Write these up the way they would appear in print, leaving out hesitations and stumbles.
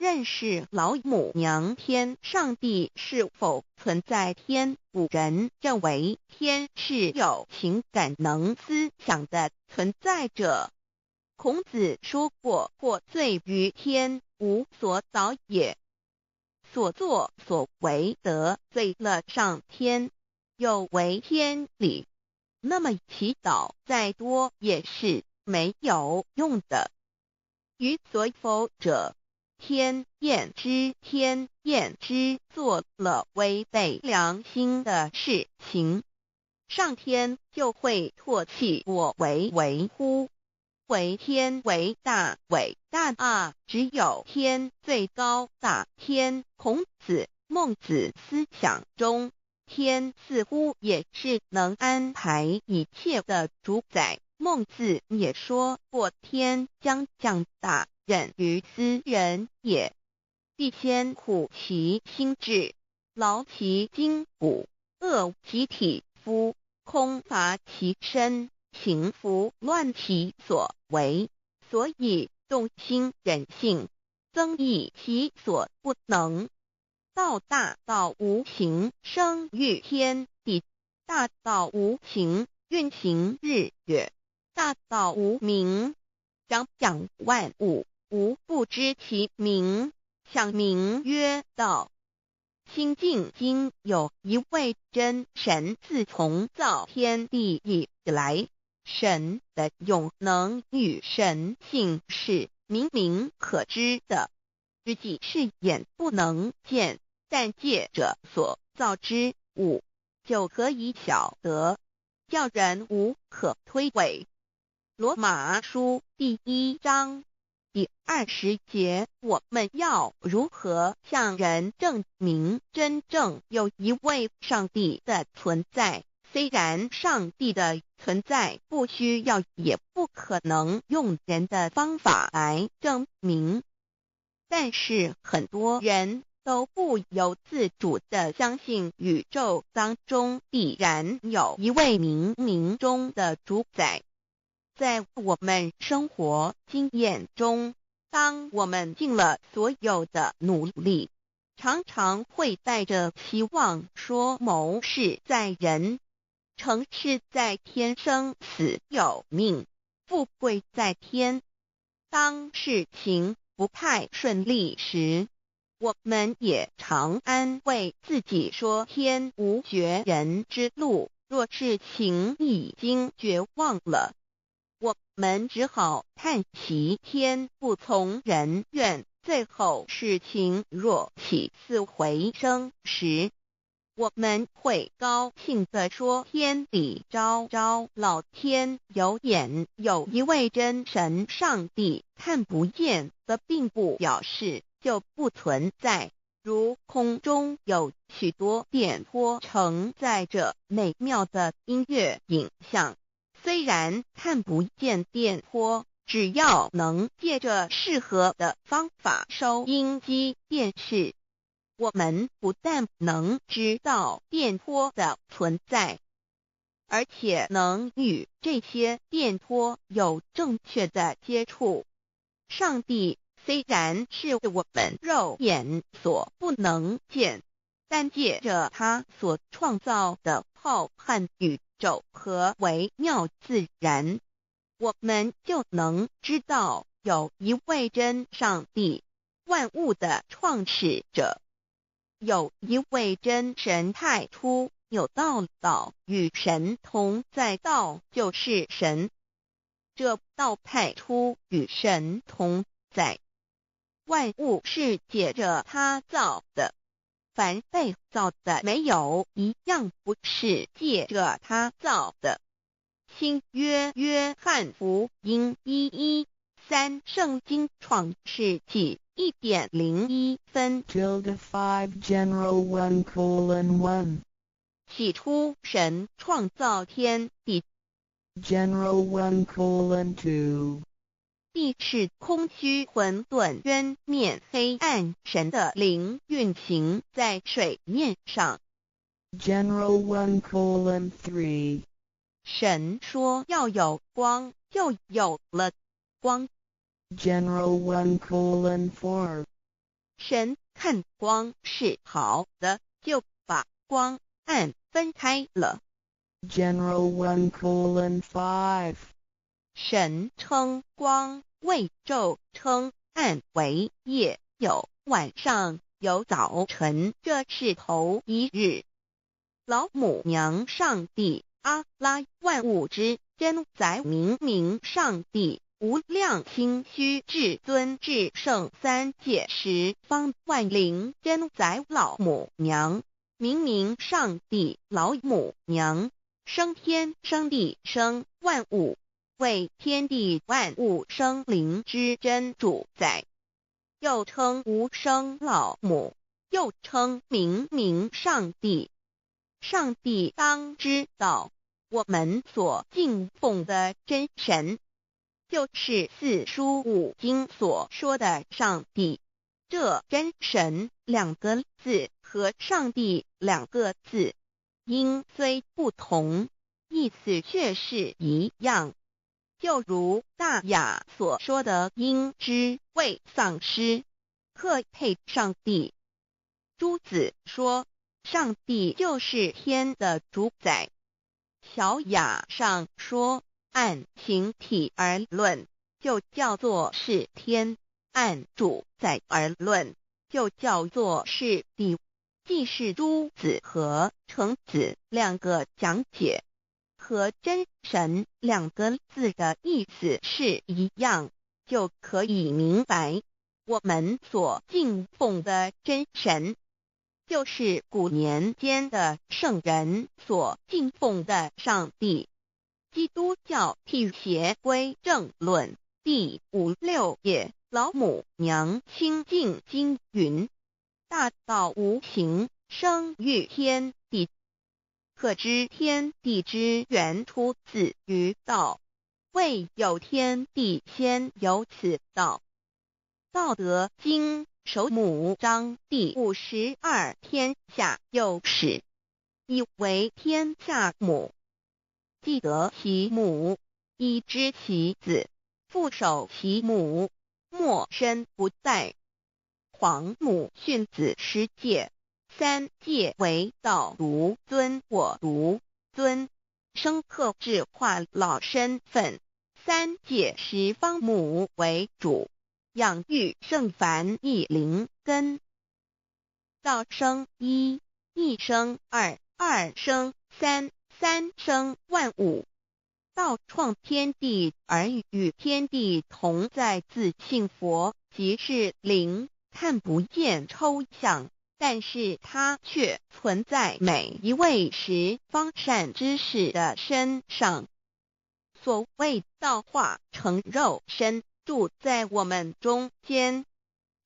认識老母娘天。上帝是否存在天？古人認為天是有情感能思想的存在者。孔子說過：“獲罪於天，無所禱也。”所作所為得罪了上天，有違天理，那麼祈禱再多也是沒有用的。於所否者，天厭之，天厭之，做了違背良心的事情，上天就會唾棄我為為乎？惟天為大，偉大啊！只有天最高大。天，孔子、孟子思想中，天似乎也是能安排一切的主宰。孟子也說過：“天將降大任於斯人也，必先苦其心志，勞其筋骨，餓其體膚，空乏其身，行拂亂其所為，所以動心忍性，增益其所不能。道大道無形，生於天地；大道無形，運行日月；大道無名，長養萬物，吾不知其名，想名曰道。清淨經有一位真神，自從造天地以來，神的永能與神性是明明可知的，實際是眼不能見，但借著所造之物就可以曉得，叫人無可推諉。羅馬書第1章第20節，我們要如何向人證明真正有一位上帝的存在？雖然上帝的存在不需要，也不可能用人的方法來證明，但是很多人都不由自主地相信宇宙當中必然有一位冥冥中的主宰。在我們生活經驗中，當我們盡了所有的努力，常常會帶着期望說謀事在人，成事在天，生死有命，富貴在天。當事情不太順利時，我們也常安慰自己說天無絕人之路。若事情已經絕望了，我們只好嘆息天不從人願。最後事情若起死回生時，我們會高興地說天理昭昭，老天有眼，有一位真神上帝，看不見的並不表示就不存在。如空中有許多電波承載著美妙的音樂影像，雖然看不見電波，只要能借著適合的方法收音機、電視，我們不但能知道電波的存在，而且能與這些電波有正確的接觸。上帝雖然是我們肉眼所不能見，但借著他所創造的浩瀚宇宙和微妙自然，我們就能知道有一位真上帝，萬物的創始者。有一位真神太初有道，道與神同在，道就是神。這道太初與神同在，萬物是借著他造的，凡被造的沒有一樣不是借著他造的。新約約翰福音1:1-3聖經創世紀1點01分。 Tilde 5 General 1:1. 起初神創造天地。 General 1:2. 地是空虛混沌淵面黑暗，神的靈運行在水面上。 General 1:3. 神說要有光，就有了光。 General 1:4. 神看光是好的，就把光暗分开了。 General 1:5. 神称光為晝，稱暗為夜，有晚上，有早晨，這是頭一日。老母娘上帝阿拉萬物之真宰明明上帝無量清虛至尊至聖三界十方萬靈真宰老母娘明明上帝老母娘生天生地生萬物，為天地萬物生靈之真主宰，又稱無生老母，又稱明明上帝。上帝當知道，我們所敬奉的真神，就是四書五經所說的上帝。這真神兩個字和上帝兩個字，音雖不同，意思卻是一樣。就如大雅所說的，應知未喪失，克配上帝。朱子說，上帝就是天的主宰。小雅上說，按形體而論，就叫做是天；按主宰而論，就叫做是地。既是朱子和程子兩個講解，和真神兩個字的意思是一樣，就可以明白，我們所敬奉的真神，就是古年間的聖人所敬奉的上帝。基督教辟邪歸正論第五六頁，老母娘清淨經云：大道無形，生於天地。可知天地之源出自於道，未有天地先有此道。道德經首母章第52，天下有始，以為天下母。既得其母，以知其子，復守其母，莫身不殆。皇母訓子十誡，三誡為道獨尊我獨尊，生克制化老身份。三誡十方母為主，養育聖凡一靈根。道生一，一生二，二生三，三生萬物。道創天地而與天地同在，自性佛即是靈，看不見抽象，但是它卻存在每一位十方善知識的身上。所謂道化成肉身，住在我們中間。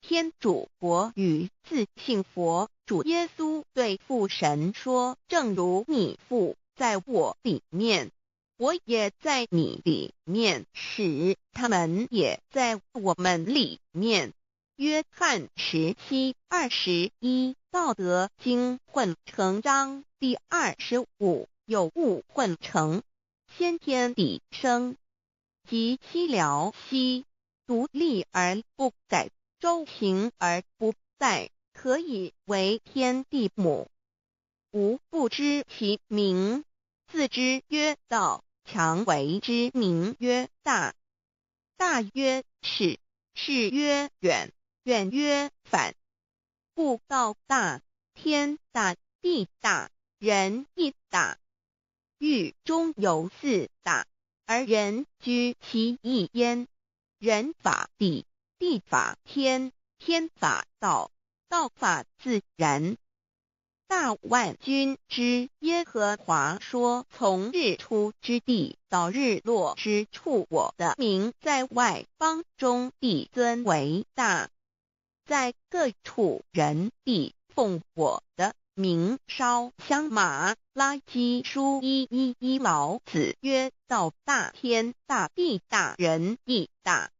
天主國與自性佛主耶穌對父神說：正如你父在我裡面，我也在你裡面，使他們也在我們裡面。約翰17:21，道德經混成章第25，有物混成，先天地生，即西療兮，獨立而不改，周行而不殆，可以為天地母。吾不知其名，自知曰道，強為之名曰大。大曰始，始曰遠，遠曰反。故道大，天大，地大，人亦大。域中有四大，而人居其一焉。人法地，地法天，天法道，道法自然。大萬軍之耶和華說：從日出之地到日落之處，我的名在外邦中必尊為大，在各處人必奉我的名燒香。馬拉基書1:1，老子曰：道大天大地大人亦大。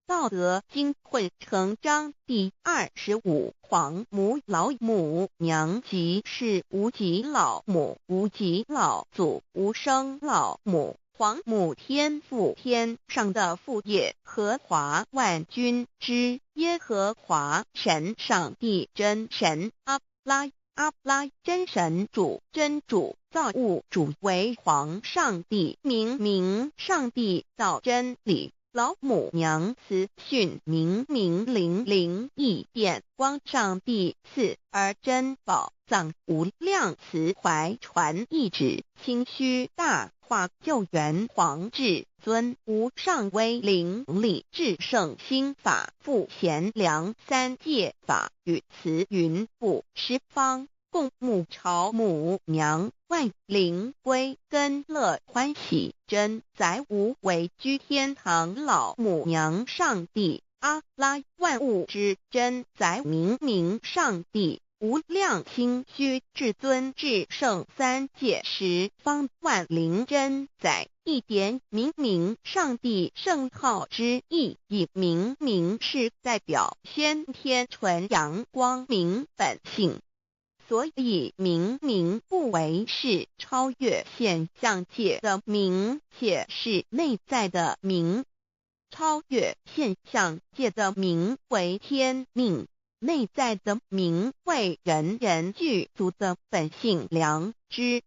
道德經混成章第25，皇母老母娘即是無極老母，無極老祖，無生老母。皇母天父天上的父耶和华万军之耶和华神上帝真神阿拉阿拉真神主真主造物主为皇上帝明明上帝道真理老母娘慈训明明灵灵异电光上帝赐而珍宝藏无量慈怀传意旨清虚大化救援皇至尊无上威灵力至圣心法复贤良三界法与慈云布十方共母朝母娘万灵归根乐欢喜真载无为居天堂老母娘上帝阿拉万物之真载明明上帝无量清虚至尊至圣三界十方万灵真载一点明明上帝圣号之意，以明明是代表先天纯阳光明本性。所以明明不为是超越现象界的明，且是内在的明。超越现象界的明为天命，内在的明为人人具足的本性良知。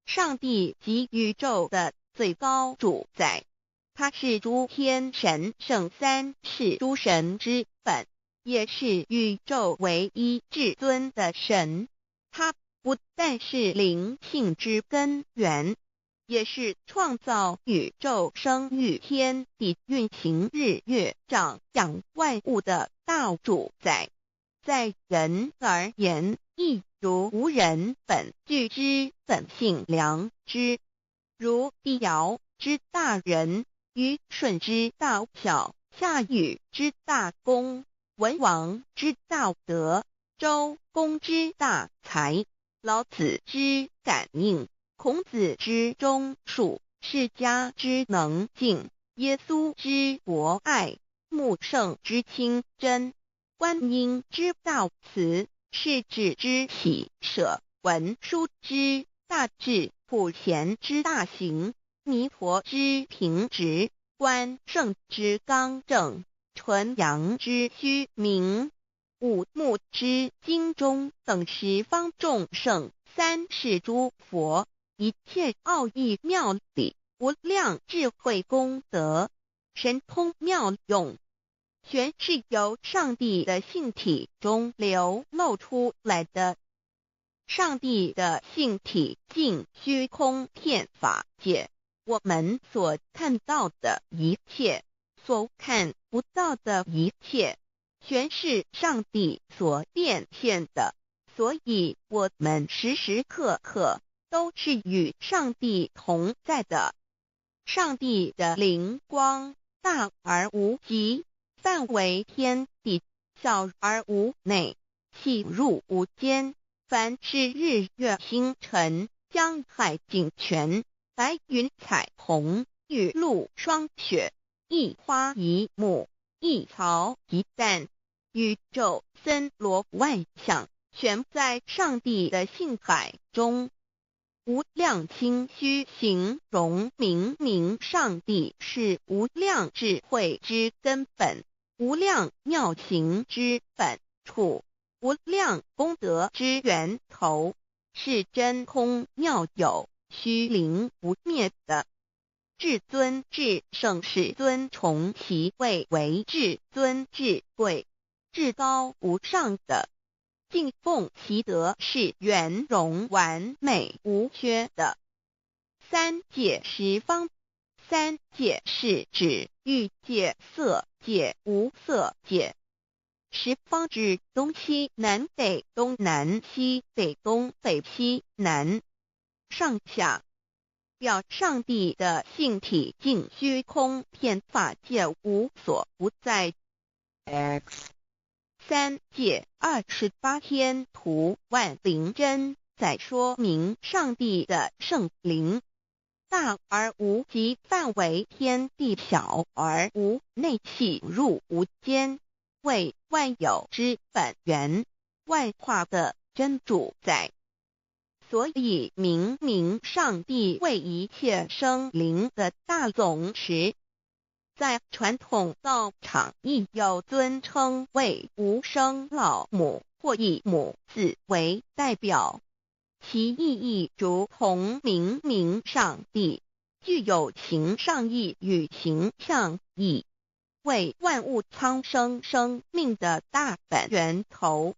上帝即宇宙的最高主宰，他是诸天神圣三世诸神之本，也是宇宙唯一至尊的神。他不但是灵性之根源，也是创造宇宙、生育天地、运行日月、长养万物的大主宰。在人而言，亦如吾人本具之本性良知，如帝尧之大仁，虞舜之大孝，夏禹之大功，文王之大德，周公之大才，老子之感应，孔子之忠恕，释迦之能静，耶稣之博爱，穆圣之清真，观音之大慈，释智之喜舍，文殊之大智，普贤之大行，弥陀之平直，关圣之刚正，纯阳之虚明，五目之经中等十方众圣，三世诸佛，一切奥义妙理，无量智慧功德，神通妙用，全是由上帝的性体中流露出来的。上帝的性体尽虚空遍法界，我们所看到的一切，所看不到的一切，全是上帝所变现的。所以，我们时时刻刻都是与上帝同在的。上帝的灵光大而无极，范围天地，小而无内，细入无间。凡是日月星辰、江海井泉、白云彩虹、雨露霜雪，一花一木，一草一蛋，宇宙森罗万象，全在上帝的性海中。无量清虚形容明明上帝是无量智慧之根本，无量妙行之本处，无量功德之源头，是真空妙有、虚灵不灭的。至尊至圣世尊崇其位为至尊至贵、至高无上的，敬奉其德是圆融完美无缺的。三界十方，三界是指欲界、色界、无色界。十方指东西南北东南西北东北西南上下，表上帝的性体尽虚空遍法界无所不在。 X 三界28天图万灵真在说明上帝的圣灵大而无极，范围天地，小而无内，细入无间，为万有之本源，万化的真主宰。所以明明上帝為一切生靈的大總持。在傳統道場亦有尊稱為無生老母或以母字為代表，其意義如同明明上帝，具有形上義與形象義，為萬物蒼生生命的大本源頭。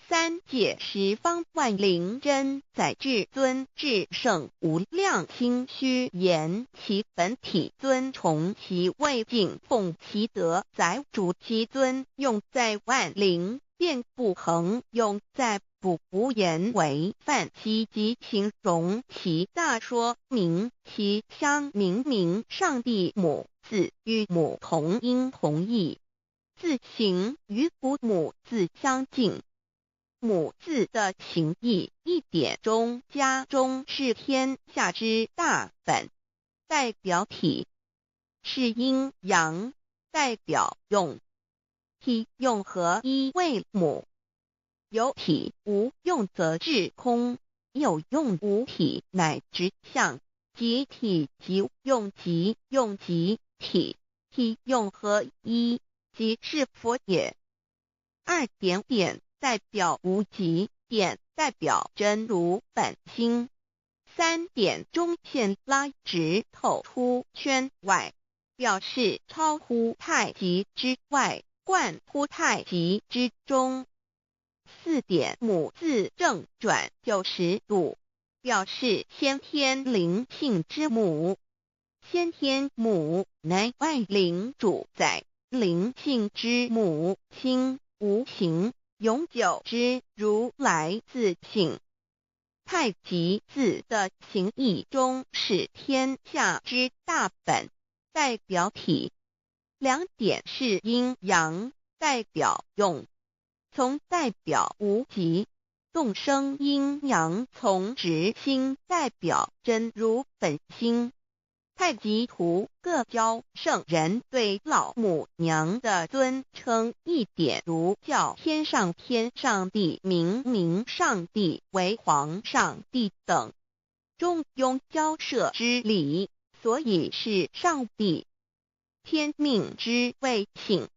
三界十方萬靈真載至尊至聖無量清虛言其本體尊崇其位敬奉其德載主其尊用在萬靈遍布恆用在不無言為範其及形容其大說明其相明明上帝母字與母同音同義，字形與古母字相近。母字的形義一點中加中是天下之大本，代表體是陰陽，代表用，體用合一為母。有體無用則至空，有用無體乃至相，即體即用即用即體，體用合一，即是佛也。二點點代表無極，點代表真如本心。三點中線拉直透出圈外，表示超乎太極之外，貫乎太極之中。四點母字正轉90度，表示先天靈性之母。先天母乃萬靈主宰，靈性之母，心無形，永久之如來自性。太極字的形義中是天下之大本，代表體。兩點是陰陽，代表用，從代表無極，動生陰陽從直心，代表真如本心。太極圖各教聖人對老母娘的尊稱一點如叫天上天上帝、明明上帝為皇上帝等，中庸交涉之理，所以是上帝。天命之謂性，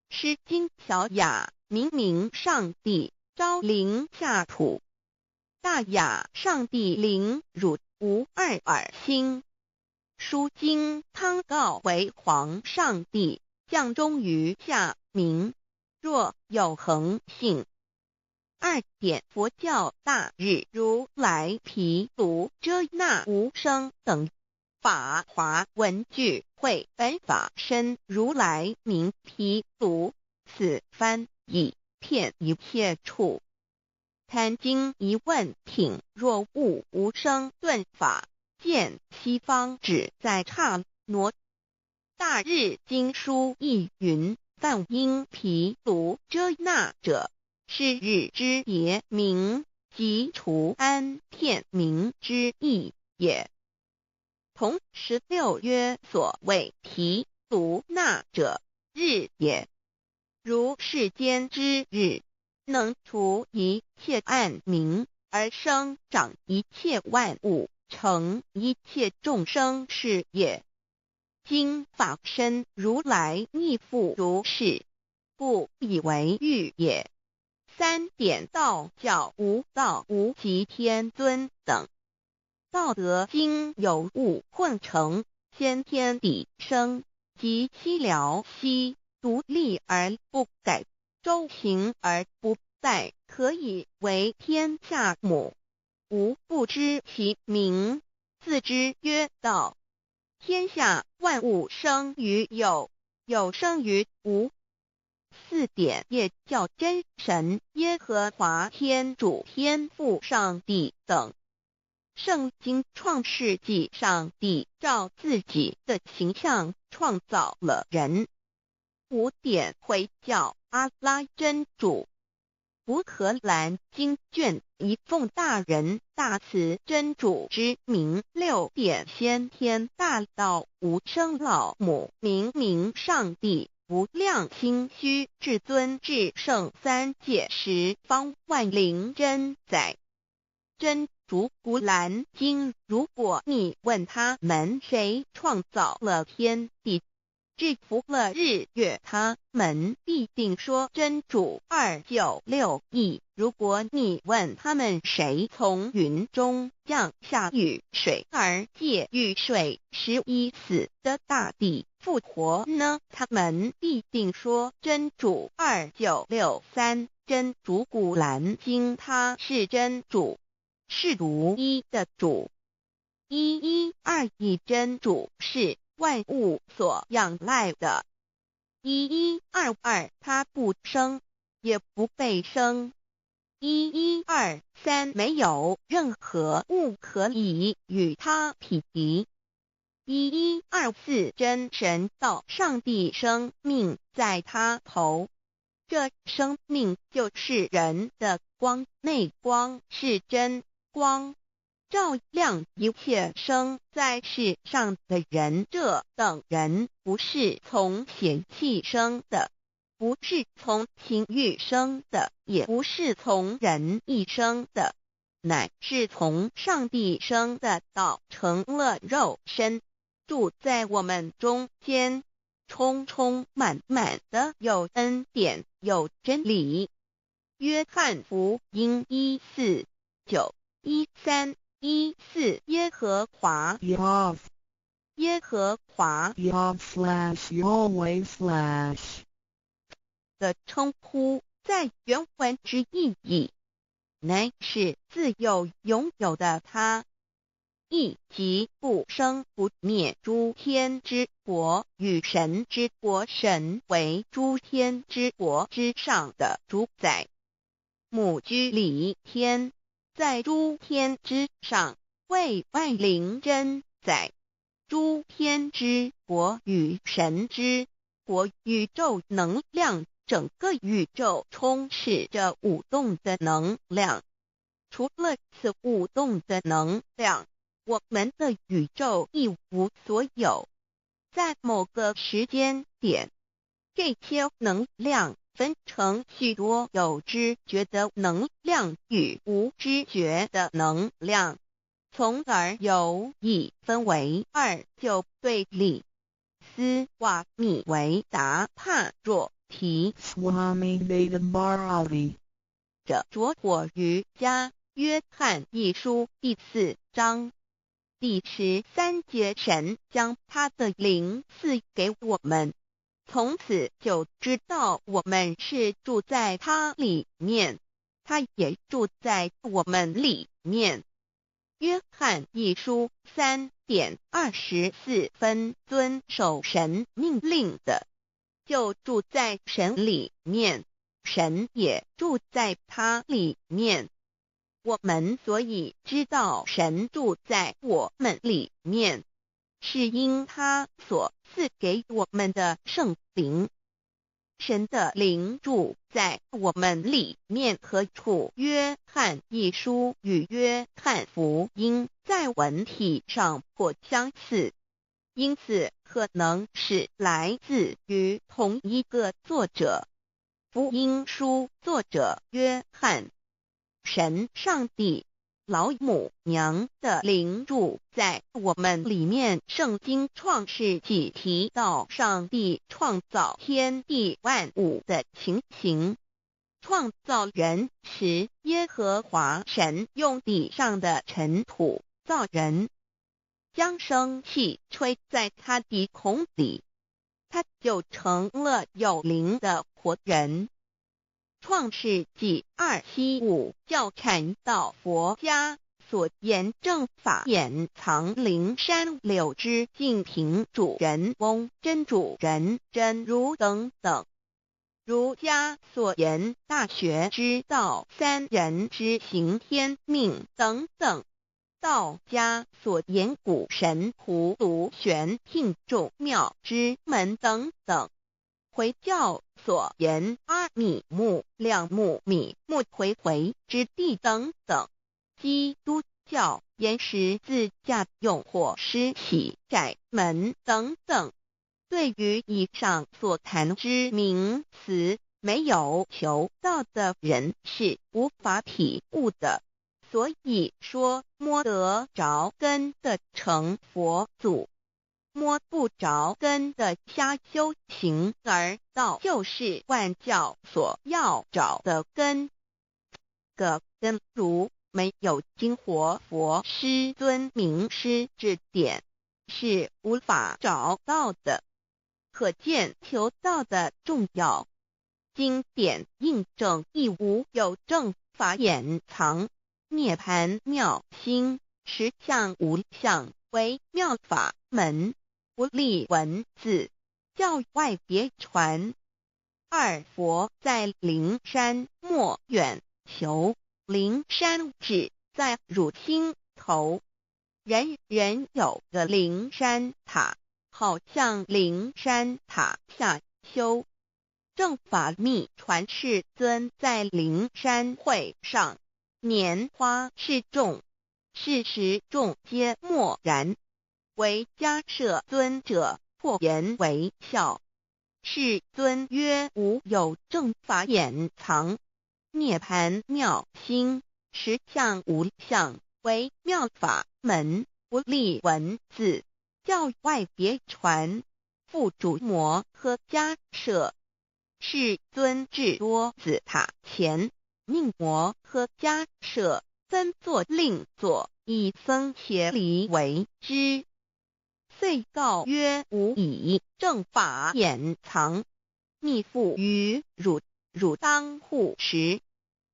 詩經小雅明明上帝昭靈下土，大雅上帝靈汝無二爾心。書經湯告為皇上帝降終於下明，若有恆性。二點佛教大日如來毗盧遮那無生等法華文具會本法身如來名毗盧，此翻譯遍一切處。壇經疑問品若悟無生頓法。見西方只在剎那。大日經書亦云：梵音毗盧遮那者，是日之別名，即除安片名之意也。同16曰：所謂毗盧那者，日也。如世間之日，能除一切暗冥，而生長一切萬物，成一切眾生是也。今法身如來亦復如是，故以為喻也。三點道教無道無極天尊等。道德經有物混成，先天地生，及其了兮，獨立而不改，周行而不殆，可以為天下母。吾不知其名，自之曰道。天下萬物生於有，有生於無。四點也叫真神、耶和華天主、天父上帝等。聖經創世紀上帝照自己的形象創造了人。五點回教阿拉真主。古可蘭經卷一奉大仁大慈真主之名。六點先天大道無生老母明明上帝無量清虛至尊至聖三界十方萬靈真載真主古蘭經，如果你問他們誰創造了天地，制服了日月，他們必定說真主。2961。如果你問他們誰從雲中降下雨水，而藉雨水使已死的大地復活呢？他們必定說真主。2963。真主古蘭經，他是真主，是獨一的主。1121真主是萬物所仰賴的。1122他不生，也不被生。1123沒有任何物可以與他匹敵。1124真神道上帝生命在他頭，這生命就是人的光，內光是真光，照亮一切生在世上的人。這等人不是從血氣生的，不是從情慾生的，也不是從人意生的，乃是從上帝生的。道成了肉身，住在我們中間，充充滿滿的有恩典，有真理。約翰福音1、4、9、13、14耶和華 Yahv 耶和華 Yahv/Yahweh/ 的稱呼，在原文之意義，乃是自有永有的他，意即不生不滅。諸天之國與神之國，神為諸天之國之上的主宰。母居里天，在諸天之上，為萬靈真宰。諸天之國與神之國，宇宙能量，整個宇宙充斥着舞動的能量。除了此舞動的能量，我們的宇宙一無所有。在某個時間點，這些能量分成許多有知覺的能量與無知覺的能量，從而有一分為二就對立。斯瓦米維達帕若提 Swami Veda Bharati 的拙火瑜伽，約翰一書第4章第13節，神將他的靈賜給我們，從此就知道我們是住在他裡面，他也住在我們裡面。約翰一書3點24分，遵守神命令的，就住在神裡面，神也住在他裡面。我們所以知道神住在我們裡面，是因他所賜給我們的聖靈。神的靈住在我們裡面何處？約翰一書與約翰福音在文體上頗相似，因此可能是來自於同一個作者。福音書作者約翰。神上帝老母娘的靈住在我們裡面。聖經創世紀提到上帝創造天地萬物的情形。創造人時，耶和華神用地上的塵土造人，將生氣吹在他鼻孔裡，他就成了有靈的活人。創世紀275教禪道佛家所言正法眼藏靈山柳枝淨瓶主人翁真主人真如等等。儒家所言大學之道三人之行天命等等。道家所言古神葫蘆玄牝眾妙之門等等。回教所言阿米木兩木米木回回之地等等。基督教言十字架用火施洗窄門等等。對於以上所談之名詞，沒有求道的人是無法體悟的。所以說摸得著根的成佛祖，摸不著根的瞎修行，而道就是萬教所要找的根。個根如沒有經活佛師尊明師指點，是無法找到的。可見求道的重要。經典印證亦無有正法眼藏，涅槃妙心，實相無相，為妙法門，不立文字，教外別傳。二佛在靈山莫遠求，靈山只在汝心頭。人人有個靈山塔，好向靈山塔下修。正法秘傳世尊在靈山會上，拈花示眾，是時眾皆默然。唯迦葉尊者破顏為笑。世尊曰：無有正法眼藏，涅槃妙心，實相無相，為妙法門，不立文字，教外別傳。付囑摩訶迦葉。世尊至多子塔前，命摩訶迦葉分座令座，以僧伽梨為之。遂告曰：吾以正法眼藏，密付於汝，汝當護持。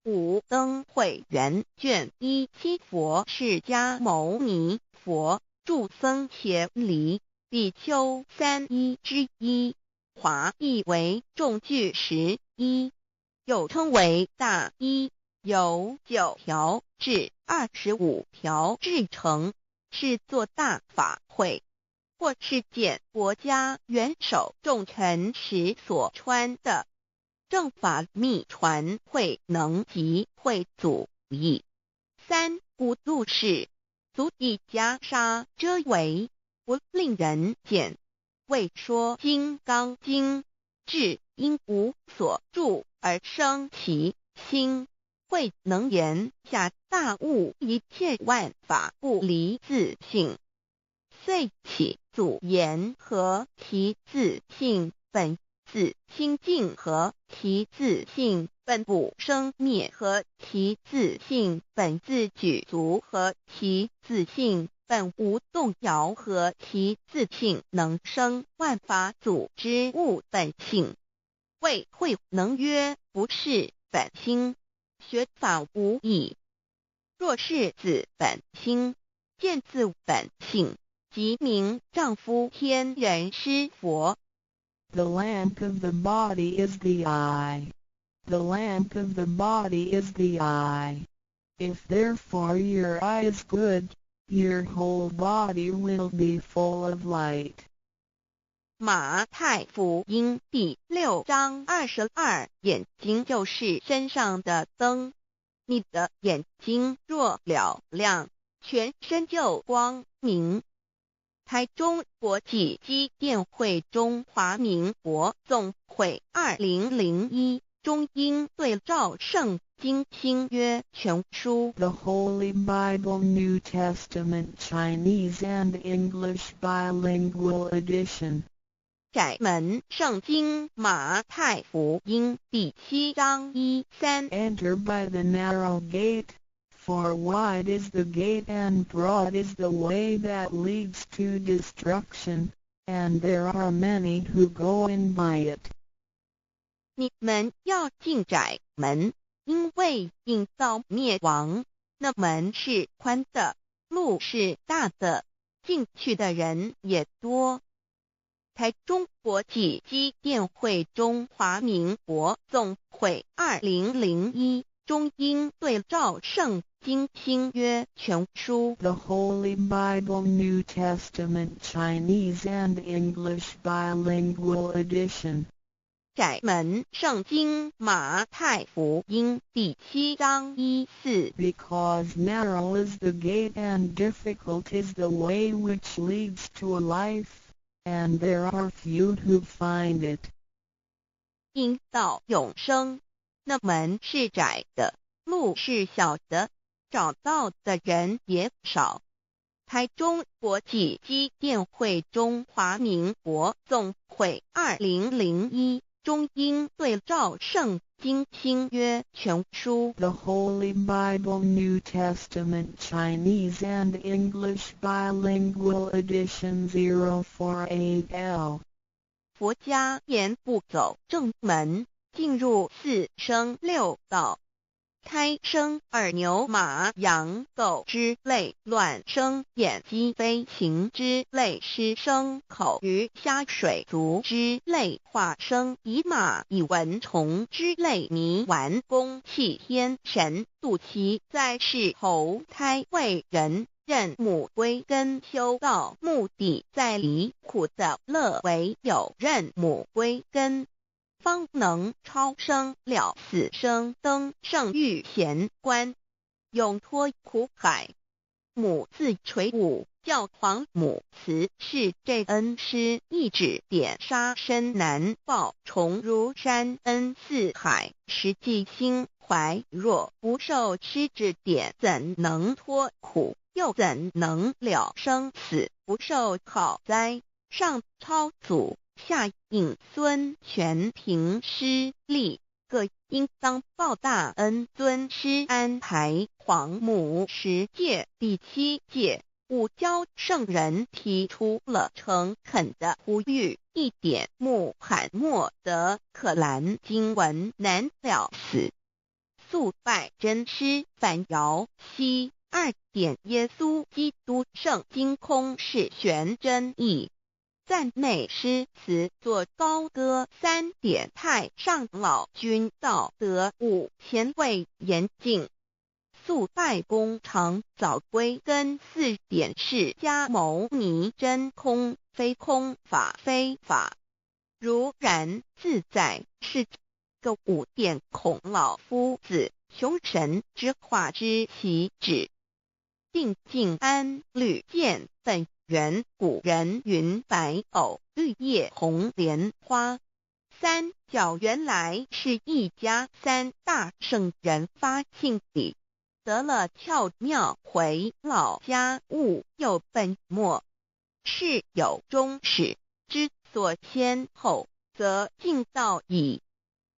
五燈會元卷一七佛釋迦牟尼佛住僧伽梨比丘三衣之一。華譯為眾俱時衣，又稱為大衣，由九條至25條制成，是做大法會或是見國家元首重臣時所穿的。正法秘傳慧能及慧祖譯。三古錄釋，足以袈裟遮圍，不令人見。為說金剛經，至應無所住而生其心，慧能言下大悟一切萬法不離自性，遂起祖言何其自性本自清淨，何其自性本不生滅，何其自性本自具足，何其自性本無動搖，何其自性能生萬法祖之悟本性。魏慧能曰：不是本心，學法無益。若是自本心，見自本性，即名丈夫天人師佛。 The lamp of the body is the eye. The lamp of the body is the eye. If therefore your eye is good, your whole body will be full of light. 馬太福音第6章22，眼睛就是身上的燈。你的眼睛若嘹亮，全身就光明。台中國際基甸會中華民國總會2001中英對照聖經新約全書。 The Holy Bible New Testament Chinese and English Bilingual Edition. 窄門聖經馬太福音第7章1、3。 Enter by the narrow gate, for wide is the gate and broad is the way that leads to destruction, and there are many who go in by it. 你們要進窄門，因為引到滅亡，那門是寬的，路是大的，進去的人也多。台中國際基甸會中華民國總會2001中英對照聖經新約全書。 The Holy Bible New Testament Chinese and English Bilingual Edition. 窄門聖經馬太福音第7章1、4。 Because narrow is the gate and difficult is the way which leads to life, and there are few who find it. 引到永生，那門是窄的，路是小的，找到的人也少。台中國際基甸會中華民國總會2001中英對照聖經新約全書。 The Holy Bible New Testament Chinese and English Bilingual Edition 048L. 佛家言不走正門，進入四生六道。胎生耳牛馬羊狗之類，卵生眼雞飛禽之類，濕生口魚蝦水族之類，化生蟻螞蟻蚊蟲之類，泥丸宮棄天神，肚臍在世投胎為人。認母歸根修道，目的在離苦得樂，唯有認母歸根，方能超生了死生，登聖遇賢關，永脫苦海。母自垂五教皇母慈是這恩師一指點殺身難報，重如山恩似海，實際心懷若不受師指點，怎能脫苦？又怎能了生死？不受考哉？上超祖，下引孫，全憑師力，各應當報大恩。尊師安排皇母十誡第七誡，五教聖人提出了誠懇的呼籲：一點穆罕默德可蘭經文難了死，速拜真師反搖西。二點耶穌基督聖經空是玄真義，讚美詩詞作高歌。三點太上老君道德五前衛嚴淨，速拜功長早歸根。四點釋迦牟尼真空非空法非法，如然自在是個五點孔老夫子窮神之化之其旨。定靜安履見本源古人云白藕綠葉紅蓮花，三教原來是一家，三大聖人發慶禮，得了竅妙回老家悟又本末，事有終始之所先後，則近道矣。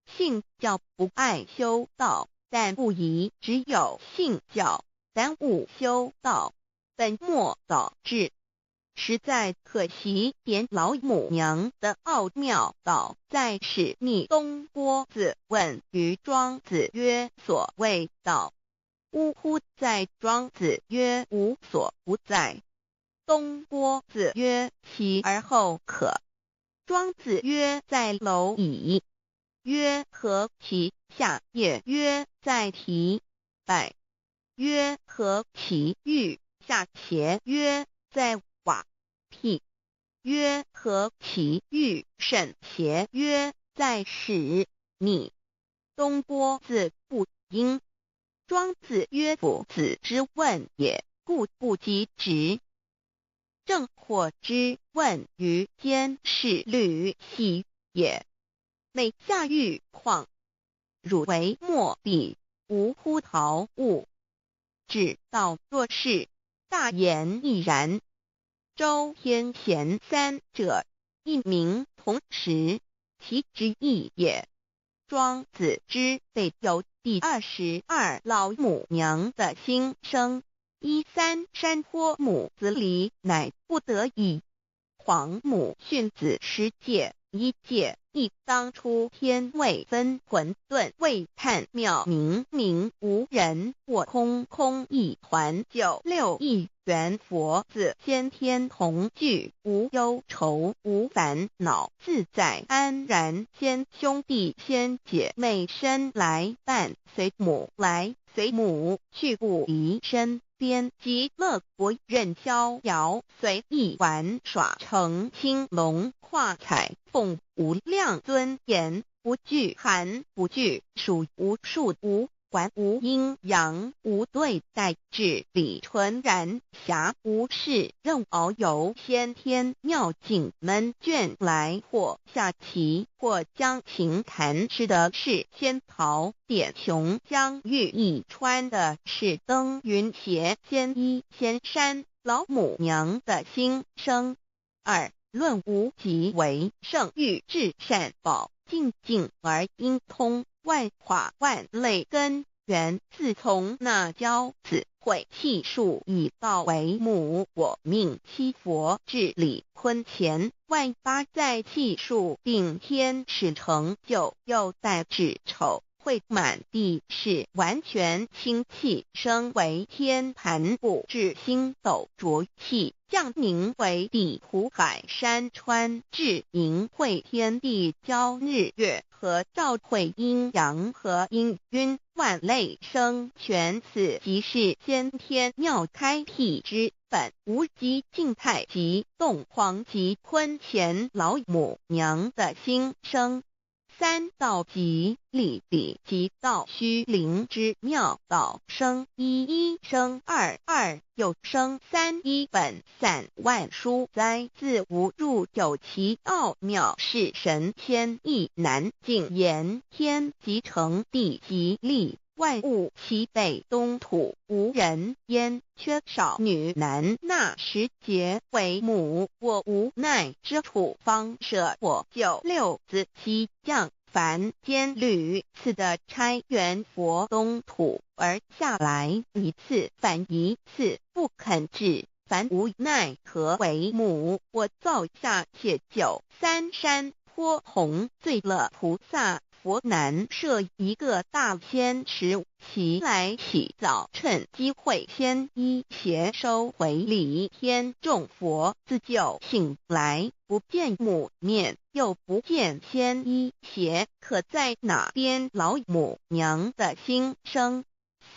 信教不礙修道，但不宜只有信教，耽誤修道，本末倒置，實在可惜。點老母娘的奧妙道在是逆東郭子問於莊子曰：所謂道，嗚乎哉？莊子曰：無所不在。東郭子曰：其而後可。莊子曰：在螻蟻。曰：何其下也？曰：在提敗。曰：何其欲下邪？曰：在瓦辟。曰：何其欲甚邪？曰：在使逆。東郭子不應。莊子曰：夫子之問也，故不及直。鄭獲之問於監視呂喜也。每下玉礦，汝為莫比，無乎陶物。指道若是，大言亦然。周天賢三者，一名同時，其之意也。莊子之備有第22老母娘的心聲。一三山坡母子離，乃不得已。皇母訓子十誡，一誡一當初天未分混沌未判妙明明無人我空空一團九六一元佛子先天同具無憂愁無煩惱自在安然先兄弟先姐妹身來伴隨母來隨母去不離身邊極樂國任逍遙隨意玩耍乘青龍跨彩鳳無量尊嚴不懼寒不懼暑無數無。觀無陰陽無對待至理純然暇無事任遨遊先天妙境悶倦來或下棋或將琴彈吃的是仙袍點瓊漿玉液穿的是登雲鞋仙衣仙衫老母娘的心聲。二論無極為聖欲至善寶淨境而應通萬化萬類根源，自從那憍子會氣數已到為母我命七佛至理坤乾萬八在氣數定天使成就又帶至丑會滿地是完全清氣升為天盤布至星斗濁氣降寧為地苦海山川至淫會天地交日月和照會陰陽和氤氲萬類生全此即是先天妙開闢之本無極靜態及洞黃及坤乾老母娘的心聲。三道即理理即道虛靈之妙道生一一生二二又生三一本散萬殊哉自無入有其奧妙是神仙亦難盡言天即成地即立萬物齊備東土無人煙缺少女男那時節為母我無奈之處方捨我救六子七降凡間屢次的差元佛東土而下來一次反一次不肯至凡無奈何為母我造下且九三山坡紅醉了菩薩佛難設一個大仙池，其來起早趁機會先衣鞋收回禮天眾佛自救醒來，不見母面，又不見仙衣鞋，可在哪邊老母娘的心聲？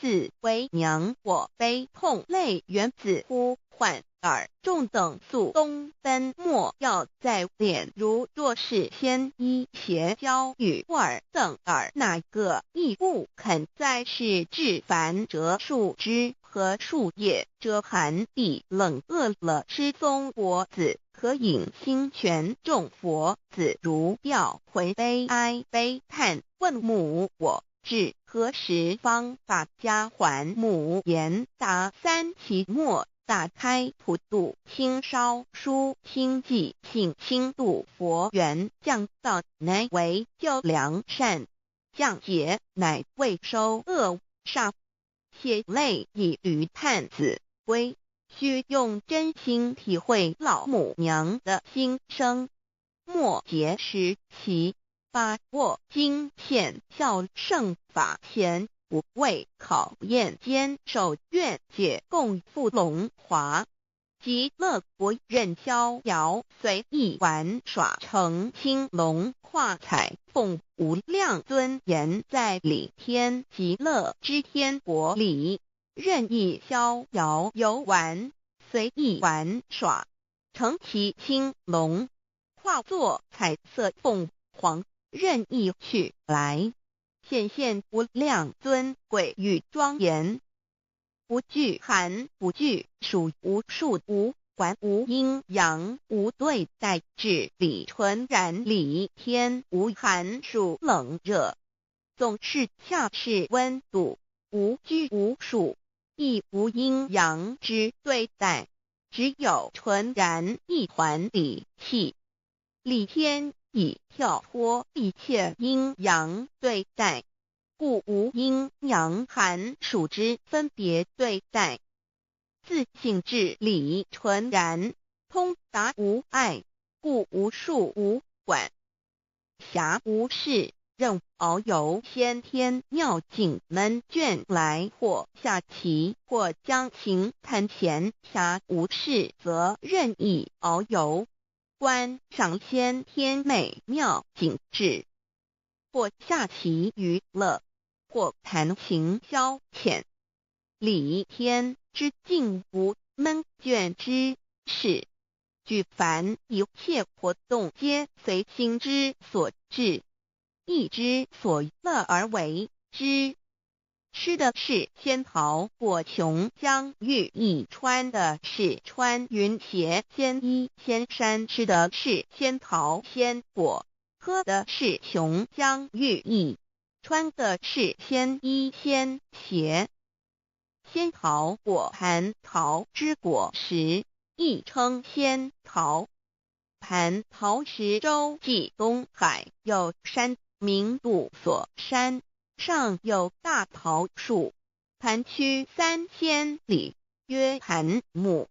四為娘我悲痛淚源自呼喚爾眾等速東奔莫要再憐如若是仙衣鞋交與爾等爾哪個亦不肯再是至凡折樹枝和樹葉遮寒地冷餓了吃松果子可飲清泉眾佛子如吊魂悲哀悲嘆問母我至何時方把家還母言答三期末打開普度清燒書清寂性輕度佛緣降道乃為救良善降劫乃為收惡煞血淚以驢探子歸須用真心體會老母娘的心聲。末節時期把握經顯孝聖法前無畏考驗堅守願解共赴龍華極樂國任逍遙隨意玩耍成青龍化彩鳳無量尊嚴在理天極樂之天國裡任意逍遙遊玩隨意玩耍乘騎青龍化作彩色鳳凰任意去來顯現無量尊貴與莊嚴，不懼寒不懼暑無數無觀無陰陽無對待至理純然理天無寒暑冷熱，總是恰適溫度，無拘無束，亦無陰陽之對待，只有純然一團理氣。理天已跳脫一切陰陽對待，故無陰陽寒暑之分別對待。自性至理純然，通達無礙，故無數無管。暇無事，任遨遊先天妙境悶倦來或下棋或將琴彈閒暇無事則任意遨遊。觀賞先天美妙景致，或下棋娛樂，或彈琴消遣。理天之境無悶倦之事，舉凡一切活動皆隨心之所至，意之所樂而為之。吃的是仙桃果琼浆玉液，穿的是穿云鞋仙衣仙衫，吃的是仙桃仙果，喝的是琼浆玉液，穿的是仙衣仙鞋。仙桃果蟠桃之果实，亦称仙桃。蟠桃石洲际东海有山，名度所山。上有大桃树，盘曲3000里，曰盘木。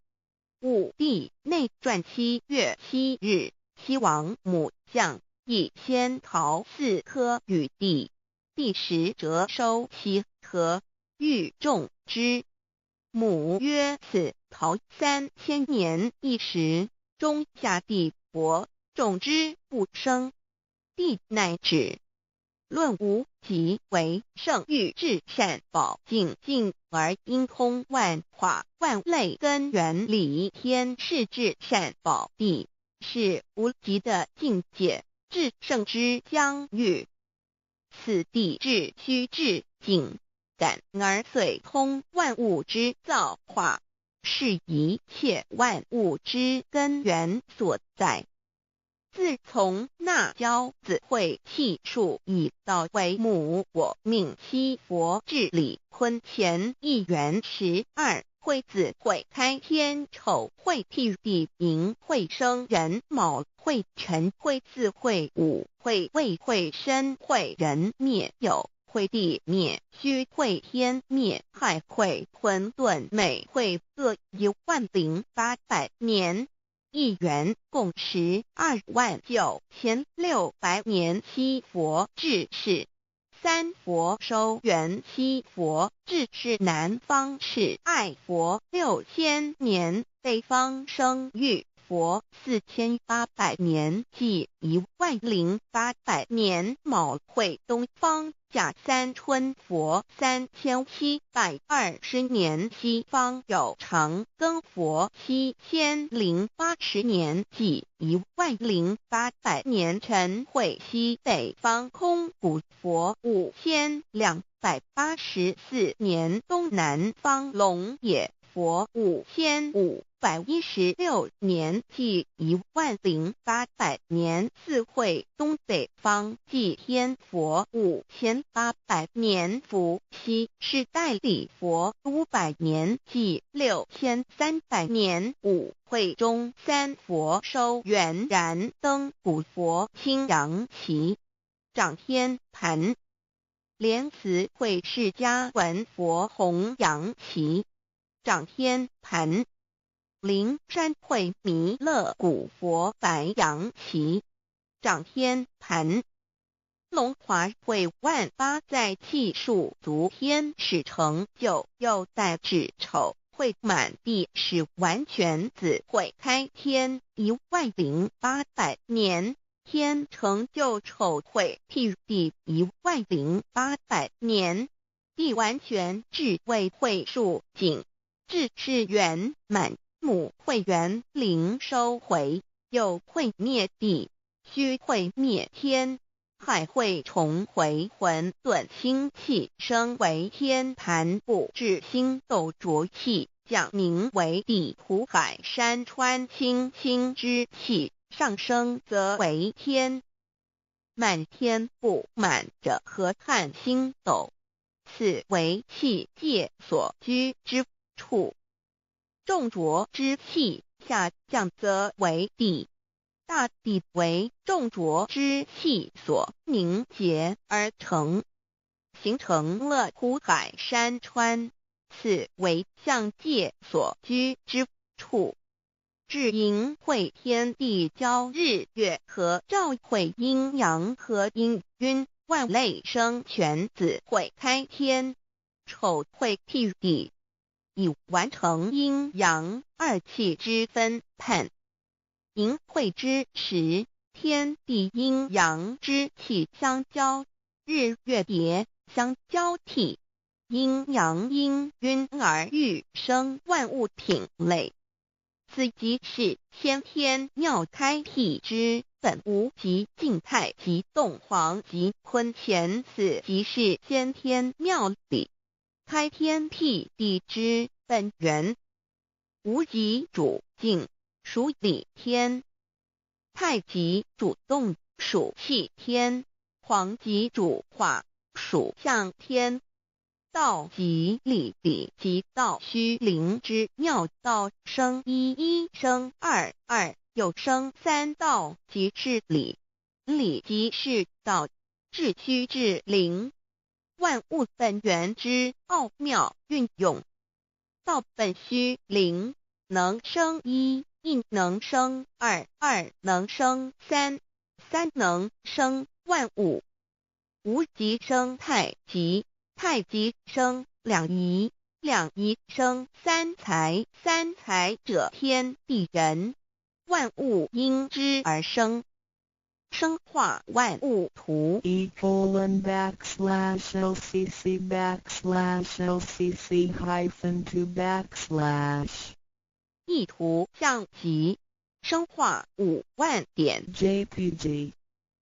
武帝内传7月7日，西王母降一仙桃四颗与帝，帝食辄收其核，欲种之。母曰：此桃3000年一时，终下地薄，种之不生。帝乃止。论无极为圣域至善宝净境而应通万化万类根源理天是至善宝地，是无极的境界，至圣之疆域。此地至虚至境，感而遂通万物之造化，是一切万物之根源所在。自从那骄子会气数以道为母，我命七佛治理坤乾一元十二会子会开天丑会辟地寅会生壬卯会辰会巳会午会未会申会壬灭酉会地灭戌会天灭亥会混沌昧会各10800年。一元共129600年，七佛治世，三佛收圆七佛治世南方赤爱佛6000年，北方生育佛4800年，计10800年。卯会东方甲三春佛3720年，西方有长庚佛7080年，计10800年。辰会西北方空古佛5284年，东南方龙野佛5516年，计10800年。巳会东北方寂天佛5800年，伏羲是代理佛500年，计6300年。午会中三佛收圆燃灯古佛青阳旗掌天盘，莲慈会释迦文佛弘扬旗掌天盘，灵山会弥勒古佛白羊旗掌天盘，龙华会万八在气数足天使成就，又在子丑会满地使完全子会开天10800年，天成就丑会辟地10800年，地完全至位会数景，至是圆满。母会元灵收回，又会灭地，戌会灭天，亥会重回混沌清气，升为天盘布至星斗浊气，降名为地土海山川清清之气，上升则为天。满天布满着河汉星斗，此为气界所居之处。众浊之气下降则为地，大地为众浊之气所凝结而成，形成了湖海山川，此为象界所居之处。至寅会天地交日月合照会阴阳合阴晕万类生全子会开天，丑会辟地，已完成阴阳二气之分判。寅会之时，天地阴阳之气相交，日月叠相交替，阴阳氤氲而育生万物品类。此即是先天妙开辟之本无极静态及动黄及坤乾，此即是先天妙理。開天闢地之本源。無極主靜，屬理天；太極主動，屬氣天；皇極主化，屬象天。道即理，理即道虛靈之妙道，生一一生二二，又生三道即是理，理即是道，至虛至靈，萬物本源之奧妙運用。道本虛靈，能生一，一能生二，二能生三，三能生萬物。無極生太極，太極生兩儀，兩儀生三才，三才者天地人，萬物因之而生。生化萬物圖。 E:\LCC\LCC-2\ 意圖象集，生化5萬. JPG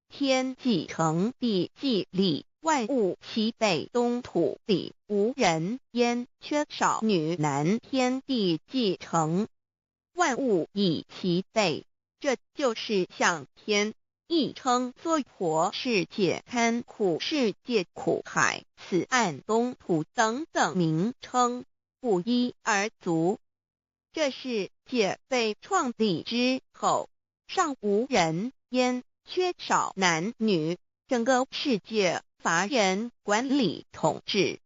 天既成地既立，萬物齊備東土裡，無人煙，缺少女男。天地既成，萬物已齊備，這就是象天，亦稱娑婆世界、堪苦世界、苦海、此岸東土等等名稱，不一而足。這世界被創立之後，尚無人煙，缺少男女，整個世界乏人管理統治。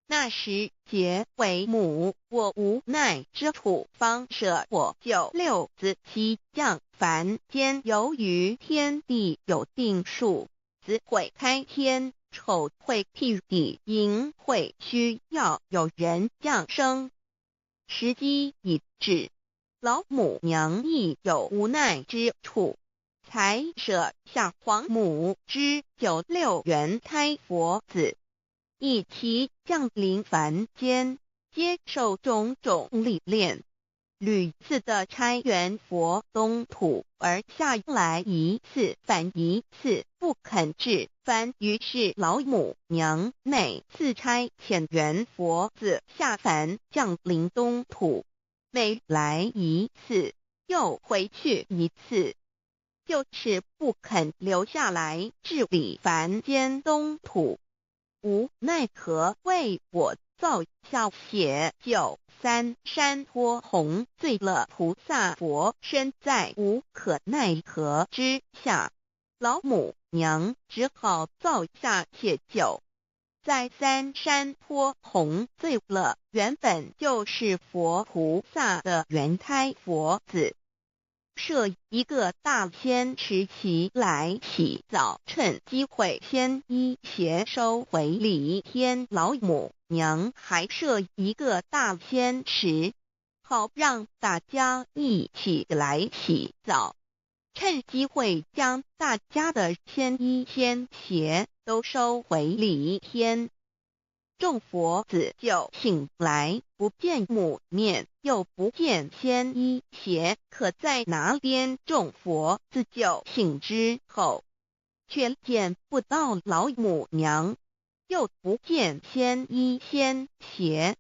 那時劫為母，我無奈之處，方捨我九六子悉降凡間。由於天地有定數，子會開天，丑會辟地，寅會需要有人降生。時機已至，老母娘亦有無奈之處，才捨下皇母之九六元胎佛子，一齊降臨凡間，接受種種歷練，屢次的差元佛東土而下來一次返一次，不肯至凡。於是老母娘每次差遣元佛子下凡降臨東土，每來一次又回去一次，就是不肯留下來治理凡間東土。無奈何為我造下血救三山坡紅醉了菩薩佛身，在無可奈何之下，老母娘只好造下血酒，在三山坡紅醉了原本就是佛菩薩的元胎佛子。設一個大仙池齊來洗澡，趁機會仙衣鞋收回禮天。老母娘還設一個大仙池，好讓大家一起來洗澡，趁機會將大家的仙衣仙鞋都收回禮天。眾佛子就醒來，不見母面，又不見仙衣鞋，可在哪邊？眾佛子就醒之後，卻見不到老母娘，又不見仙衣仙鞋。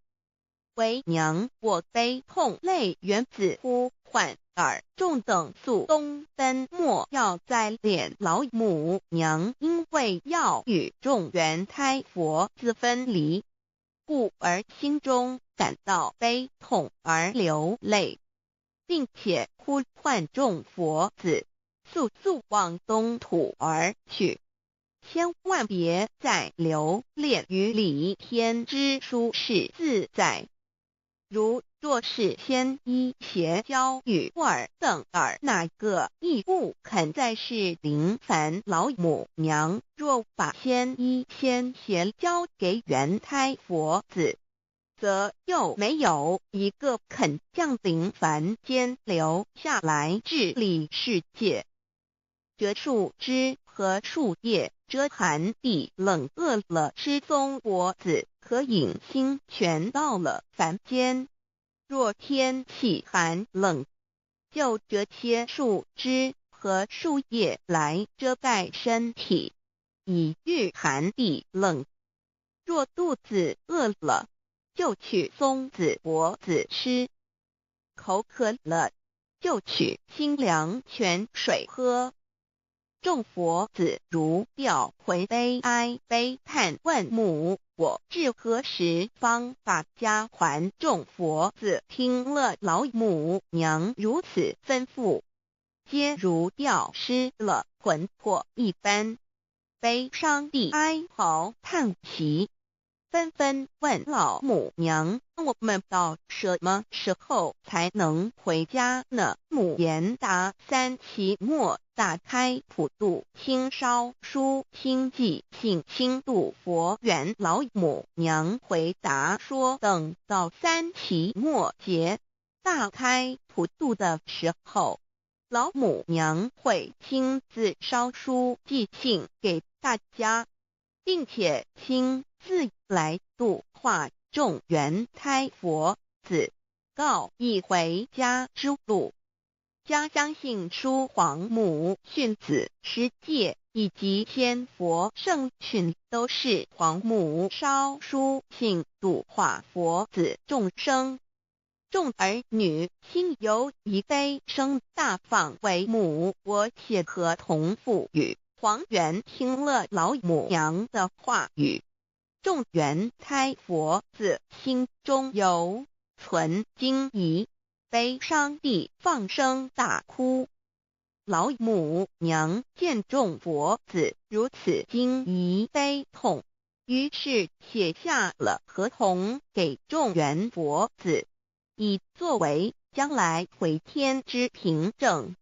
為娘我悲痛淚緣子呼喚爾眾等速東奔，莫要再憐老母娘，因為要與眾元胎佛子分離，故而心中感到悲痛而流淚，並且呼喚眾佛子速速往東土而去，千萬別再留戀於離天之舒適自在。如若是仙衣鞋交與爾等爾那個亦不肯再是臨凡老母娘，若把仙衣仙鞋交給元胎佛子，則又沒有一個肯降臨凡間留下來治理世界。折樹枝和樹葉遮寒地冷，餓了吃松果子可飲清泉。到了凡間，若天氣寒冷，就折些樹枝和樹葉來遮蓋身體，以御寒地冷。若肚子餓了，就取松子果子吃；口渴了，就取清涼泉水喝。眾佛子如掉魂悲哀悲嘆問母：我至何時方把家還？眾佛子聽了老母娘如此吩咐，皆如掉失了魂魄一般，悲傷地哀嚎嘆息，紛紛問老母娘：我們到什麼時候才能回家呢？母言答：三期末大開普度，親燒書親寄信親度佛緣。老母娘回答說：等到三期末劫大開普度的時候，老母娘會親自燒書寄信給大家，並且親自來度化眾緣胎佛子，告以回家之路。家相信書皇母訓子十誡以及千佛聖訓，都是皇母燒書信度化佛子眾生。眾兒女心有一悲聲大放為母，我寫合同賦予。黃猿聽了老母娘的話語，眾緣胎佛子心中猶存驚疑，悲傷地放聲大哭。老母娘見眾佛子如此驚疑悲痛，於是寫下了合同給眾緣佛子，以作為將來回天之憑證。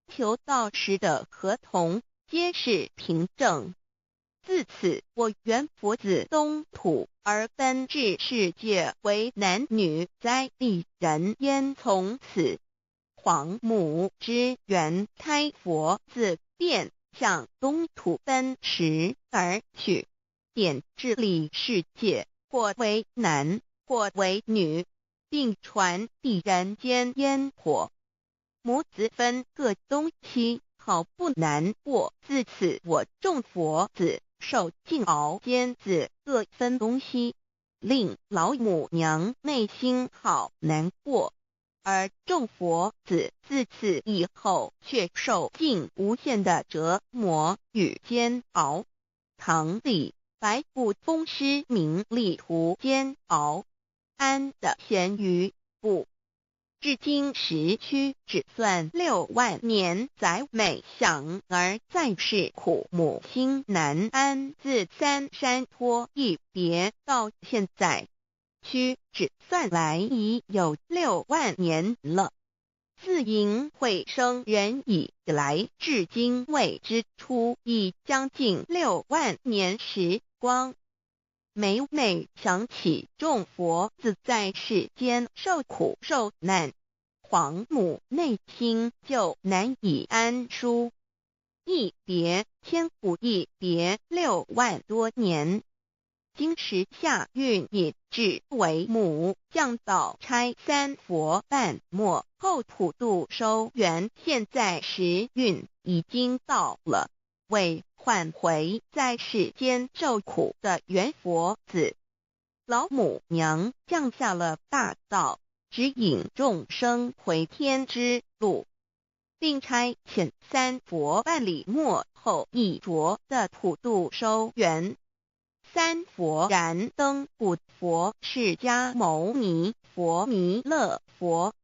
求道時的合同皆是憑證。自此，我緣佛子東土而奔至世界為男女在地人間。從此，皇母之緣胎佛子便向東土奔馳而去，點治理世界，或為男，或為女，並傳遞人間煙火。母子分各東西，好不難過。自此，我眾佛子受盡熬煎子各分東西，令老母娘內心好難過。而眾佛子自此以後，卻受盡無限的折磨與煎熬。唐李白不風詩名利途煎熬，安得閒魚不？至今時屈指算6萬年，載每想兒在世苦母心難安。自三山坡一別到現在，屈指算來已有六萬年了。自迎會生人以來，至今未知出已將近六萬年時光。每每想起眾佛子在世間受苦受難，皇母內心就難以安舒。一別千古，一別6萬多年。今時下運已至，為母降道差三佛半末後普度收緣。現在時運已經到了，為喚回在世間受苦的緣佛子，老母娘降下了大道，指引眾生回天之路，並差遣三佛辦理末後一着的普度收緣。三佛燃燈古佛釋迦牟尼佛彌勒佛，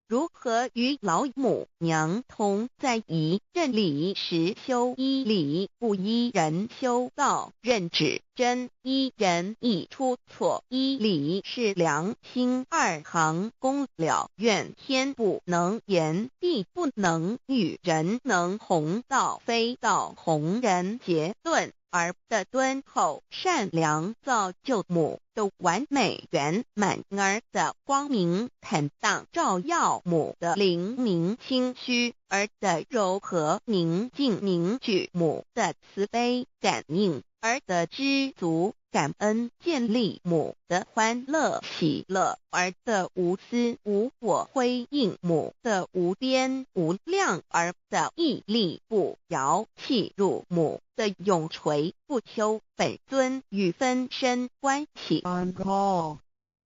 如何與老母娘同在一任理實修依理不依人修道認指真依人易出錯依理是良心二行功了願天不能言地不能語人能弘道非道弘人結論而的敦厚善良造就母的完美圓滿兒的光明坦蕩照耀母的靈明清虛兒的柔和寧靜凝聚母的慈悲感應兒的知足。感恩建立母的欢乐喜乐，儿的无私无我回应母的无边无量，儿的毅力不摇，契入母的永垂不朽本尊与分身关系。 On call.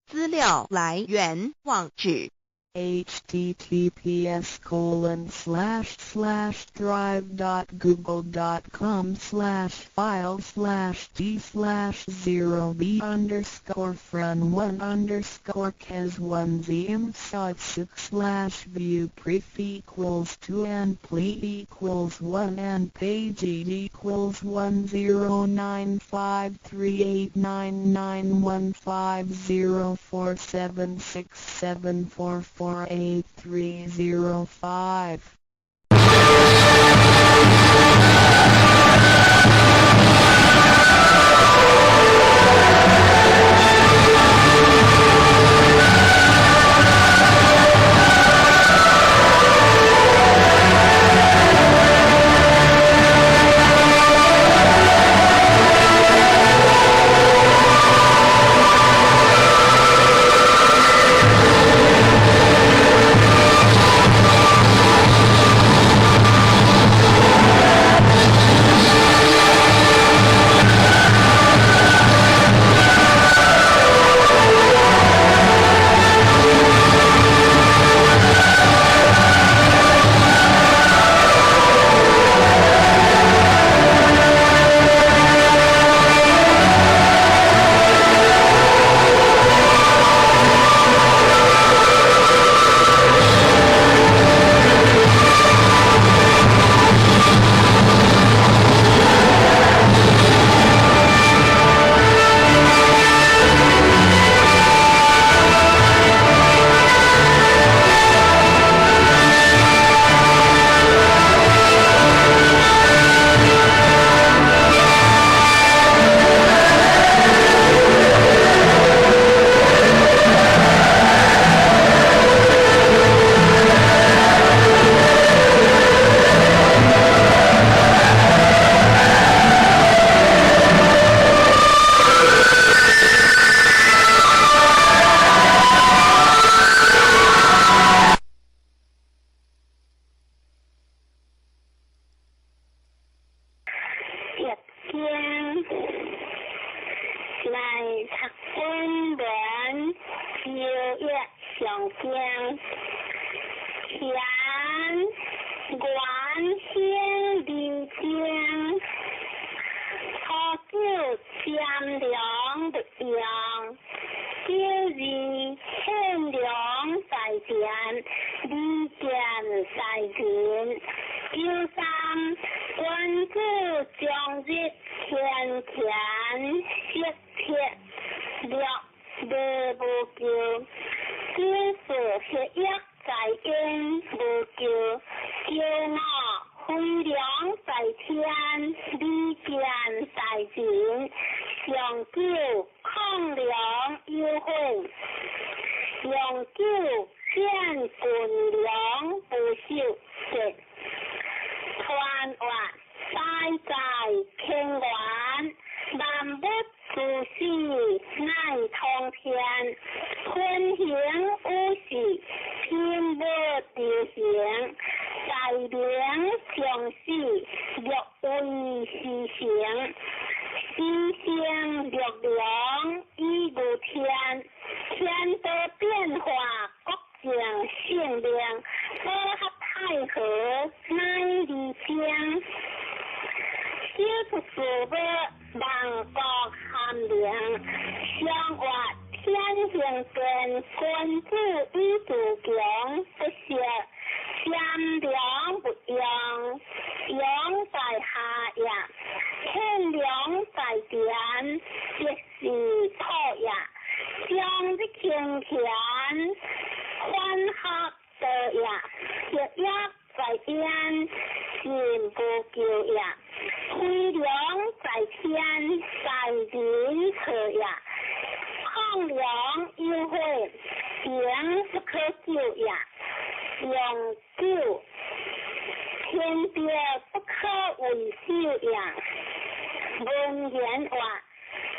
资料来源网址 https://drive.google.com/file/d/0b_fran1_kes1zm6 /view pref = 2 and ple = 1 and page = 109538991504767448305.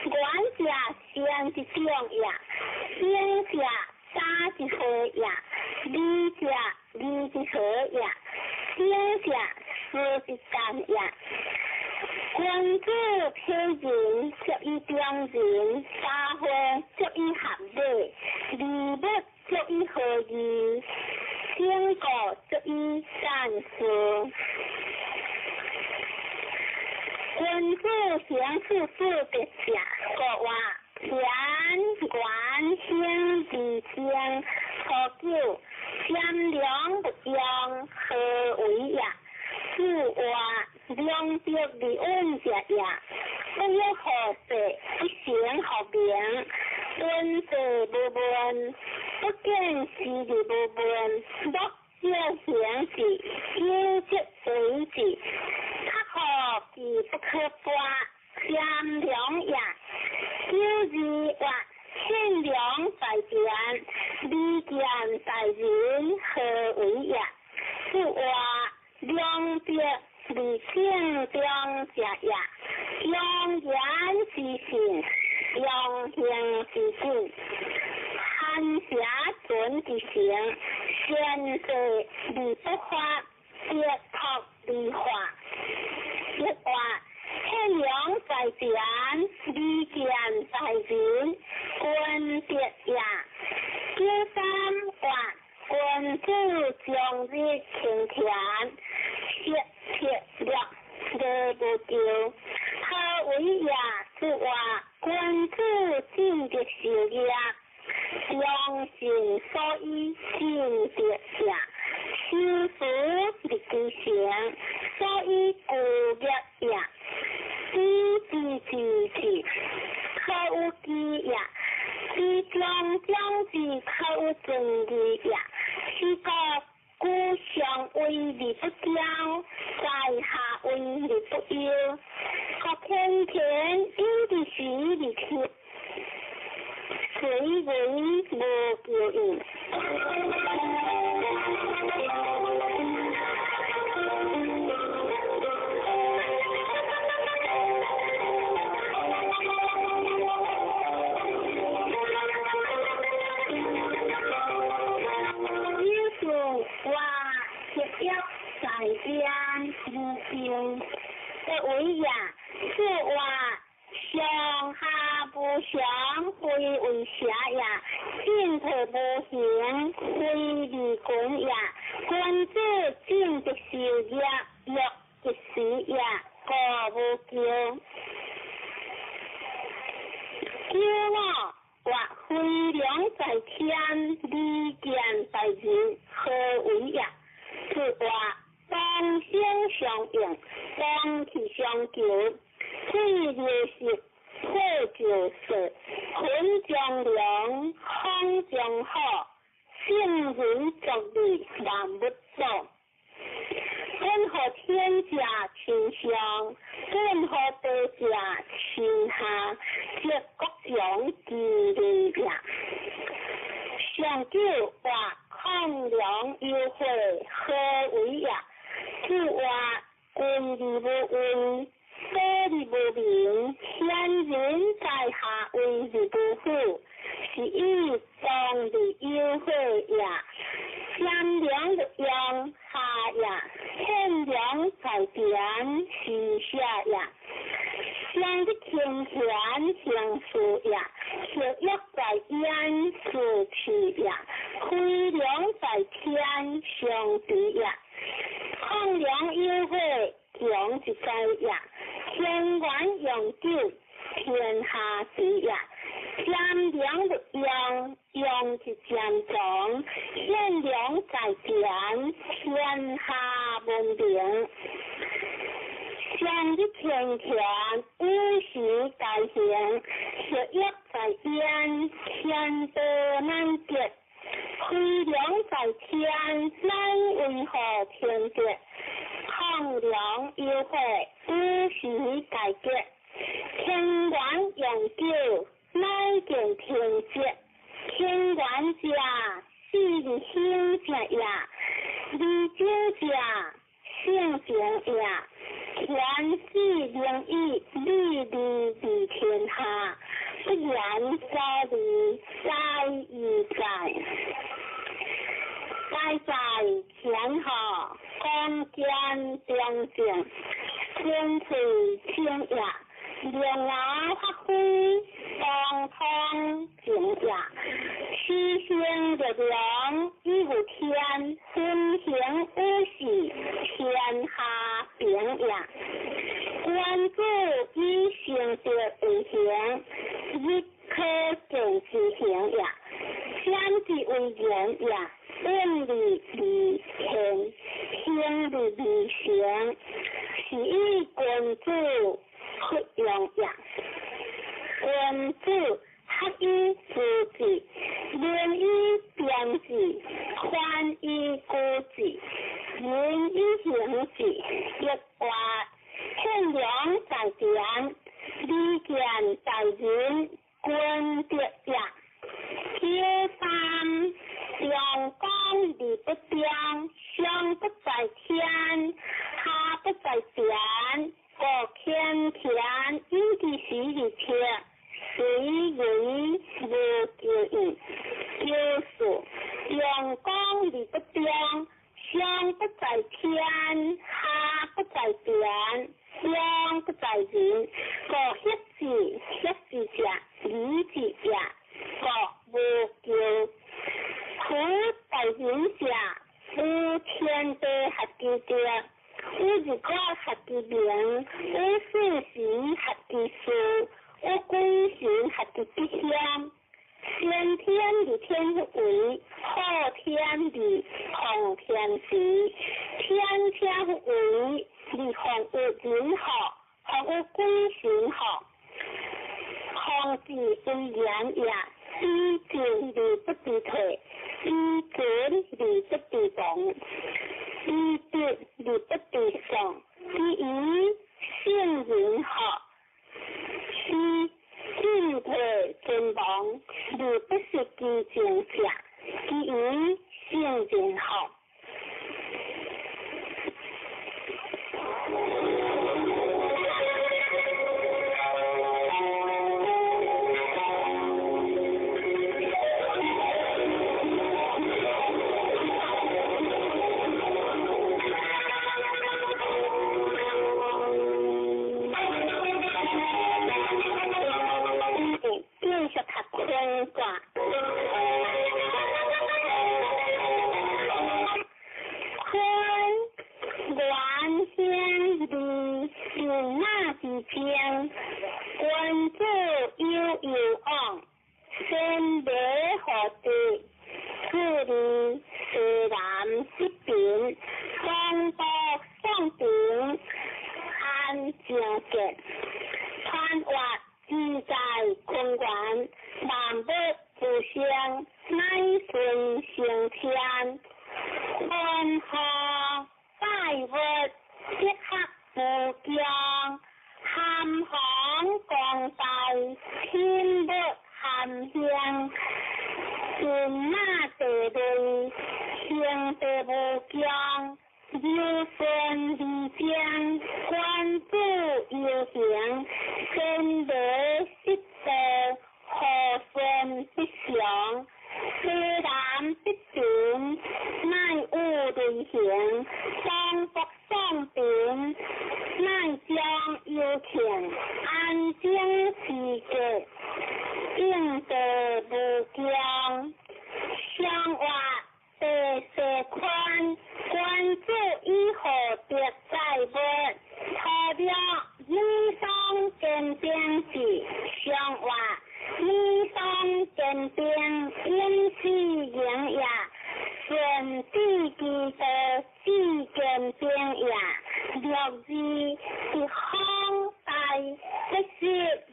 元者善一種也，聖者三一歲也，二者二一歲也，聖者四一干也。君子體仁，足以中人；三會足以合禮，禮物足以和義，整個足以善事。君子行處處德者，國話田元興而精，初九賢良勿用，何為也？子曰：良德而穩者也，不欲好勢，不成學名。敦濟無問，不見時而無問，莫少行之，有則為之。較好其不可拔，賢良也。九二曰：憲良在田，利見在人，何為也？子曰：良德而正中者也，用言之信，用行之信。寒邪存之誠，善事而不發，德託而化。一話憲良在田，利見在人，君德也。九三曰：君子終日勤田，色切略禮無咎，何為也？子曰：君子進德修業，良心所以進德也；修辭立其誠，所以固業也。知之知之，可有知也；知將將之，可有正義也。是故古上為而不驕，在下為而不憂。國天天有之時而天，隨為無求應。在天無咎，得為也。子曰：上下無常，非為邪也；進退無形，非利群也。君子進德修業，樂一時也，故無咎。九五曰：飛龍在天，利劍在人，何為也？子曰：同聲相應，同氣相求，水流石，火就色，雲中龍，風中虎，聖人作義，萬物祖。本乎天者親上，本乎地者親下，則國強其利也。上九曰：亢梁有悔，何為也？子曰：君而無威，所而無名，賢人在下威而不虎，是以當而有悔也。賢良勿用下也，憲良在田是下也。上日勤賢行事也，學業在焉是氣也，飛龍在天上地也。亢梁有悔，強一在也；天元永久，天下治也。賢良勿用，用一漸長；憲良在田，天下文明。上日勤賢，五時大行，學業在焉，天道難得。飛龍在天，乃為何天德？亢梁有悔，五時大吉。天元永久，乃見天節。天元者，四日興者也；二九者，聖情也。天子靈以，利利利天下。下，不言所离，在于在，在在天下，光见中正，纯粹清雅，龙牙发挥，光通正也，七星力量以有天，分行五事，天下平也。君子以成德为行，日可见之行也；先之为言也，远离而行，行离而成，是以君子弗用也。君子学以致志，明以辨志，宽以固志，仁以行志，抑或天良在田，利见在人，君德也。九三，阳光而不中，上不在天，下不在田，故天田以其时而天，随为无求意。九四，阳光而不中，上不在天，下不在田，中不在人，故协之，协之者，理之也，故无求。苦在人者，有天地合其德，有日月合其明，有四时合其事，有鬼神合其吉祥。先天而天为，后天而奉天时，天天为而奉有人福，奉有鬼神福，奉之为言也，以进而不知退，以进而不知亡，以德而不知丧，以以圣人福，是进退存亡，而不失其正者，其以圣人福。继续读坤卦。坤，元兴利，有马之争，君子有攸往，先礼后德，自利西南失平，东北宋平，安正见，川越自在坤元，万物自生，乃顺成天。坤和百物，德合无疆，含弘光大，天物含兴。天马地类，行地无疆，柔顺而正，君子游行，先礼失道，和顺必祥，西南必平，乃有雷行，东北宋平，乃将有庆，安静时节，应地无疆，相活地势宽，君子以厚德载物，土了女双坚兵志，相活女双坚兵，永世营也，顺治其道，至坚兵也。六字是方大，不是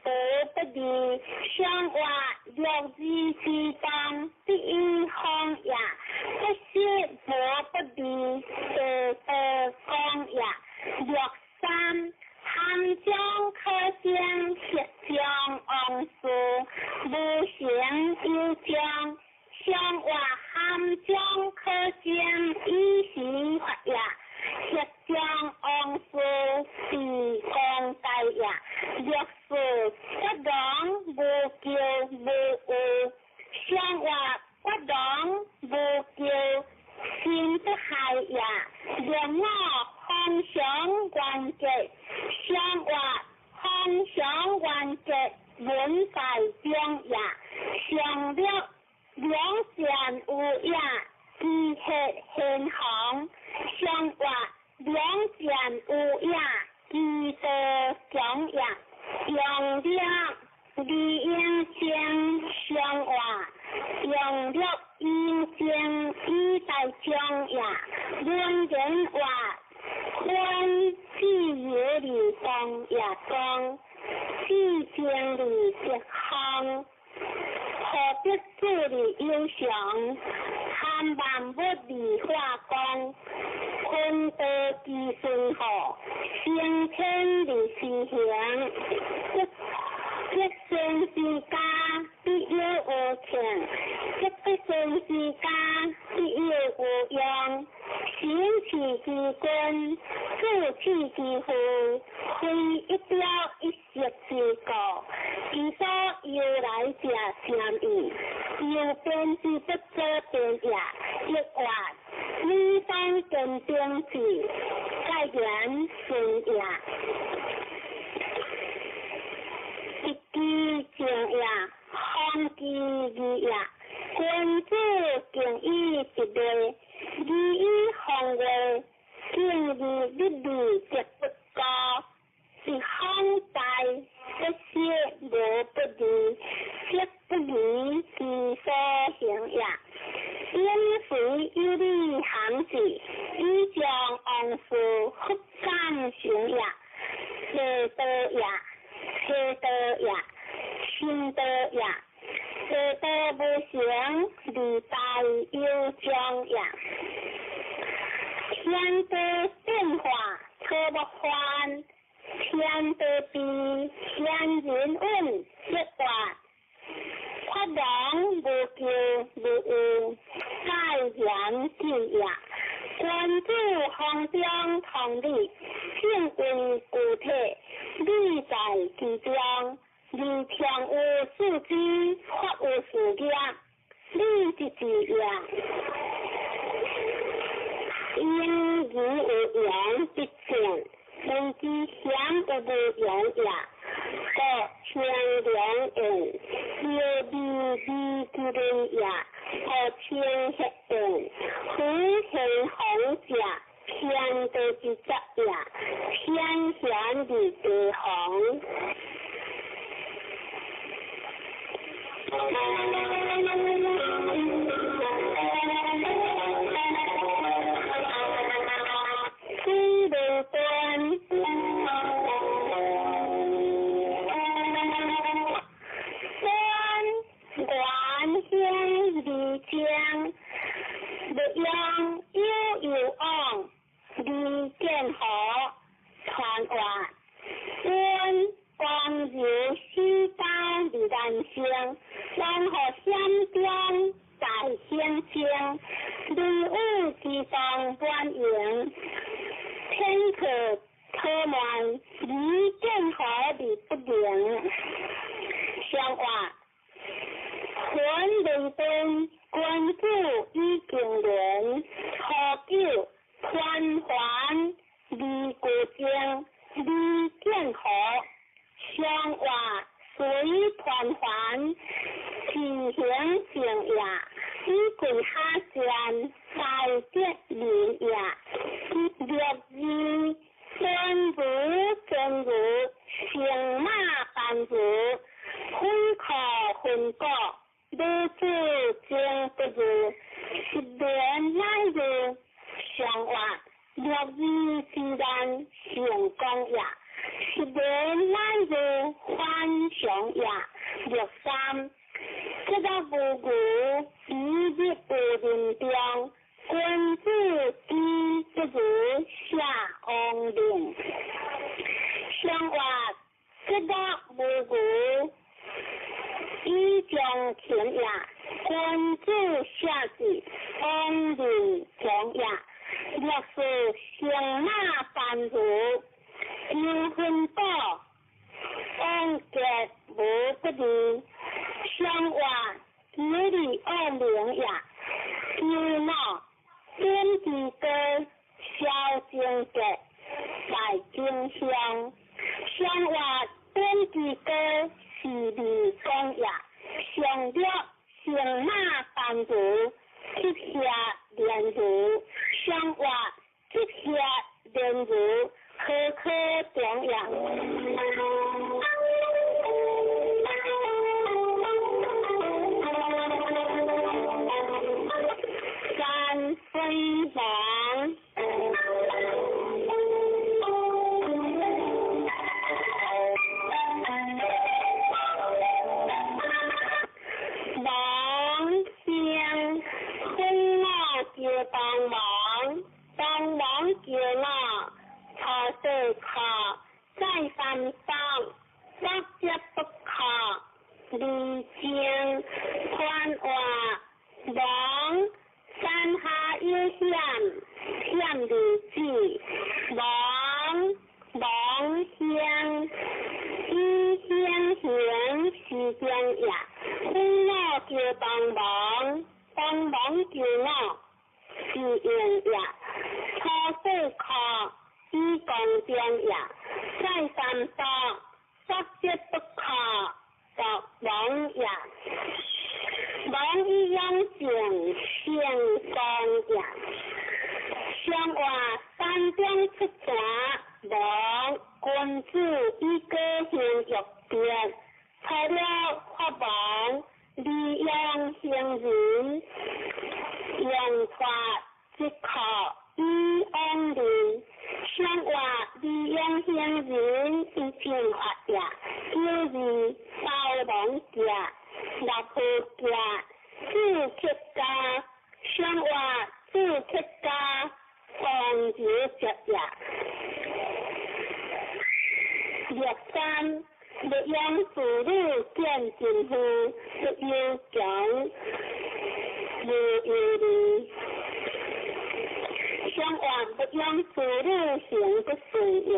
无不利，相活六字之当，必以方也，不是无不利，地道光也。六三，含将可将，协将王事，无形有将，相活含将可将，以时发也，协将王事，地公大也。六四，不容常原則，上活方常原則文在中也，上略兩善有也，知血現行，上活兩善有也，知道強也，用略李應生上活，用略應生以待中也，文言話寬自由而公也公，自正而直行，何得主而有常，含萬物而化光，坤道之順和，升天而施行，積善之家必有餘慶，積不善之家必有餘殃。行事之君，處事之父，非一朝一夕之故。其所由來者甚矣，由邊之不可變也。一活女方堅定志，戒言順也。一枝正也，方其義也。君子敬以直禮，禮以方位，敬而立義則不高。一方大，不屑無不義，則不義之所行也。因隨有理行事，以將往事復感成也。邪道也，邪道也，新道也。邪道無成，利大有將也。天地變化，草木繁；天地悲，天人穩，一活。發亡無咎無憂，戒嚴禁也。君子方中同理，正為具體，理在其中。而常有四肢，法有四業，理之治也。因義有言必正，人之險有無言也。故清涼言，有利利之人也。故清血言，夫現行者，天道之則也。天顯而地行。水流端，端原兴而将，欲用有有往，而见何传话，端光柔四家而难成，然后险中在险中，雷雨之当满盈，天可可慢，而见何而不灵。相话，魂灵灯，君子以敬廉，何久团环而过正，而见何相话随团环，自行正也。以贵下善，大德仁也。六字天如真如，乘馬班如，分可分果，女子情不如，失戀乃如相話，六字之難成功也。失戀乃如反常也。六三，這個無牛，一日無人中，君子之不如下王令。相話，這個無牛，以將勤也。君子下之，王令強也。六四乘馬班如，有分果，王結無不利。相話，有利惡名也。有腦，點之高，消精結，丁香。上活本地高是利讲也，上略乘马班如，执下连如，上活执下连如，科科中也。三分王。王生分我叫帮忙，帮忙叫我，初细课再三当，不接不可，离情宽话王山下有险，险如子，王王乡以乡行是中也，分我叫帮忙，帮忙叫我是用也，初细课以公中也，再三当，不接不可，作王也。王以养正成功也。上话山中出泉，王君子以果行欲别，出了法王，利用行人，用法即可以往人。上话利用行人以正法也，九二包王家，六号家，四客家，上话四客家，王朝接也。六三，欲养子女见真夫，不忧穷，无忧虑。上话不养子女行不顺也，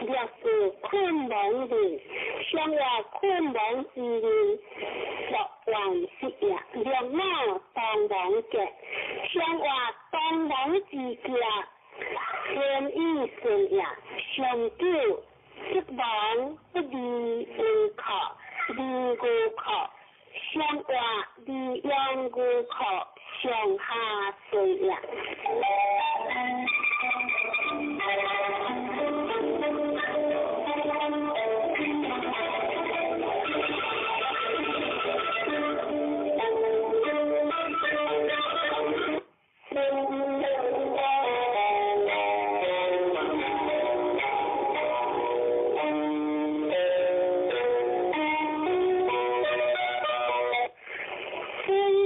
六四困亡日，上话困亡之日，六万失也，六五当亡结，上话当亡之结，天意顺也，上九不亡不离无可，离无可，上话离养无可，上下顺也。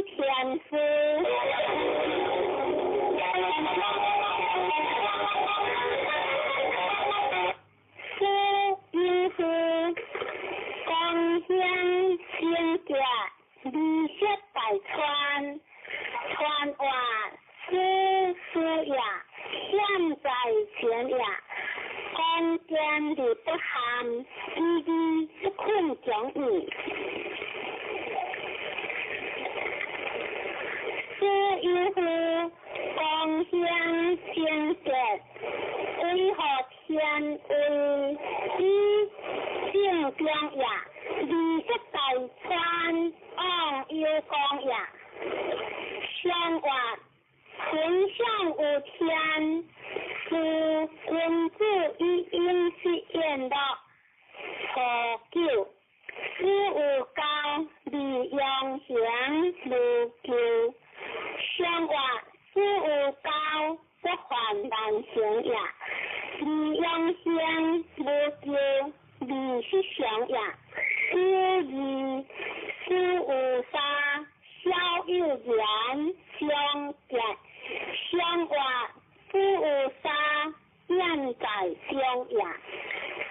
天师，师有师，光显圣洁，离色大川，川话师师也，现在前也，光见而不含，以义不困强义。师有师，光显圣洁，为何天为以正中也？离色大川，往有光也。上话纯上有天，是君子以应是言乐。初九，师有教，利用行无求。上话师有教，不犯难行也；利用行无求，利是上也。九二，师有三，小有言相结。上话师有三，现在上也。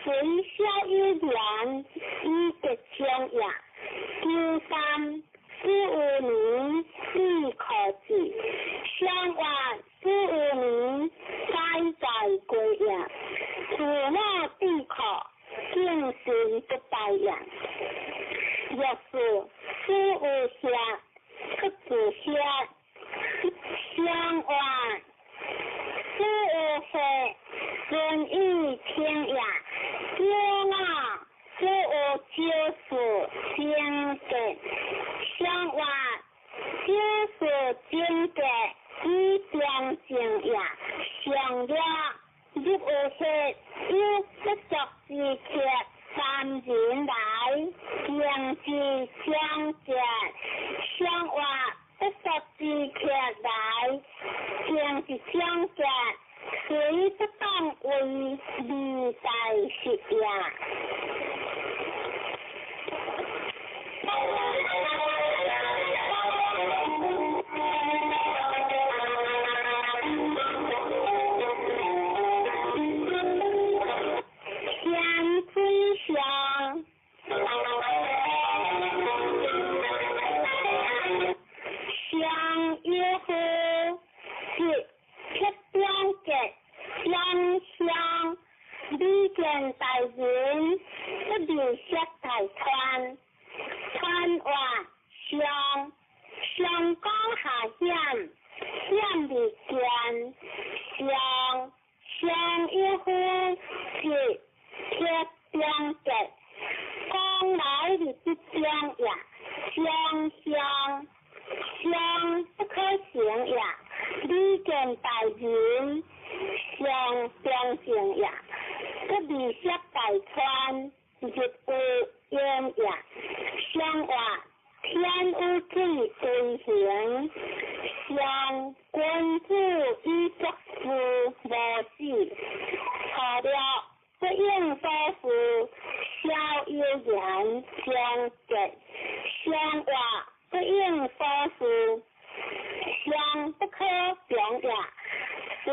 随小有言，以结上也。九三，师有年，四可字。上话师有年，该在归也。自我必可，敬神不败也。六四，师有下，出自下。上话师有下，顺意清也，九五只有招数精结，上话招数精结以中正也，上了入有血有不足之客三人来，行之相结，上话不足之客来，行之相结。谁不当为二大事也？天水上，上有好是。七中结相相，李见大人不离色大川，川话上上讲下险，险未见，上上有好是七中结，讲来是不中也，上上上不可行也。李见大人上中正也，不离色大川日有烟也，上话天有水随行，上君子以作事无死，错了不应所事，小有言相结，上话不应所事。相不可表也，虽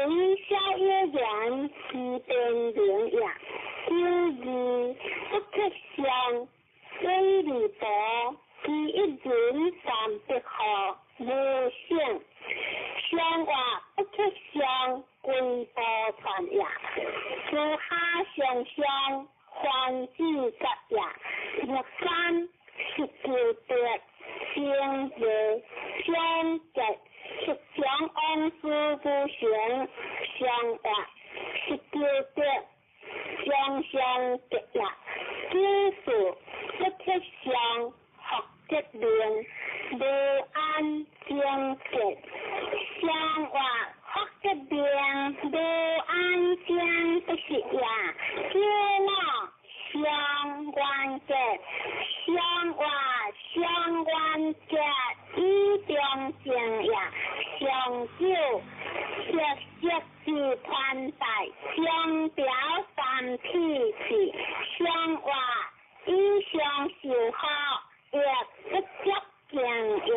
小有言，其变明也。九二不可相，水利薄，其一人三百号无性。相话不可相，归波传也。自下上相，还子节也。六三十九得正月相结。十强王事不成，相话十九得相相结也。九四不可相，福德明无安正结，相话福德明无安正不是也。九五相关结，相话相关结以中正也。上九色色之团带，相表三体是，相话以相受好，亦不足敬也。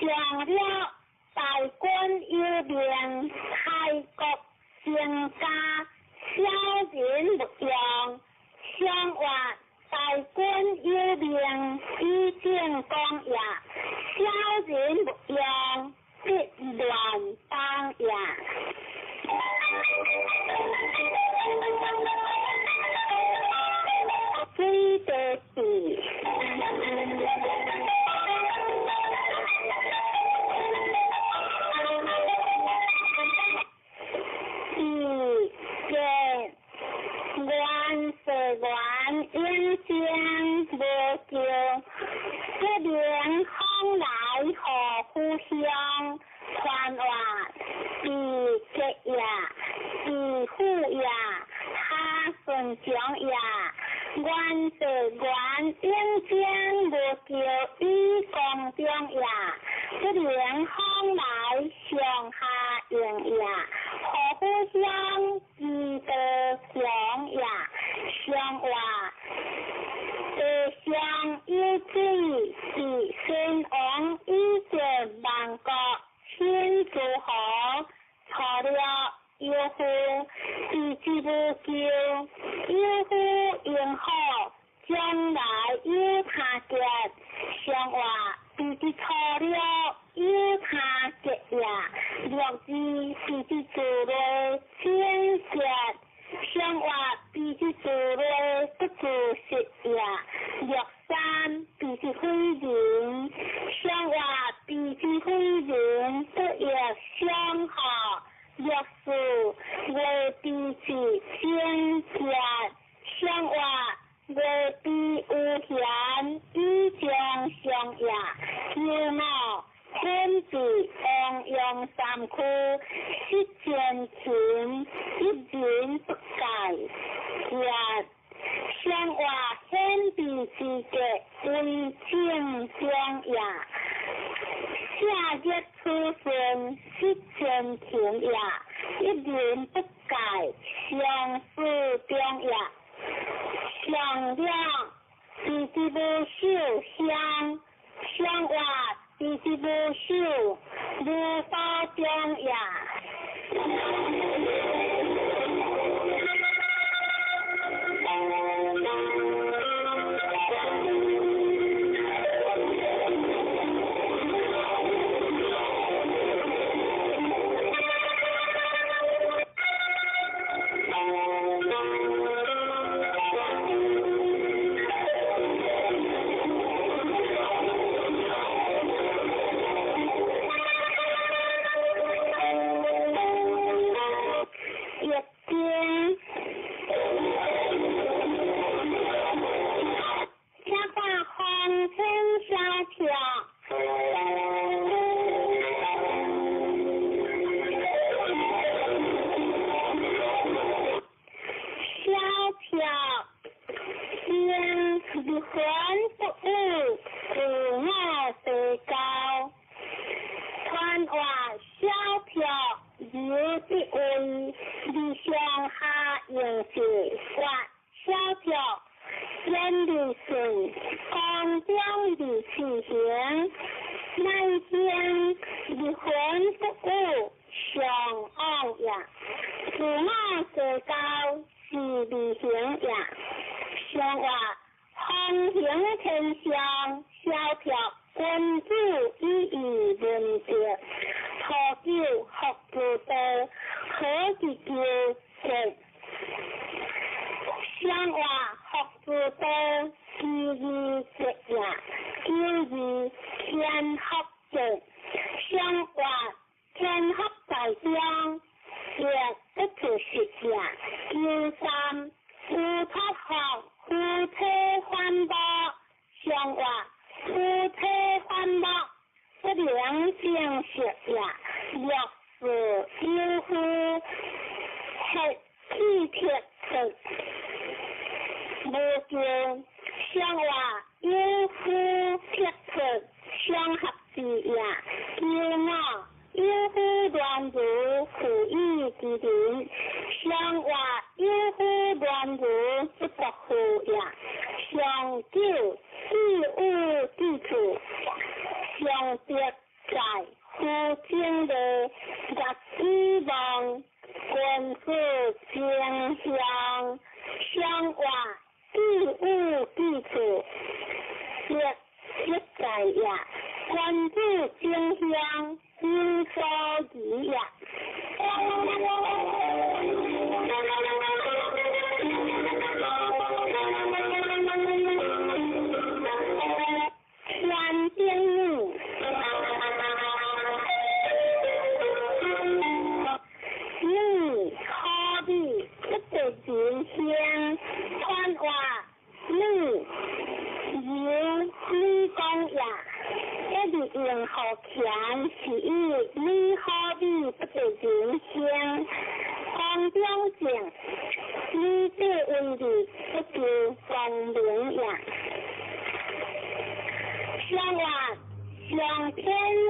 上了大军有命，开国成家，小人勿用。上活大军有命，以正讲也，小人勿用，必乱邦也。水地地。地结原世原永生无救，不明风来何故乡？传话地结也，地富也，哈顺强也。原世原永生无救，以公中也，不明风来上下应也，何故乡？基德强也，上话地上有水，是先王以前万国亲诸侯，错了有夫，地之无救，有夫应好，将来有他结。上话地之错了有他结也，六字地之做了清结。上话地之做了不做实也，六三地之非人，上话地之非人不亦相合。六四月地之清结，上话月地有闲以将相也，九五天地王阳三区，失前勤，一人不改。也上话天地之格为正中也，下日出顺失前勤也，一人不改相思中也。上两地之无守乡，上话地之无守如刀中也。上九四五地处，上大也，君子正向有所疑也。天顶女，女好比不得人香，传话女由女讲也，一直用好强是以女好比不得人香，讲表正，女这为字不求光明也。上话上天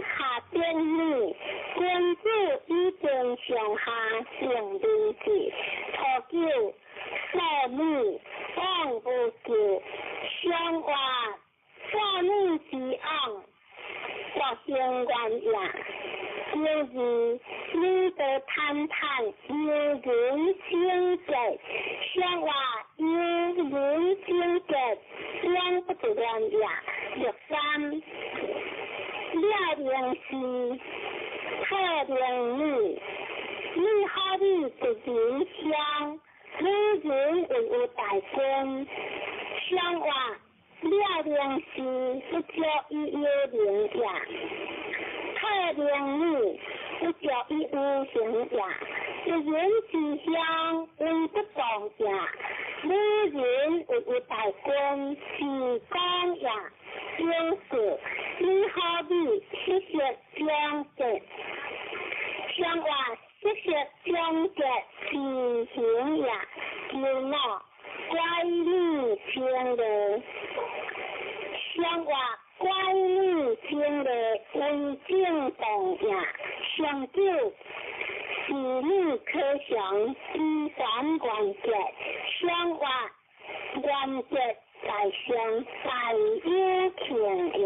下天女，君子以天上下成明志，初九少女往无咎。上话少女之往，国兴愿也。九二女德坦坦，有人清洁。上话有人清洁，两不得乱也。六三了明是特明女，女好比一人香，女人为有大军。上话了明是不足以有名也，特明女不足以有形也。一人之乡为不当也，女人为有大军是讲也。九四女好比七色两节，上话七色两节是形也。九五乖女清乐，上话乖女清乐为正动也。上九是女可祥依传原则，上话原则在上大有庆也。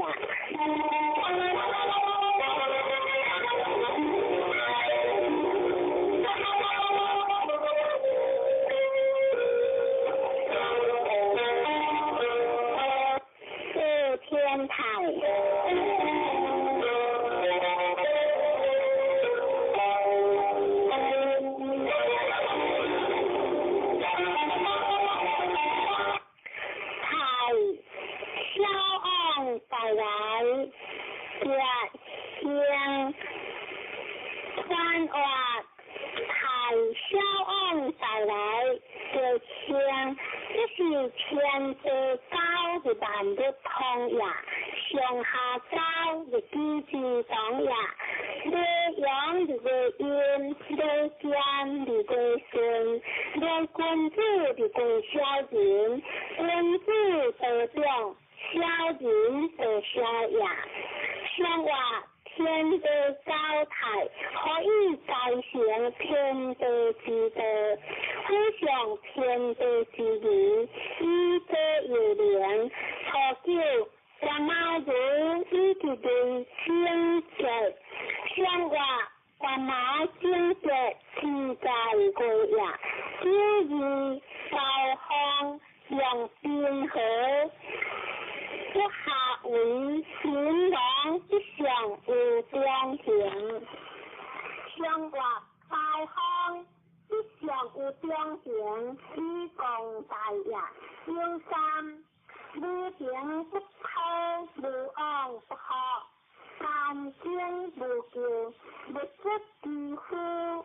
四天台。传话太小王带来的枪，这是天地高的万物通也，上下高的机之同也，礼阳的个阴，礼间的个顺，礼君子的个小人，君子得长，小人得小也。上话天地交泰，可以再成天地之道，互相天地之义，以德有灵。初九，干妈如以及对清洁，上话干妈清洁自在过也。九二高方用平和。不下为秦王之上有中行，上话大方之上有中行，以共大业。九三无情不抛，无往不好，三经无咎，物质之夫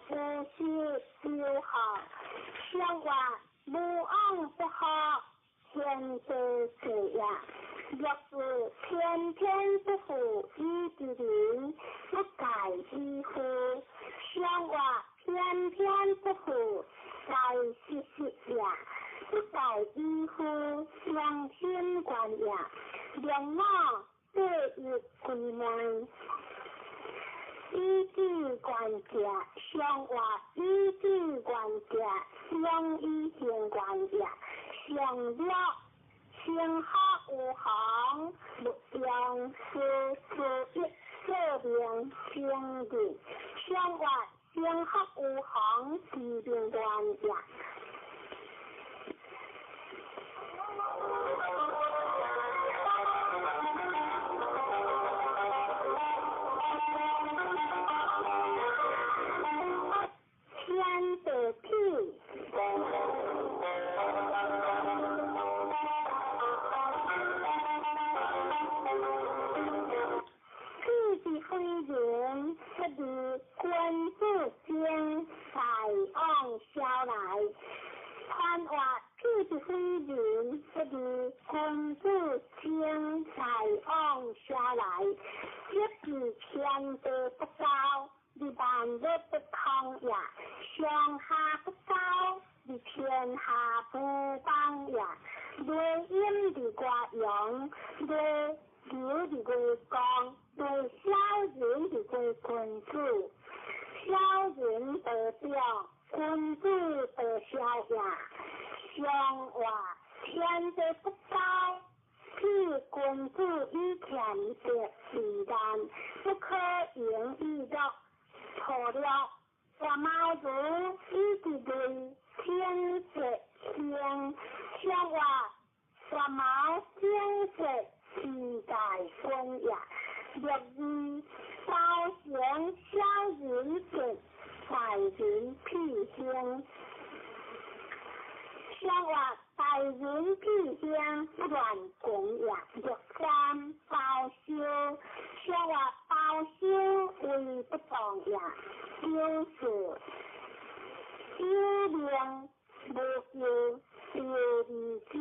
无失丢好。上话无往不好，天地事也。若是天天不负以之人，不改以夫。上话天天不负，在时时也，不改以夫，良心观也。两我对一归门，以智观者，上话以智观者，两以行观也。上了。天下有行，勿用事事一说明生日。上话天下有行，是明愿也。下來，一是天地不高，而萬物不通也；上下不高，而天下不邦也。雷陰而外陽，雷流而外光，雷小人而外君子。小人得表，君子得小也。上话天地不高，譬君子以俭德为难，不可盈以乐。错了，我猫如以之类，天色兴，上话我猫天色之大君也。六二包成小人德，大人屁兴。上话大人屁兴不乱君也。六三包修，上话包修为不当也。九四有命无求丢儿子，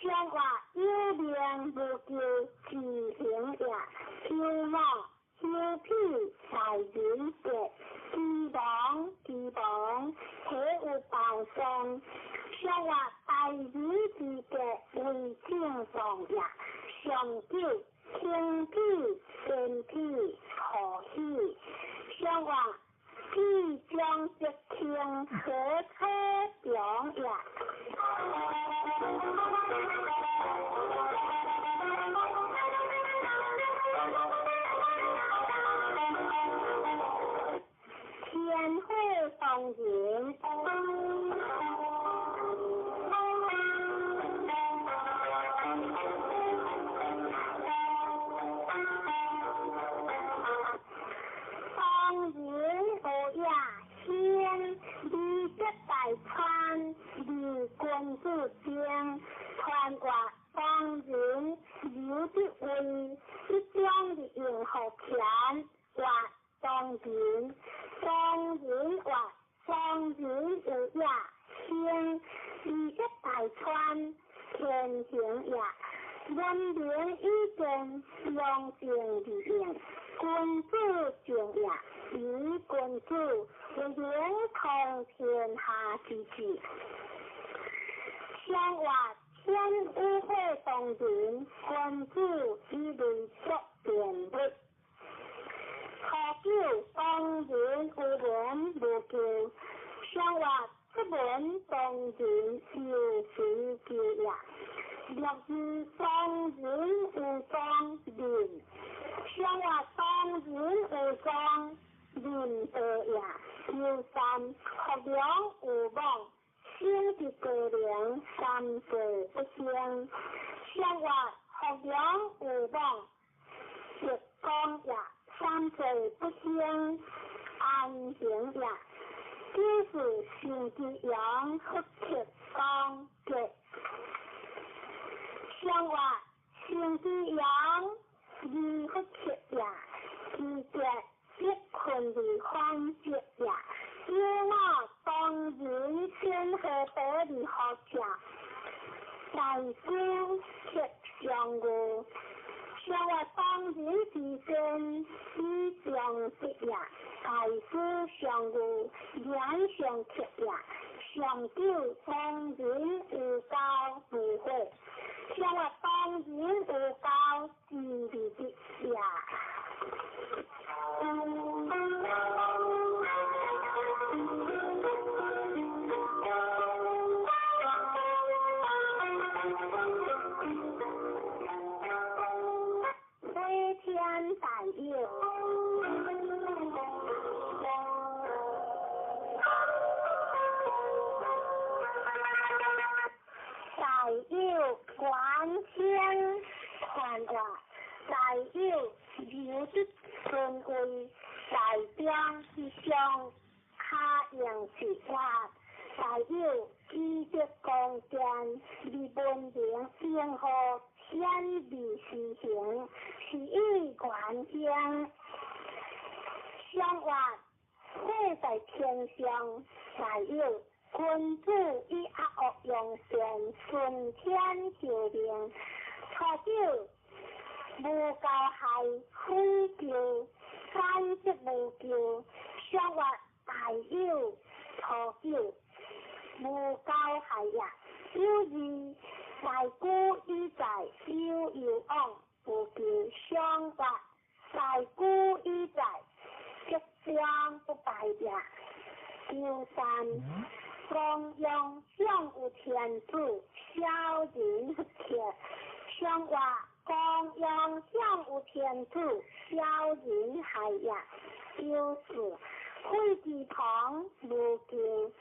上话有命无求自行也。有五有屁大人德，之亡之亡，岂有报丧？上话大人之德为正当也。上九轻屁坚屁何喜？上话屁将则轻，何可强也？天火当人。当人有也先，二则大川，二君子争，传话当人有的位，一将的用好权，话当人，当人话当人有也先，二则大川，天行也。文明以见，良政而应，君子正也。以君子为能通天下之治。上话天有火当人，君子以类作辩物。初九当人有文无求，上话出门当人有随求也。六二当人有当人，上话当人有当人道也。九三学良有望，生伫高龄，三岁不兴。上话学良有望，直讲也，三岁不兴，安行也。九四生之阳，福克光吉。上话生之阳，二福克也，二吉必困而反吉也。有我当人先何得而何者？大师克上语，上话当人之先，以上德也。大师上语，言上克也。上九当人有交无悔，上话当人有交之利的也。飞天大有。大有观天传话，大有留得尊位，大中之上，卡用之法，大有积德光电，而文明应和显而实行，是以观天。上话火在天上，大有君子以阿恶用善，顺天受命。初九無交害悔咎，三則無咎，相活大有初九，無交害也。有二大古以在有有往無咎，相活大古以在吉祥不敗也。九三光陽上有天子，小人不克。相活光陽上有天子，小人害也。九四悔之旁無咎，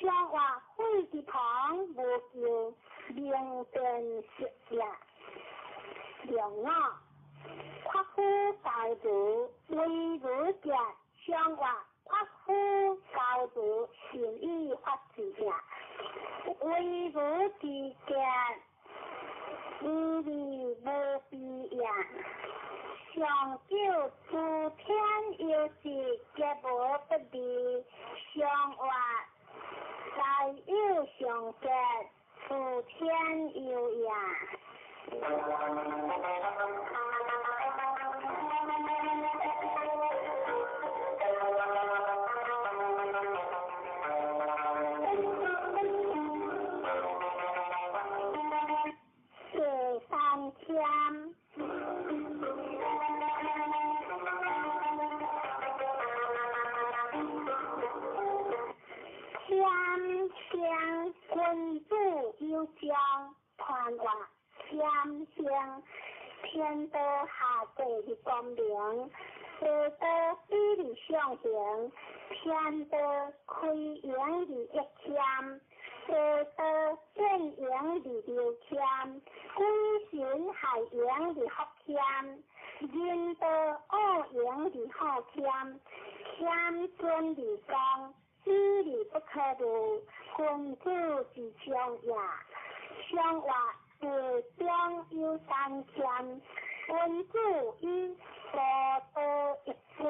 相活悔之旁無咎，明辨識也。兩五夸夫高如为如者，相活夸夫高如善以法治也。为如之见，无利无弊也。上九诸天有时皆无不利，上活大有上格，诸天有也。第三天，天生君子有将，团活天生天道下界的光明，地道比例上行，天道开源的一谦，地道变形的流谦，鬼神害形的福谦，人道恶形的好谦，谦尊的讲，比例不可入，君子之上也。上活地中有三谦，君子以高道一转。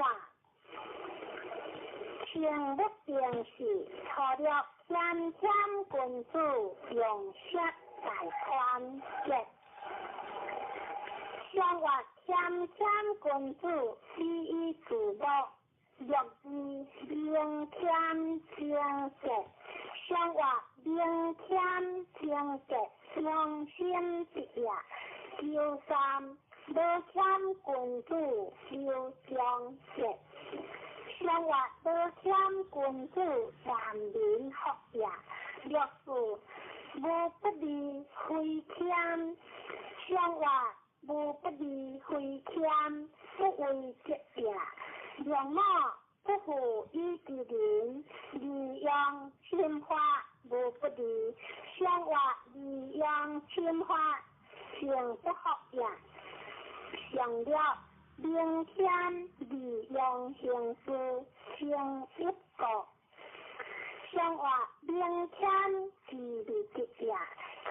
清木定是初六谦谦君子用色大团结。上活谦谦君子以以自乐，乐之明谦清洁。上活明谦清洁，良心之也。九三无谦君子有忠节，上活无谦君子难民福也。六四无不利非谦，上活无不利非谦，不为节也。两五不负以之人，利用心法无不利，上活利用心法情不服也。上了明天利用行事情一国，上活明天之利极也，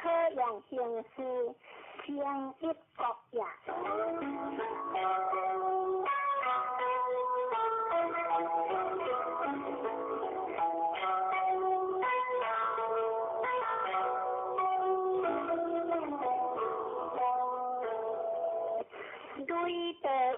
可用行事情一国也。对地有，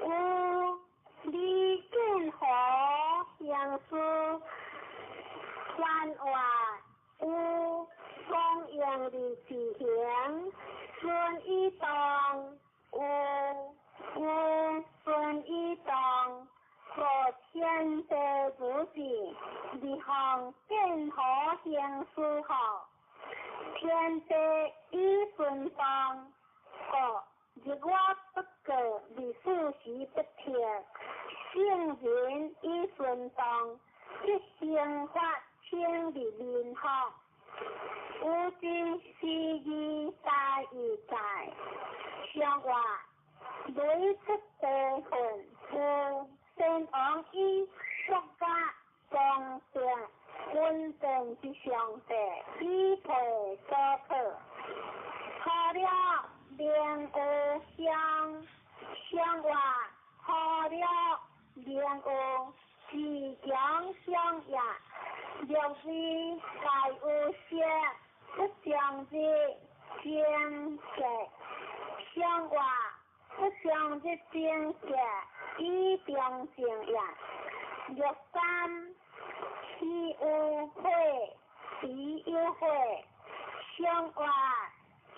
有李建和相思，还话有光荣的自行，孙以当有有孙以当。和天地主子，立项建和行书号，天地以顺当，个日月不过，历史时不停，圣人以顺当，一生发清的民福，有之时义大义在，相话雷出地魂有。先王以国家公正稳定之上帝，以配所可。好了，明有相，相话好了，明有自強相也。六二大有色，不相日正格，相活不相日正格，以中正也。六三岂有火，彼有火，相活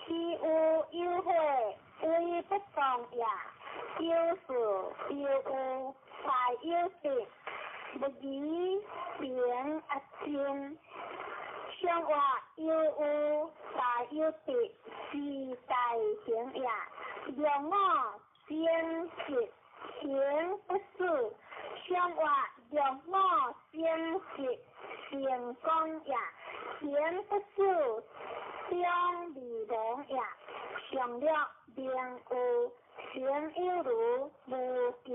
岂有有火，为不动也。有事有有，大有得，不疑平阿真。相活有有，大有得，是大行也。六五正直，行不死。相活六五正直，成功也。行不死，中未亡也。上六明有，行有如无咎。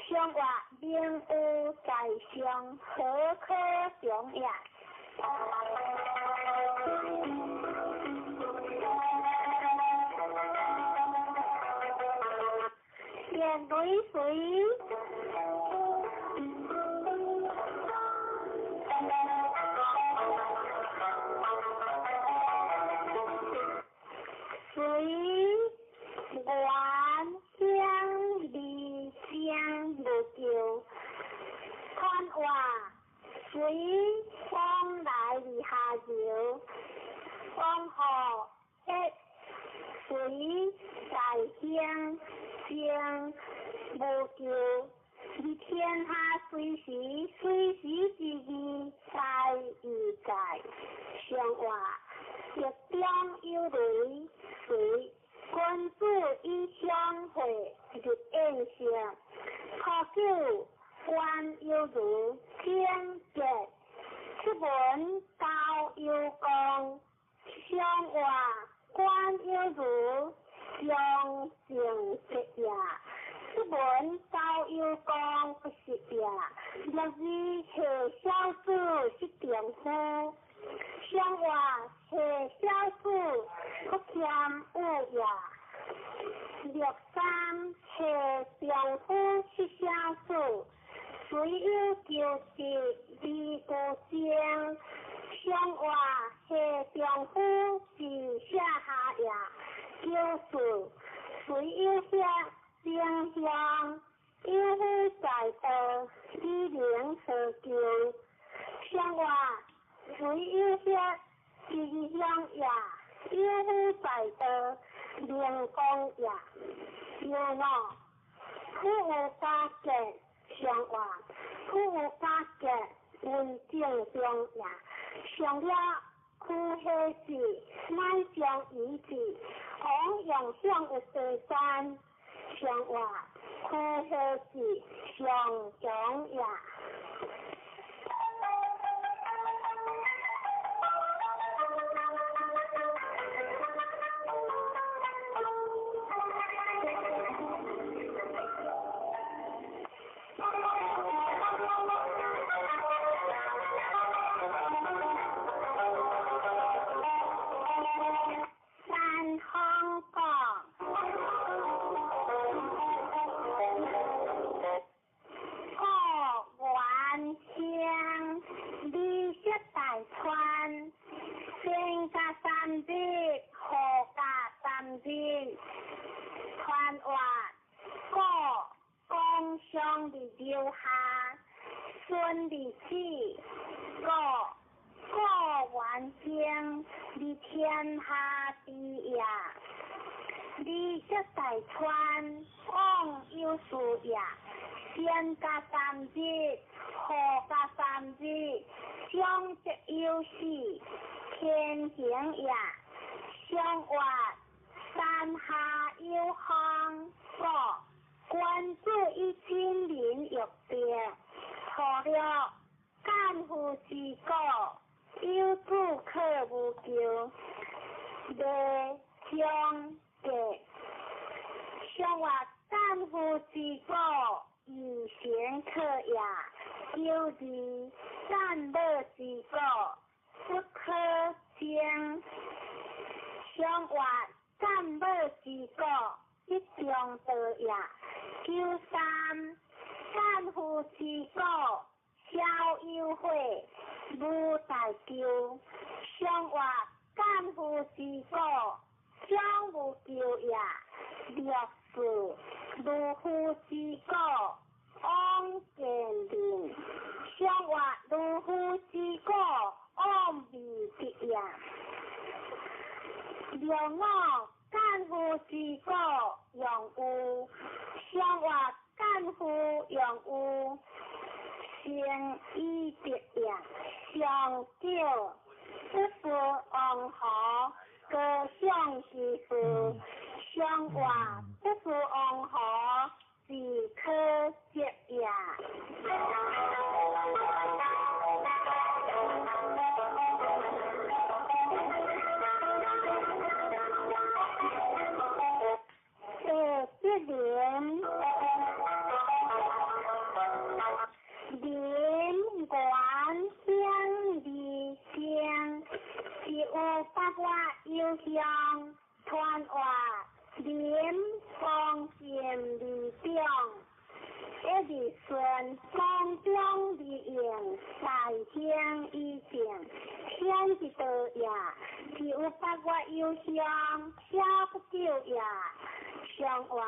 相活明有在上，何可穷也？电雷水。随愿乡离乡无求，看话随风来而下流，风雨一随在乡乡无求，而天下随时随时之义在与在，相话日中有雷随君子以相会日宴席，初九官有如天杰，出门高有功，相话官有如相正直也。出门高有功不是也，六二下小子是丈夫，相话下小子不谦有也。六三下丈夫是小子，虽有求得而无争，相话下丈夫是下下也。九四虽有下正向，有夫在道，以能何求？相话虽有下吉祥也，有夫在道，灵光也。六五苦有加结，相话苦有加结，为正中也。上了苦下子，乃将遗子，王用向有地山，相话苦下子，上强也。山风讲，故原乡离石大川，先甲三日，后甲三日，传话故公上伫留下，孙伫子，故故原乡伫天下之也。离石大川，往有事也。先甲三日，后甲三日，相则有死，天行也。相话山下有风，故君子以亲民欲定，初六干夫之果，有子可无求，未将格。相话干夫之果，以行可也。九二干乐之果，不可争。相话干乐之果，一中道也。九三干夫之果，小有悔，无大咎。上话干夫之果，将无咎也。六四，如夫之果，往见人。上话如夫之果，往未得也。六五，干夫之果，用有。上话干夫用有，成以得也。上九，不是王侯，高尚之事。上话不是王侯，是可惜也。第一联，林原乡二乡，是有八月有乡，传话林方正二中，一日顺风中而用，大兴以正，显一道也。是有八月有乡，小不久也。上话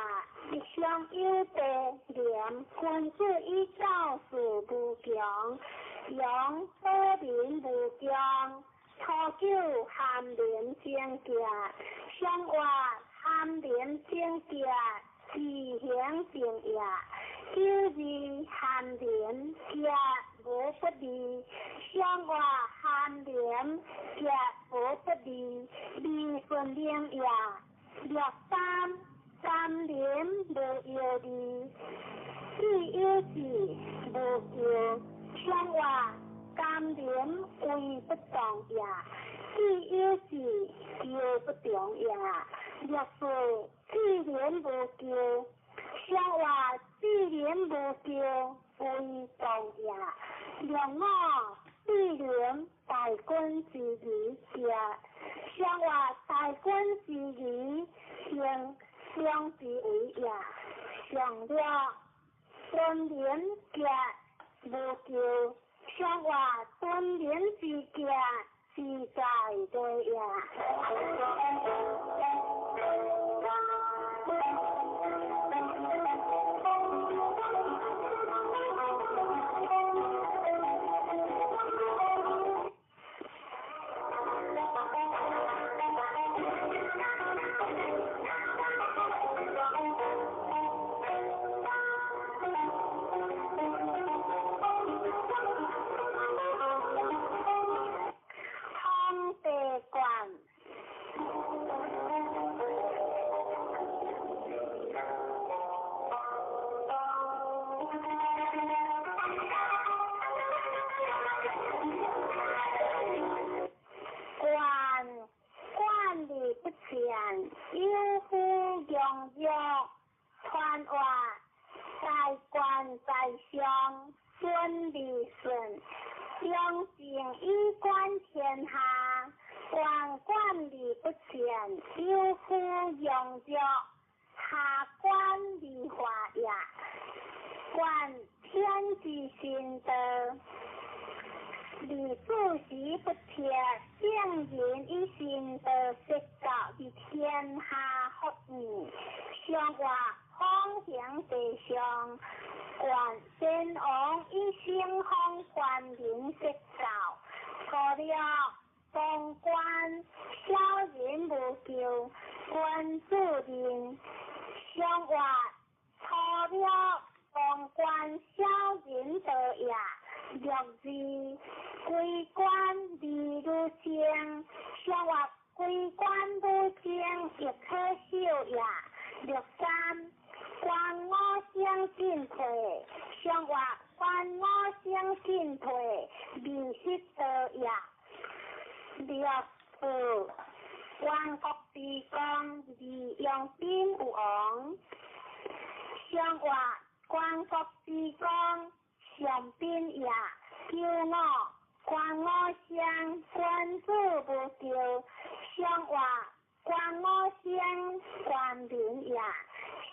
一向有地廉，君子以教事无穷，用保民无穷。初九含廉贞洁，上话含廉贞洁，自行正也。九二含廉洁无不利，上话含廉洁无不利，利顺灵也。六三三廉无忧虑，既有志无求。上话甘廉为不动也，既有志求不动也。六四志廉无求，上话志廉无求为动也。六五志廉大君之义也，上话大君之义行相之为也。上六尊廉洁无求，上话尊廉之洁自在对也。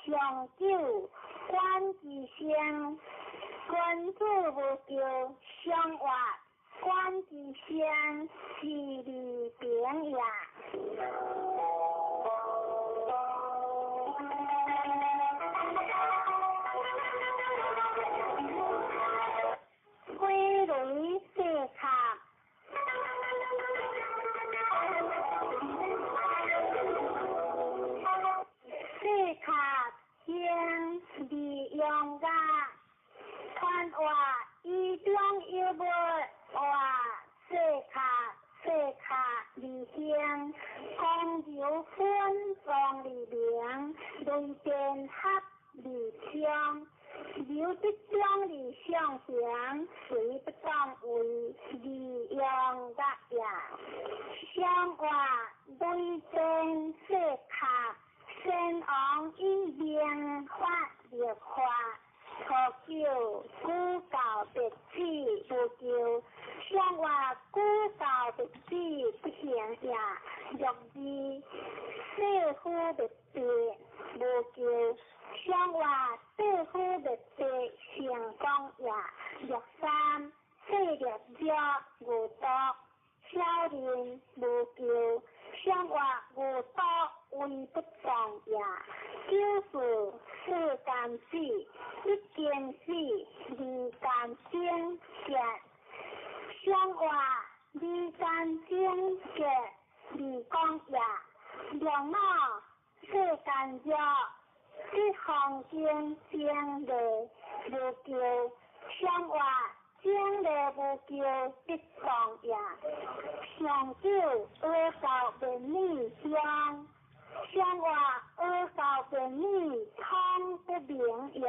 上九管之声，君子无求，上活管之声是利平也。飞雷四卡。四卡经利用噶，传话以中有无话四卡四卡离兴，公牛分王利明，雷电合利昌。刘德忠李尚贤，随不当为利用噶呀。相话雷电四卡，先王以明法立法，初九古教别子无求，相话古教别子不行也。六二四夫别子无求，相话四夫别子成功也。六三四六六五多小人无求，相话五多为不当也。九四四间子，一间子，二间精结，相话二间精结二讲也。两脑四间弱，一方经精力无求，相话精力无求不当也。上九阿教便女相，相话阿教便女通不明也。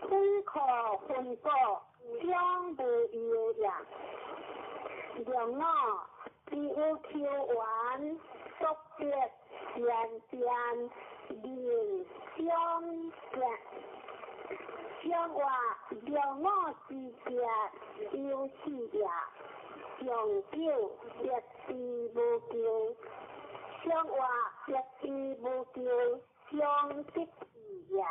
非可分果，将无有也。六五，只有求缘，速得善变，人相见。相话六五之别有四也，上九得之无求，相话得之无求，相得也。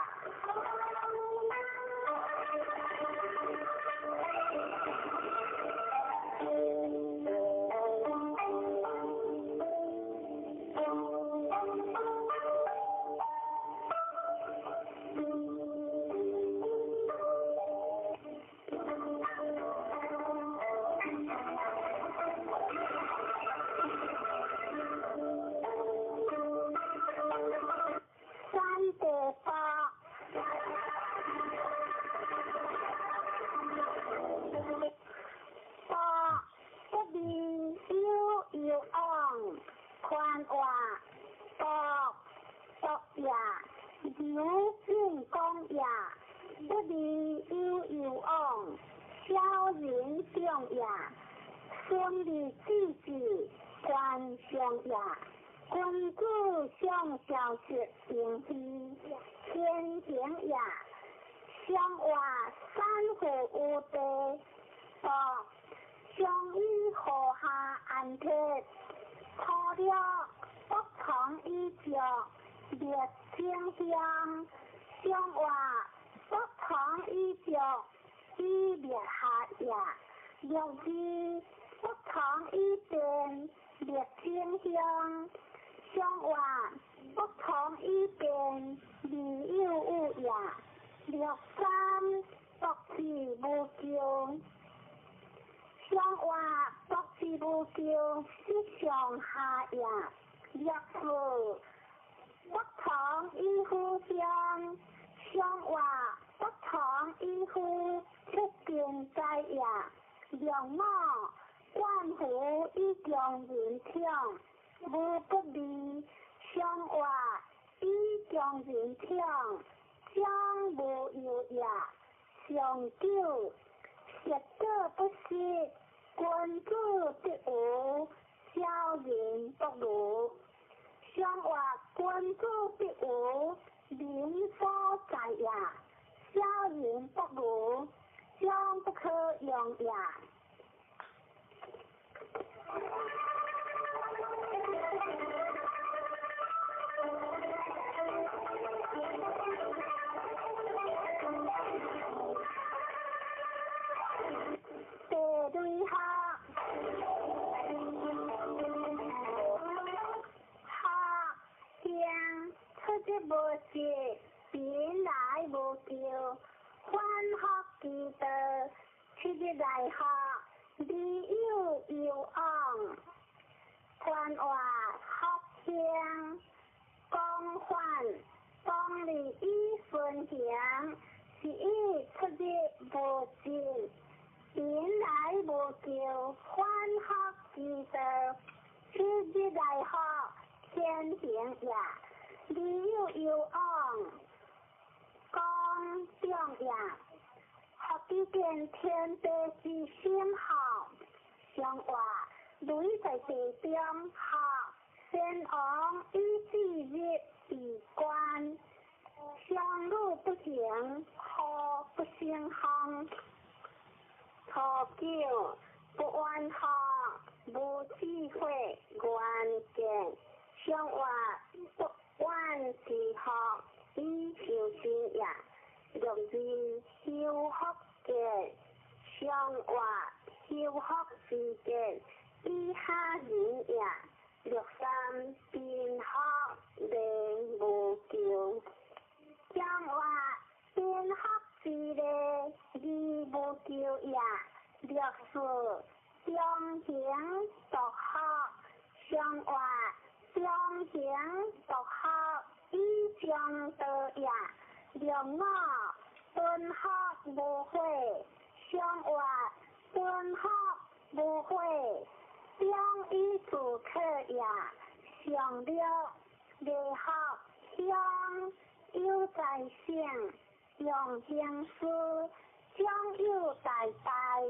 楊行師長有大大，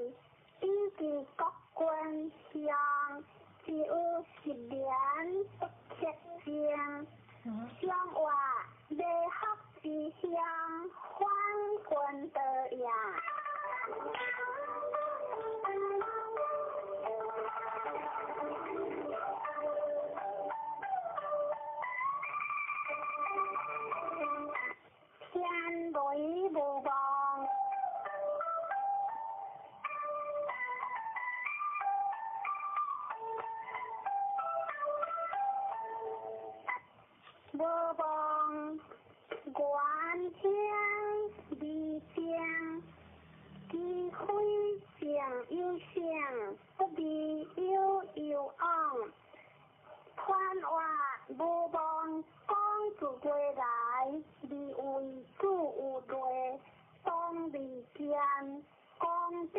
以及國軍鄉，只有十年不克正，相話美福之鄉，反軍道也。天雷無望。無望原天未正，機非正有性，不離有有往。傳話無望講自過來，離為主有內，當未見，光中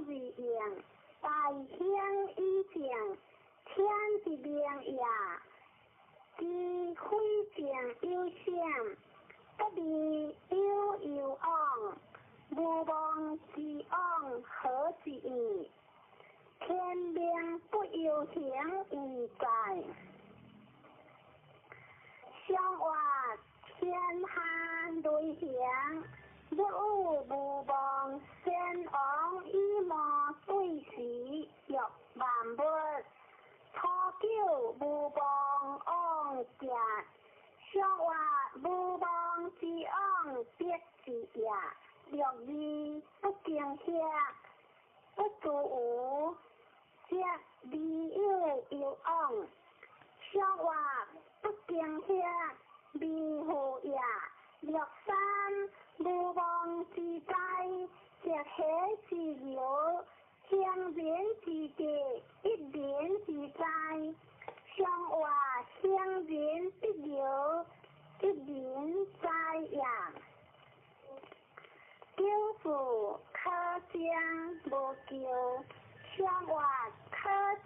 而應，大興以正，天之明也。機非正有性，不離有有往，無望之往何之意？天命不由行而在，相話天下雷行，若有無望，先王以魔對時欲萬物。初九無望往行，相話無望之往必之也。六二不驚嚇，不足無，則未有有往。相話不驚嚇，未乎也。六三無望之災，則喜之由。行人之德，一人之災。相話行人必由，一人災也。九四可將無咎，相話可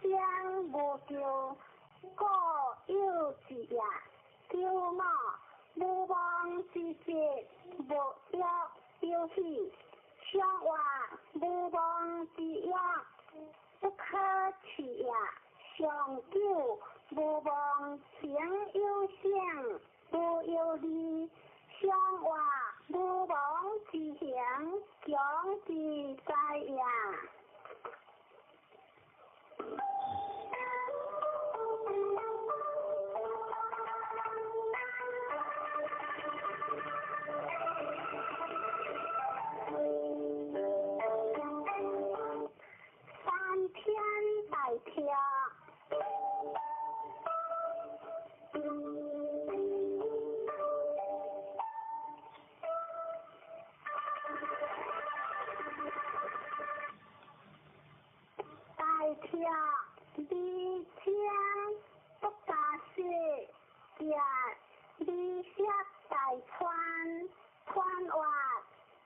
將無咎，故有之也。九五無望之節，無欲有喜。相話無望之欲，不可取也。上九無望行有性，無有利。相話無望之行，強之災也。三天大跳，大跳李清不加雪，食李色大川，川话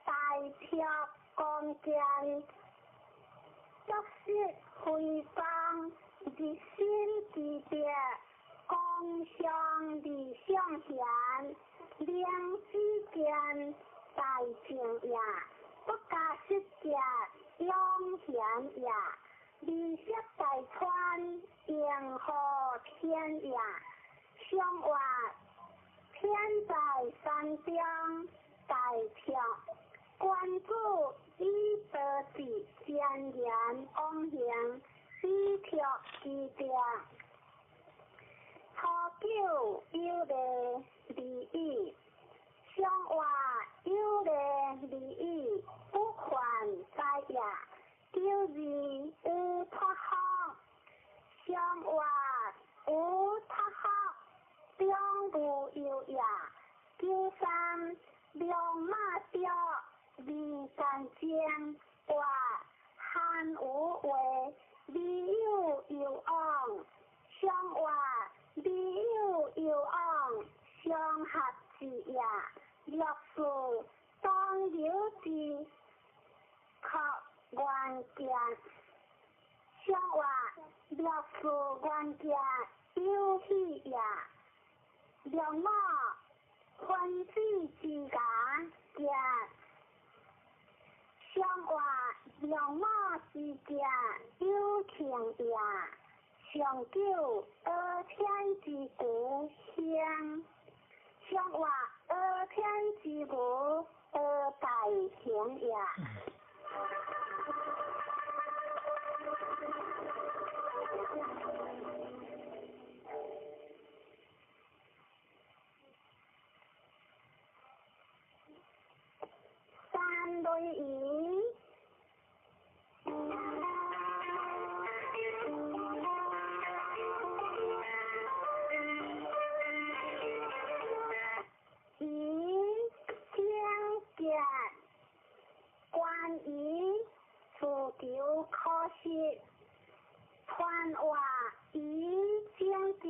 大跳光剑。足色非方，日新之德，光上理上贤，明之见大正也，不加失者永贤也。李色大川，迎何天也？相话天在山中，大跳。关主以德治，善言往行，以托之德。初九有礼利义，相话有礼利义，不犯灾也。九二有托福，相话有托福，中无忧也。九三龙马雕。未干净，话汉无话，未有有往，相话未有有往，相合之也。六四当有之，可原件，相话六四原件有喜也。两马分子之间。杰，上活龙母之杰有情也，上九阿天之故乡，上活阿天之无阿大行也。三类鱼。鱼精杰，关于自求可惜，传话鱼精杰，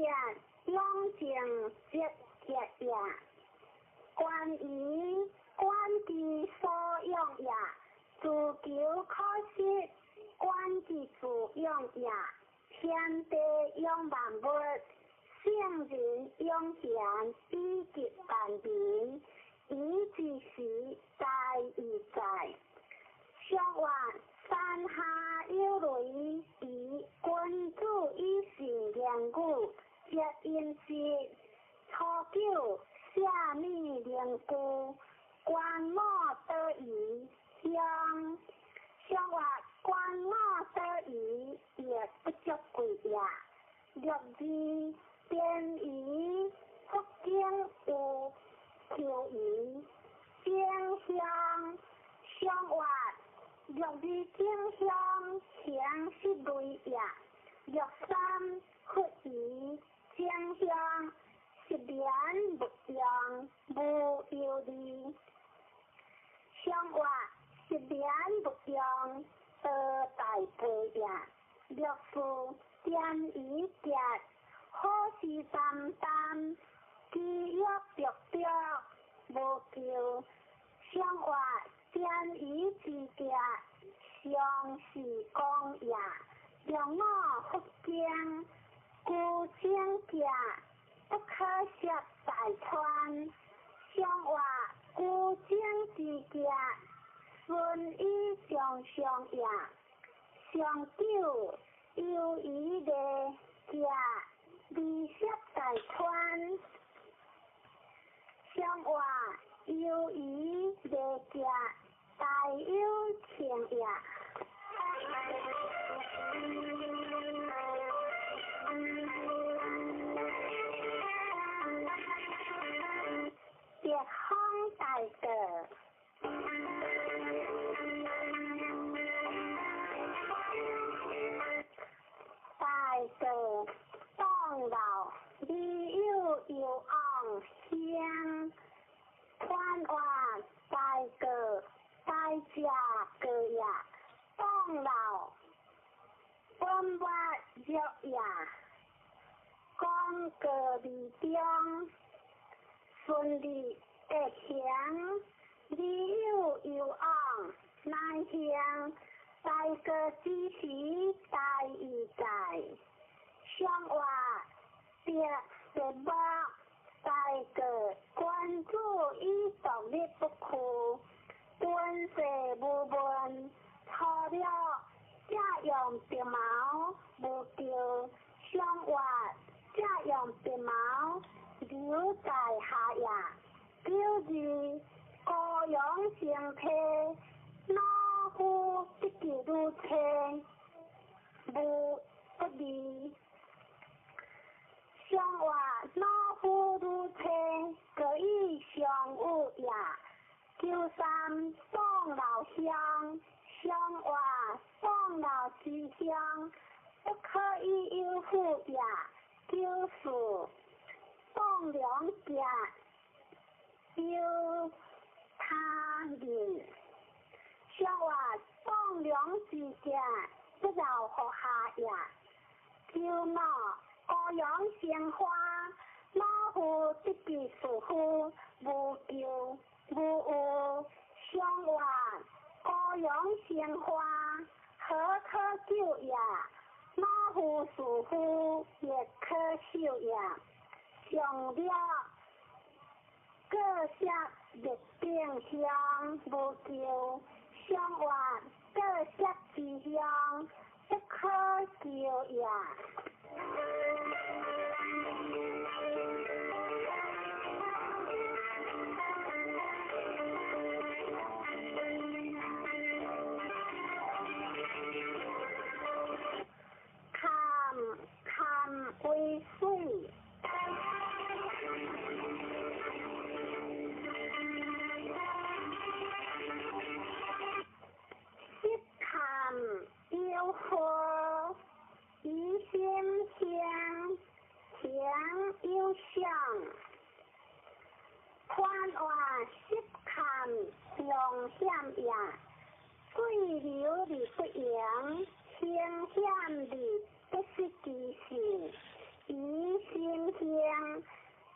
养成积极也。关于管之所养也，自求可惜，管之自养也。天地养万物，圣人养贤以及万民，以之时在亦在。上话山下有雷，以君子以信言语，接音节。初九下米灵菇，关母得鱼香。上话关母得鱼，亦不足贵也。六二边鱼，福建有秋鱼，正香。上话六二正香，形是类也。六三佛鱼，正香。一言不用，无忧虑。上话一言不用，得大悲也。六四点一节，好事担当，饥饿着着，无求。上话点一之节，常是讲也。六五福经，孤精节。不可涉大川，上话孤精之节，顺以上上也。上九由于的节，离涉大川，上话由于的节，大有情也。别方大道，大道当老，你有有昂香，传话大道大家个呀，当老本我热呀，讲个理中。顺利的行，你有有往难行，大过之时大义在，上话别别目，大过关注以独立不屈，军事无问，初了这用白毛无救，上话这用白毛。留在下也，九二高阳生体，老夫得记如车，无不利。上话老夫如车，各以相有也。九三宋老乡，上话宋老之乡，不可以有负也。九四。放两只有他人，上话放两只只不饶河下也。九五高阳生花，老夫得记师傅无求无有。上话高阳生花，何可救也？老夫师傅亦可修也。上了各色熱頂鄉無求，上活各色之鄉不可求也。坎坎為水。色坎有火，以心行，行有相。寬活色坎常險也，水流而不盈，行險而不失其性。以心行，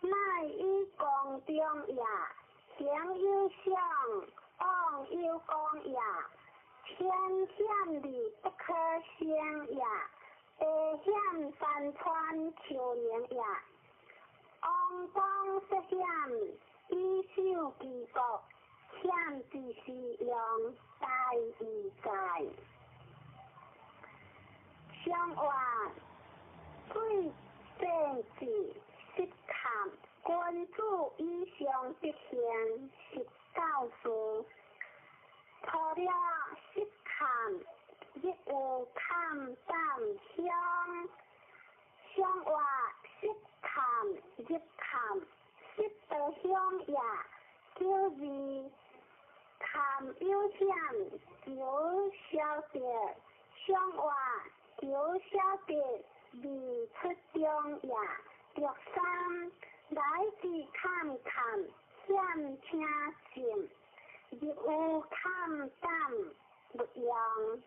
乃以光中也。行有相，往有光也。天險而不可生也，地險山川丘陵也。王公涉險，以守其國，險之是用，大義在。上活水政治失坎，君子以上德行，是教示。除了失坎，亦有坎胆鄉。上活失坎入坎，失道鄉也。92坎有險，求消得。上活求消得，未出中也。63來自坎坎，險聽靜。入有坎膽勿用。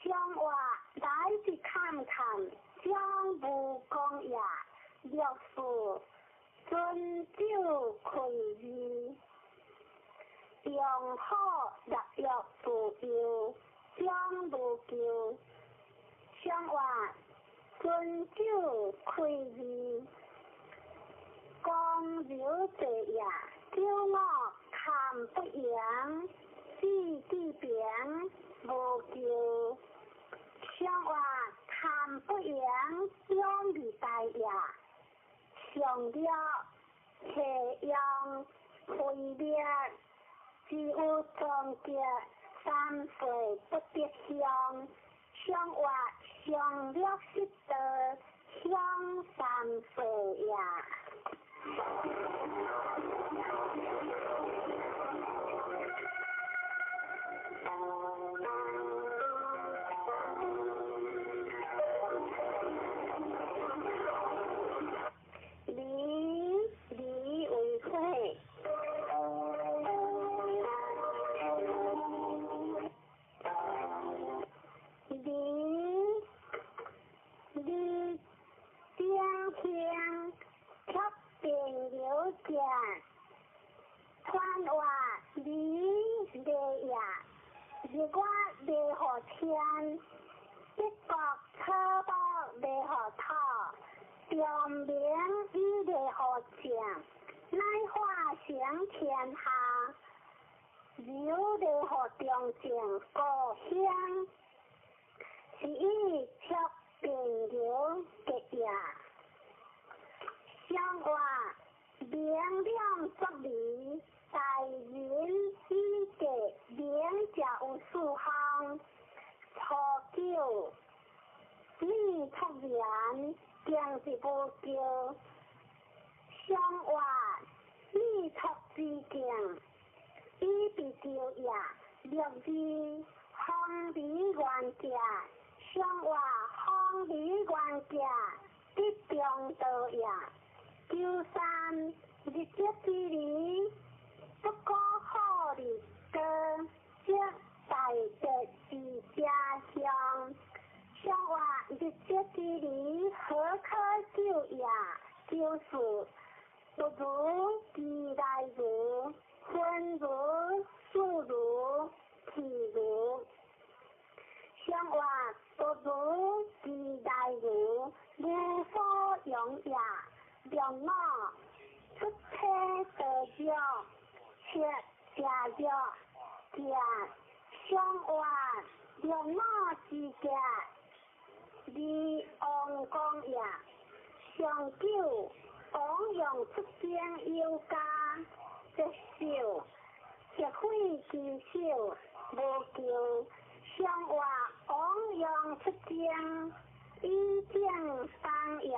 上活來自坎坎，將無功也。64尊酒開義，用好立約自由，將無求。上活尊酒開義，光流者也。95坎不盈，志地平，無求。上活坎不盈，兩二大也。上了斜陽毀滅，只有終結三歲不得鄉。上活上了失道，鄉三歲也。離離為火，離離頂鄉，卻變流者，傳話離離也，日月離予天，北國草木離予土，長明以離予正，乃化成天下，流離予中正故鄉，是以卻變流結也。上活明亮作理，大仁以德，明者有四方。初九，米出言，定是無求。上活米出之境，以被求也。62方離原者，上活方離原者，得中道也。93日德之理，不可好日高，則大德之家鄉。上活日德之理，何可救也？94不如其來如，分如數如譬如。上活不如其來如，無所用也。65出體道場，七食藥食上活兩腦之格二王公也，上九王陽出征有加接受社會之手無求上活王陽出征以正當也。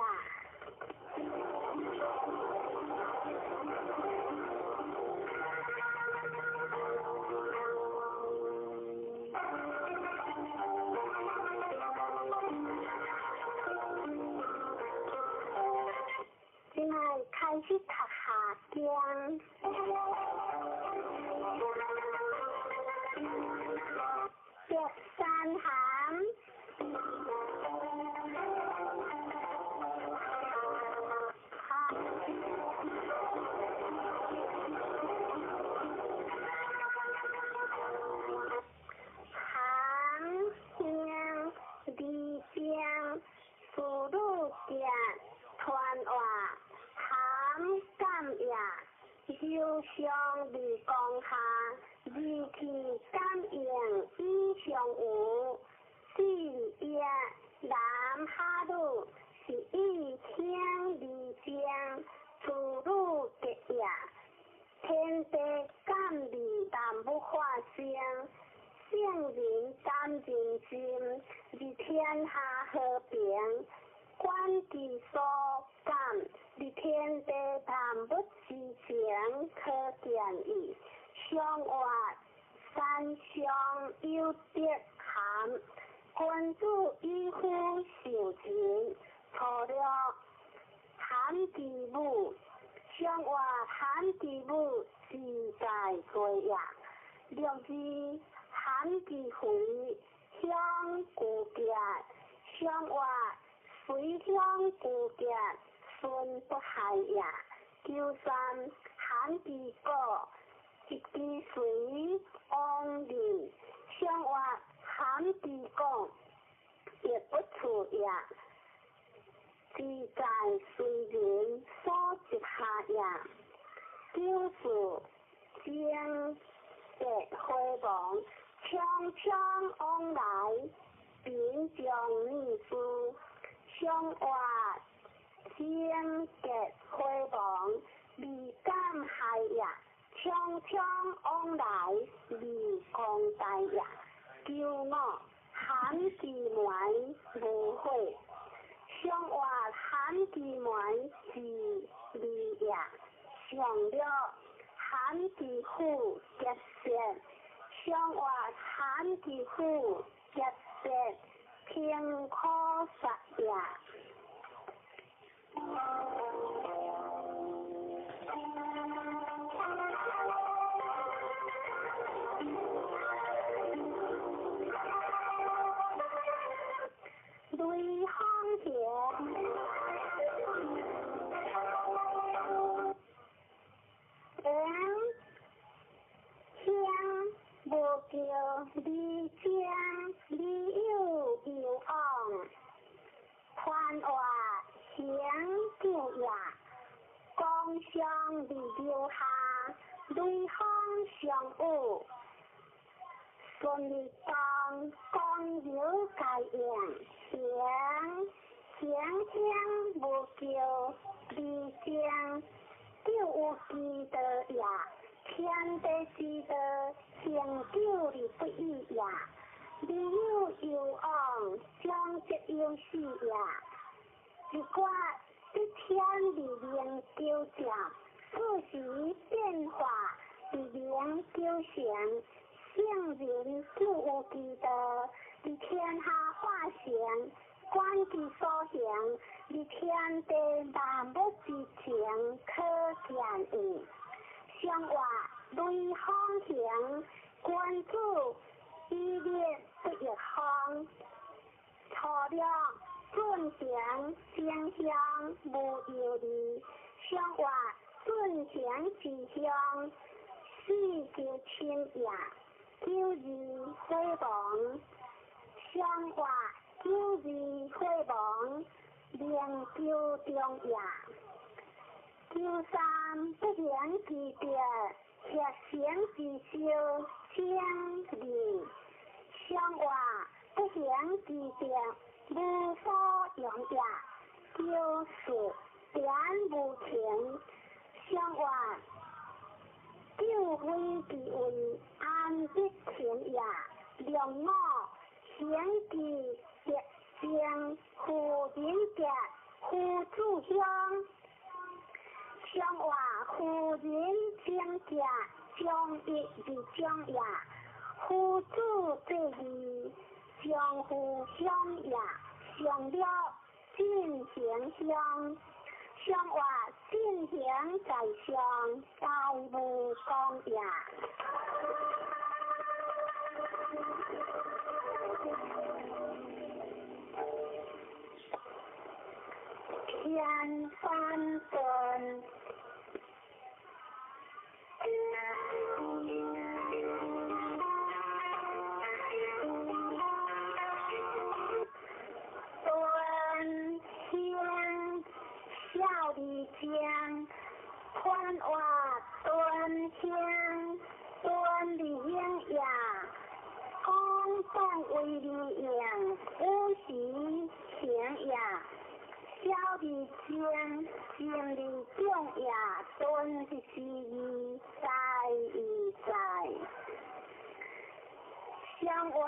這擺開始讀下經，白山函，行行二正妇女行传话。含感也，忧伤未降下，二气感应以上有，四也男哈女是以听二正，妇女结也，天地感味万物化生，圣人感人心，而天下和平。观其所感，伫天地万物之情可见矣。上活三上有德含，君子以夫受人，初六含其母，上活含其母自在过也。六二含其肥，乡古结，上活。随乡古结，孙不害也。九三含其果，一支随往人，上活含其果，亦不处也。自在随人所执下也。九四精结回亡，匆匆往来，贫将女士。上活精结回亡，未敢害也；匆匆往来，未公大也。九五含其门无悔，上活含其门是利也。上六含其父结舌，上活含其父结舌。平可杀也。雷锋行，人乡无叫二正，二有有往，传话行救也，光上未留下，雷锋上有，顺利当光流该应，行行乡无叫二正，就有之道也，天地之道，行久而不已也。你有有往，将则有死也。一卦一天而明纠正，四时变化而明纠成，圣人就有之道，而天下化成，观其所行，而天地万物之情可见矣。上活雷锋行，君子以立不亦方，初六准行正向无忧虑，上活准行之乡，四求亲也。九二火亡，上活九二火亡，灵究中也。九九三不行之德，协成之修正义。上话不行之德，无所用也。九四点无情，上话救非之位，安得情也？两五行之德正，夫人德，夫子乡。上话夫人正德，将一而将也。夫子这义，将夫乡也。上了进行乡，上话进行在上，大无功也。天翻顿。端兴小里江，宽瓦端兴端里英呀，公共为里应，五时行呀。小里江，经里中呀，端是之义在义在。上话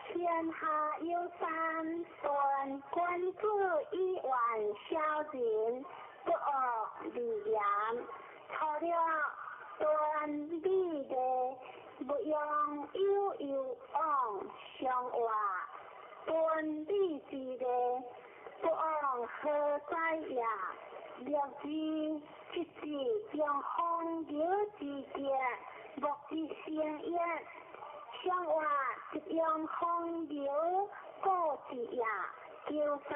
天下有三端，君子以远小人，不恶而言。除了端美丽，不用悠悠往。上话端美之丽，不往何在也？略知一字将风流之德，莫之成也。上话一用风流故之也。九三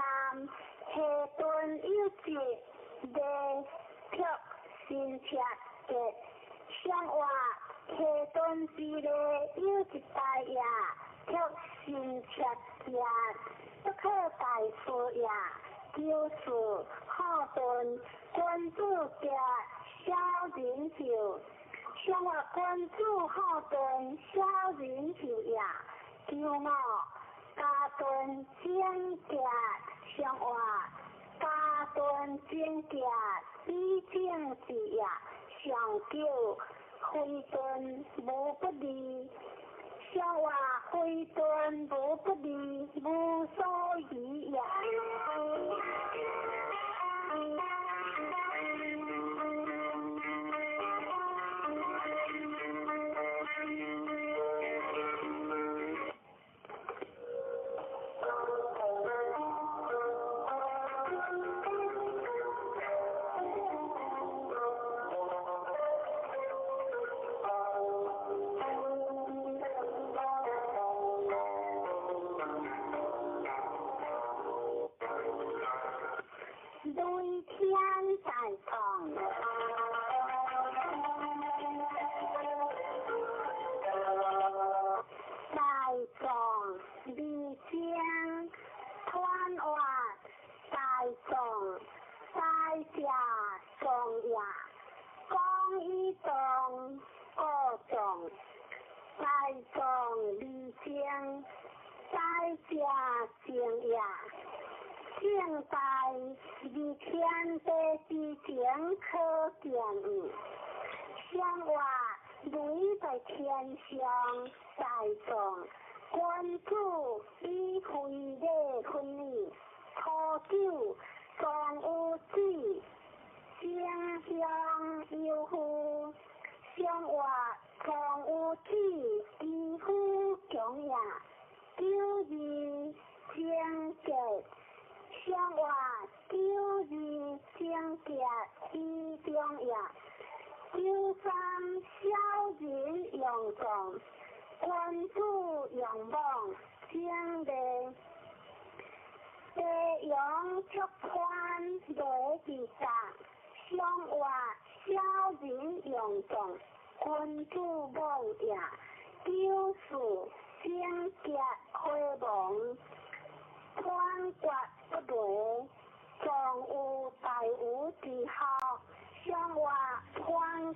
下顿有节，未却新切结。上话下顿之内有一大也，却新切结，不可大事也。九四好顿君子德，小人寿。上话君子好顿，小人寿也。九五家顿正节，上话家顿正节，比正之也。上九非顿无不利，上话非顿无不利，无所疑也。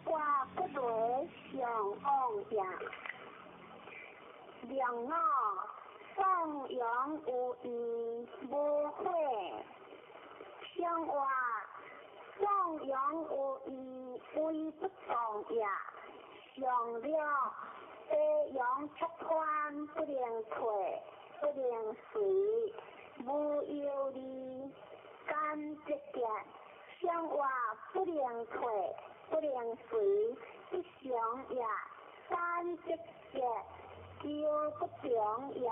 卦不雷上往也。两五颂扬有义无悔，上话颂扬有义为不动也。上了白羊出关不能退，不能随，无忧虑，甘节节。上话不能退，不能随，不祥也。甘节节，求不中也。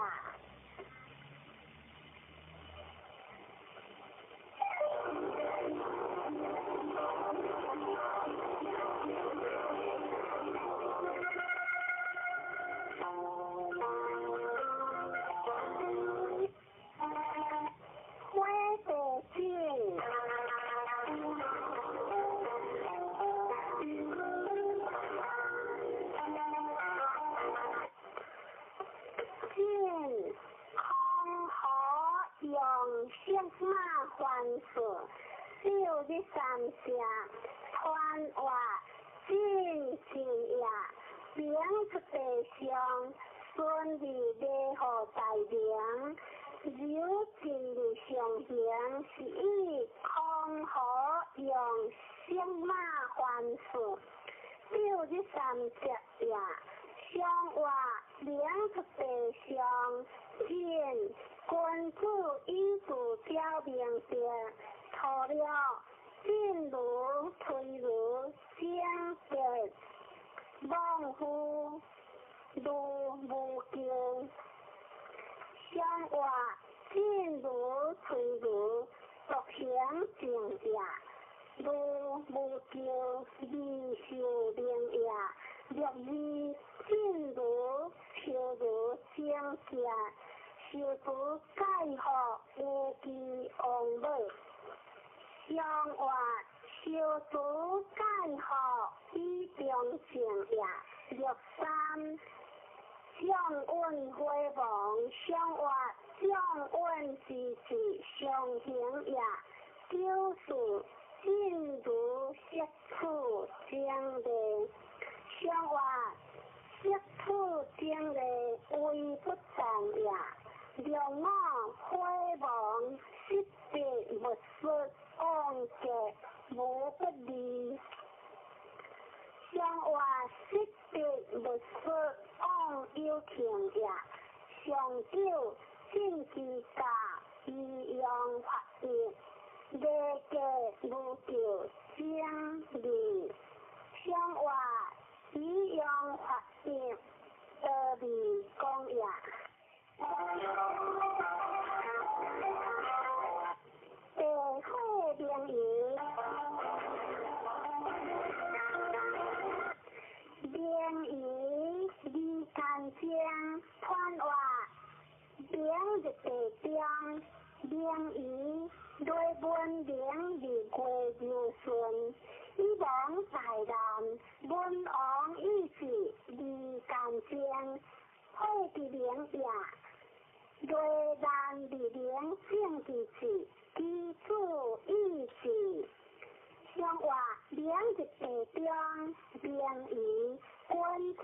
火地子。进空河用色马还数，九日三声，团话进进也，明出地上，顺利礼号大明，柔进日上行，是以空河用色马还数，九日三节也。上话明出地上，进君子以自表明德，除了进如推如正德，望夫如无咎。上话进如推如独行正也，如无咎，未受明也。六字进如秋如正正，受主盖福有其王母。上话受主盖福以中正也。六三将运火亡，上话将运之志上行也。九四进如色处正理。上话色处正理为不动也。两五火亡，失德勿失，往结无不利。上话失德勿失，往有情也。上九进之家，以阳发育，礼节无咎正理。上话以阳发育，得利公也。地火明夷，明夷离间精，团话明日地中，明夷雷文明日月柔顺，以亡大难，文王意志离间精，火之明也。雷难日明正之志，基础意志。上话明日地中，明夷君子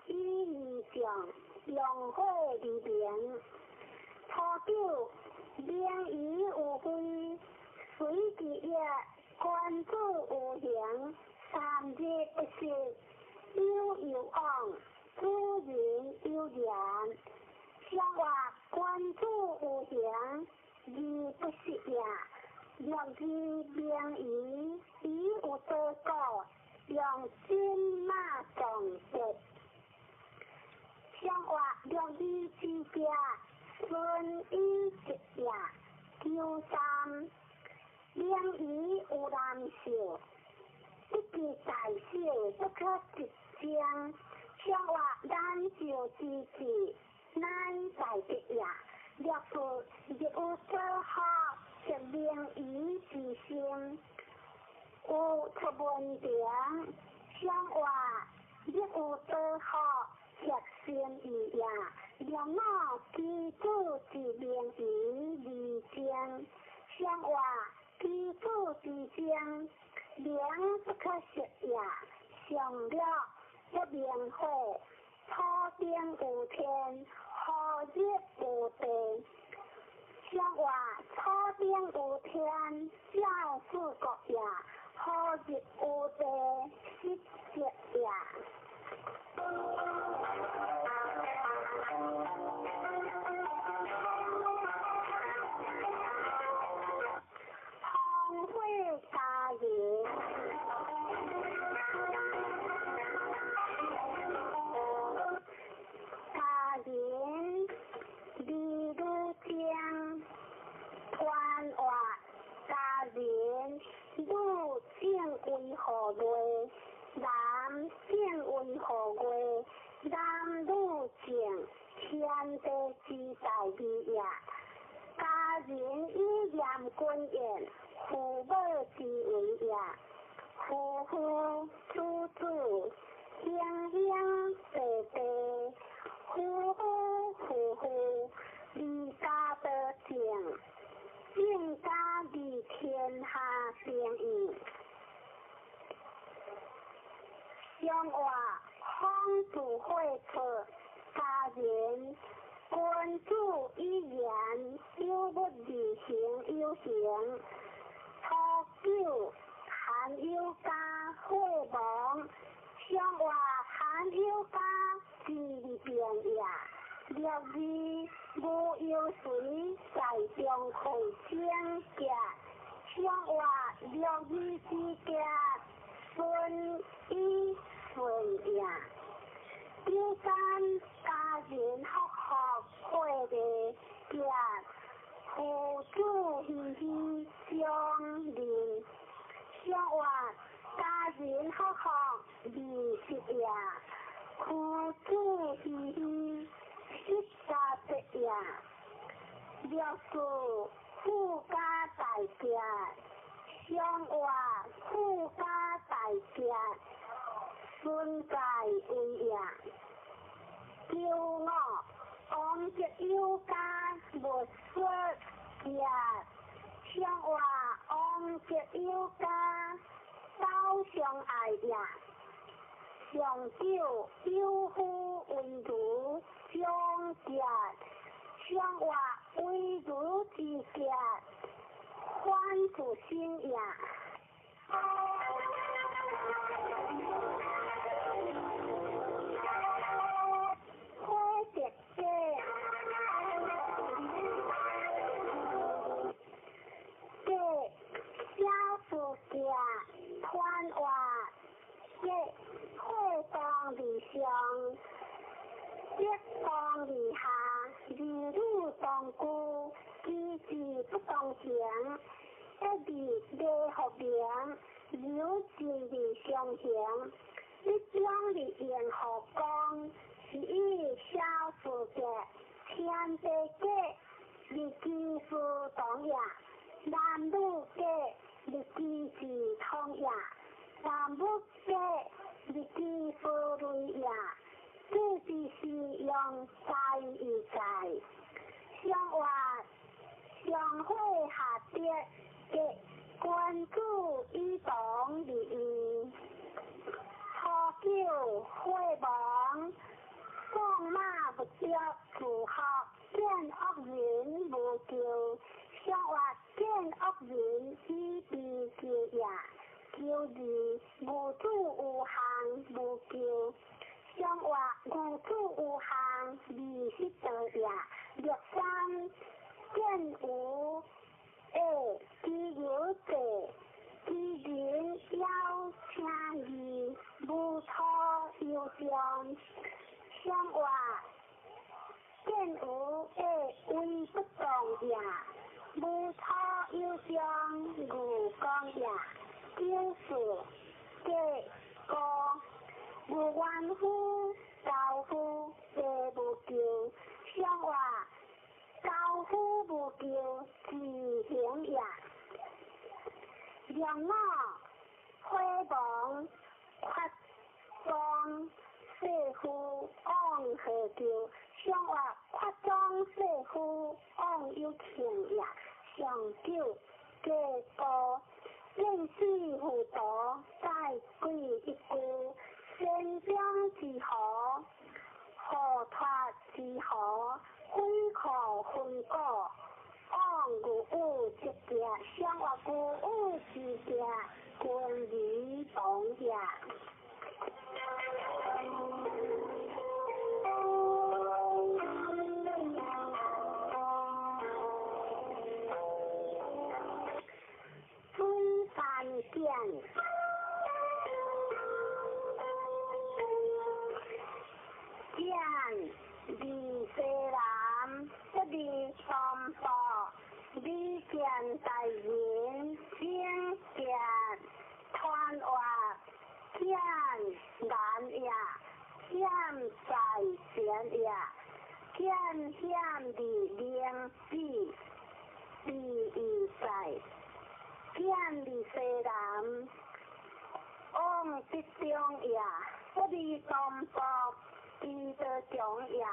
以义将，用火而明。初九明夷有非，随之业，君子有形，三日不食，有有往，主人有言。上话君子有形，而不食也。六字明夷，以有多故，用金马撞德。上话六字之家，顺以吉也。九三明夷有难受，不计大小，不可直将。上话难受之至，乃大吉也。六四日有所好，则明夷之心，有出文凭。上话日有所好，则心意也。两五基础之明夷而精，上话基础之精，明不可失也。上略不明火，土顶有天，何日有地？上话土顶有天，照四国也；何日有地，失德也。风火家人，家人李女将，团活家人女正为何月？男正为何月？男女正，天地之大义也。家人以严君言，父母之为也。夫妇子子，兄兄弟弟，夫夫妇妇，离家得正，正家离天下定义。上话方自会出，家人君子以言，有物而行有形。初九含有家火亡，上话含有家之变也。六二无忧随在中会清洁，上话六二之洁，顺以顺也。九三家人福福会的洁，父子熙熙相邻。上话家人福福二十也，父子熙熙十三节也。六四富家大洁，上话富家大洁，孙在为也。九五王德有家无说洁，上话王德有家走相爱也。上九有夫为如长洁，上话为如之洁，反自身也。火德者，者小事洁，团话者火当而上，德当而下，儿女当顾，机智不当行，一日礼福名，柔情而相行，一将而言何光，是以小事洁，天地洁，日机事同也；男女洁，日机事通也；男女洁，日机事类也。这就是用在一在，上话上火下德，洁君子以同而义。初九火亡，放马不着自学，见恶人无救。上话见恶人以悲救也。九二无子有项无救。上话无子有项二十道也。六三见无下其有者，其人邀请义，无错有将。上话见无下为不当也，无错有将无讲也。九四结高无冤夫，高夫地无救。上话高夫无救，自行也。两五火亡，发装世夫往何救？上话发装世夫往有庆也。上九结高，认死糊涂，再鬼一句。仙中之河，河脱之河，非可分割。往牛有之行，相活牛有之行，君儿同也。水山见，见李西南，不离三宝，李见大人，正见团活，见难也，险在前也，见险的灵子，第一在。见伫西南，往北中也，不离东北，彼得中也。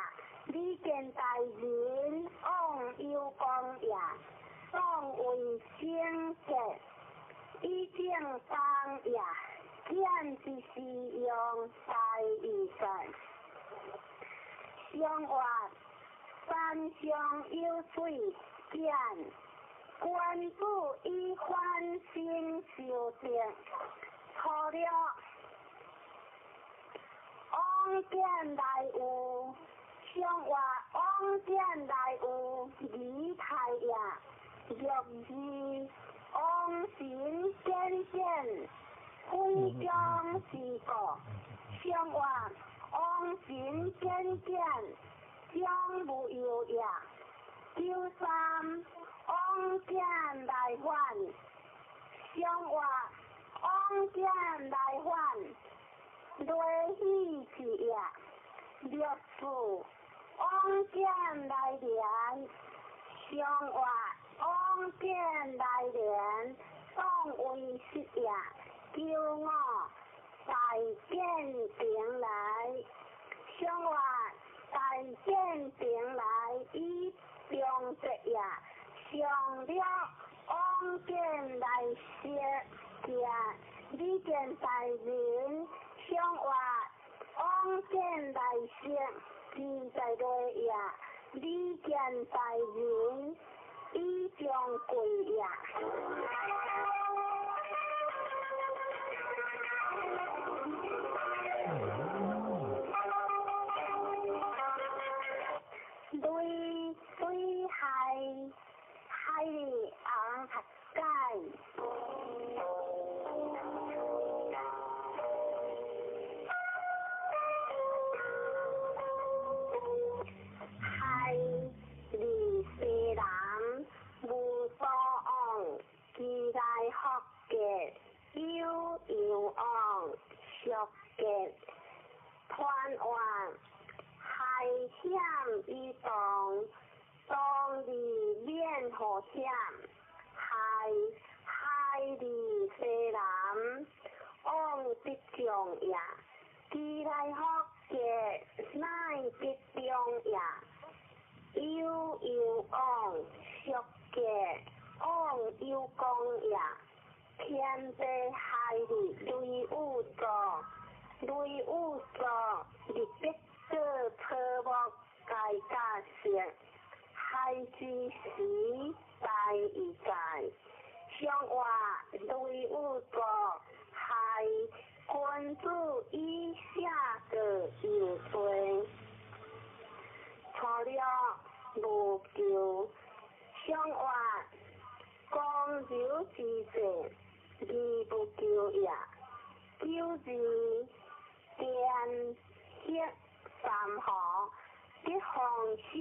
李见大人，往有光也，当为圣洁，以正当也。见之是用大义在，相活山上有水见。君子以反省修正，初六往见来有，相活往见来有离太也，六字往神见见，非将之故，相活往神见见，将无忧也。九三往见来还，相活往见来还，雷喜之也。六四往见来连，相活往见来连，当为实也。九五大见平来，相活大见平来以中节也。上了往见来识见，李见大人，相活往见来识，自在内也。李见大人，以将贵也。雷水海海里红合解。海里西南无所往，其来福结有有往俗结团圆。海险以动，当日免祸险。海海里西南，往得中也。其来福结乃得中也。有有往俗结往有功也。天地海里雷有作，雷有作，日必做草木皆甲色，海之时大义在。相活雷有作，海君子以下个有罪。初六无求，相活公柔之势，而不求也。九字天黑三河，得风水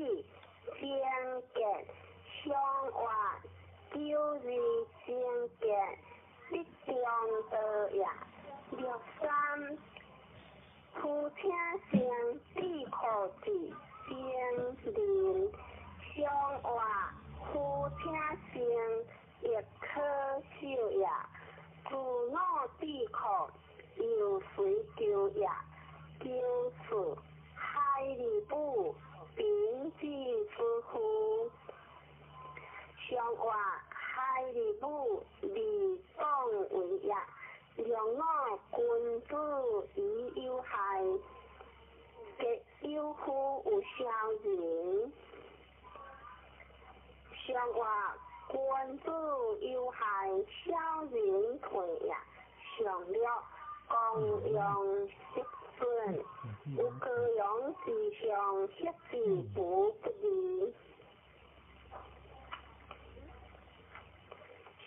贞洁，相活九字贞洁，得中道也。六三夫请生智库子精灵，相活夫请生亦可受也。自我智库又随求也。九四海里母平之之夫，相活海里母利当为也。两我君子以有有夫有小人，上话君子有害小人退也，上略光荣德顺，有高扬之上，克制不不义。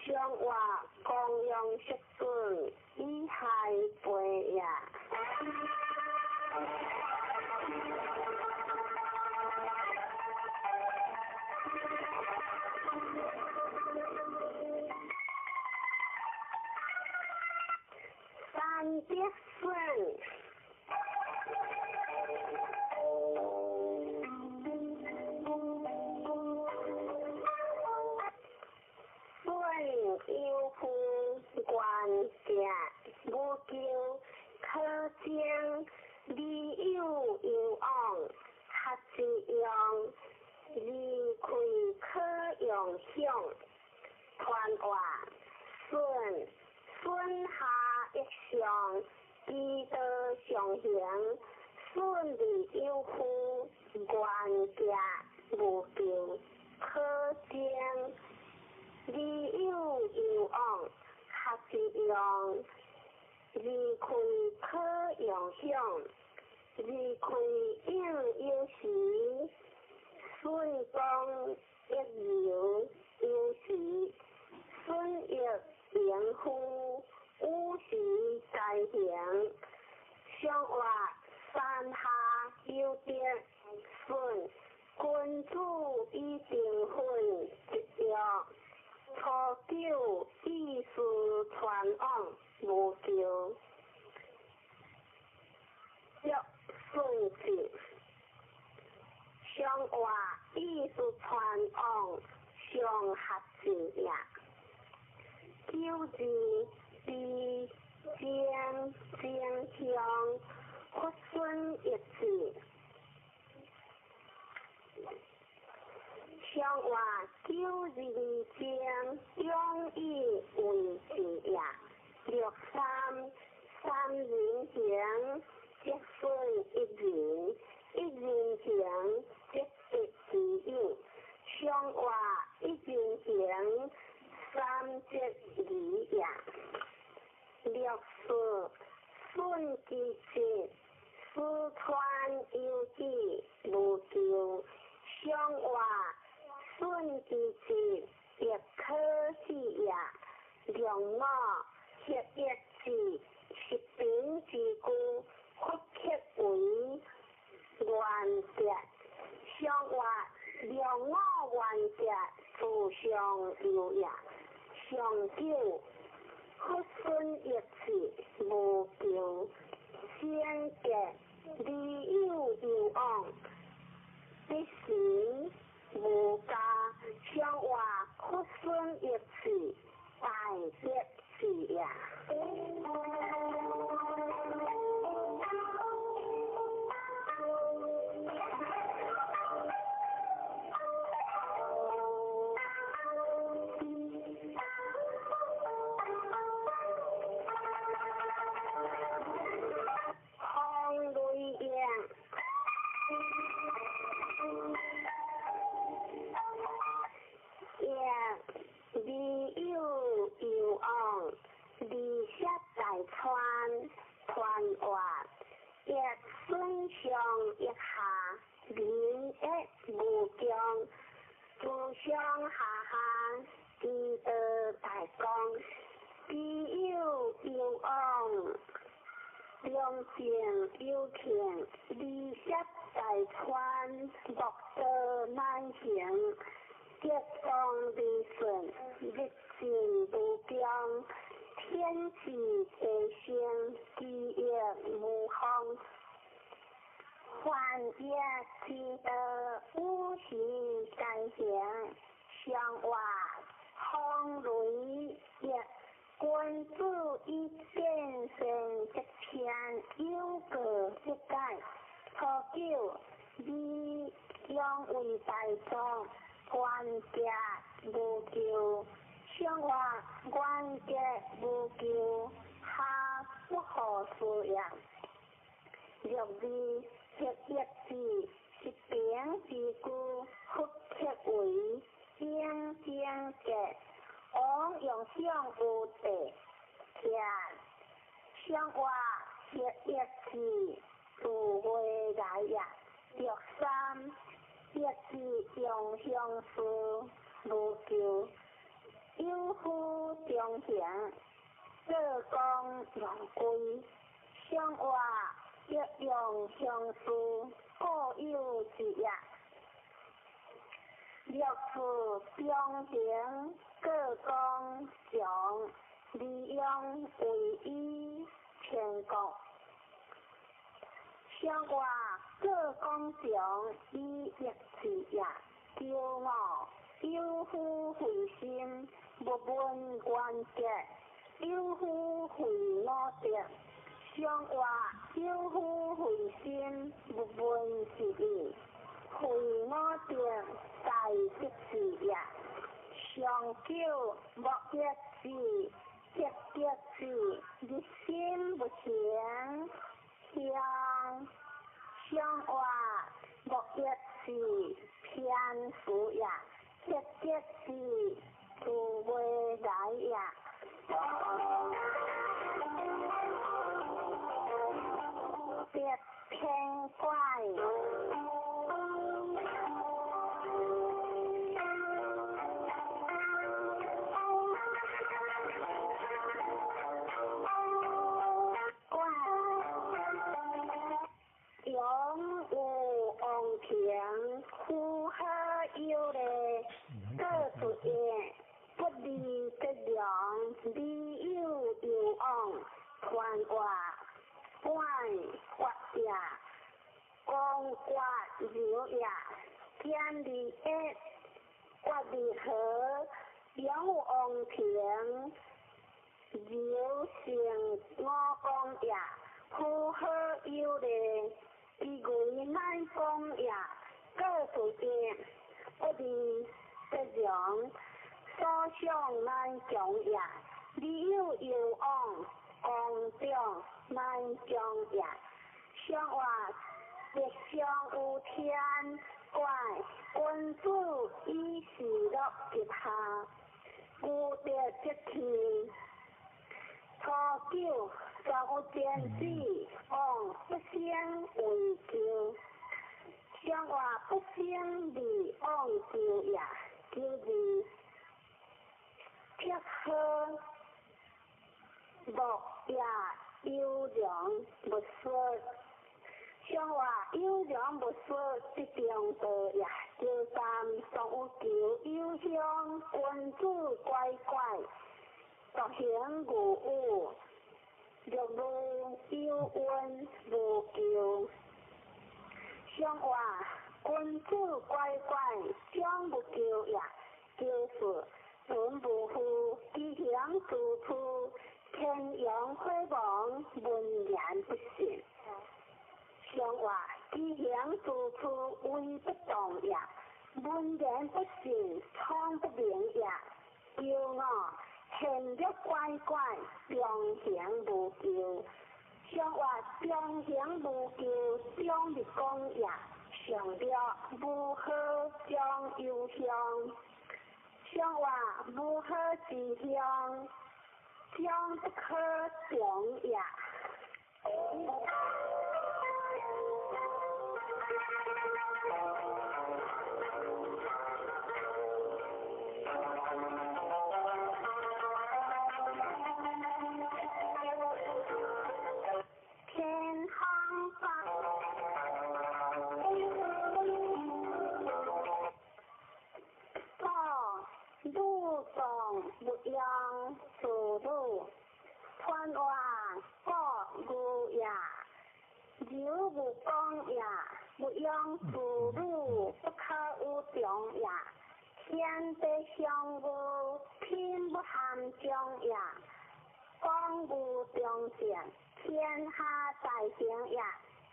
上话光荣德顺，以害背也。三德顺，顺有夫愿行无求可将，理有有往合之用，离开可用享，传话顺顺下一上，基道上行，顺利有夫愿行无求可将，理有有往合之用，离开可用享，离开应有时，顺光一流有时，顺益迎夫五时在行，上话山下有德顺，君子以定分执着，初九意思传往无求，约顺治，上话意思传往上合字也。九字比将将向佛孙一字，上话九字将中以为字也。六三三人行，则顺一人；一人行，则得其友。上话一人行，三节二也。六四顺其节，四川有志无求。上话顺其节，亦可喜也。两五合一字，十平之故，佛刻为原则。上话两五原则，自上有也。上九佛孙一字无求，先结理有有往，必行无加。上话佛孙一字，大德字也。风雷雁，雁理有有往，离舍大川传话，亦顺上一下，民亦无穷，自上下下，基道大光，理有有往。良善有情，离舍大川，莫道难行。德当利顺，日进无穷。天地地生，基业无方。凡业之道，五行在行。上话风雷业，君子以变成一天有过不改。初九，你养为大众，愿结无求。上话愿结无求，下不何事也。六字合一字，是故佛刻为应经结，王用相有地天，相话学一字自未来也。六三一字用相思无求，有夫中行，做工用归，相话一用相思，各有一也。六处中行，各讲将，利用为以天国。相话各讲将，以一字也。求五有夫慧心，无问缘结，有夫慧五德。相话有夫慧心，无问一意，慧五德在一字也。上九无一字，一得字，日心不行。相相话无一字偏福也，一得字自未来也。别偏怪。永有王庭，呼好有礼，各出言，不离得良，理有有往，传话管法也，公决流也，天理一，决理和，永有王庭，流成五公也，呼好有礼。伊为乃讲也，各出言，不离得良，所想难强也。理有有往，公长难强也。相话吉祥有天怪，君子以事乐吉下，无德则弃。初九，全有天子，王不生为求，相话不生利往求也，求字撇好，木也优良勿说，相话优良勿说，即中道也。求三，常有求有乡，君子乖乖。独行无有，六路有恩无求。相话君子乖乖，将无求也。求是存无负，其行处处，天阳火亡，文言不信。相话其行处处，为不动也。文言不信，聪不明也。求五。现略乖乖，中行无求。相话中行无求，中日讲也。上略无好将有乡，相话无好之乡，将不可中也。不用自鲁，传话国语也，柔无讲也，不用自鲁，不可有中也。天地相无，天不含中也。讲无中正，天下大成也。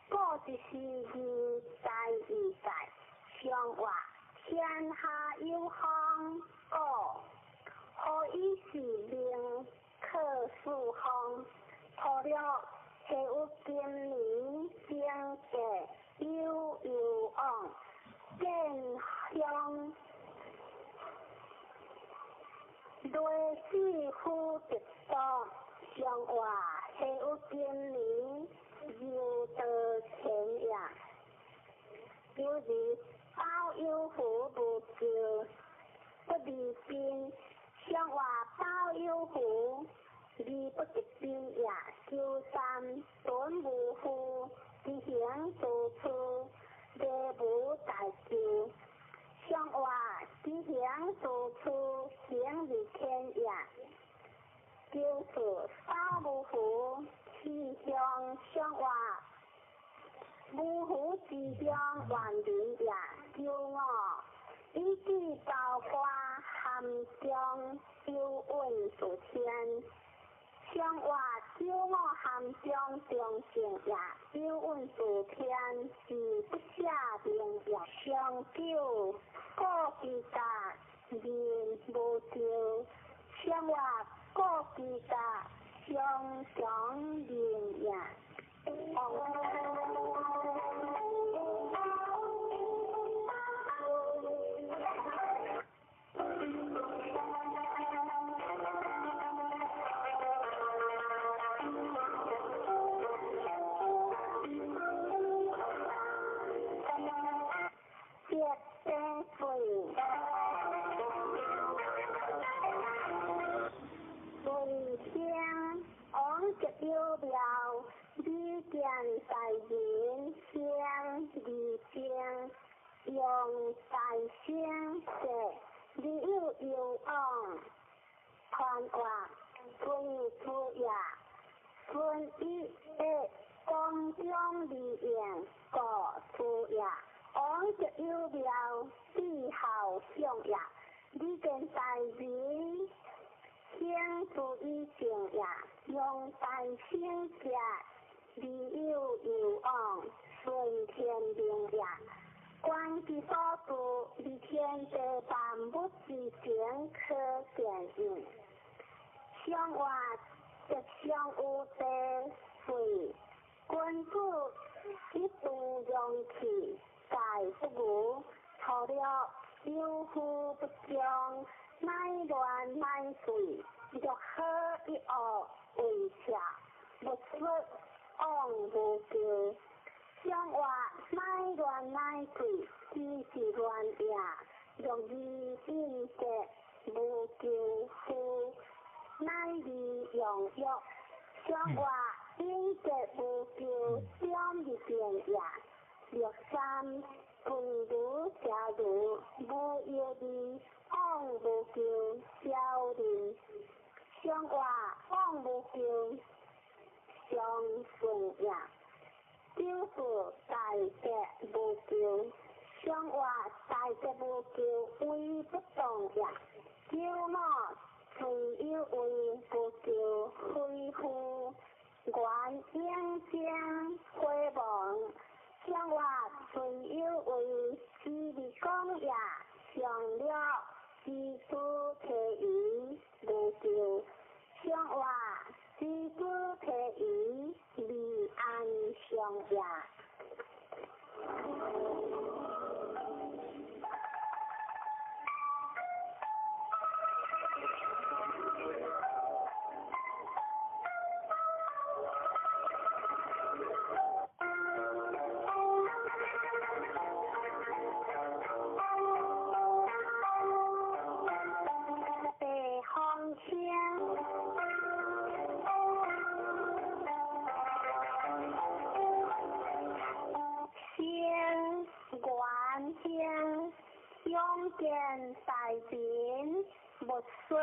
故一时义在义在，相话天下有风，故。何以是命可四方？除了下有今年经济有有往，中見鄉，雷死夫得多，上話係有今年又得錢也，就是包有福無救，不離邊，上話包有福而不得邊也，求三頓無負，執行做出禮無大救，上話執行做出行如天也，就是包無福，氣象上話無福之鄉萬民也，求我以至包括含中有運數天，上話九五含中中正也，有運數天是不下明也，上九古之甲面無救，上話古之甲上強面也。見大人先二正，用大聲說，你有有往，傳話孫出也，孫一的光中而言，故出也，往就有妙，必好相也，你見大人先注意正也，用大聲說。你有有往，順天命也。觀其所住，離天地萬物之間可見應。上話吉祥有地水，君子一度容器，蓋不如除了有福不將，乃亂乃水，若好一惡為邪，勿說。往無救，上話乃亂乃水，只是亂也。若二變格無救夫，乃而用欲。上話變格無救，點而變也。六三君如家如無藥味，往無救，小人。上話往無救。相順也，就是大吉無救，上話大吉無救，為不動也。九五雖有為無救，恢復原應將回望。上話雖有為之利講也，上了之主提疑無救，上話。知主提疑，離安上也。地方聲。永見大人，勿說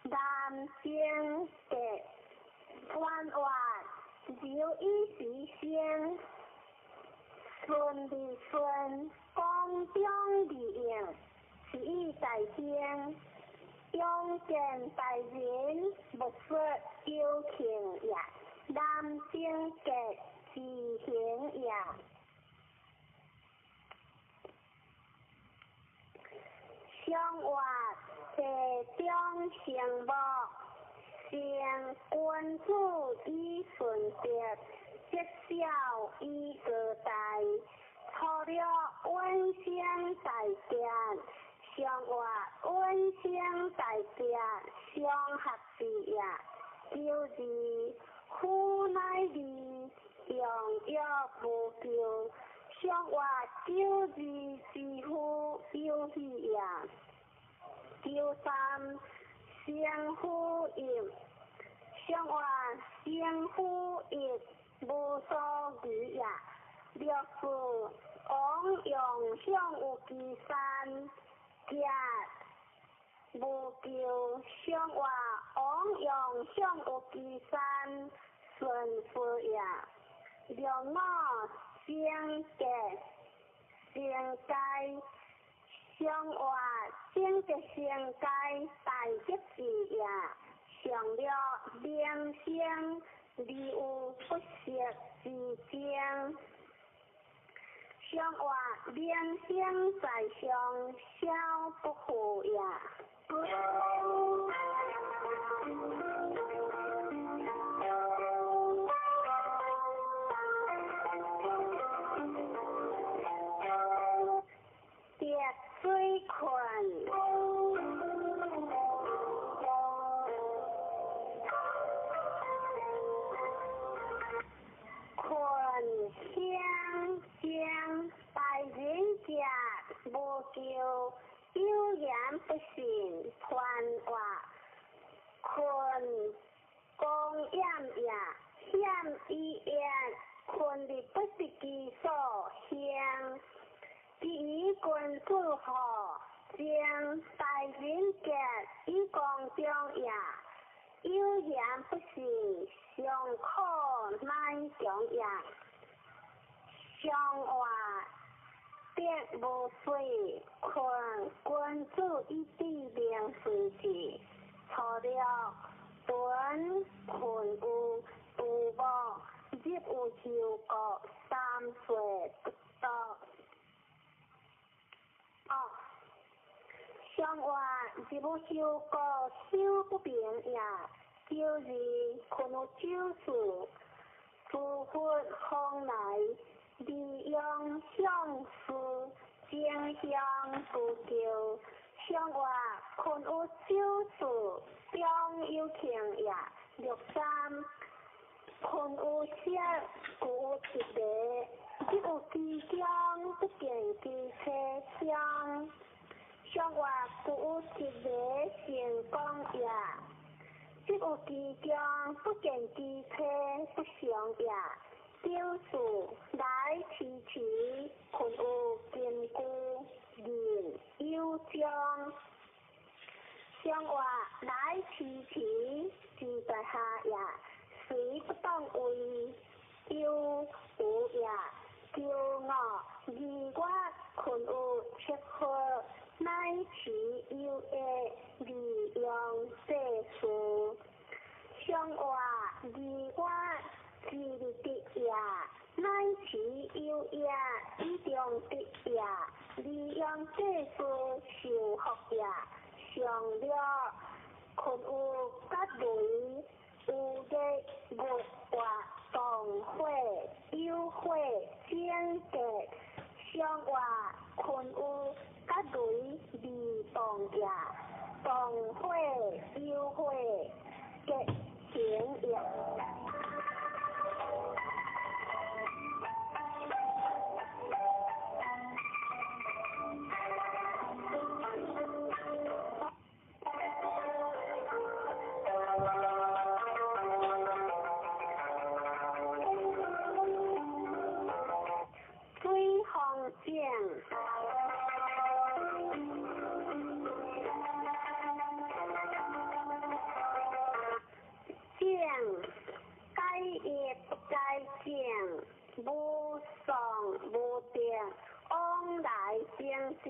南京的官話，留意時先，順利順，光中而應，是以大興。永見大人，勿說有情也，南京的自行也。上話地中成木，成君子以順德，積小以高大，初六遠生大吉，上活遠生大吉，上合字也。九二虎乃二，用藥無求，上活九二之夫有喜也。九三生虎一，上活生虎一無所疑也。六四王用向有其山，吉無求，上活王用向有其山，順福也。六五生吉生佳，上活生吉生佳大吉字也。上六明星，而有不息之争。上活明星在上，小不负也。滴水困。困香江大人家無求，有言不信，传话困公厭也，險以言困的不是其所向，其以君子好，將大人格以公中也，有言不信，尚可乃強也。上活得無水，困君子以知明水字。初六屯困有杜牧，入有休國，三歲不到。哦，上活入有休國，修不平也。九二困有九四，諸佛方來。利用向事，正向不求，上活困有九四，中有庆也。六三困有色，故有一个，入有其中，不見其車廂。上活故有一個成功也，入有其中，不見其車不祥也。九四來遲遲，困有金句，人有章。上活來遲遲，志在下也，雖不當為有無也。九五二月困有七號，乃遲有益，利用世事。上活二月之日得也，乃遲有益，以中得也，利用世事受福也。上六困有吉雷，有日月活動火，有火整吉。上活困有吉雷未動也，動火有火吉行也。水風井。井改亦不改正，無喪無定，往來正正，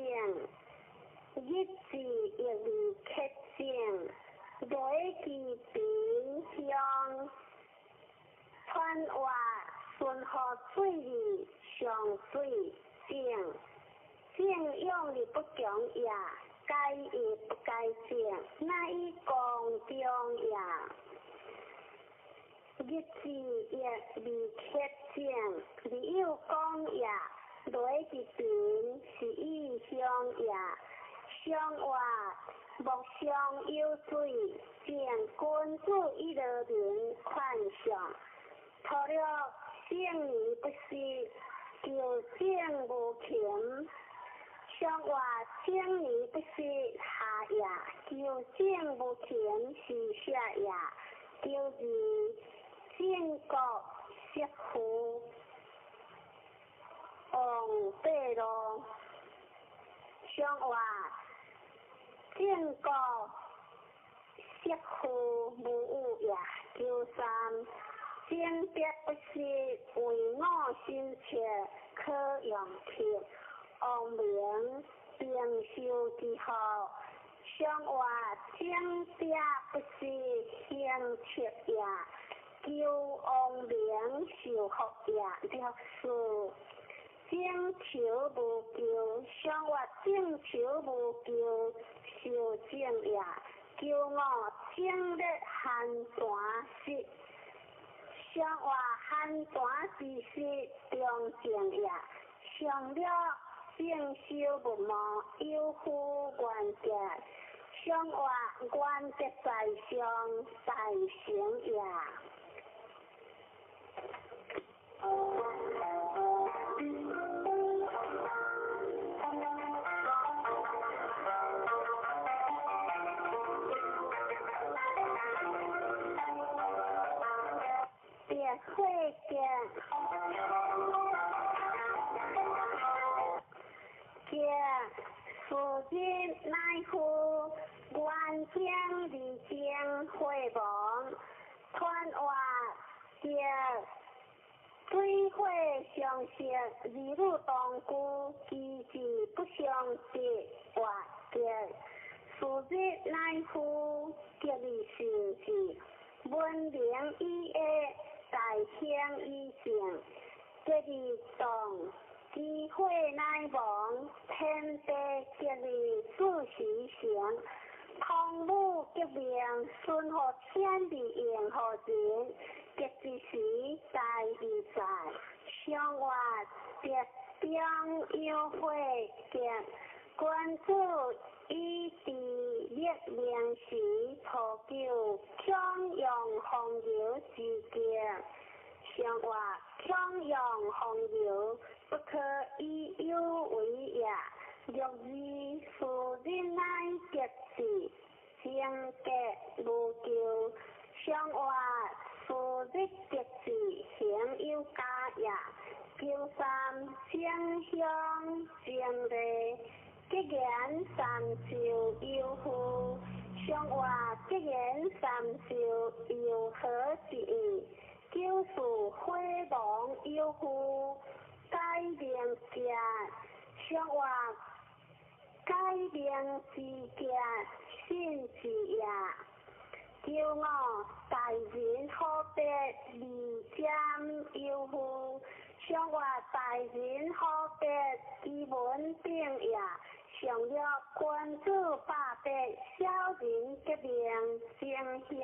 日子亦未克正，雷其平鄉，川活順河水利上水正，正用力不強也，改亦不改正，乃以公中也。日子亦未克正，未有講也，雷佇貧是以鄉也。上活莫相有水，正君子以樂民勸上。初六正年不失，求正無窮。上活正年不失下也，求正無窮是下也。求二正國媳婦王八路。上活正國媳婦無有也。求三正德不失，為我心切可用客。王明平壽之福。上活正德不失行七也，求王明受福也。六四正求無求，上活正求無求受正也。求五正日寒泉失，上活寒泉之失中正也。上六正修不忘，有夫原德，上活原德在上，大成也。别会见。四日乃复元经二经会亡，传话得水火相克，二女同居，其志不相得，活得四日乃复吉利成志，文明以下，大兴以正，吉利动。机会乃亡，天地吉利自时成。汤武革命，顺乎天地应乎人，吉之时大义在。上活德中有火吉，君子以治立命时，初求强扬风流之吉。上活强扬风流，不可以有为也。六二四日乃吉至，正格无咎。上活四日吉至，行有加也。求三正乡正礼，吉言三寿有福。上活吉言三寿有何之意？九四火亡有福，改名节。上活改名之节，信之也。求五大人好别二占有福，上活大人好别其文炳也。上六君子百别，小人革命正向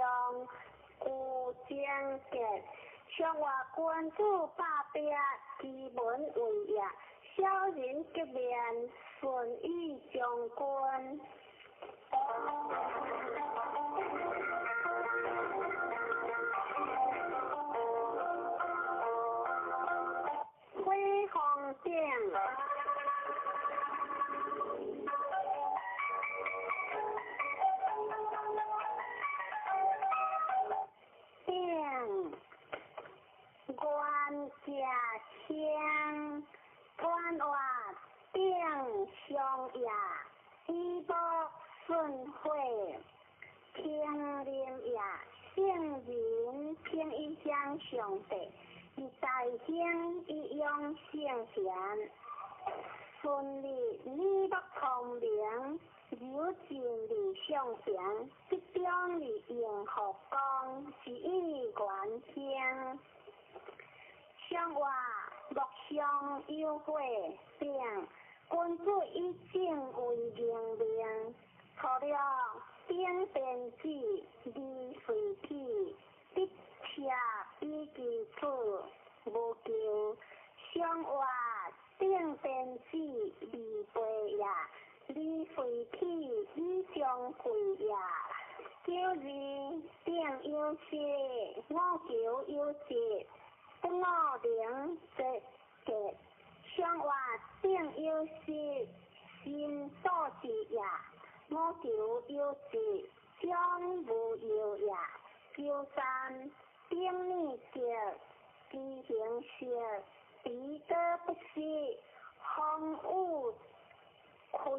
有正格。上活君子百别，其文为也。小人革命顺意将军。火风顶。顶元家乡，传话顶上也，以木顺火，平林也，圣人平一相上帝，以大兴以养圣贤，顺利你木聪明，柔尽理上贤，集中理应福光，是以元兴。上活莫相有火顶，君子以正为明命。初六顶天子，二随体，得车以其处，无求。上活顶頂邊子二倍也，離廢起以相廢也。九二頂有失，五求有節，不五能節結。上活頂有失，心所致也。五求有節，將無有也。九三頂念結，知行色，彼得不失，風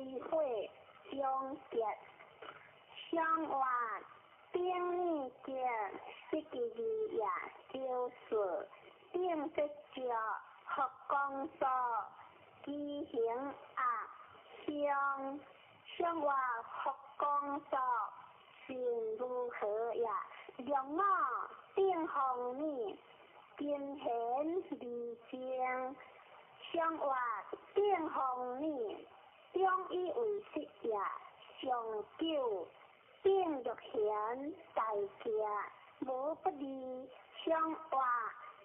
雨開火終結。上活頂念結，失其二也。九四頂得著，佛光所，知行惡相。上活佛光所，心如何也？六五頂方念，金贤离正。上活頂方念，中以為實也。上九頂欲賢在家，無不利。上活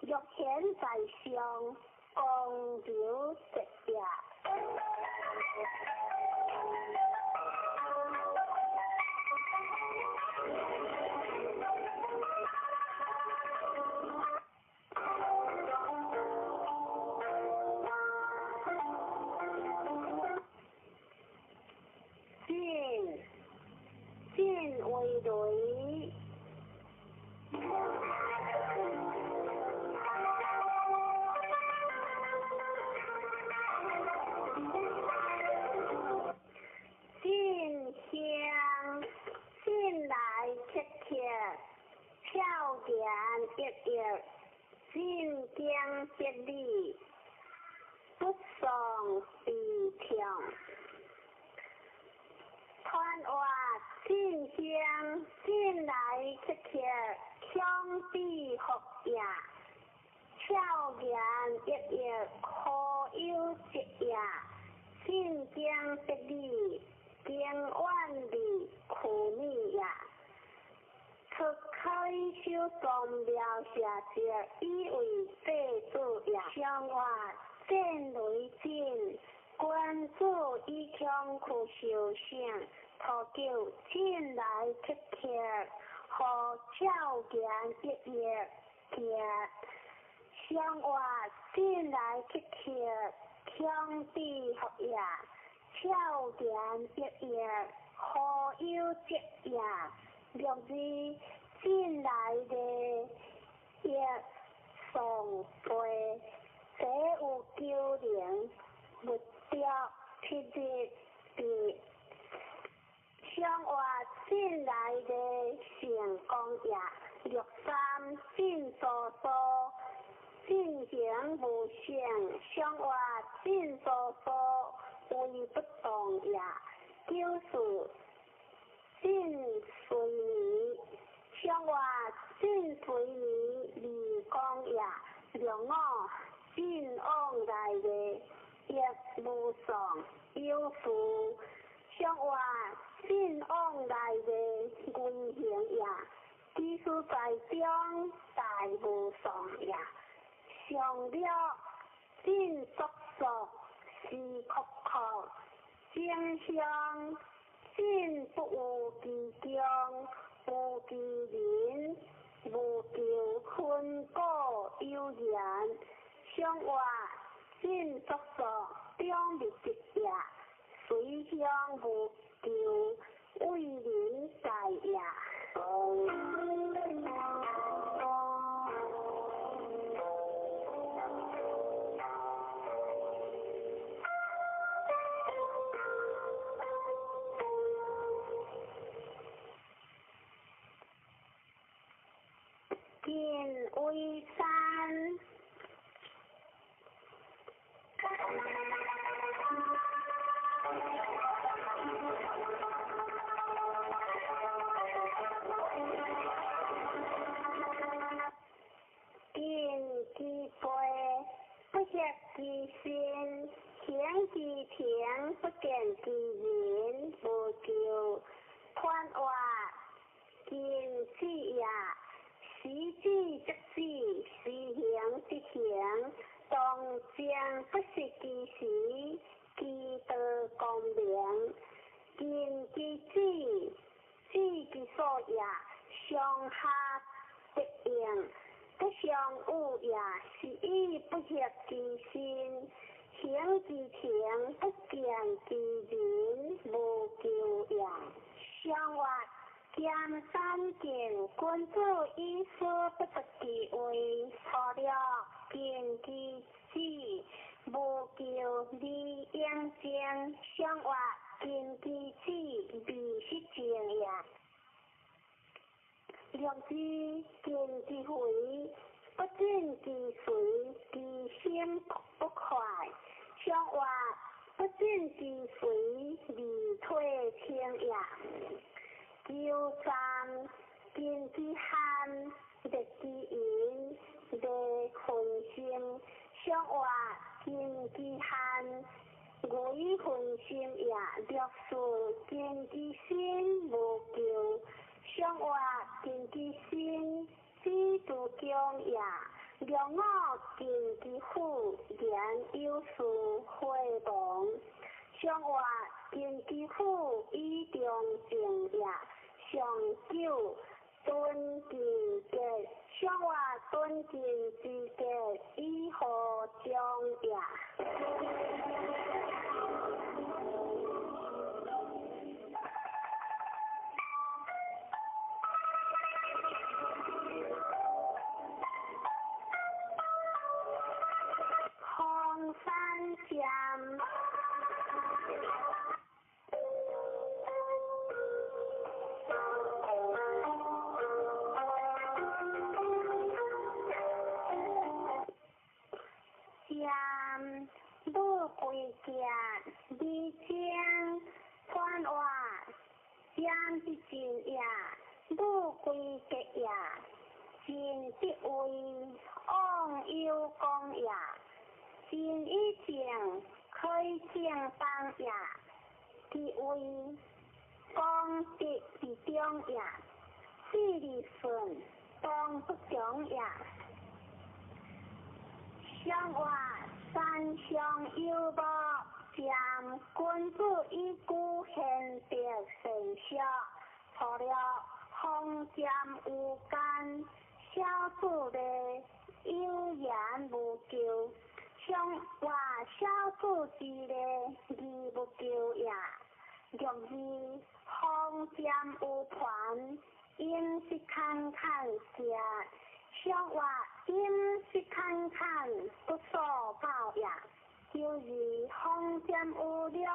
欲賢在上，公流節也。進進為雷。進香進來切切，俏言奕奕，進經別理，不喪悲痛。傳話進香進來切切，強比福也。俏言奕奕，可有節也。進經別理，經遠離苦米也。出開修宗庙下節，以為祭祖也。上活戰雷震，君子以強去修成。塗九進來切切，何俏言奕奕結。上活進來切切，強比福也。俏言奕奕，何有節也？六二進來的亦喪背，這有九靈，物著七日地。上活進來的成功也。六三進疏疏，進行無成。上活進疏疏，為不動也。九四進隨眠，上活進隨眠離光也。六五進往來的亦無喪有負。上活進往來的危行也。其實在中大無喪也。上了進速速，時刻刻，正向進不有其中，無其人，無求分果有緣。上活進速速，中密集也。隨向無求，為人在也。近為山。近其背，不協其身；行其情，不見其人。無求傳話，近子也。時止則止，時行則行，當將不失其也，是以不協其身，行其情，不見其人，無求也。上活兼三見，君子以思不得其位，初六敬其子，無求而應政。上活敬其子，未失政也。六二敬其肥，不進其髓，其心不快。上活不進其髓，而退清也。九三敬其罕，樂其淫，樂分心。上活敬其罕，為分心也。六四敬其身，無求。上活敬其身，知足強也。六五敬其父，言有事會亡。上活敬其父，以中正也。上九敦敬節，上活敦敬之節，以和中也。空山劍。劍，武贵剑，二将传话，剑之进也，武贵节也，进得位，往有功也，进以正，开正当也，其位，功德之中也，四日顺，当不穷也。上活三上有无，剑君子以居贤德善小，初六风剑有间，小子的有言无求。上活小子之礼，义无求也。六二风剑有盘，饮食坎坎食。上活饮食坎坎，不所报也。九二风剑有略，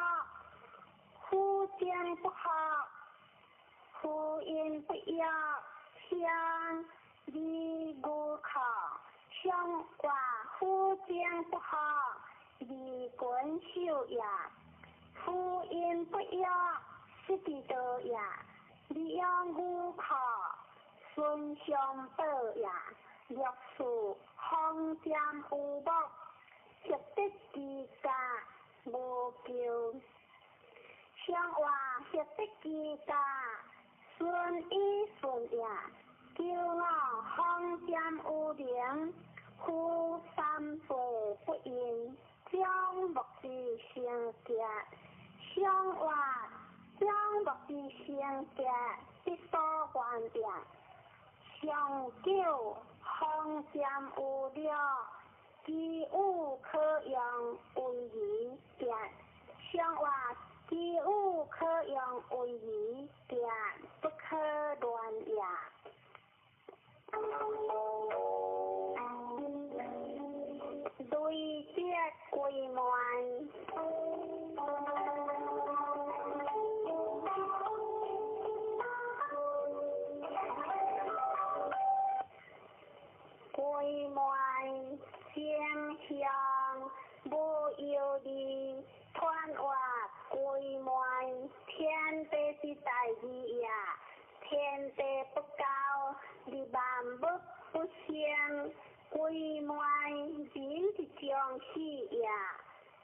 夫将不合，夫因不要，相离无可。上活夫将不合，离君守也。夫因不要，失其道也。利用无可，孙相报也。六四风剑有木，协得其家无求。上活协得其家，顺以顺也。九五风剑有灵，夫三岁不应，将木之成节。上活将木之成节，必所愿也。上九风剑有略，其有可用为仪节。上活其有可用为仪节，不可乱也。累积归满。归满正向无忧虑，传话归满天地之大义也。天地不交，利万物不生。归满人之将死也，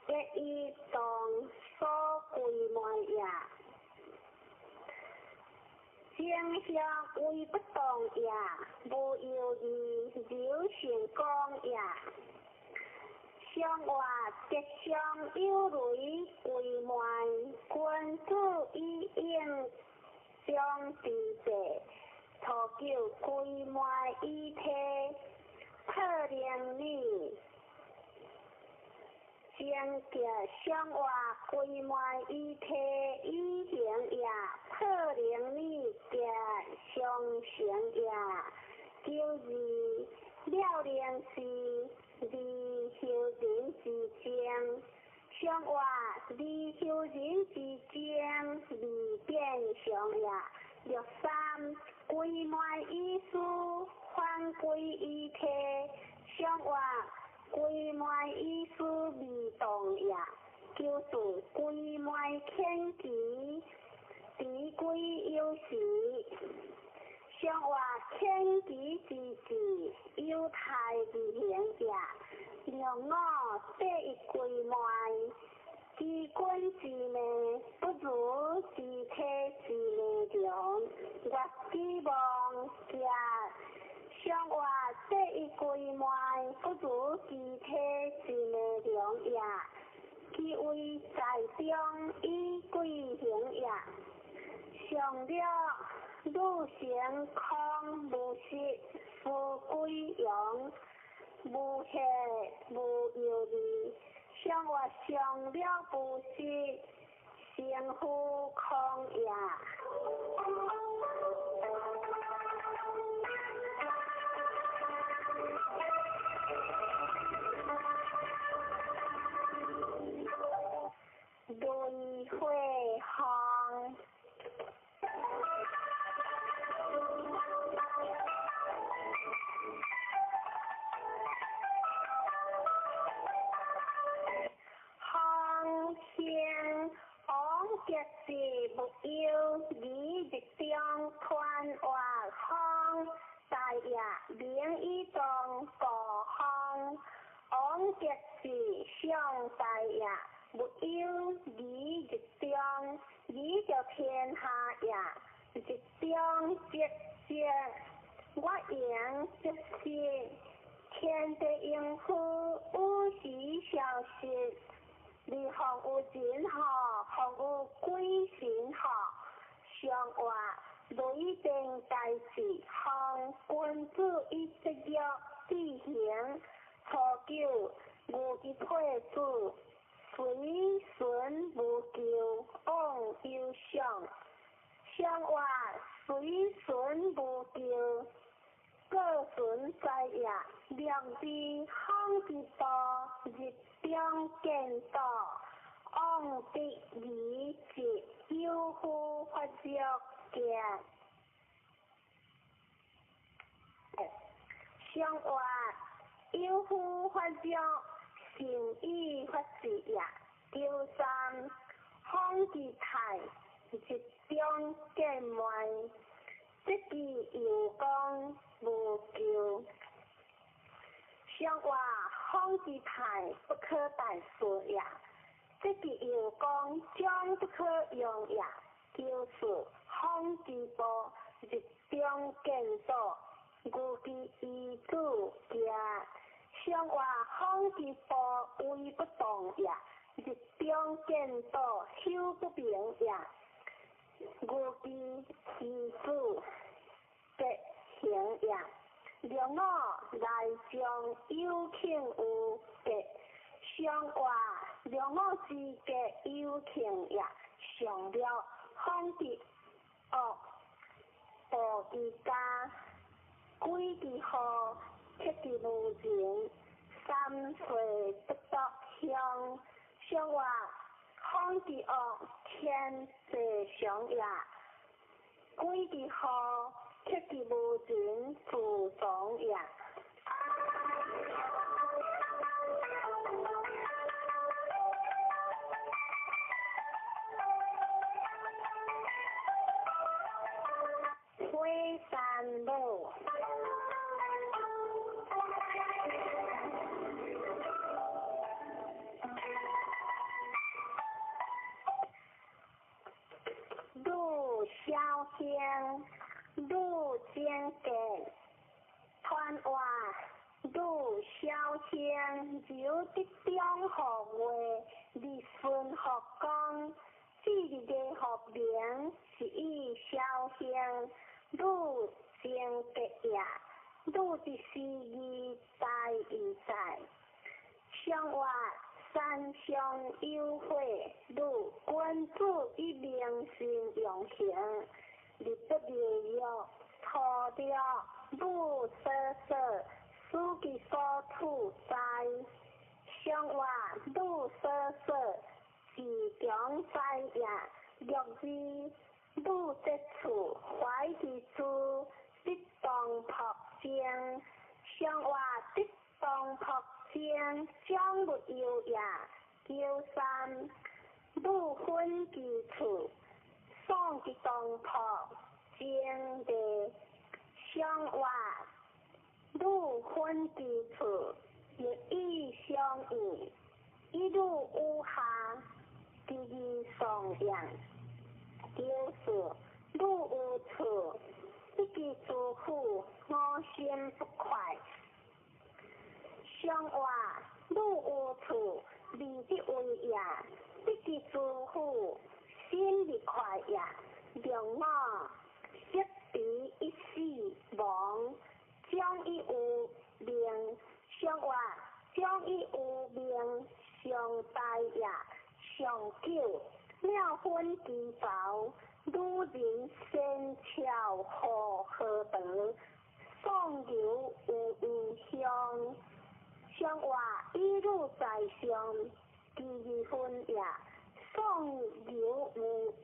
一以动所归满也。正向为不动也，无忧虑，流成功也。上活吉祥有雷归满，君子以应将之节，初九归满以体，破令精格上活归满以体以行也，破灵理格上成也。92了灵是二修人之精，上活二修人之精未变常也。63归满以思反归以体，上活归满以思未动也。94归满天机，持归有时，上活天机之志，有太之行也。65第一归满，知君之命，不如知体之命长。月之望行，上活第一归满，不如知体之命长也。其为在中以贵行也。上了女成空无实，夫归阳，无血无有味。上活上了无实，成乎空也。雷火风。风兴王结是无忧，二日中团活风，大业明以壮故风。王结是上大业，无忧二日中，二就天下也，日中积积，我言积是天地应付，有时消失。二方有人吼，方有鬼神吼。上活雷电大事，方君子以节约志行。初九牛之配子，随顺无咎，往有上。上活随顺无咎，各顺在也。两边方之道，日中见道，往得而直，有夫发作行。上活有夫发作，善以发志也。93方之泰，日中见满，这句又讲无咎。上活方之泰，不可代说也。这句又讲将不可用也。94方之波，日中见道，牛之遗子行。上活方之波，威不动也。日中见道，修不明也。牛之遗子吉行也。65内将有庆有吉，上活65之吉有庆也。上了方之恶，道之家，鬼之祸，七之无情，三岁不得乡。上活方之恶，天地常也。鬼之祸，七之无情，自从也。火山母。女小兴，女精格，团活女小兴，柔得中号月，日顺福光，至日月福明，是以小兴，女精格也。女之思义大义在，上活山上有火，女君子以明心用行，日不日月，土著母所说，使其所处哉。上话母所说，自强哉也。六字母节处，怀其诸得当朴正。上话得当朴正，将勿忧也。九三母分其处，丧其当朴正地。上话母分其处，日以相应，一路有下，其义颂扬。九四母有处，得其诸父，我心不快。上话母有处，未得为也，得其诸父，心不快也。六五识彼一死亡，将以有命。上话将以有命，上大也。上九妙分其凿，女人仙巧何何德，送牛有异香。上话以女在上，其二分也。送牛有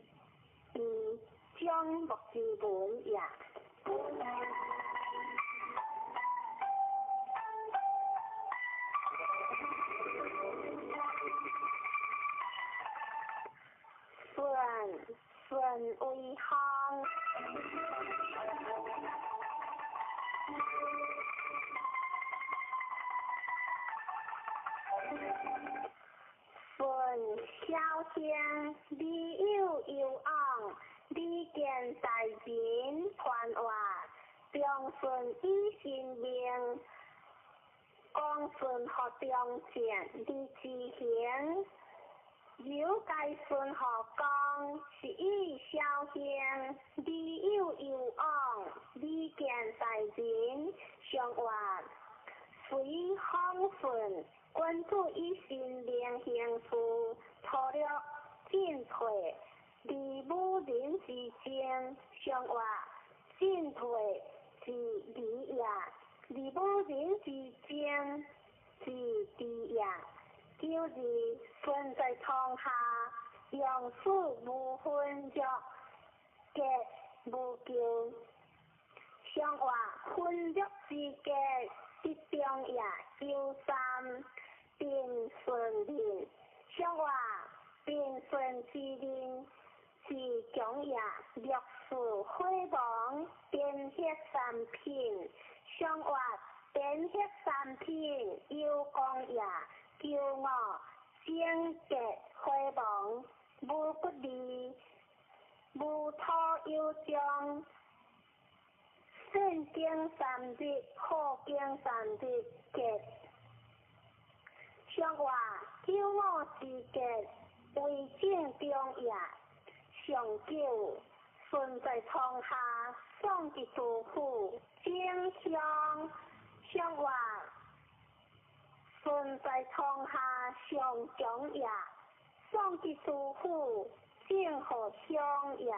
异，将木之文也。顺顺为行，顺小兄，你有有昂，你见大人传话，长顺以性命，讲顺学中正，你之行。有该孙学讲，是以小兄，你有有往，你见大人上话，随风顺，君子以身明行事，粗略进退，离武人之争，上话进退是礼也，离武人之争是智也。九二顺在床下，用事无分弱，结无咎。上话分弱之结，得中也。九三平顺人，上话平顺之人是强也。六四火亡，变血三品，上话变血三品有功也。九五整结火亡，无不利，无土有将。圣经三日，好经三日结。上话九五之结，为正中也。上九顺在床下，送其杜甫，正香。上话顺在床下，上强也。送其杜甫，正好香也。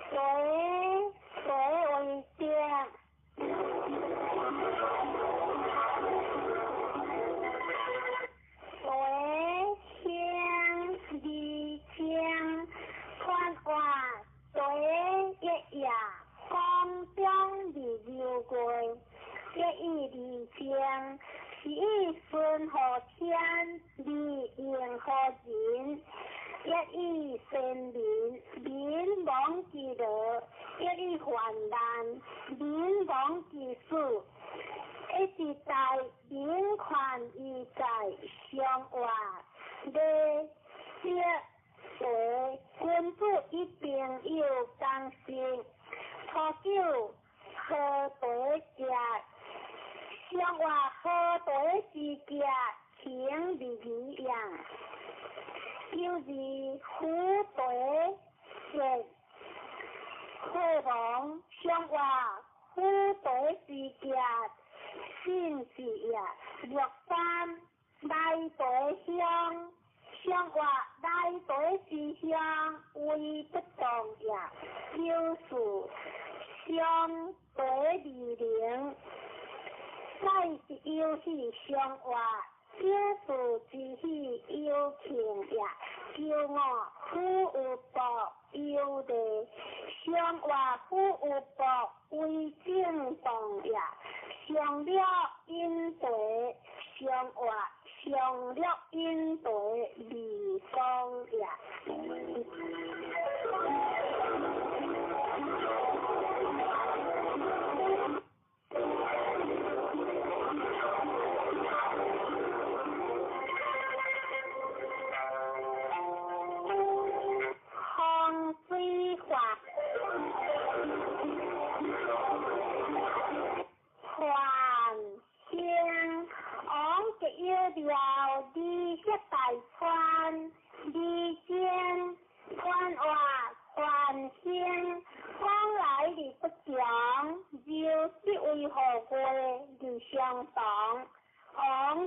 水水为正。一夜，光中二流月，一以二情，是以顺乎天，二应乎人，一以先民，民亡其乐，一以患难，民亡其死。一时代民权义在相活，礼节茶君子与朋友同食。初九好茶食，相活好茶之食，情义义也。九二苦茶食，火王相活苦茶之食。信是也，六三来茶香，相活来茶之香为不动也。九四相茶二零，再是有喜相活，九四之喜有庆也。九五虎有薄有利，相活虎有薄为正动也。上了饮茶，上活上了饮茶未讲也。风水法，繁兴王吉有了二色大川，二间川活繁兴，往来而不强，就是为何过而相同。王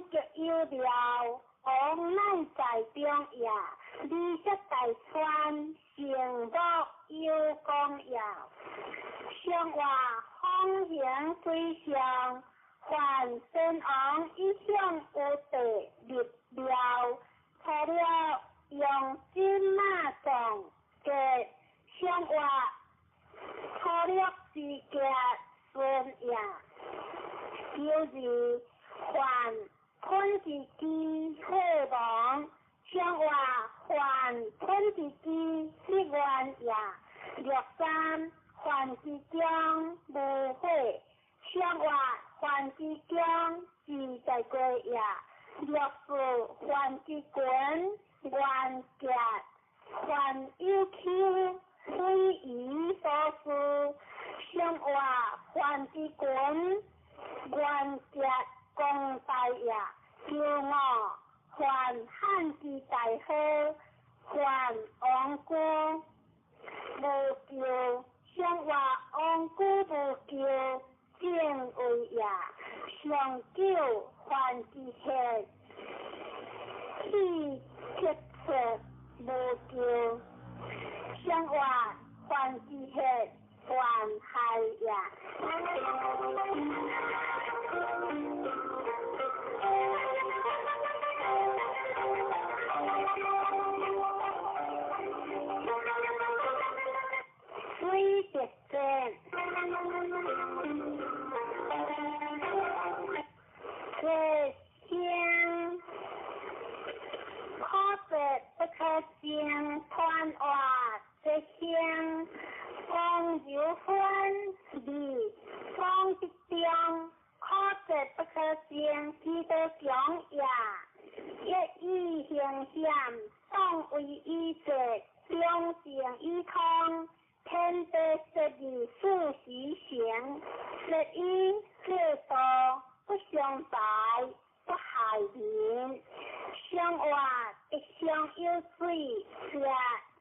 吉有了，王乃在中也，二色大川成木有功也。相活风行水上，凡先王一向有地立庙，除了用金马藏嘅相活粗略之格孙也。九二凡吞之机火王，相活凡吞之机之源也。六三凡之中无火，相活凡之中自在过也。六四凡之群原结，凡有丘非夷所思，相活凡之群原结公大也。九五凡汉之大好，凡王居无咎，相活王居无咎正位也。上九凡之血，气结出无咎，相活凡之血凡害也。水德战，这声可说不可争，团活这声讲柔分二讲之中，可说不可争，其道强也。一以形险，当为以节，中正以通。天地设立四时行，设以制度不相败，不害民。相活一相有水，是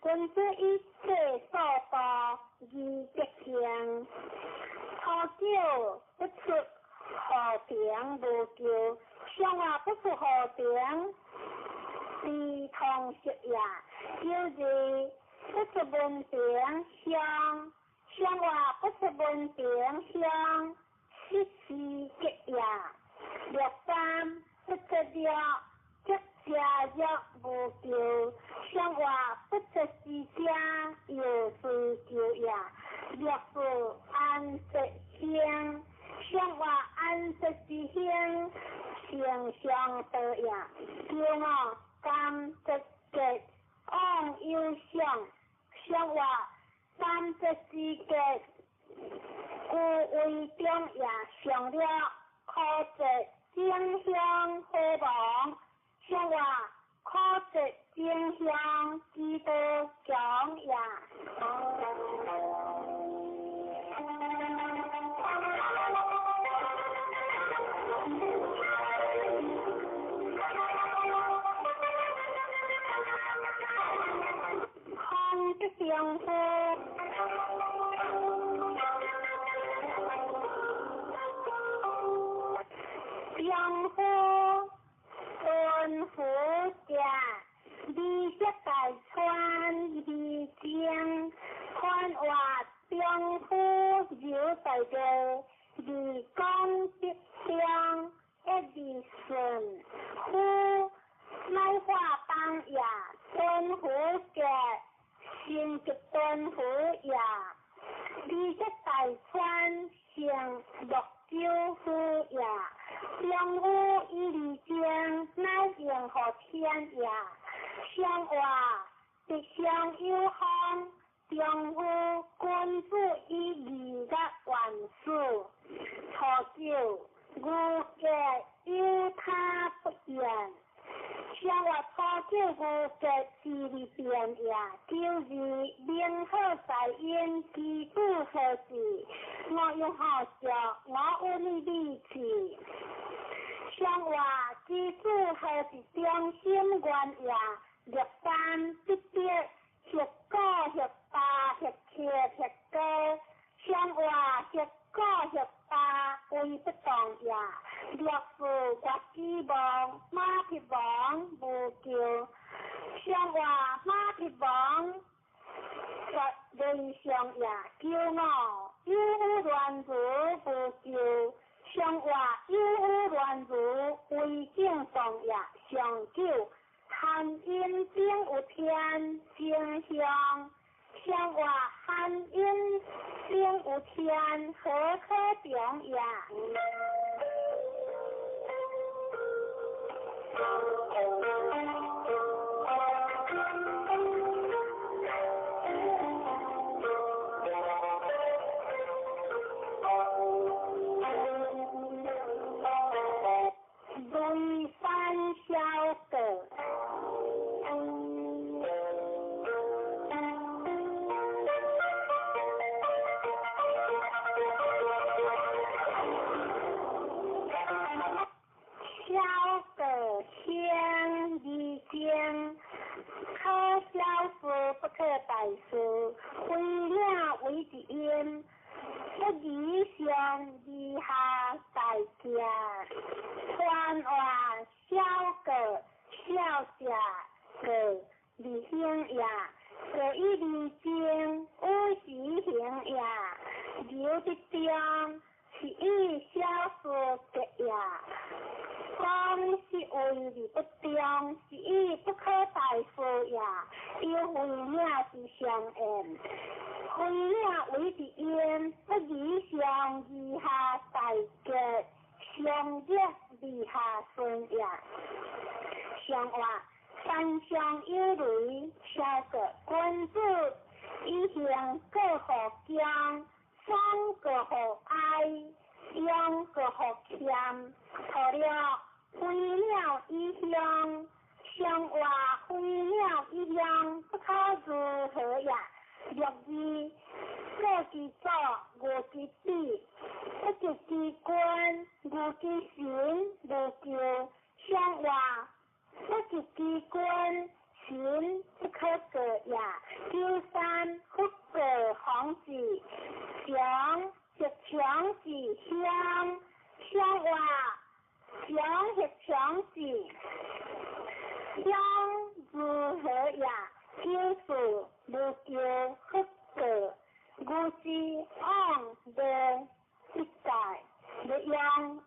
君子以制所度而德行。初九不出河平无咎，相活不出河平，非通识也。九二不出门庭乡，相活不出门庭乡，失时吉也。六三不出了，即食药无咎，相活不出时家，又随咎也。六四安息兴，上话安息之兴，形象道也。九五感节节往有想，上话感节之节，故为中也。上了可节正向火王，上话可节正向基督强也。空的幸福。丈夫顺服者，美色大川二情，宽话丈夫有大个，二讲吉祥，一二顺夫乃化当也，顺服者，成吉顺服也，美色大川成木九夫也，丈夫以二情，乃应乎天也。上话吉祥有方，丈夫君子以义甲万事。初九，牛格有他不言。上话初九牛格之利变也，九二明好在因，基础何事？我用好笑，我有你理智。上话基础何是中心原也？六三得得，十九十八十七十九，上话十九十八为不动也。六四月之望，马匹王无救。上话马匹王绝人上也。九五有乱如无救。上话有乱如为正动也。上九含阴顶有天正向。上话含阴顶有天何可中也？雷山小阁。小阁兴二经，可小事不可大事，非领为一因，不以上以下大家。传话小阁小者阁二兴也，阁以二经有时行也，留得中是以小事结也。讲是为而不中，是以不可大事也。有非领之相应，非领为之因，不以上以下大结，上热以下顺也。上话山上有雷，小阁君子以行过乎江，双过乎哀，阳过乎谦，除了飞鸟以向，上话飞鸟以向，不可如何也？六二过其祖，无其子，不及其君，无其神，无救。上话不及其君，神不可过也。九三不过防子，强是强子乡，上话强是强子，乡如何也？九四无救不过，牛之往的一代，欲用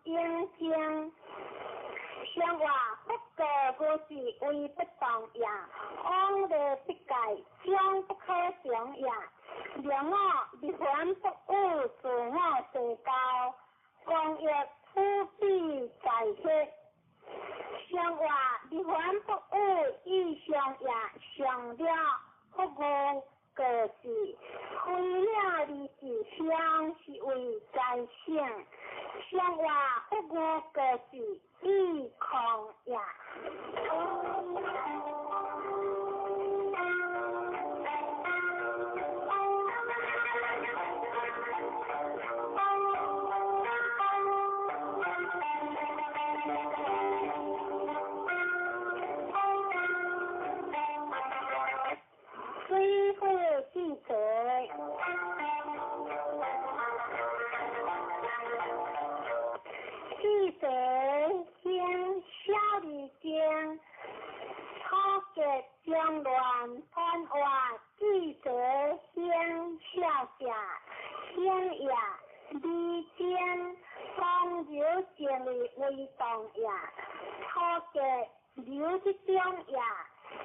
应经。上话不过牛是为不动也，往的必界将不可成也。两五日还教，光欲普比在血。上话日凡不语意上也上了服务过是，非了二是相是为财性，上话服务过是意空也。水火四节，四节先小二经，初结中乱贪话，四节先小者，先也二经，风流静的为动也，初结流之中也，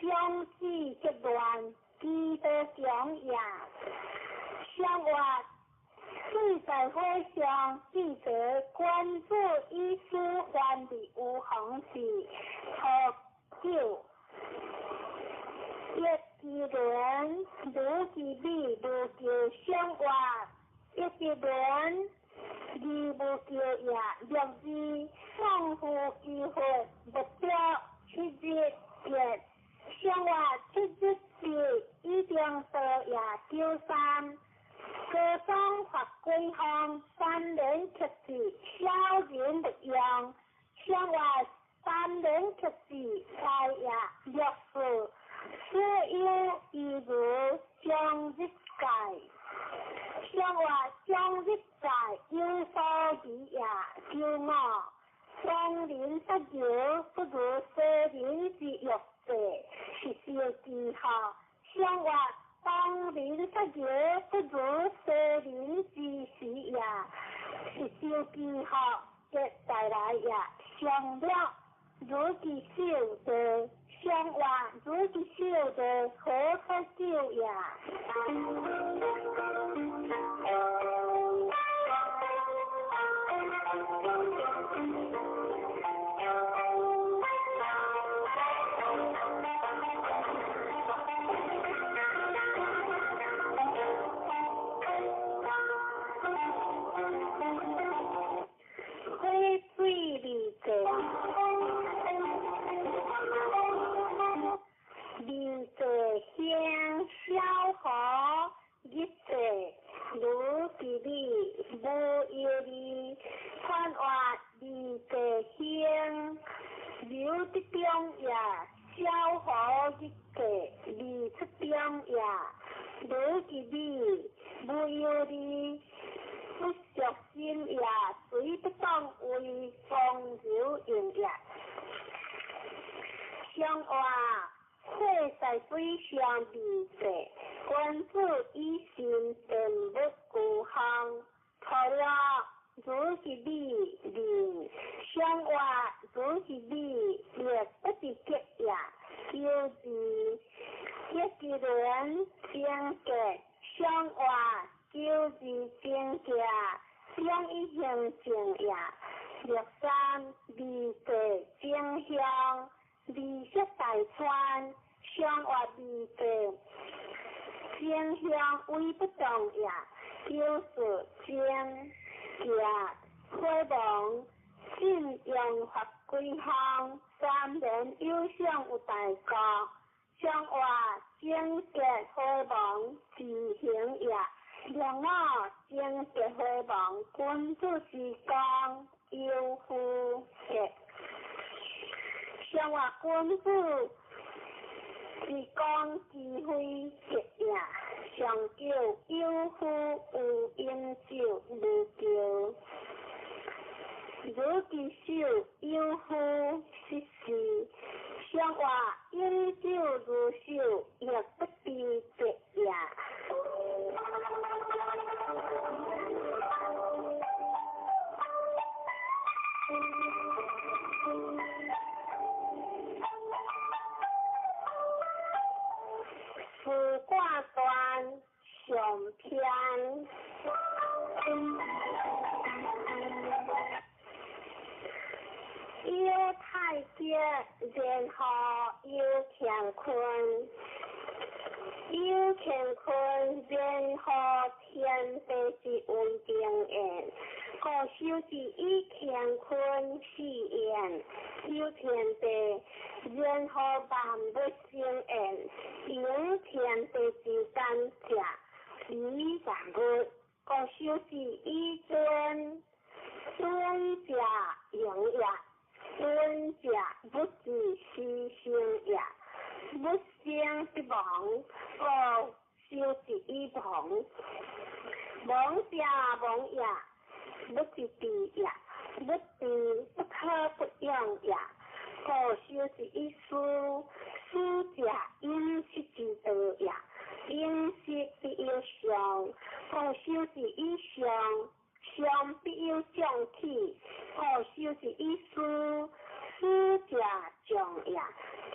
相思结乱。基德强也，上话四在火上，记者关注医师犯的有红是初九，一之轮，如其美，如叫上话，一之轮，二无叫也，六字送夫机会，目标七日结。上话七日是一定多也九三，高中发归方三连七字，小人不用。上话三连七字，财也六四，所有一如将日界。上话将日界有所疑也九五，双人不由不如西人之欲。是小记号，上话当人不由不如西人之时也，是小记号的带来也，上了如其手的，上话如其手的何可救也？二座香小河日座如其美无忧虑，宽话二座香刘德中也，小河日座二出中也，如其美无忧虑，不俗心也，随不当为风流用也。上话火在水上二座，君子以心定物孤芳，除了如是美人，上话如是美，亦不是结也。九字一之轮正结，上话九字正结，两一行正也。六三二座正向。二色大川，上话二座，正向为不动也。九四正行火亡，信用法归方，三年有相有大国，上话正结火亡自行也。两五正结火亡，君子之功有夫结。上话君子之功之非结也，上九有夫有饮酒无酒，如其手有夫失事，上话饮酒如手，亦不知结也。四卦断上篇。太極，然後有乾坤，有乾坤，然後天地之為定言，故修之以乾坤四言，有天地，然後萬物生焉，用天地之感者，理萬物，故修之以尊，尊者用也。尊者不知其生也，不生必亡，故修之以亡。亡者亡也，不知知也，不知不可不用也。故修之以思，思者饮食之道也，饮食必有常，故修之以常。常必有将起，故修之以思，思者将也，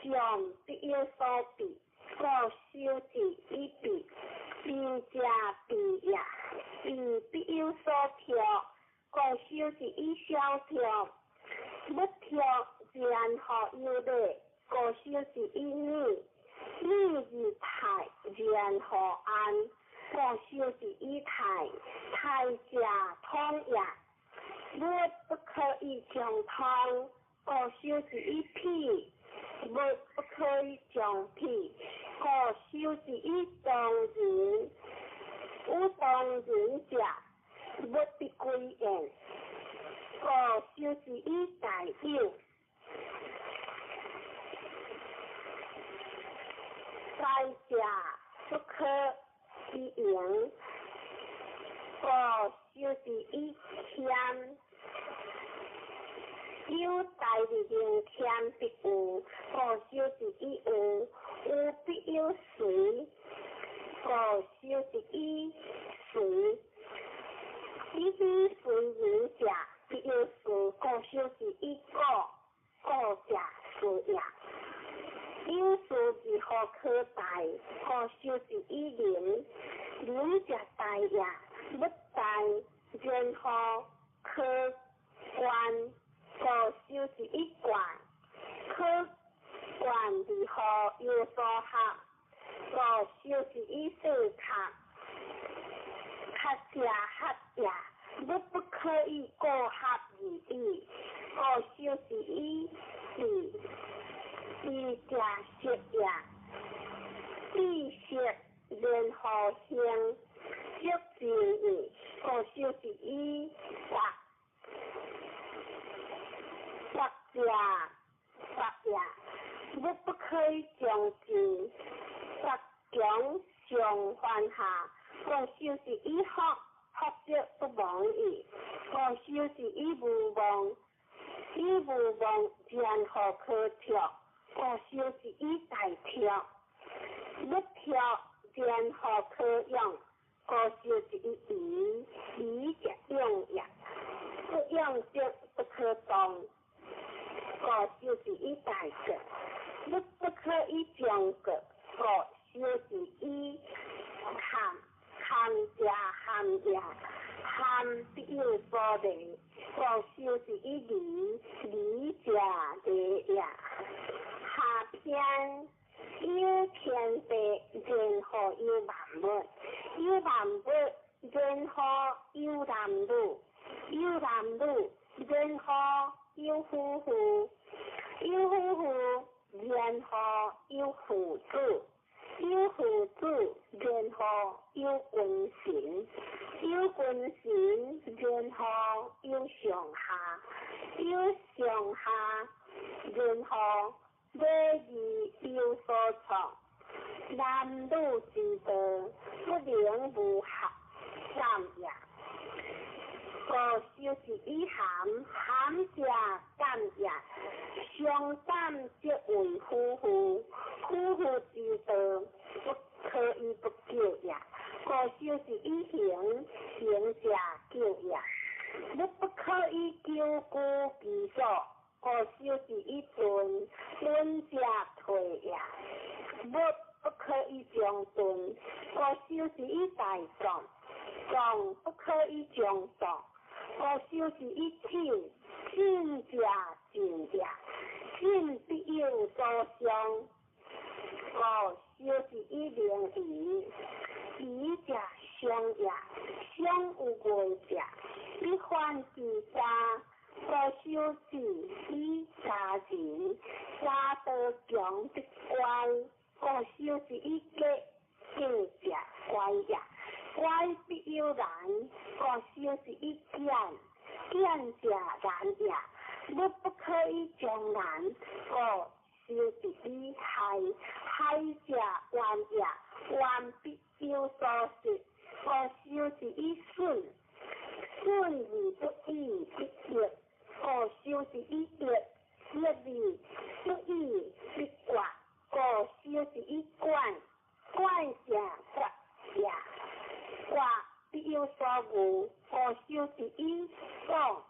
将必有所避，故修之以避，避者避也，避必有所託，故修之以小託，不託然後有禮，故修之以禮，禮而泰，然後安。故修之以泰，泰者通也，物不可以將通，故修之以否；物不可以將否，故修之以當人。有當人者，物必歸焉。故修之以大有，大者不可以盈，故修之以謙。有大而能謙必有，故修之以有，有必有隨，故修之以隨。以隨人者，必有事，故修之以故，故者事也。有事如何可大？故修之以仁，仁者大也，不大，然後可觀，故修之以觀，可觀如何有所合，故修之以所合，合者合也，物不可以過合而已，故修之以比，比者色也，比色然後形，色之意，故修之以法，法者法也，物不可以將之，法強上犯下，故修之以福，福則不亡矣。故修之以無妄，以無妄然後可脫，故修之以大脫，不脫然後可用，故修之以疑，疑者用也，不用則不可動，故修之以大國，不不可以將國，故修之以堪，堪者堪也，堪必有所利，故修之以利，利者利也。下篇有天地，然後有萬物，有萬物，然後有男女，有男女，然後有夫婦，有夫婦，然後有父子，有父子，然後有君臣，有君臣，然後有上下，有上下，然後禮義有所創，男女之道，不能無合，三也。故修之以含，含者感也。相感則為夫婦，夫婦之道，不可以不久也。故修之以行，行者久也。物不可以久居其所，故修之以遁，遁者退也。物不可以將遁，故修之以大壯，壯不可以將壯，故修之以進，進者進也。信必有所相，故修是以明义，义者相也，相有外者，必犯其家，故修是以家人，家道强必乖，故修是以过，过者乖也，乖必有难，故修是以简，简者难也。物不可以将难，故修是以害，害者冤也，冤必有所失，故修是以损，损而不已必益，故修是以益，益而不已必决，故修是以管，管者决也，决必有所恶，故修是以广，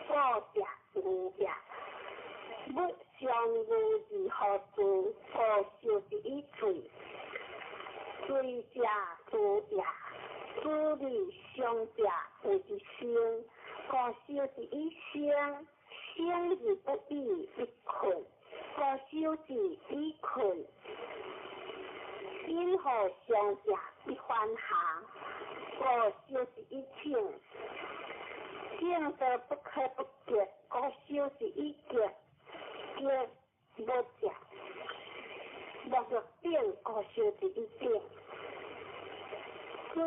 广者恶也。物相恶而何事？故修是以罪，罪者诛也。诛而伤者谓之生，故修是以生，生而不已必困，故修是以困。因何伤者必反下，故修是以请，请则不可不结，故修是以结，结无者，无欲顶，故修是以顶。此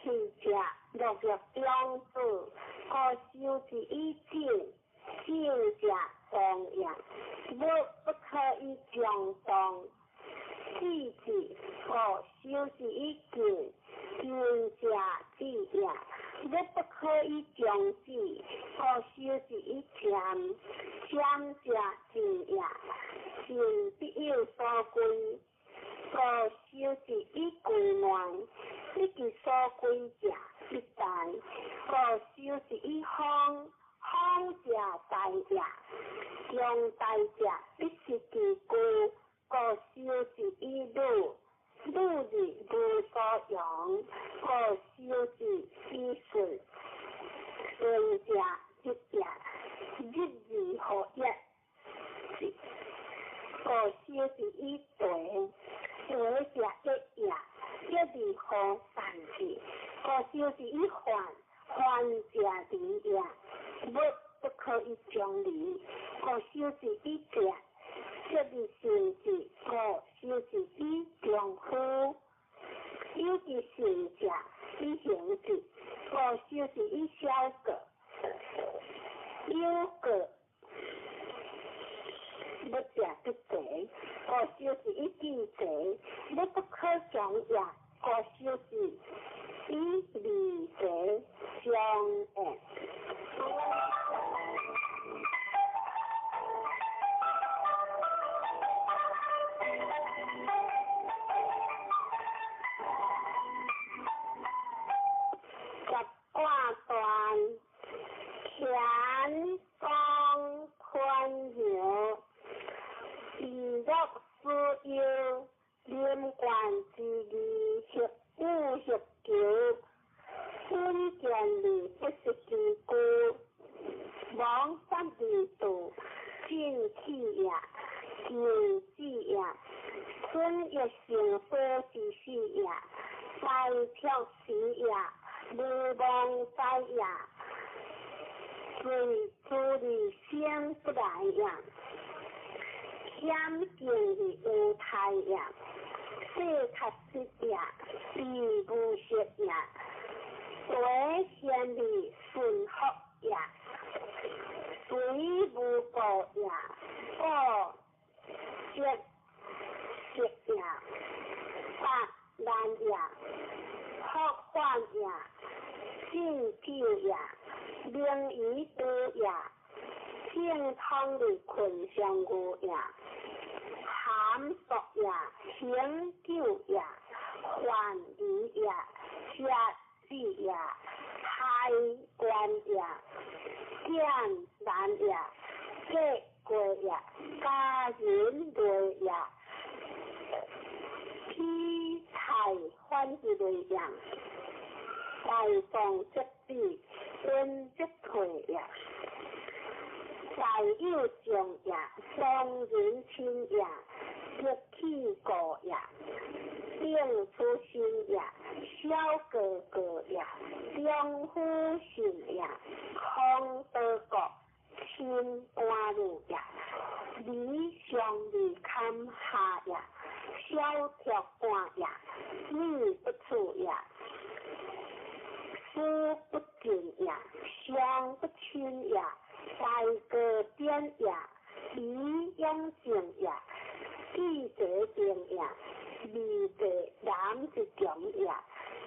去者，落欲中子，故修是以静，静者动也，物不可以将动。智智，故修是以静，静者智也，物不可以将止，故修是以禅，禅者静也，静必有所归，故修是以归内，不其所归者必大，故修是以方，方者大也，强大者必失其故，故修是以鲁，鲁而无所用，故修是以顺，顺者日也，日而何一？故修是以地，地者一也，一而何善治？故修是以患，患者离也，物不可以将离，故修是以者，这而善治，故修是以丈夫，有其善者以行之，故修是以小过，有过物者必齐，故修是以智齐，物不可将也，故修是以利齐相应。十卦断，乾宫坤爻，以乐思忧，临官之义，协武协求，稳健而不失其故，亡法而道，进气也，进智也，春月成果之始也，开拓时也，无妄灾也，随诸而生不来也，险境而无态也，世确实也，必无失也，为贤而顺福也，随无过也，故节节也，八难也，福患也，进久也，明于道也，正通而困上无也，含束也，行久也，患离也，节子也，开关也，简难也，结过也，家人类也，披财反之类也，大众则比，温则退也。大有众也，双人亲也，得气过也，定出身也，小哥哥也，中夫信也，空德国亲官路也，理上二坎下也，小铁官也，女不处也，思不尽也，相不亲也，大哥典也，李永正也，记者定也，二地男一强也，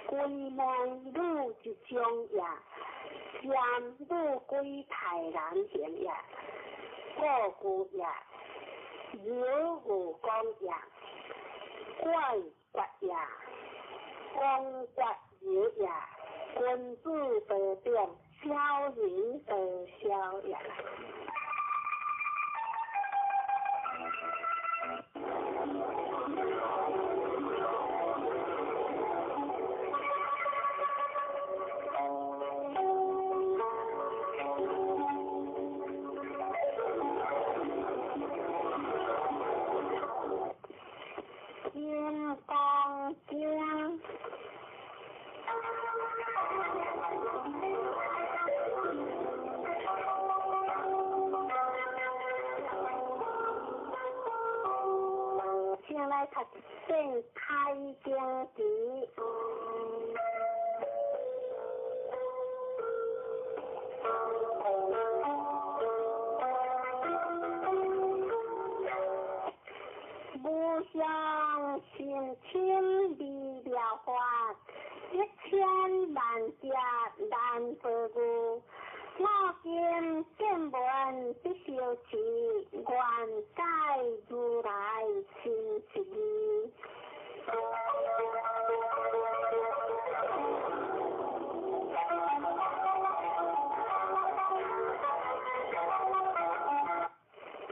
归门女一种也，占女归太难行也，故故也，有无光也，怪怪也，光怪有也，君子得变，小人得小也。金刚经。先来读《正开经词》。无上甚深微妙法，一千万劫难得遇。我今见闻得受持，愿解如来真实义。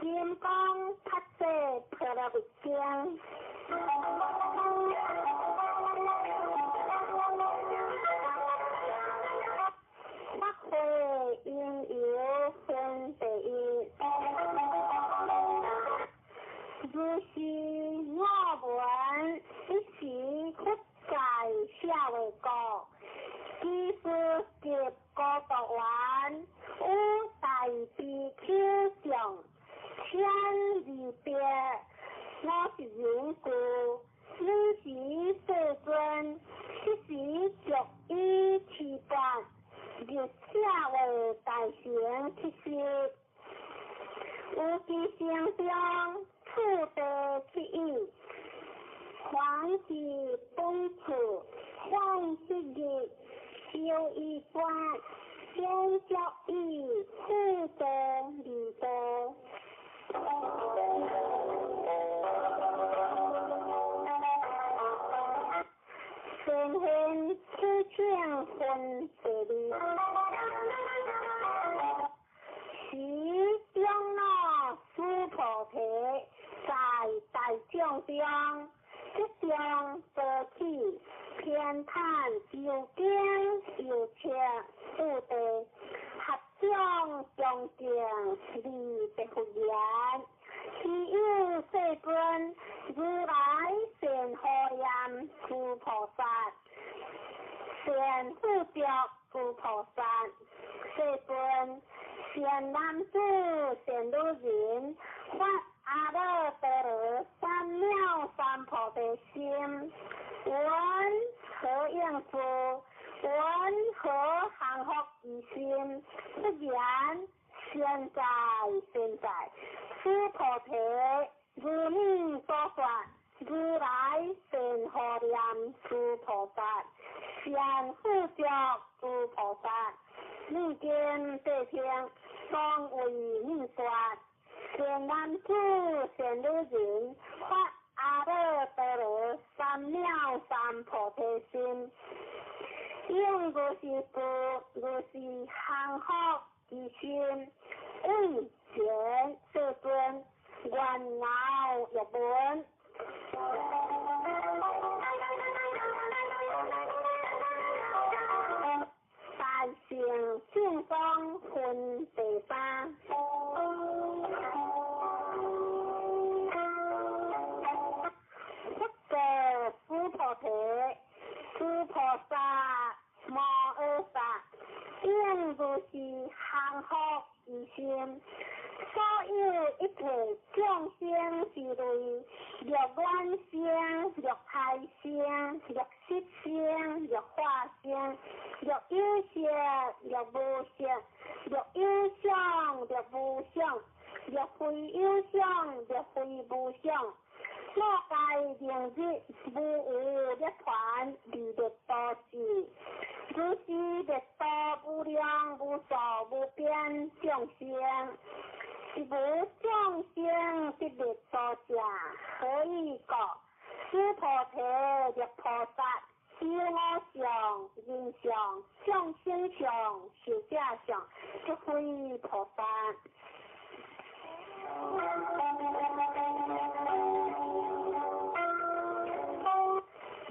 金刚菩萨婆罗蜜经。法会因由分第一，如是我闻，一时佛在舍卫国，居士及孤独园，与大比丘众千二百五十人俱，尔时世尊，彼时足以持钵，入舍卫大城乞食，有其城中次第乞语，凡是本处，凡是日，修一观，先教以次第二地。先现此请分第二，时长老须菩提在大众中，即将多起偏袒究竟有情次第，合掌恭敬礼白佛言：希有世尊，如来善护念诸菩萨，善护着诸菩萨。世尊，善男子、善女人，发阿耨多罗三藐三菩提心，闻何应事？闻何降伏其心？不然，善哉善哉，须菩提，如你所说，如来善护念诸菩萨，善护着诸菩萨。你今谛听，当为你说。善男子、善女人，发阿耨多罗三藐三菩提心，应如是事，如是降伏其心，为前世尊，愿饶欲闻。大乘正宗分第三。应如是降伏其心。所有一切众生之类，若卵生，若胎生，若湿生，若化生，若有色，若无色，若有相，若无相，若非有相，若非无相。我该明日无有涅槃，离灭度时，如是灭度无量无数无边众生，是无众生得灭度者，何以故？须菩提，若菩萨有我相、人相、众生相、寿者相，即非菩萨。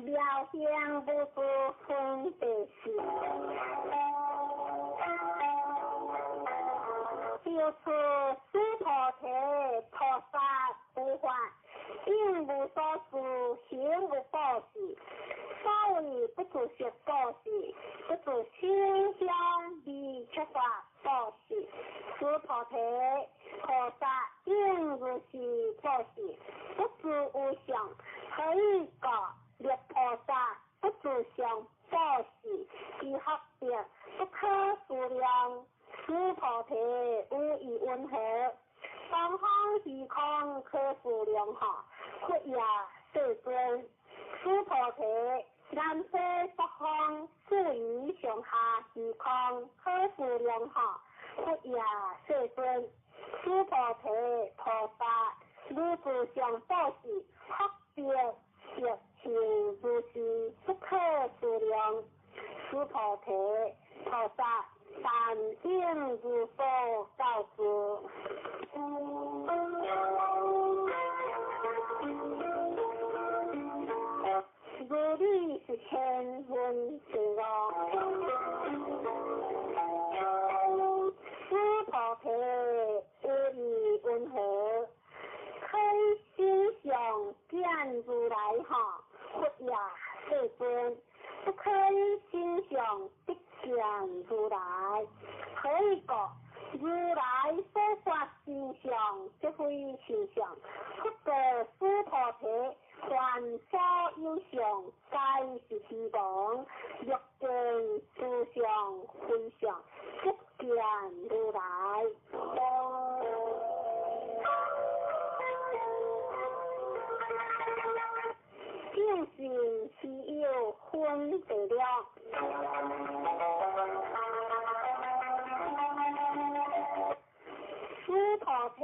妙行无住分别智，就此须菩提，菩萨无法，应无所住，行无布施。所谓不住色布施，不住声香味触法布施。须菩提，菩萨应如是布施，不住无相，何以故？若菩萨不住相布施，其福德不可思量。须菩提，有疑云何？东方虚空可思量哈，佛也世尊。须菩提，南西北方四夷上下虚空可思量哈，佛也世尊。须菩提，菩萨如住相布施，福德亦是如是不可思量。须菩提，菩萨但应如所教之。如理是千闻之乐。须菩提，有疑云何？可以心相见如来哈，佛也世尊。不可以心相得见如来，何以故？如来所发心相，即非心相。不过须菩提，凡所有相，皆是虚妄。若见诸相非相，即见如来。正信是有分别了。须菩提，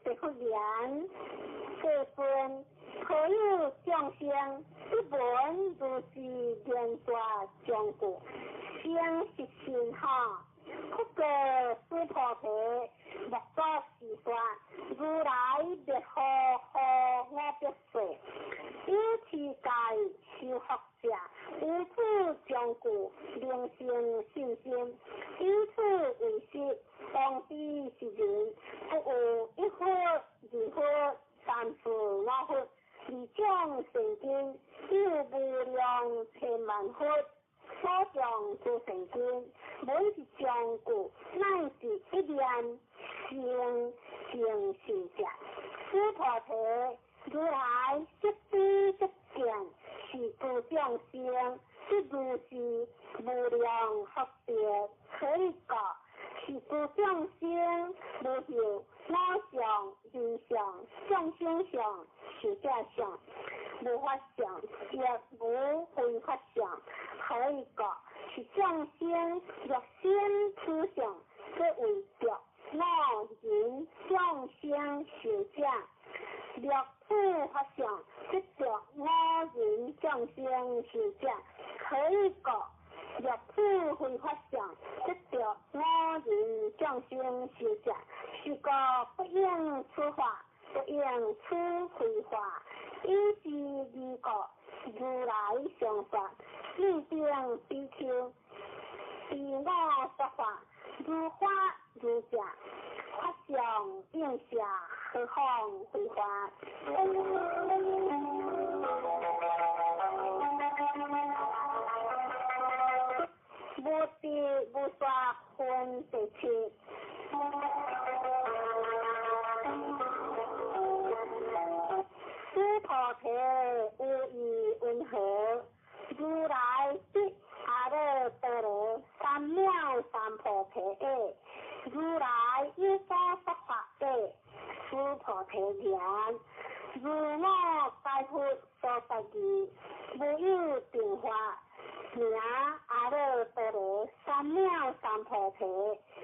答复言：世尊，何有众生不闻如是言说将故，生是信哈？不过须菩提，莫作是说，如来灭后何我别说？有持戒修福者，有此将故，能生信心。以此为实，当知是人，不有一佛、二佛、三四五佛，二种善根，有无量千万佛。所讲诸善根，每一将故，乃是一念生成信者。须菩提，如来即知即见，是诸众生，即如是无量福德，何以故？是诸众生无有我相、人相、众生相、寿者相，无法相，亦无非法相。何以故？是众生若心此相，即为着我人众生寿者；若此法相，即着我人众生寿者。何以故？若此非法相，即着我人众生寿者。是故不应此法，不应此非法。以是二故，如来常说：汝等比丘，依我说法，如法如者，法相应下，何况非法？无得无說分第七。須菩提有意云何？如來得阿耨多羅三藐三菩提耶？如來有所說法者，須菩提言：如我解佛所說義，無有定法，名阿耨多羅三藐三菩提，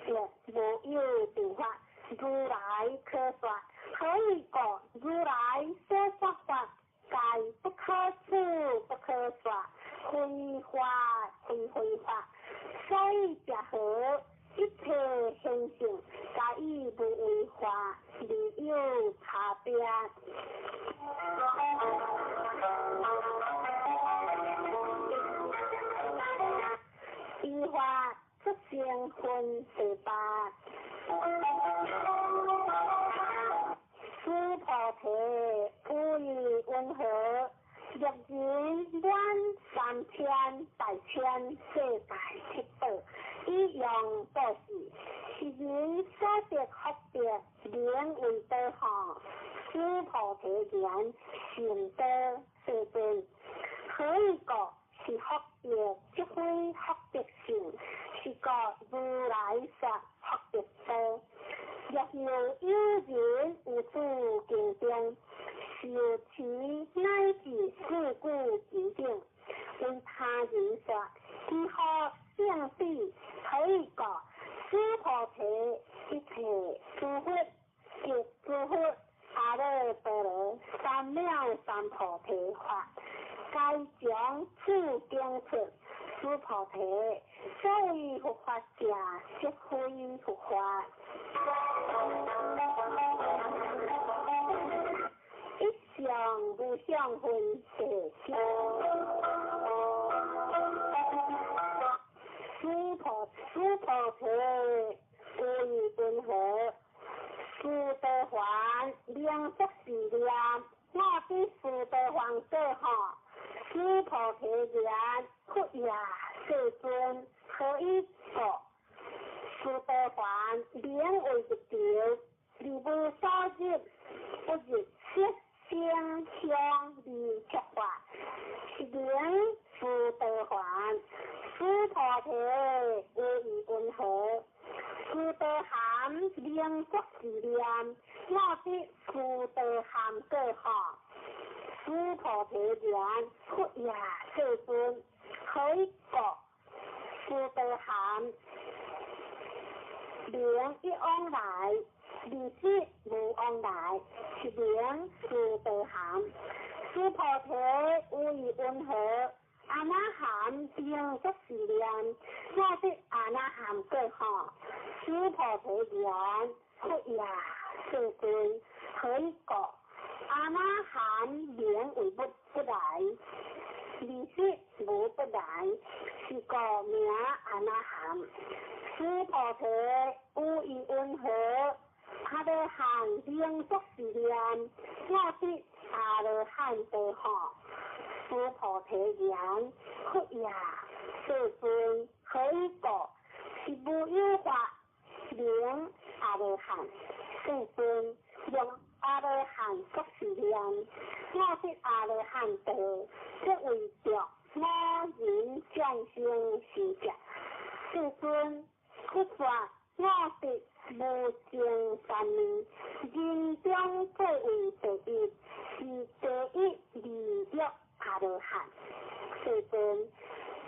亦無有定法。如來可說，何以故？如來所說法，皆不可思，不可說，非法非非法。所以者何？一切現象，皆以無為法而有差別。依法出生分第八。須菩提有意云何？若人滿三千大千世界七寶，以用布施，是人所得福德，名為多吼。須菩提言：甚多，世尊。何以故？是福德，即非福德性，是故如來說福德多。若有有人有諸經中，受持乃至四句之等，為他人說，其福勝彼。何以故？須菩提一切諸佛及諸佛阿耨多羅三藐三菩提法，皆從此經出。須菩提，所謂佛法者，即非佛法。一相無相分第九。須菩提有意云何？須陀洹名作是念，我得須陀洹果吼。須菩提言：佛也，世尊，何以故？須陀洹名為入道，而無所入，不入色聲香味觸法，是名須陀洹。須菩提有意云何？須陀含名作是念，我得須陀含果吼。須菩提言：佛也，世尊，何以故？須陀含名一往來，二識無往來，是名須陀含。須菩提有意云何？阿那含名作是念，我得阿那含果吼。須菩提言：佛也，世尊，何以故？阿那含名為不來，二識無不來，是故名阿那含。須菩提有意云何？阿羅漢名作是念，我得阿羅漢道吼。須菩提言：佛也，世尊，何以故？是無有法名阿羅漢。世尊，用阿羅漢作是念，我得阿羅漢道，即為著我人眾生是者。世尊，佛說我得無盡三昧，人中最為第一，是第一利益阿羅漢。世尊，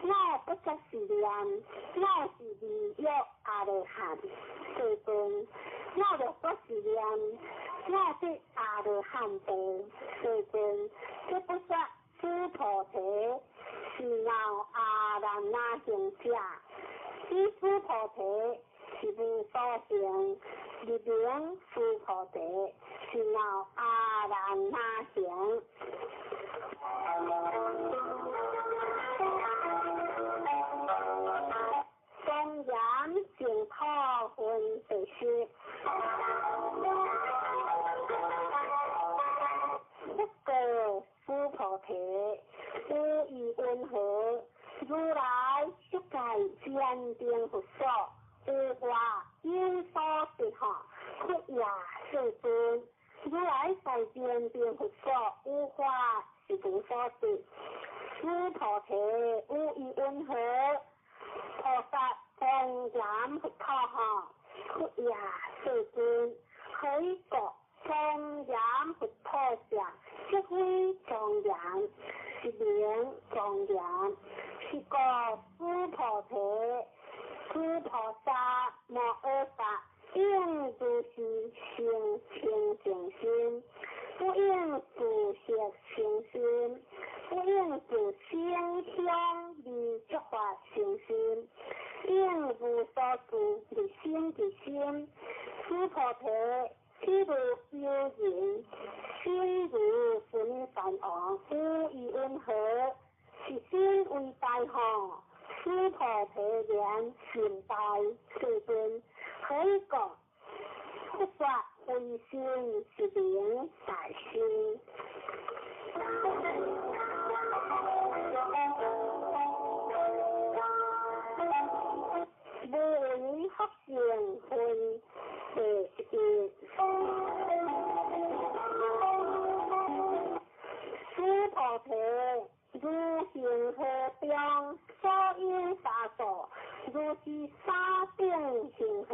我不作是念，我是利益阿羅漢。世尊，我若不是念，我得阿羅漢道。世尊，這不說須菩提是鬧阿難那行者，此須菩提是無所行，入名須菩提是鬧阿難那行。莊嚴淨土分第十。不過須菩提，有意云何？如來悉覺在禅定佛所，有法有所得吼，佛也世尊。如來在禪定佛所，有法是無所得。須菩提，有疑云何？菩薩莊嚴佛土吼，佛也世尊。何以故？莊嚴佛土者，即非莊嚴，是名莊嚴。是故須菩提，諸菩薩摩訶薩，應如是生清淨心，不應住色生心，不應住聲香味觸法生心，應無所住而生其心。須菩提，譬如有人心如須彌山王，有疑云何？是心為大吼，須菩提言心大，世尊。何以故？佛說非心是名大心。無為福善慧第一。須菩提，如恒河中所有沙數，如是沙等恒河，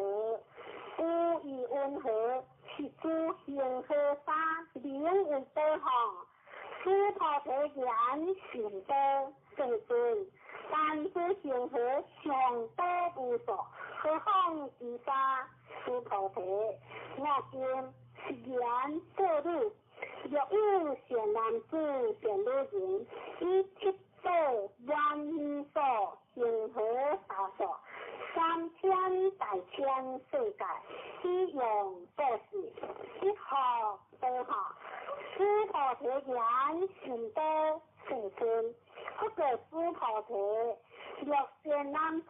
有疑云何？是諸恒河沙名為多吼。須菩提言甚多，世尊。但諸恒河尚多無數，何況其沙？須菩提，我今是言過汝。若有善男子、善女人，以七寶滿無數恒河沙數，三千大千世界，以用布施，一學多吼。須菩提言甚多，世尊。佛告須菩提，若善男子、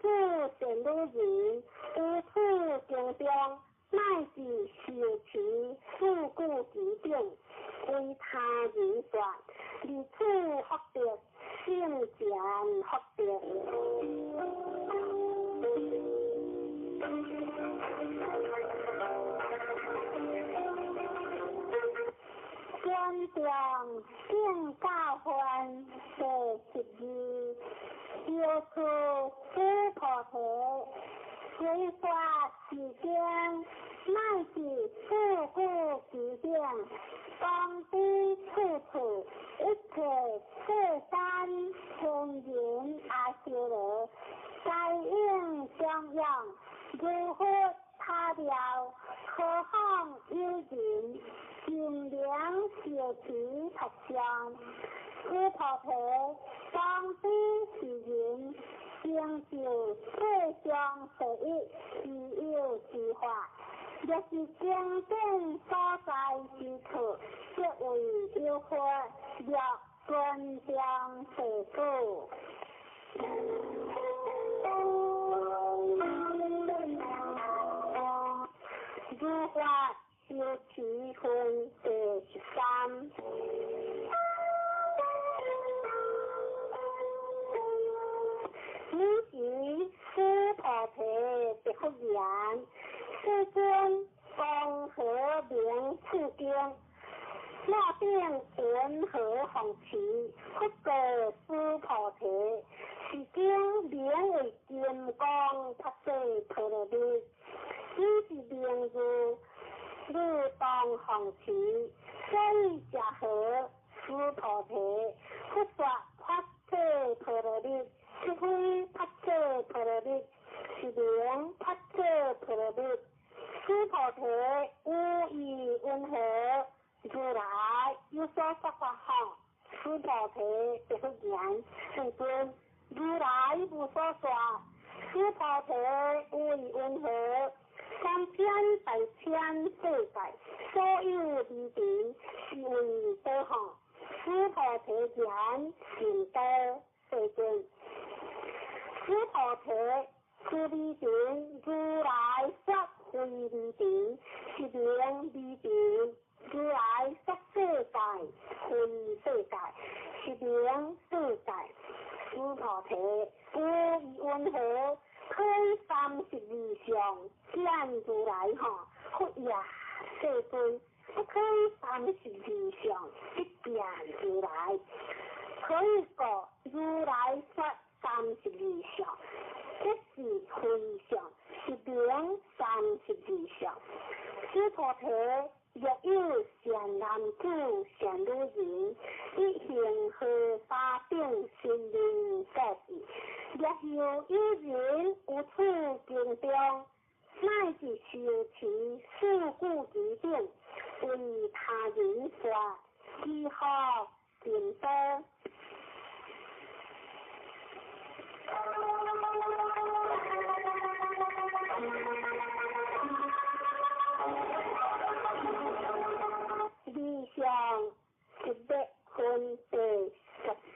善女人，於此經中，乃至受持四句偈等，為他人說，離此福德，勝前福德。尊重圣教分第12，药师须菩提，随法世间，乃至四句偈等，当知处处一切世间天人阿修罗，皆应供养，如佛塔庙，何况有人尽量受持佛像？须菩提，当知是人成就世上第一稀有之法，若是经典所在之处，即为有佛，若尊重世故。如法修持分第13。尔时须菩提答复言：世尊，光何名此经？那顶云何弘持？佛告须菩提：是经名为金刚菩萨陀罗尼，彼是名字，汝当弘持。所以者何？须菩提，佛说菩萨陀罗尼，即非菩萨陀罗尼，是名菩萨陀罗尼。须菩提，有疑云何？如來有所說法吼。須菩提答復言：世尊，如來無所說。須菩提，有疑云何？三千大千世界，所有微塵，是為多吼。須菩提言：甚多，世尊。須菩提，此微塵，如來說非微塵，是名微塵。如來說世界，非世界，是名世界。须菩提，有疑云何？推三十二相见如来吼，佛也世尊，不推三十二相不见如来。何以故？如来说三十二相，这是非相，是名三十二相。须菩提，若有善男子、善女人，欲行荷花等神明布施，若有有人于此经中，乃至受持四句偈等，为他人说，其福甚多。二相一百分第十四。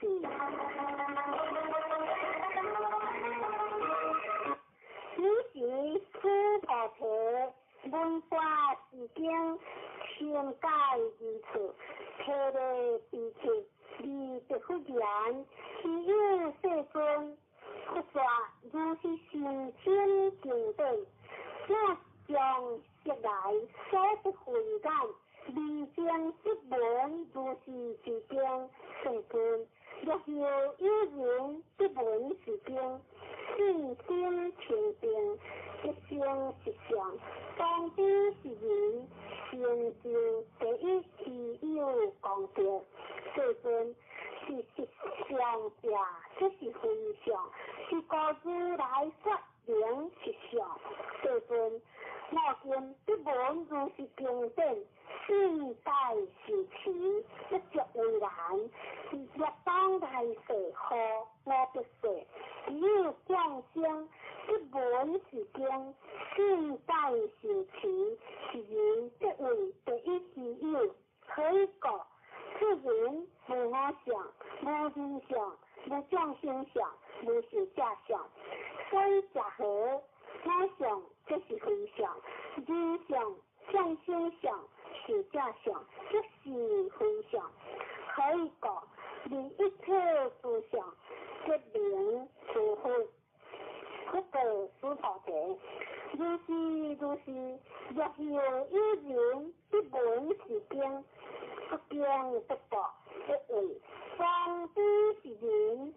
彼时须菩提闻法是经，深解义处，体会悲切，而答复言：希有世尊，佛说如是甚深经典，我将昔来所得慧眼，未经得闻如是之经。世尊，若有有人得闻是经，信心清净，一生实相，当知是人成就第一希有功德。世尊，是实相者，这是非相，是故如来说名实相。世尊，我今得闻如是经典，信解受持，不足为难。若当来世何无别世，只有众生得闻是经，信解受持，是人得为第一希有。何以故？此人无我相，无人相，无众生相，无寿者相。所以者何？我相这是非相，人相、众生相、寿者相，这是非相。何以故？离一切诸相，即名诸佛。佛告须菩提：如是如是，若有有人得闻是经，不经不读，得为当知是人，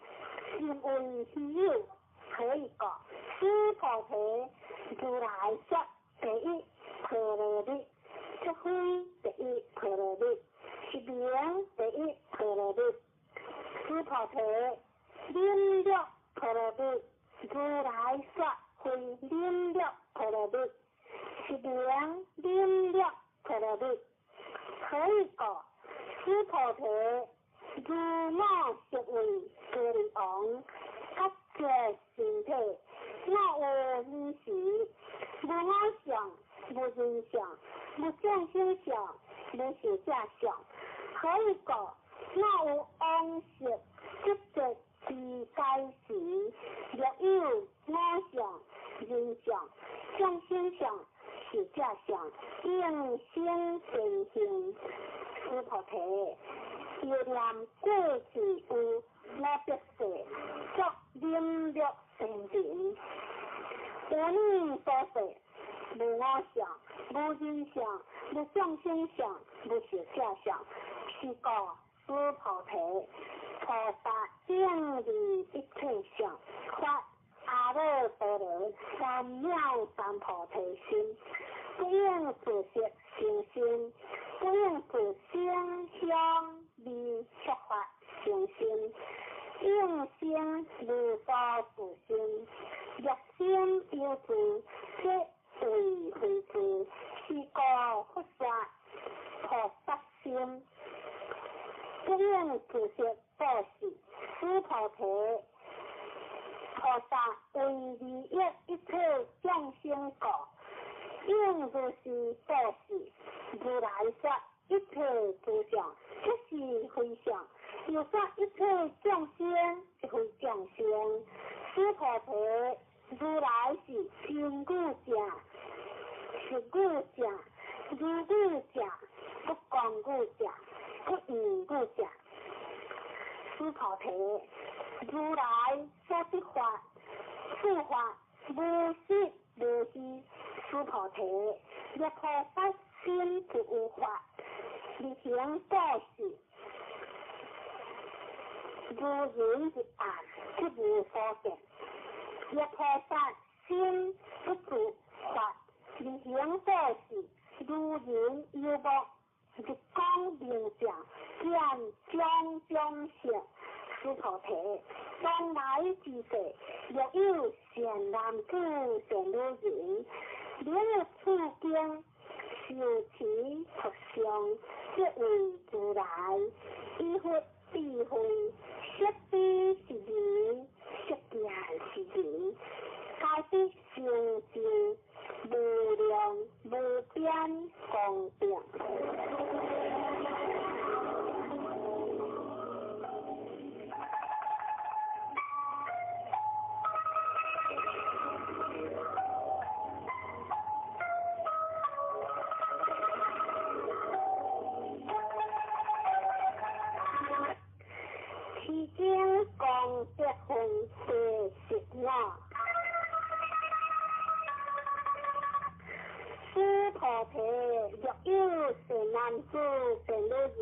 甚为希有。何以故？须菩提，如来说第一波罗蜜，这非第一波罗蜜，是名第一波罗蜜。须菩提，忍辱波罗蜜，如来说非忍辱波罗蜜，是名忍辱波罗蜜。何以故？须菩提，如我昔为歌利王，觉觉身体，我有尔时，无我相，无人相，无众生相，无寿者相。何以故？我有往昔执着之解时，若有我相、人相、众生相、寿者相，应生善行。须菩提，若念过去有无别世，作忍辱善人。有尔所说，无我相，无人相，无众生相，无寿者相，是故须菩提，菩萨应离一切相，发阿耨多罗三藐三菩提心，不应自色生心，不应自声香味触法生心，应生无所住心。若心有住，即为非住，是故佛说菩萨心，不应自色布施。须菩提，菩萨为利益一切众生故，应如是布施。如来说一切诸相，即是非相；又说一切众生，即非众生。须菩提，如来是真语者、实语者、如语者、不狂语者、不异语者。须須菩提，如來所得法，此法無實無虛。須菩提，若菩薩心不有法，而行布施，如人入暗，即無所見。若菩薩心不住法，而行布施，如人游目，日光明照，見種種色。須菩提，當來之世，若有善男子、善女人，能處經受持佛像，即為如來，以佛智慧，悉知是人，悉見是人，皆得成就無量無邊功德。其中功德分第十五。須菩提，若有善男子、善女人，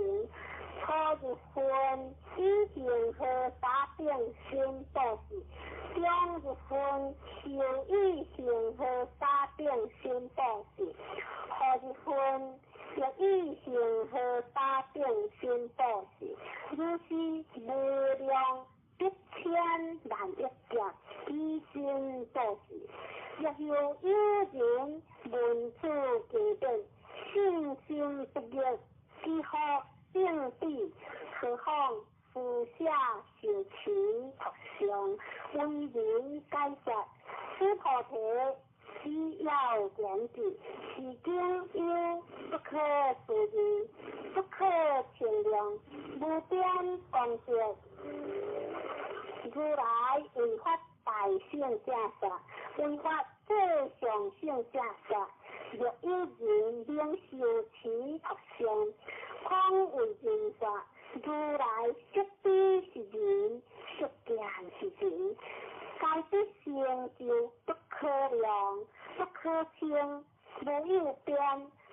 初入分以恆河沙等身布施，中入分受以恆河沙等身布施，後入分欲以恆河沙等身布施，如是無量百千萬億劫以身布施。若有有人聞此經典，信心不逆，幾乎正彼，何況施捨受持佛像，為人解說。須菩提，只要言之，是經有不可思議、不可稱量、無邊功德。如來為發大乘正說，為發最上乘正說。若有人能受持佛像，況為人說，如來悉知是人，悉見是人，皆得成就不可量、不可稱、無有邊、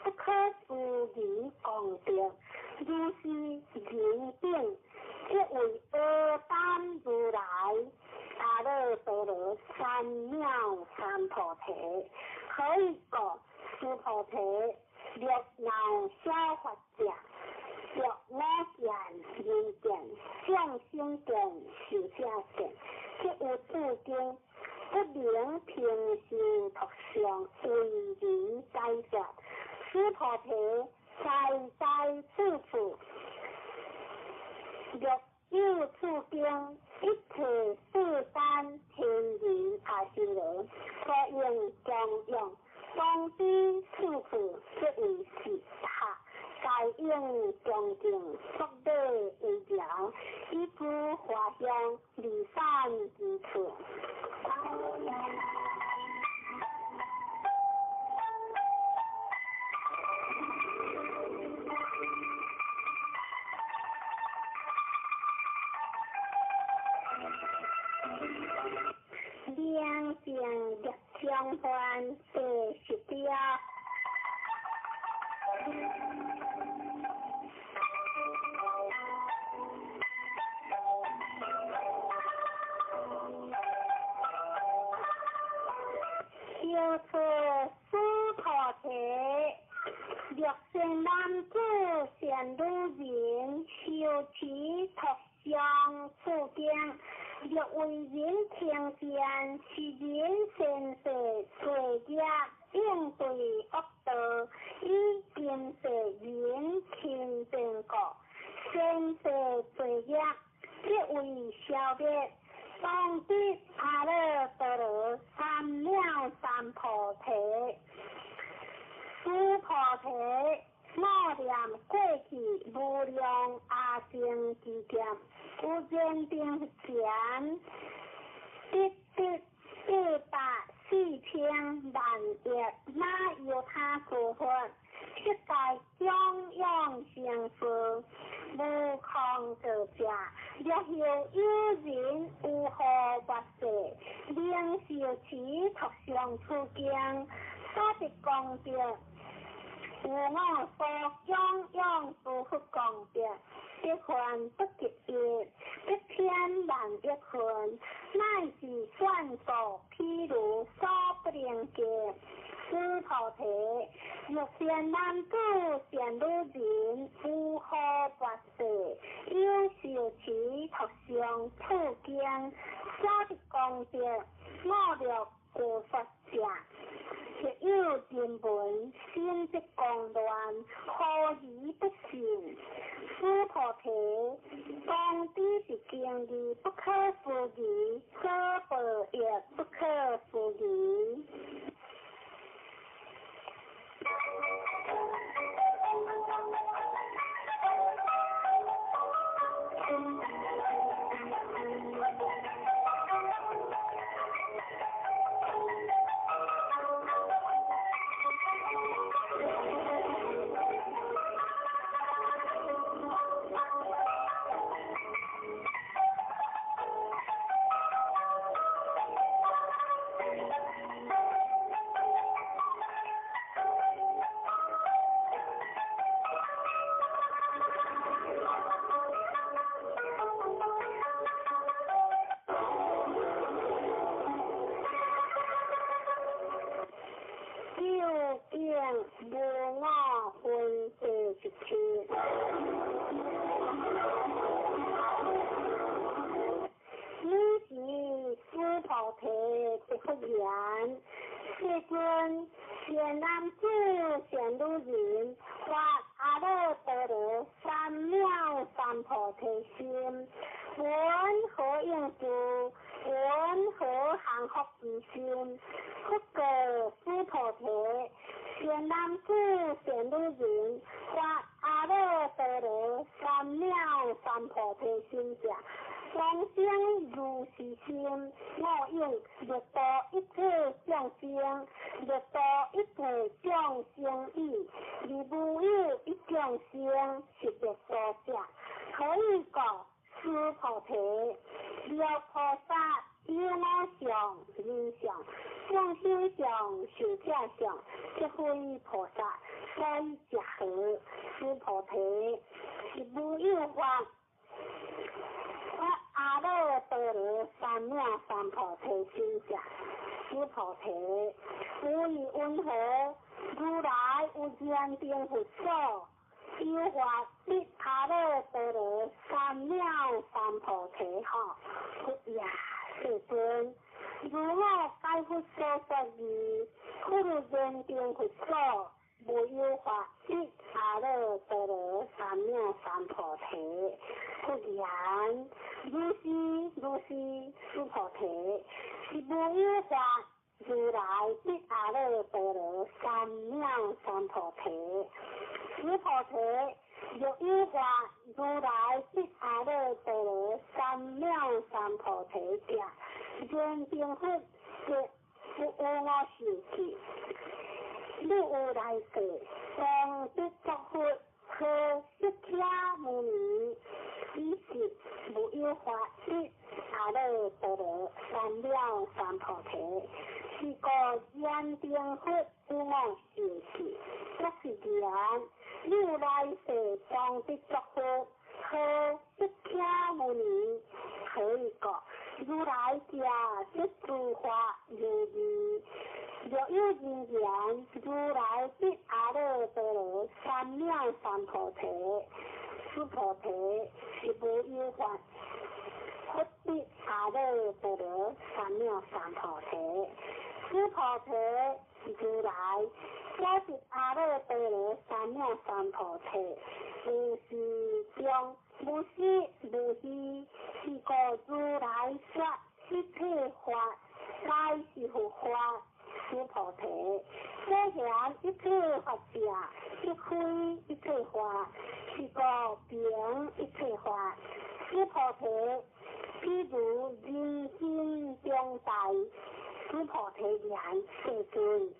不可思議功德。如是人等，即為阿單如來阿耨多羅三藐三菩提。何以故？須菩提，若鬧小法者，若我見、人見、眾生見、壽者見，即有諸經不能平受佛像，為人解說。須菩提，在在處處，若有處經，一切世間天人阿修羅，所應供養，當知處處即為是塔，皆應恭敬作禮為條，以諸華香離散之處。明淨業相還第十條。小出須菩提，若善男子、善女人，受持佛像此經，若為人聽見，是人善世罪業，應對惡道，以今世人清淨故，善世罪業即為消滅。當得阿耨多羅三藐三菩提。須菩提，默念過去無量阿僧祇劫，有人頂前得得84000萬億那由他諸佛，悉皆供養成事，無空過者，若後有人有何跋涉，能受持讀誦此經，所得功德，有我所供養諸佛功德，得還不及一，得千萬億分，乃至算數譬如所不能及。須菩提，若善男子、善女人，有何跋涉，有受持讀誦此經，所得功德，五六過說者，若有人聞，心則狂亂，何以不信？須菩提，當知是經義不可思議，所報亦不可思議。無我分第17。爾時須菩提答佛言：世尊，善男子、善女人，發阿耨多羅三藐三菩提心，云何應住？云何降伏其心？佛告須菩提：善男子、善女人，發阿耨多羅三藐三菩提心者，當生如是心，我應欲度一切眾生，欲度一切眾生已，而無有一眾生是欲度者。何以故？須菩提，若菩薩有我相、人相、眾生相、壽者相，則非菩薩，所以者何？須菩提，是無有法發阿耨多羅三藐三菩提心者。須菩提，無以云何？如來有燃燈佛所，有法得阿耨多羅三藐三菩提吼。佛也，世尊，如我解佛所說義，佛有燃燈佛所，無有法得阿耨多羅三藐三菩提。佛言：如是如是，須菩提，是無有法如來得阿耨多羅三藐三菩提。須菩提，若有法如來得阿耨多羅三藐三菩提者，燃燈佛則不有我受記。汝有來世，當得作佛，號釋迦牟尼，彼時無有法得阿耨多羅三藐三菩提。是故燃燈佛有我受記，則是言，汝來世當得作佛，號釋迦牟尼。何以故？如來者，說諸法如義。若有人言，如來得阿耨多羅三藐三菩提，須菩提，是無有法佛得阿耨多羅三藐三菩提。須菩提，如來所得阿耨多羅三藐三菩提，無是中，無實無虛，是故如來說一切法，皆是佛法。須菩提，所言一切法者，即非一切法，是故名一切法。須菩提，譬如人心中大。須菩提言：世尊，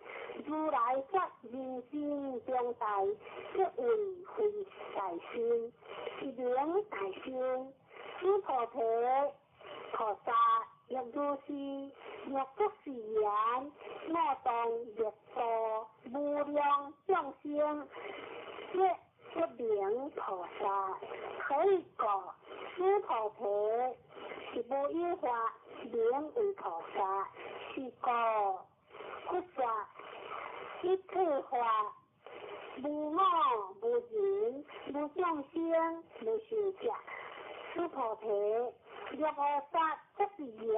如來說人心中大，即為非大心，是名大心。須須菩提，菩薩若如是，若不是言，我當欲度無量眾生，則不名菩薩。何以故？須菩提，是無有法名為菩薩，是故佛說一切法無我無人無眾生無壽者。須菩提，若菩薩不是言，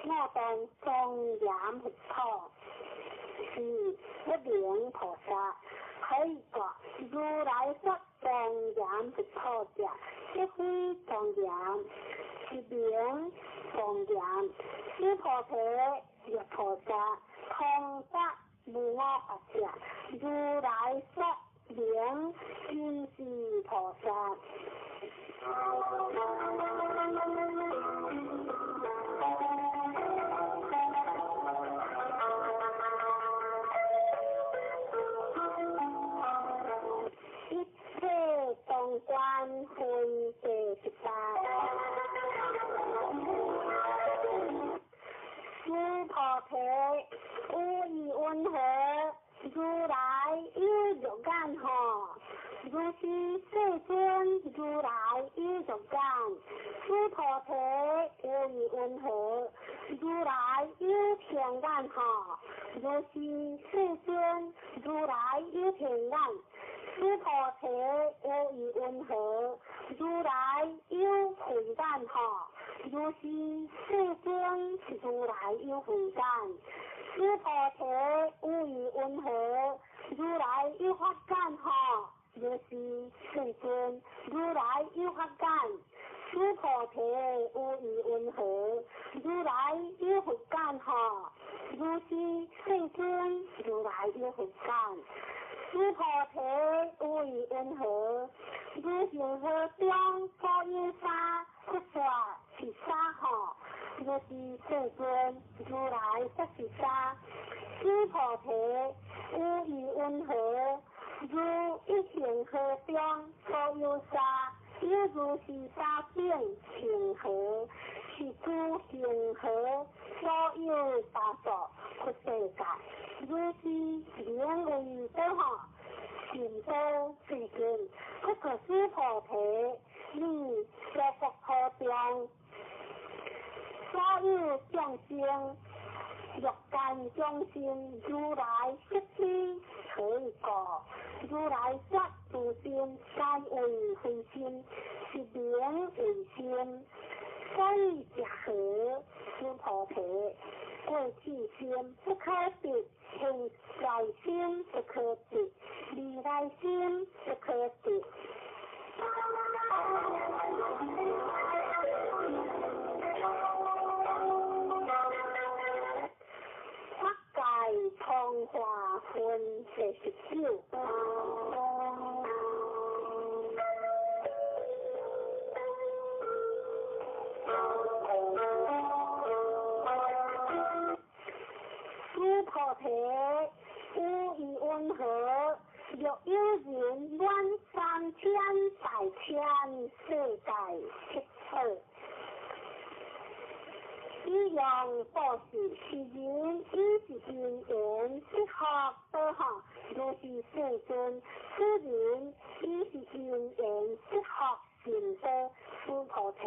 我當莊嚴佛土，是不名菩薩。何以故？如來說莊嚴佛土者，即非莊嚴，是名莊嚴。須菩提，若菩薩通達無我法者，如來說名真是菩薩。一切當觀分第18。須菩提，有疑云何？如來有肉眼吼？如是世尊，如來有肉眼。須菩提，有疑云何？如來有天眼吼？如是世尊，如來有天眼。須菩提，有疑云何？如來有慧眼吼？如是世尊，如來有慧眼。須菩提，有疑云何？如來有法眼吼？如是世尊，如來有法眼。須菩提，有疑云何？如來有佛眼吼？如是世尊，如來有佛眼。須菩提，有疑云何？如恒河中所有沙，佛說是沙吼？如是世尊，如來說是沙。須菩提，有疑云何？如一恒河中所有沙，有如是沙境恒河，是諸恒河所有沙數佛世界，如是名為多吼，善多世尊。不過須菩提，你說國土中所有眾生，欲界眾生，如來悉知。何以故？如來說諸心皆為非心，是名為心。所以者何？須菩提，過去心不可得，現在心不可得，未來心不可得。法界通化分第19。須菩提，有疑云何？若有人滿三千大千世界七寶，以用布施，是人以是因緣得福報吼。如是世尊，此人以是因緣得福善報。須菩提，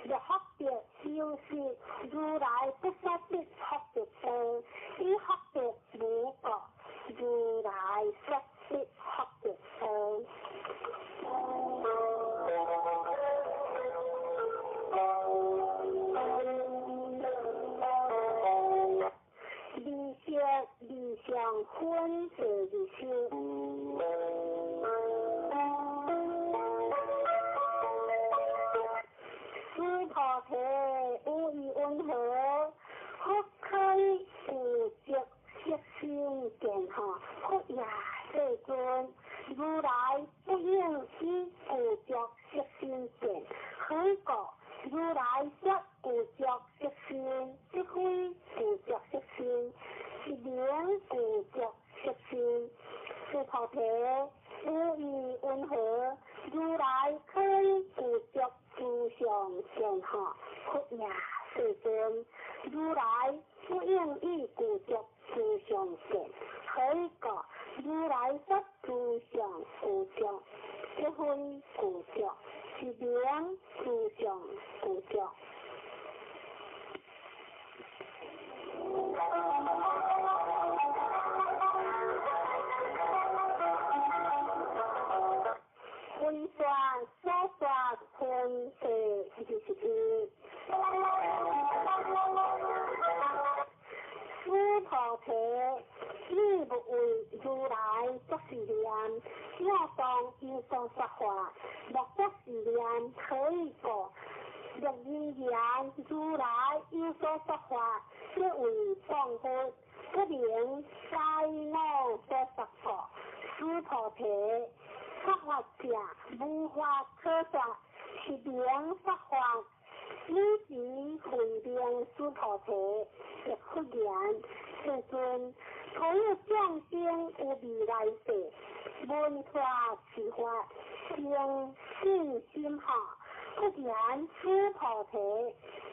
若福德修習，如來不說得福德報，以福德無過，如來說得福德報。二色二相分第20。須菩提，有疑云何？佛可以具足色身見吼？佛也世尊，如來不應以具足色身見。何以故？如來說具足色身，即非具足色身，是名具足色身。須菩提，有疑云何？如來可以具足諸諸相善好，佛也世尊，如來不應以具足諸相善，何以故？如來說諸相具足，即非具足，是名諸相具足。分說所說分第21。須菩提，你勿為如來作是念，我當有所說法，莫作是念，何以故？若人言如來有所說法，即為謗佛，不能解我所說故。須菩提，說法者無法可說，是名說法。汝時慧明須菩提，亦復言：世尊，所有眾生有未來世，聞法持法，生信心好。復言須菩提，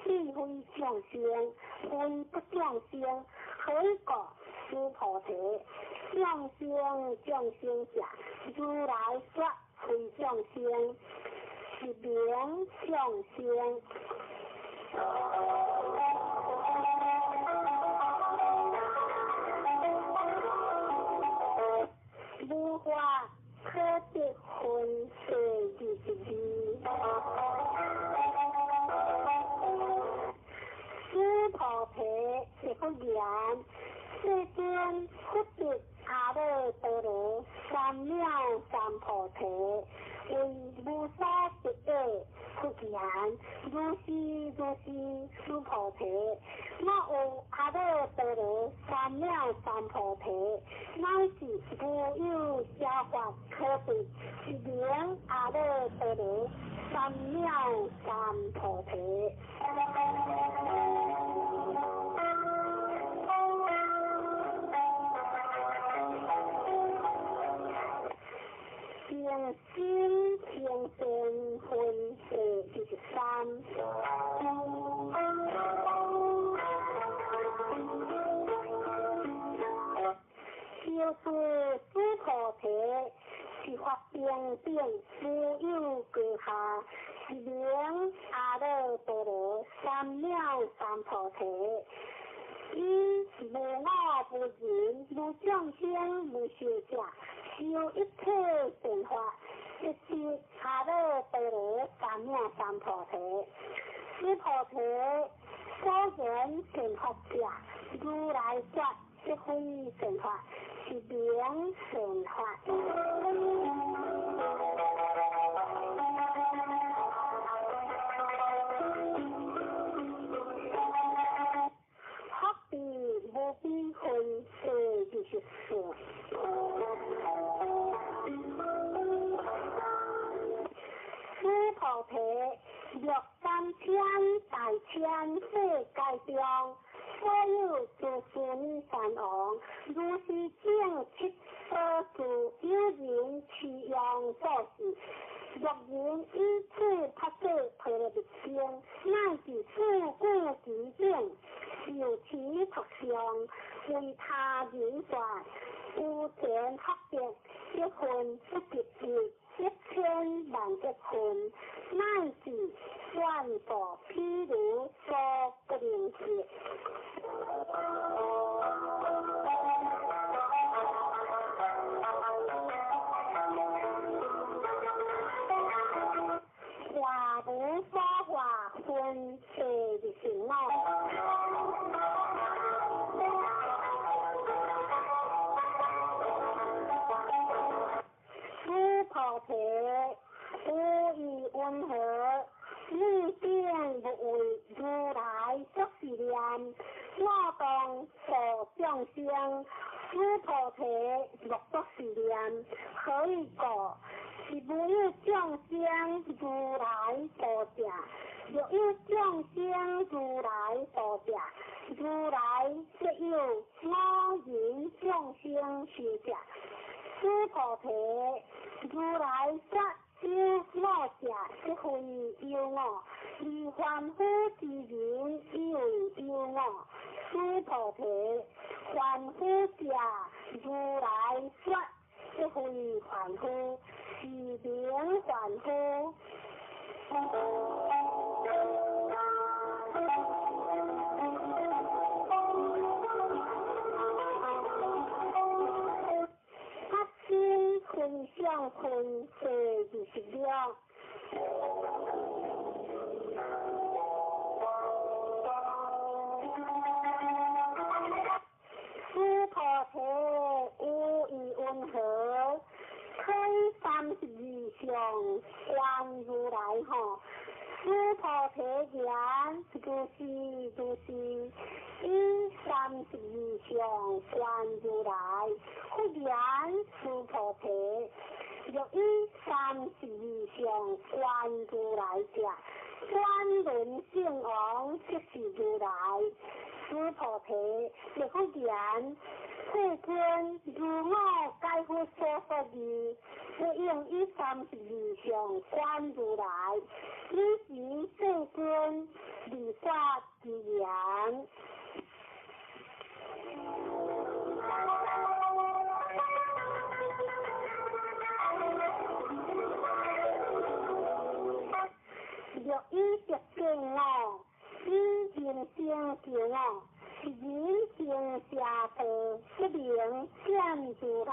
彼非眾生，非不眾生，何以故？須菩提，眾生眾生者，如來說非眾生，是名眾生。無法可得分第22。須菩提，亦復言：世尊，佛得阿耨多羅三藐三菩提，為無所得者。復言：如是如是，須菩提，若有阿耨多羅三藐三菩提，乃是無有小法可得，是名阿耨多羅三藐三菩提。平心平善分第23。修持須菩提，是法平等，無有高下，是名阿耨多羅三藐三菩提。以無我無人無眾生無壽者，修一切善法，即是阿耨多羅三藐三菩提。須菩提，所言善法者，如來說即非善法，是名善法。福地無邊分第24。須菩提，若三千大千世界中，所有諸須彌山王，如是正七所住，有人持用做事，若人以此菩薩婆羅蜜經，乃至四句其等，受持讀誦，為他人說，有田福德，一分不及一，1000萬億分，乃至全部譬如所不能及。華無所化分第25。須菩提，無疑雲何？汝等勿為如來作是念，我當度眾生。須菩提，莫作是念，何以故？是無有眾生如來度者，若有眾生如來度者，如來則有我人眾生壽者。須菩提，如來說即有我者，即非有我；离凡夫之人，亦为有我。须菩提，凡夫者，如来说，即非凡夫，是名凡夫。分相分第26。须菩提，有意云何？开32相观如来吼。须菩提言：如是如是，以32相观如来。佛言：须菩提，若以32相观如来者，转轮圣王即是如来。须菩提，若佛言：世尊，如我解佛所说义，不应以32相观如来。彼时世尊离法之言。若以得见我，以人生见我，是人生邪道，不能见如来。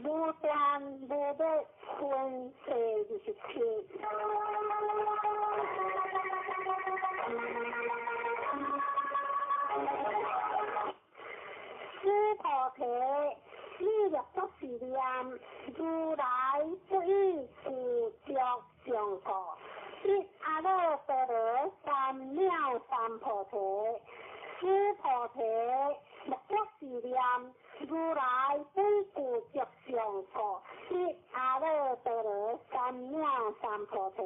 无断无灭分第27。须菩提，你若作是念，如来不以具足相故，得阿耨多罗三藐三菩提。须菩提，若作是念，如来不以具足相故，得阿耨多罗三藐三菩提。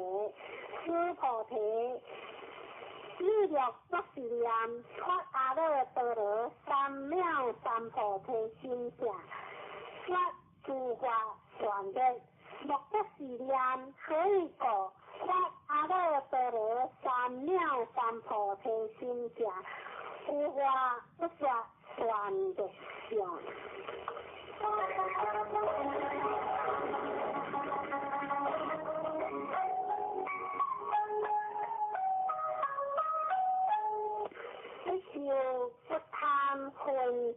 须菩提，你若作是念，发阿耨多罗三藐三菩提心者，说诸法断灭。若作是念，何以故？发阿耨多罗三藐三菩提心者，有法不说断灭相。不受不贪分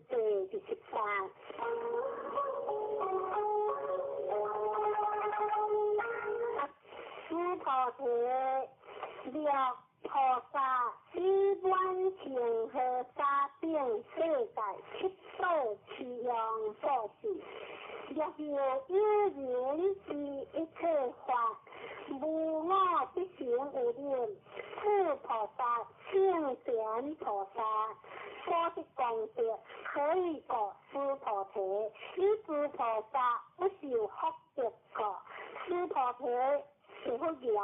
第28。须菩提，若菩萨以满恒河沙等世界七宝七样布施，若有有人知一切法，无我必成有忍，此菩萨圣贤菩萨所得功德，何以故？须菩提，以诸菩萨不受福德故。须菩提，是佛言：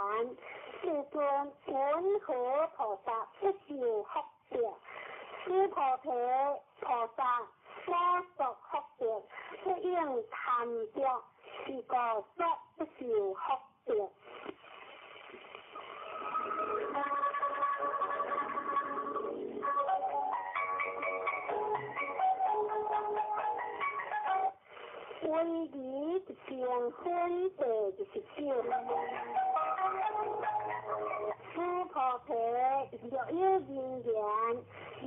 世尊，云何菩萨不受福德？须菩提，菩萨所作福德，不应贪着，是故说不受福德。威仪一定分第29。须菩提，若有人言，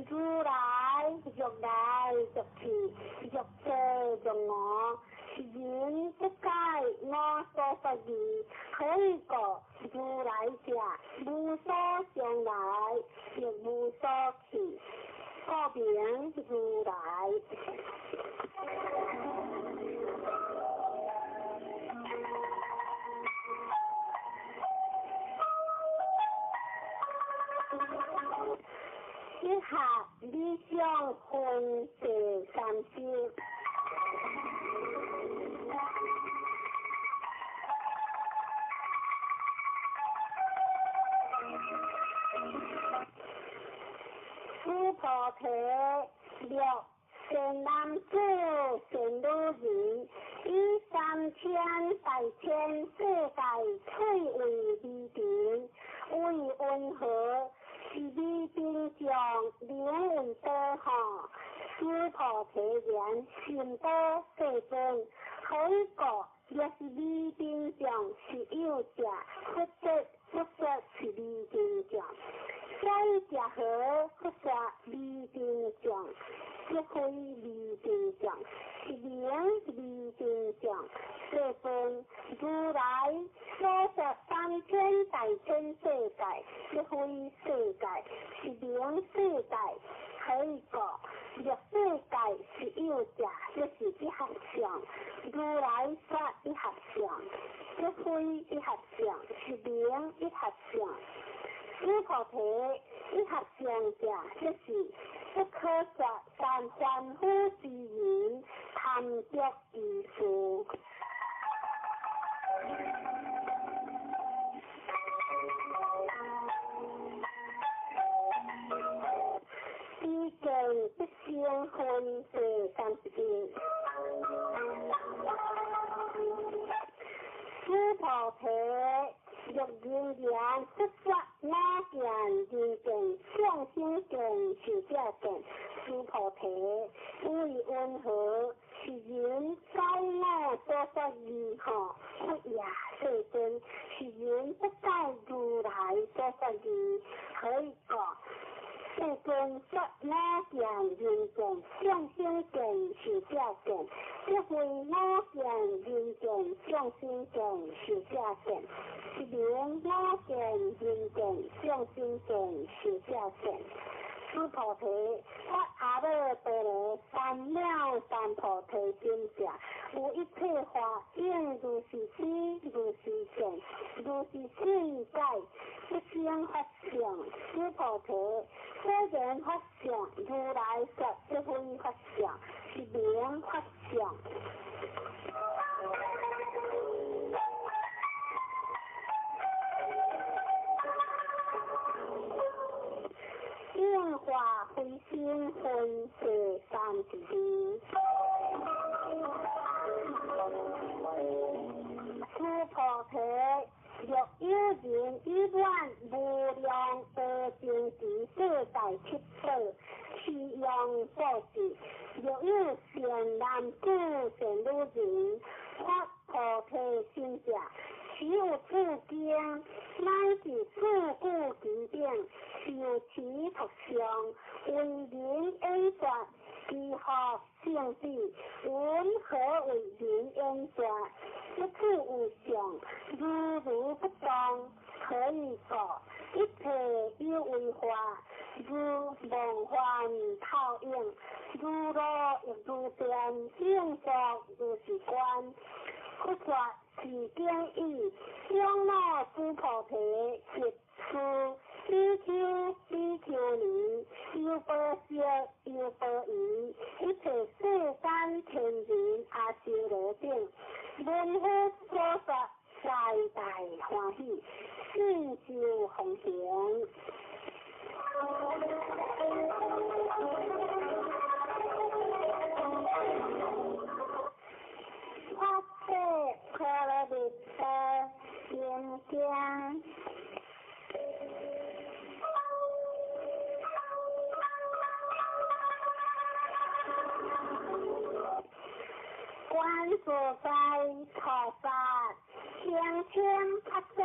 如来若来若去，若做若无，是人不解我所说义，何以故？如来者，无所将来，亦无所去，故名如来。以下理想分第30。須菩提，若善男子、善女人，以三千大千世界翠為微塵，為雲何，是微塵眾，名為多吼。須菩提言：甚多，世尊。何以故？若是微塵眾是有者，佛說佛說是微塵眾。所以者何？佛說微塵眾，即非微塵眾，是名微塵眾。世尊，如來所說三千大千世界，即非世界，是名世界。何以故？若世界是有者，即是一合相。如來說一合相，即非一合相，是名一合相。須菩提，一合相者，即是不可說三凡夫之人貪著之事。彼見必生分第31。須菩提，若人言佛說我見、人見、眾生見、壽者見，須菩提，為云何？是人知我所說義吼？佛也，世尊，是人不知如來所說義。何以故？世尊說我見、人見、眾生見、壽者見，即非我見、人見、眾生見、壽者見，是名我見、人見、眾生見、壽者見。須菩提，發阿耨多羅三藐三菩提心者，有一切法應如是知，如是見，如是信解，不生法相。須菩提，所言法相，如來說即非法相，是名法相。應化非生分第32。須菩提，若有人以滿無量阿僧祇世界七寶，持用布施；若有善男子、善女人，發菩提心者，持有此經，乃至四句偈頂，受持讀誦，為人演說，其福勝彼。云何為人演說？一切有相，如如不動。何以故？一切有為法，如夢幻泡影，如露亦如電，應作如是觀。佛說是經已，長老須菩提及諸比丘、比丘尼、優婆塞、優婆夷，一切世間天人阿修羅等，聞佛所說，大大歡喜，信受奉行。發誓婆羅蜜多心經。觀自在菩薩聲稱發誓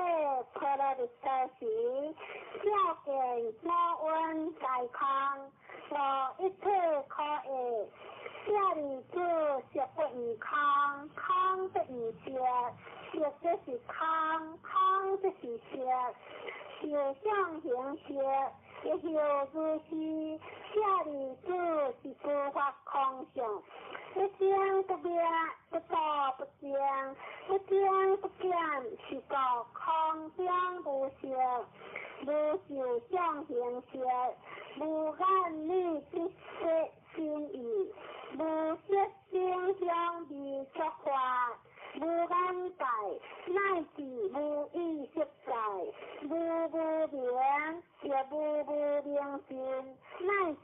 婆羅蜜多時，照見五蘊皆空，無一切可愛。舍利子，色不異空，空不異色，色即是空，空即是色，受想行識，亦復如是。舍利子，是諸法空相，不生不滅，不住不生，不增不減，是故空中無色，無受想行識，無眼耳鼻舌身意，無色聲香味觸法，無眼界，乃至無意識界，無無明，亦無無明盡，乃至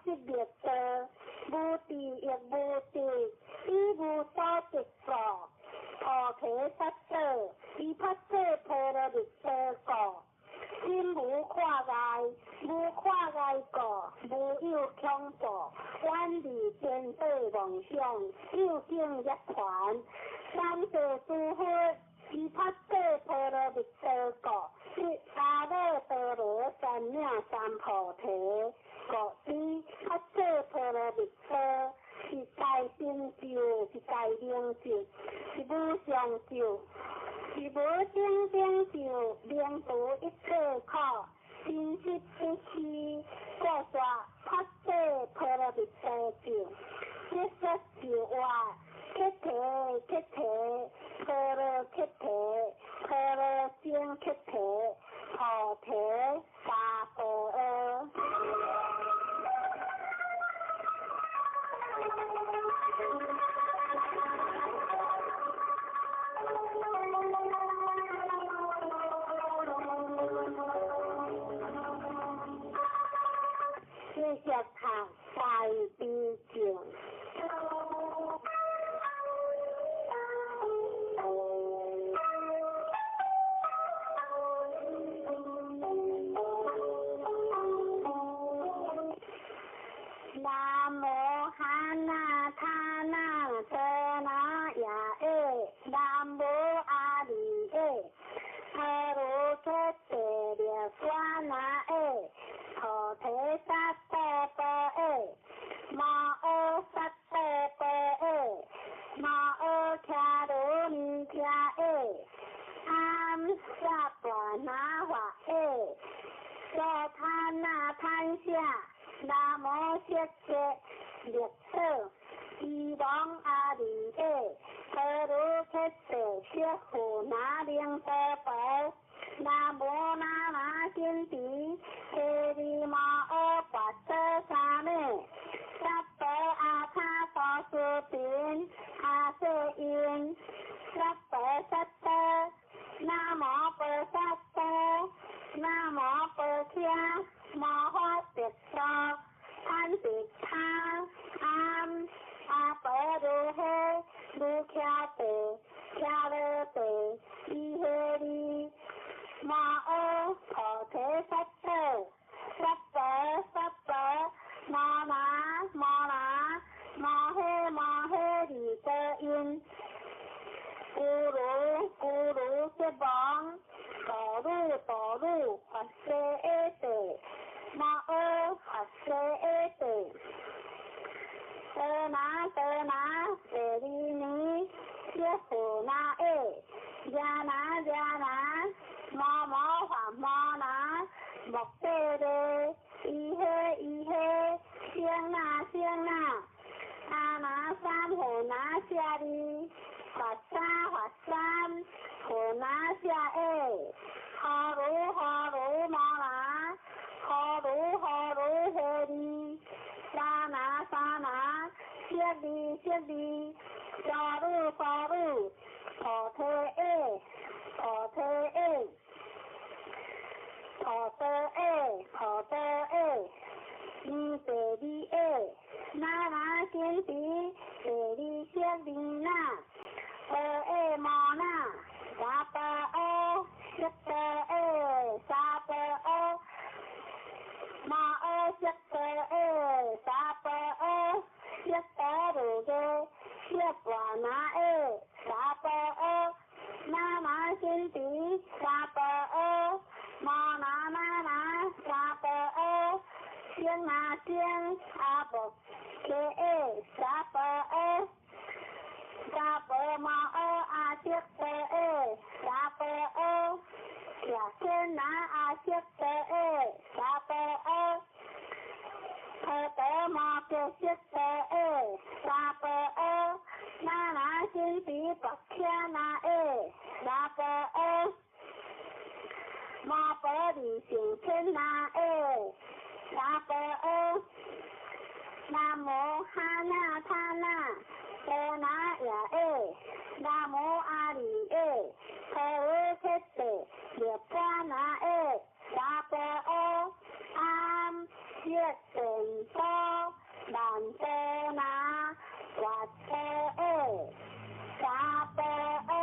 寂滅道，無智亦無得，以無所得故，菩提薩埵，以菩薩波羅蜜多故，心無掛礙，無掛礙故，無有恐怖，遠離顛倒妄想，究竟涅槃。三世諸佛，以菩薩波羅蜜多故，得阿耨多羅三藐三菩提，故知菩薩波羅蜜多是大成就，是大明咒，是無上咒，是無頂頂咒，能除一切苦，真實不虛，故說菩薩波羅蜜多咒，一說就話，揭諦揭諦，波羅揭諦，波羅僧揭諦，菩提薩婆訶。繼續讀大悲咒。南無哈那他那遮那耶耶，南無阿彌耶，阿罗揭諦涅槃那耶，菩提薩埵波耶，摩訶薩埵波耶，摩訶迦羅尼迦耶，阿萨婆那華耶，娑他那贪下。南無色界滅色，伊王阿彌耶，阿罗揭諦色富那灵多婆，南無那那金提，提利摩诃跋多沙弥，萨婆阿他多斯频，阿瑟因，萨婆萨多，南無婆萨多，南無婆伽。摩诃迭娑，贪迭他，阿阿婆如诃，如迦地，迦罗地，伊诃利，摩诃菩提萨埵，萨婆萨婆，摩那摩那，摩诃摩诃利多因，咕噜咕噜吉王，哆噜哆噜法师阿地。摩诃法师阿地，哆那哆那舍利尼，耶佛那耶，耶那耶那，摩摩法摩那，莫底勒，伊诃伊诃，声那声那，阿那三佛那舍利，法沙法三佛那舍耶，哈鲁哈鲁摩那。哈鲁哈鲁哈利，沙那沙那，舍利舍利，沙鲁沙鲁，菩提耶，菩提耶，菩提耶，菩提耶，尼地利耶，那那金地，地利舍利那，阿耶摩那，沙婆阿，舍多耶，沙婆阿。摩诃色多耶，沙婆阿，色多如耶，色婆那耶，沙婆阿，那那金地，沙婆阿，摩那那那，沙婆阿，僧那僧，阿婆伽耶，沙婆阿，沙婆摩诃阿悉多耶，沙婆阿。耶天那阿悉多耶，沙婆阿，婆陀摩揭悉多耶，沙婆阿，那那金毗婆伽那耶，沙婆阿，摩婆利胜天那耶，沙婆阿，南无哈那他那多那耶耶，南无阿弥耶，婆罗揭谛涅槃那耶，沙婆阿，阿悉殿多。波那，跋波阿，沙波阿。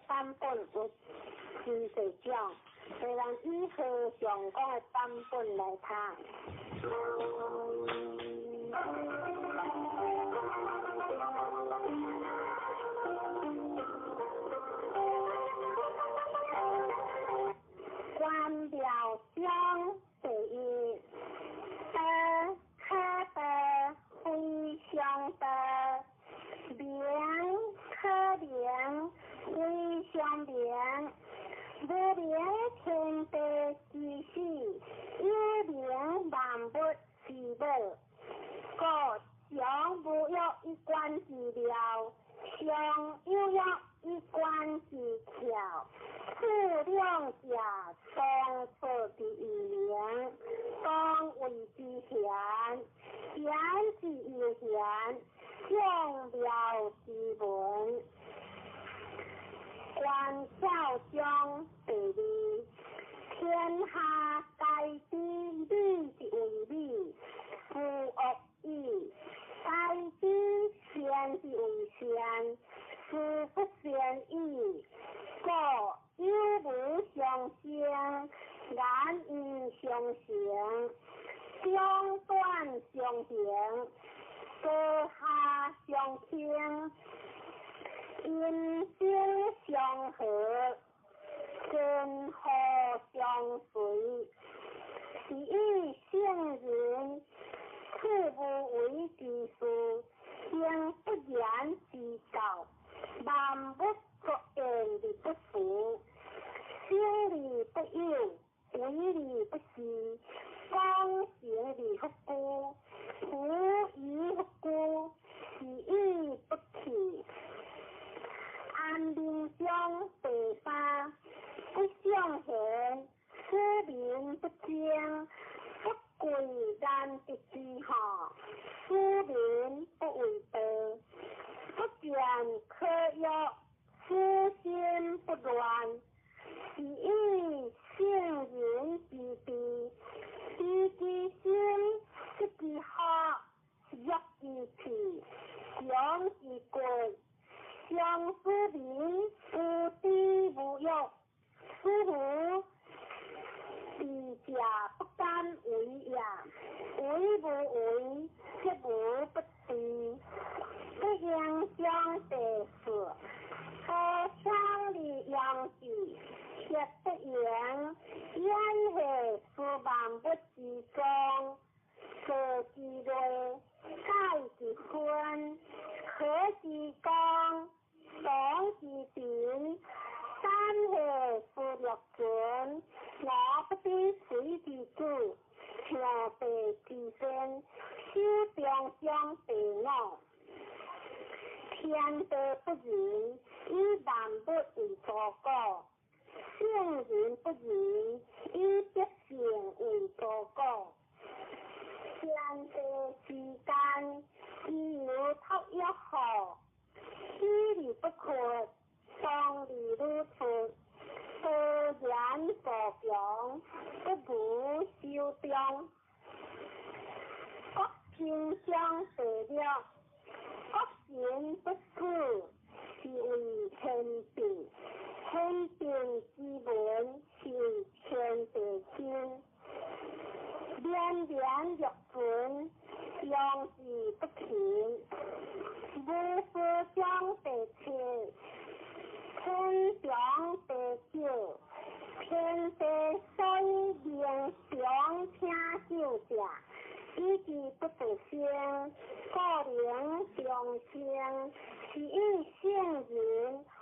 版本有真濟種，所以咱以和尚講的版本來讀。觀妙章第一，道可道，非常道；名可名，非常名。無明天地之始，有明萬物之母。故常無欲以觀之妙，常有欲以觀之巧。此兩者，同出之異名，同謂之玄。玄之又玄，眾妙之門。觀巧章第二，天下皆知美之為美，夫惡已；皆知善之為善，斯不善已。故有無相生，難因相成，長短相形，高下相傾。音聲相和，根河相隨，是以聖人處無為之事，行不言之教，萬物作焉而不辭，生而不有，為而不恃，功成而不居，無以不居，是以不去。安民章第三，不尚賢，使民不爭，不貴難得之下，使民不為道，不見可欲，使心不亂，是以聖人之治，知其心，失其福，弱其氣，強其骨。相思民無知無欲，此乎智者不敢為也。為無為，則無不治。不應章第四，高昌而養之，卻不言，焉何思萬物之宗？坐之類，解之分，和之光，當之平，三河四六准，我不知水之主，象地之先，守中章第五。天地不仁，以萬物為刍狗；聖人不仁，以百姓為刍狗。天地之間，其有托一號，起而不缺，當而如出，多言無窮，不無修長。國平章第六，國神不死，是為天地；天地之門，是為天地心。民绵绵欲存，用之不勤。无事将第七，天长地久，天地所以明常听救者，以其不得生，故能长生。是以圣人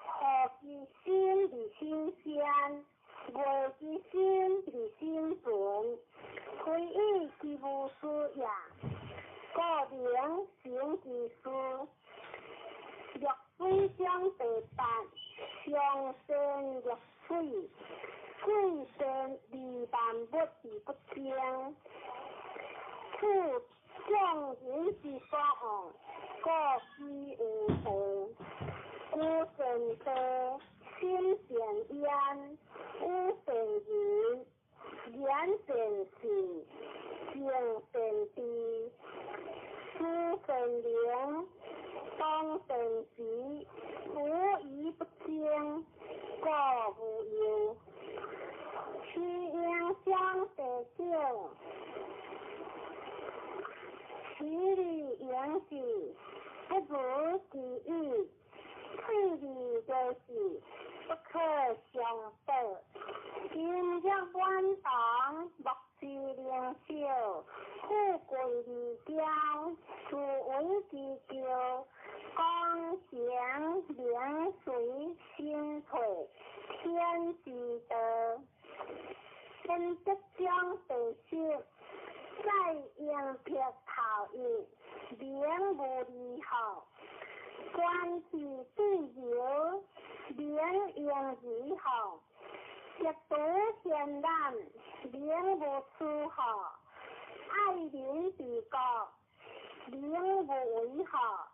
护其心而身先，卫其心而身存，非以其无事也，故能成其事。绿水中第八，上善若水，水善利万物而不争。此众人之所恶，故居有道。居善地，心善焉，语善仁，言善信，行善知，思善能，动善时，无疑不争，故无尤。其应将第九，其利盈之，不如其已；退而若是，不可相报。今日满堂，莫之能少；富贵而骄，自为之骄。功成名随身退，天之道。分德将第十，在应撇头一，名无离好。官之对流，名应如好。极度艰难，名无出好。爱民治国，名无为好。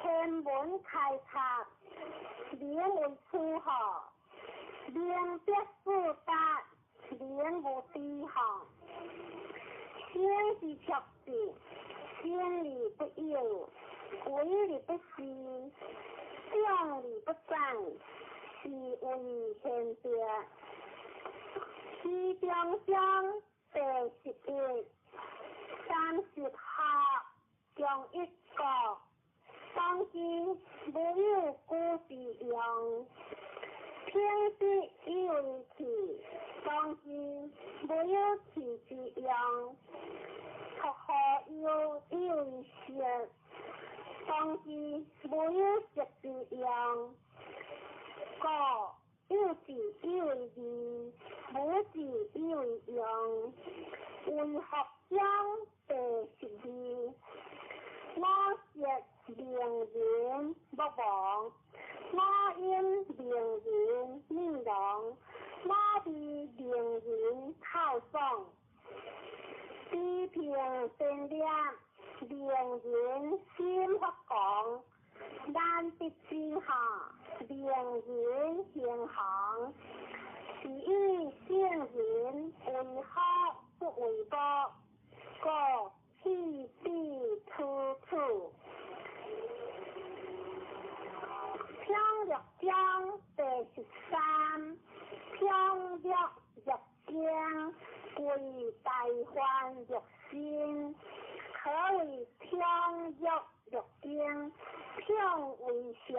天文开拓，名为出好。明别四达，名无低好。生之卓荦，生而不有，为而不恃，长而不宰，是谓贤德。其中章第11，30学，中一国，当今无有古之用。平之以为器，当今无有器之用。托何有以为色，当今无有色之用。故有志以为义，无志以为用。为学章第12，我舌名人莫亡，我音名人灭亡，我味名人透爽。知平善念，名人心发狂。难得之下，名人行行。是以圣人为学不为国，故弃彼处处。平乐章第13，平乐入经，归大梵入心，可谓平乐入经，平为上，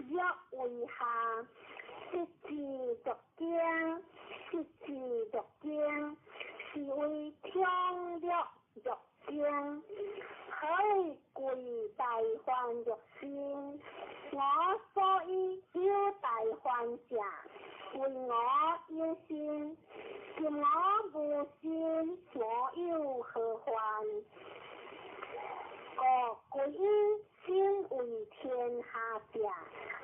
乐为下。一字读经，十字读经，是为平乐入经。何谓归大梵入心？我所以有大梵者，为我有心。今我无心，我有何患？故归以心为天下者，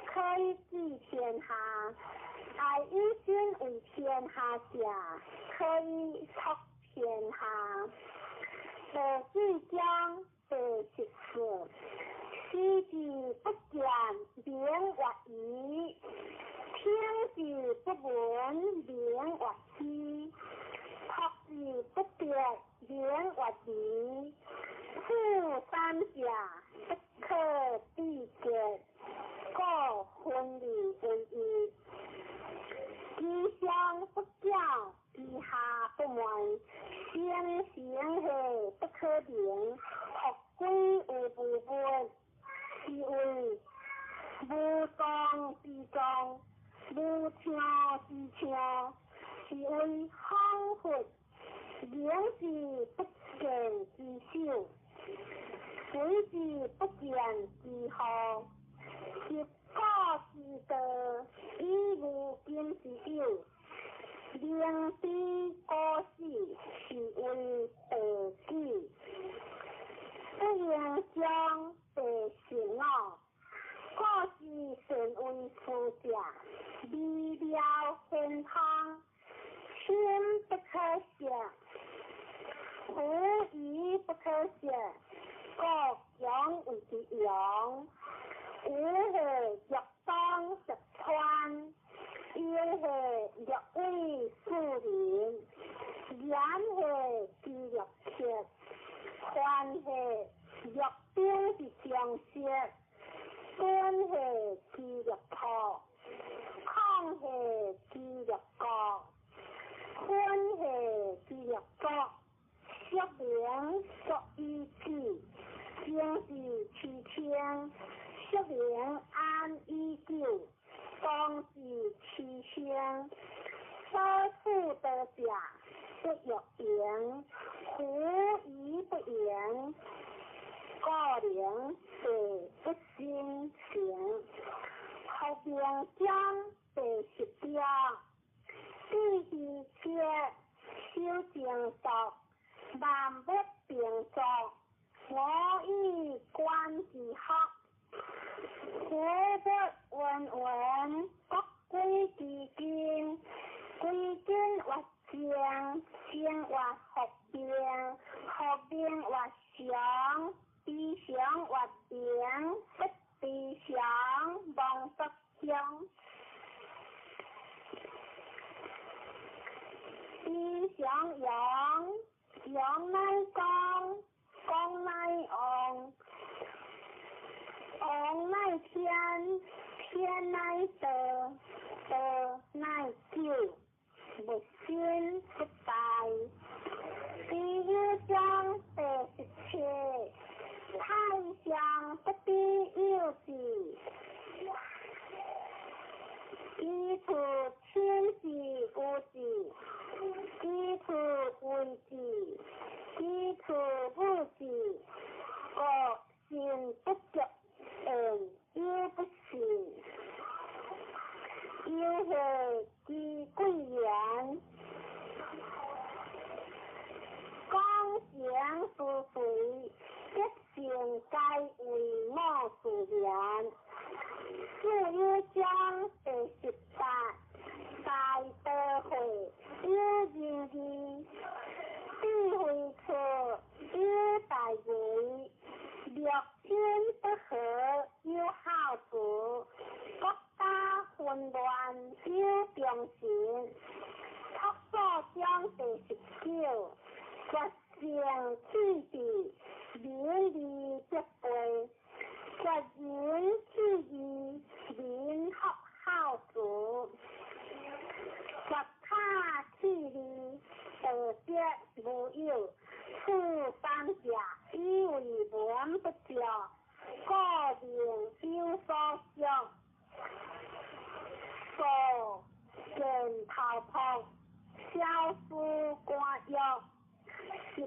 可以治天下；爱以心为天下者，可以托天下。第四章第14，视之不见，名曰夷；听之不闻，名曰虚；托之不得，名曰离。此三者，不可比肩，故分而为一。其上不矫，其下不昧，成靈，復歸有無物，是為無狀之狀，無聽之聽，是為彷彿，靈之不見之手，鬼之不見之號，習古之道，以如今之有，明知古死，是為地基，不應將地十五，故是善為夫者，微妙顯通，深不可測，狐疑不可測，故強為之用。有係欲當十川，有係欲為庶人，言係之欲切，凡係欲兵之將色，本係之欲破，空係之欲國，坤係之欲國，說明作以子，正是其天。說明安以久，當是其生。所處得者不欲盈，狐疑不盈，故能地不生成。福明章第十章，智希切，守正道，萬物並作，我以觀之學。苦不溫溫，國歸之根，歸根活正，正活復明，復明活常，非常活明，不非常，忘不相。非常陽，陽乃光，光乃旺。王乃天，天乃道，道乃久，物生不敗。第一章第十七，太上不知有志，其處親之有志，其處為志，其處無志，故信不足。有不信，有係之貴言，講言是非，德性皆為我自然。四有章第十八，大道會有仁義，智慧處有大義。六親不和有孝子，國家混亂有忠臣。朴素章第十九，決勝氣地，民利必备；決仁氣義，民福孝子。決他氣利，道德無有。此三者，以為文不足，故名有所屬。數見頭璞，小思官欲。十五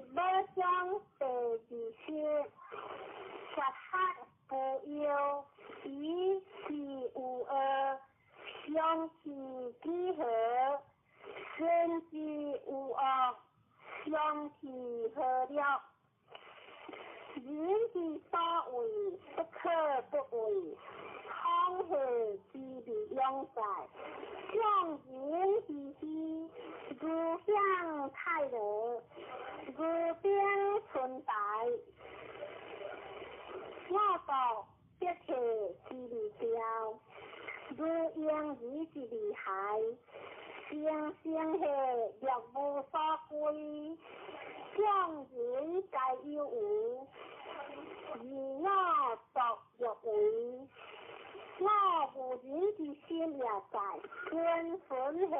章第二十，絕學不憂，以事無惡，相其幾何？善之無惡，相其何了？人之所為，不可不為。康熙之美永在，眾人之喜，如享太樂，如冰春台。我國必體之微雕，如嬰兒之厲害。生生係若無所歸，眾人皆有無，而我獨欲為。我無人之心也在，君分係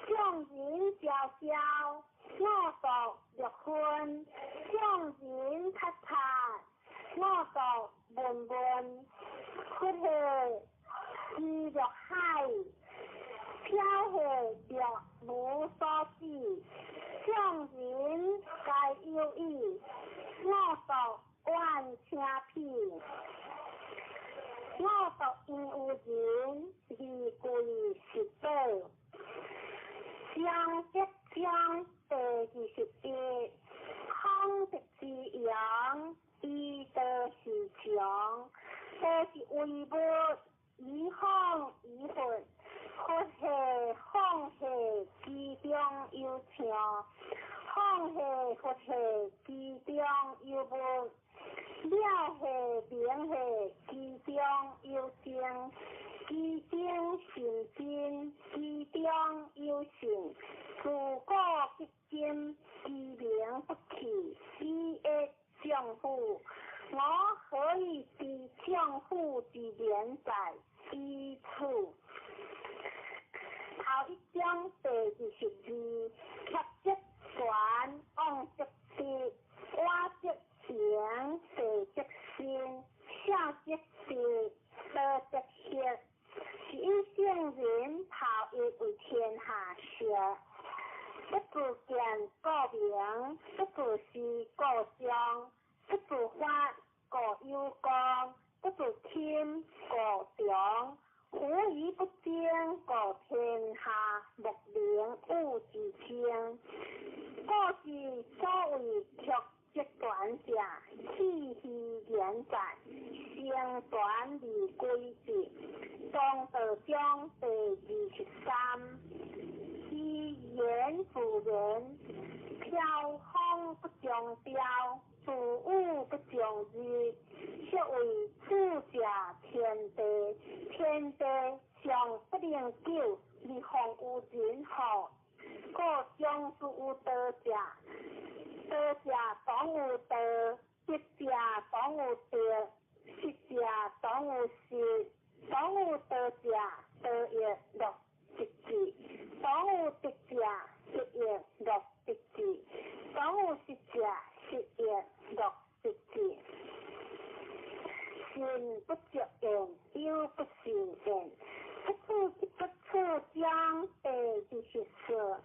眾人昭昭，我獨欲昏。眾人察察，五濁悶悶，佛系知若海，飄系若無所指，眾人皆有意，五濁怨請彼。五濁因有人，二貴是寶。章則章第21，孔德之揚，以道是常，道是唯物，以風以佛，佛系放系其中有相，放系佛系其中有物，了系明系其中有精，其精甚真，其中有性，自古及今，其名不去，以益丈夫。我何以知丈夫之言哉？以此。頭一章第22，怯則權，妄則得，我則行，地則生，孝則直，道則行。是以聖人頭一為天下師，不自見故明，不自私故彰，不自發故有功，不自輕故長。夫以不爭，故天下莫能與之爭。故之所謂曲則權者，氣虛言在，成全而歸之。莊道章第23，其言自然，飄風不終朝，自雨不終日，是謂主者天地，天地尚不能久，而況有人乎？故將之有道者，道者當有道，德者當有德，失者當有失。當有道者，道亦樂得之；當有德者，德亦樂得之；當有失者，失亦樂得之。信不足言，有不信言。不處不處章第24，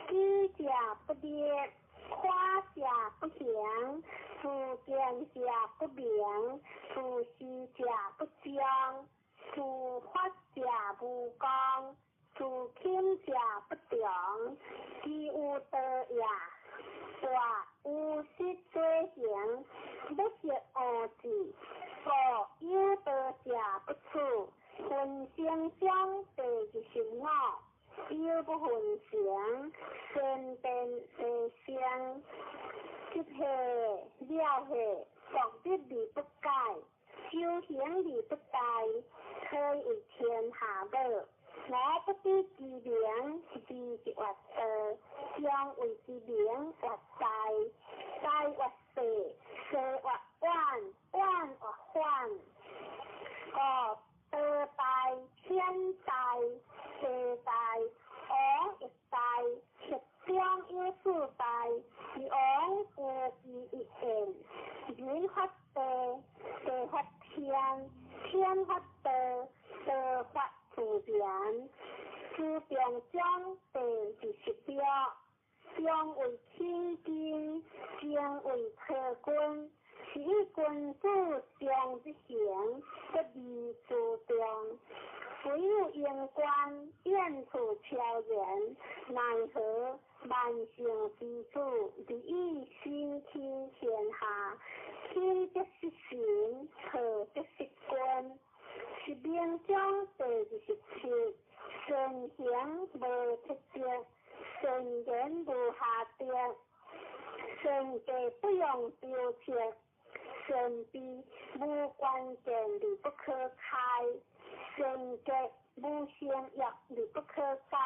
己者不立，誇者不行，自見者不明，自私者不彰，自發者無功，自輕者不長。其有道也，大有失做行，不識惡字，故有道者不處。分成章第25，有不分成，善變地生，執系了系，獨立而不改，修行而不怠，可以為天下母。我不知其名，字即曰道，將謂之名曰大，大曰細，細曰遠，遠曰反。故道大、天大、地大、王亦大，十中有四大，是王有其一言。人發地，地發天，天發道，道發自然。自中章第26，中為起根，精為體根。是以君子常日行，不離自重。唯有榮官，遠處超然，奈何萬聖之主，而以身輕天下。輕則失神，錯則失君。十明章第27，善行無鐵則，善言無瑕德，善計不用雕刻，善悲無關鍵而不可開，善結無成約而不可解。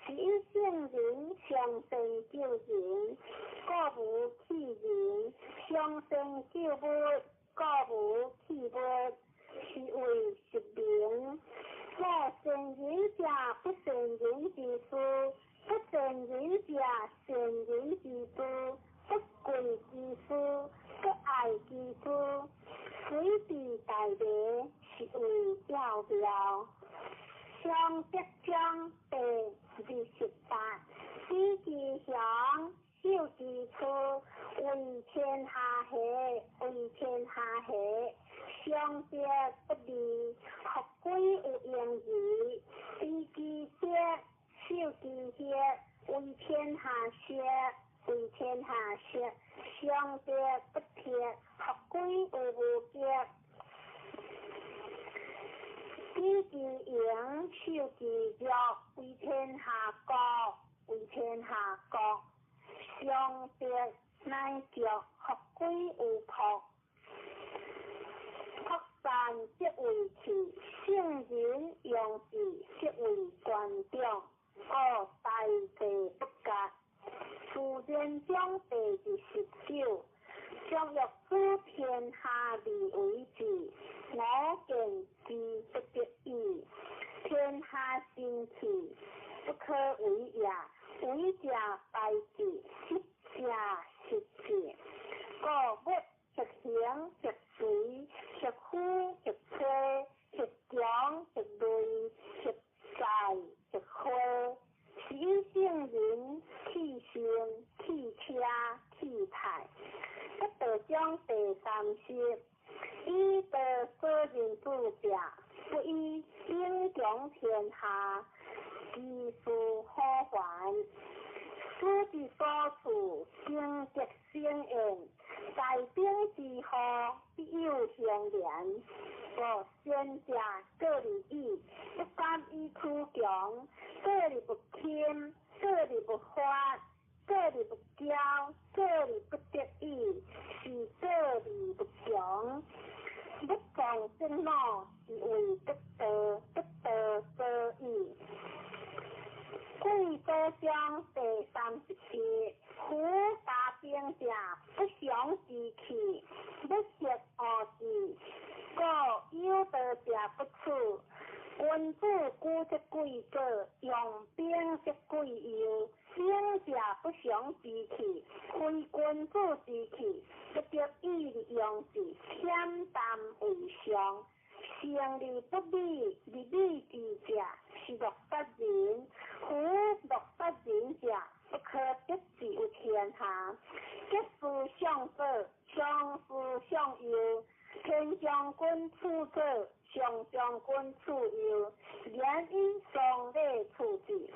是以聖人上善救人，故無棄人；上善救物，故無棄物。是謂十明。故善人者，不善人之師；不善人者，善人之師。不貴之師，大迷是为要妙。上德章第28，知其雄，守其处，为天下下，为天下下。上德不离，复归有盈余。知其德，守其血，为天下学，为天下学。上德不铁，复归有无极。知其荣，守其弱，为天下国，为天下国。上德乃足，复归有朴。朴善则为器，圣人用之则为官长。故大地不割。自然章第29，将欲主天下而为之，我见之不得已。天下神器，不可为也。为者败之，失者失之。故物或形或随，或虚或吹，或强或锐，或在或虚。是以圣人去身、去车、去态。不道章第30，以道所任主者，不以兵强天下，其事可还。此之所处，成德生焉。在兵之后，必有相连。故先者过而已，不敢以屈强，过而不轻，过而不发，过而不骄，过而不得已，是过而不强。不讲正脑，是为得道，得道所以。贵州章第37，夫大兵者，不祥之器，不识恶之，故有道者不处。君子居则贵左，用兵则贵右。兵者不祥之器，非君子之器，不得已而用之，恬淡为上。成而不美，而美之者，是乐不仁。夫乐不仁者，不可得之于天下。得失相左，相思相右。天将军处左，上将军处右，言以双礼处之。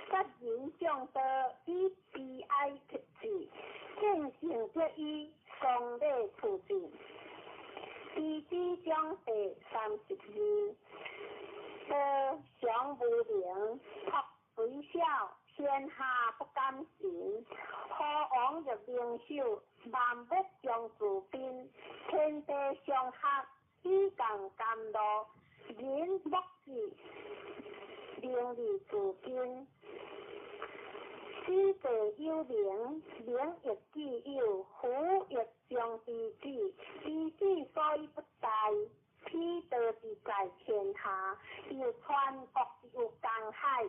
杀人将刀，以悲哀克之；见性则以双礼处之。地支章第32，道常无名，朴虽小，天下不敢信。何王入灵首，万物将自宾。天地相合，以共甘露。人莫之，名利自根。此地有名，名亦既有，福亦将之子。之子所以不大，彼道之在天下，又传国之有江海。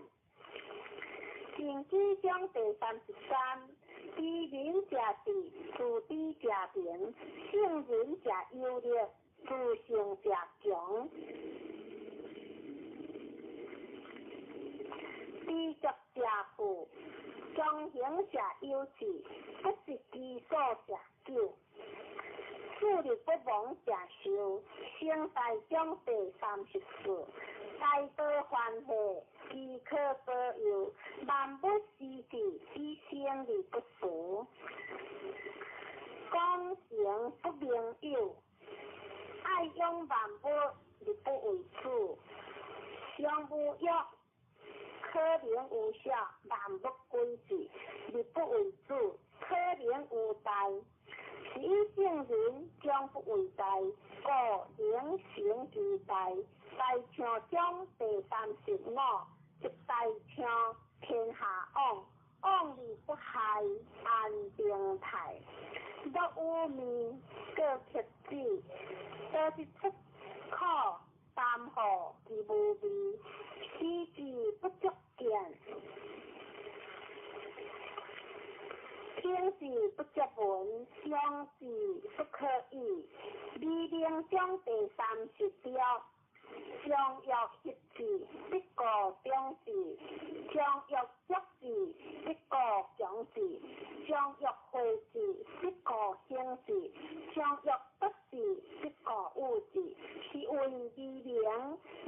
经济章第33，知人者智，自知者明；圣人者有力，自胜者强。知足者富，庄行者有志，不失其所者久。树立不亡者寿。成大章第34，大道欢喜，其可保佑；万物施之，以生而不俗。讲诚不明有，爱养万物而不为主。上无欲，可能有小，万物归之，而不为主；可能有大，是以圣人将不为大，故能成其大。大象章第35，一大象天下往，往而不害，安定泰。若有命，过克子，倒是出苦，担负其无味，使之不足见。听之不足闻，想之不可以。美德经章第36，常欲协志，不顾长志；常欲足志，不顾强志；常欲慧志，不顾兴志；常欲不志，不顾有志。是为微明，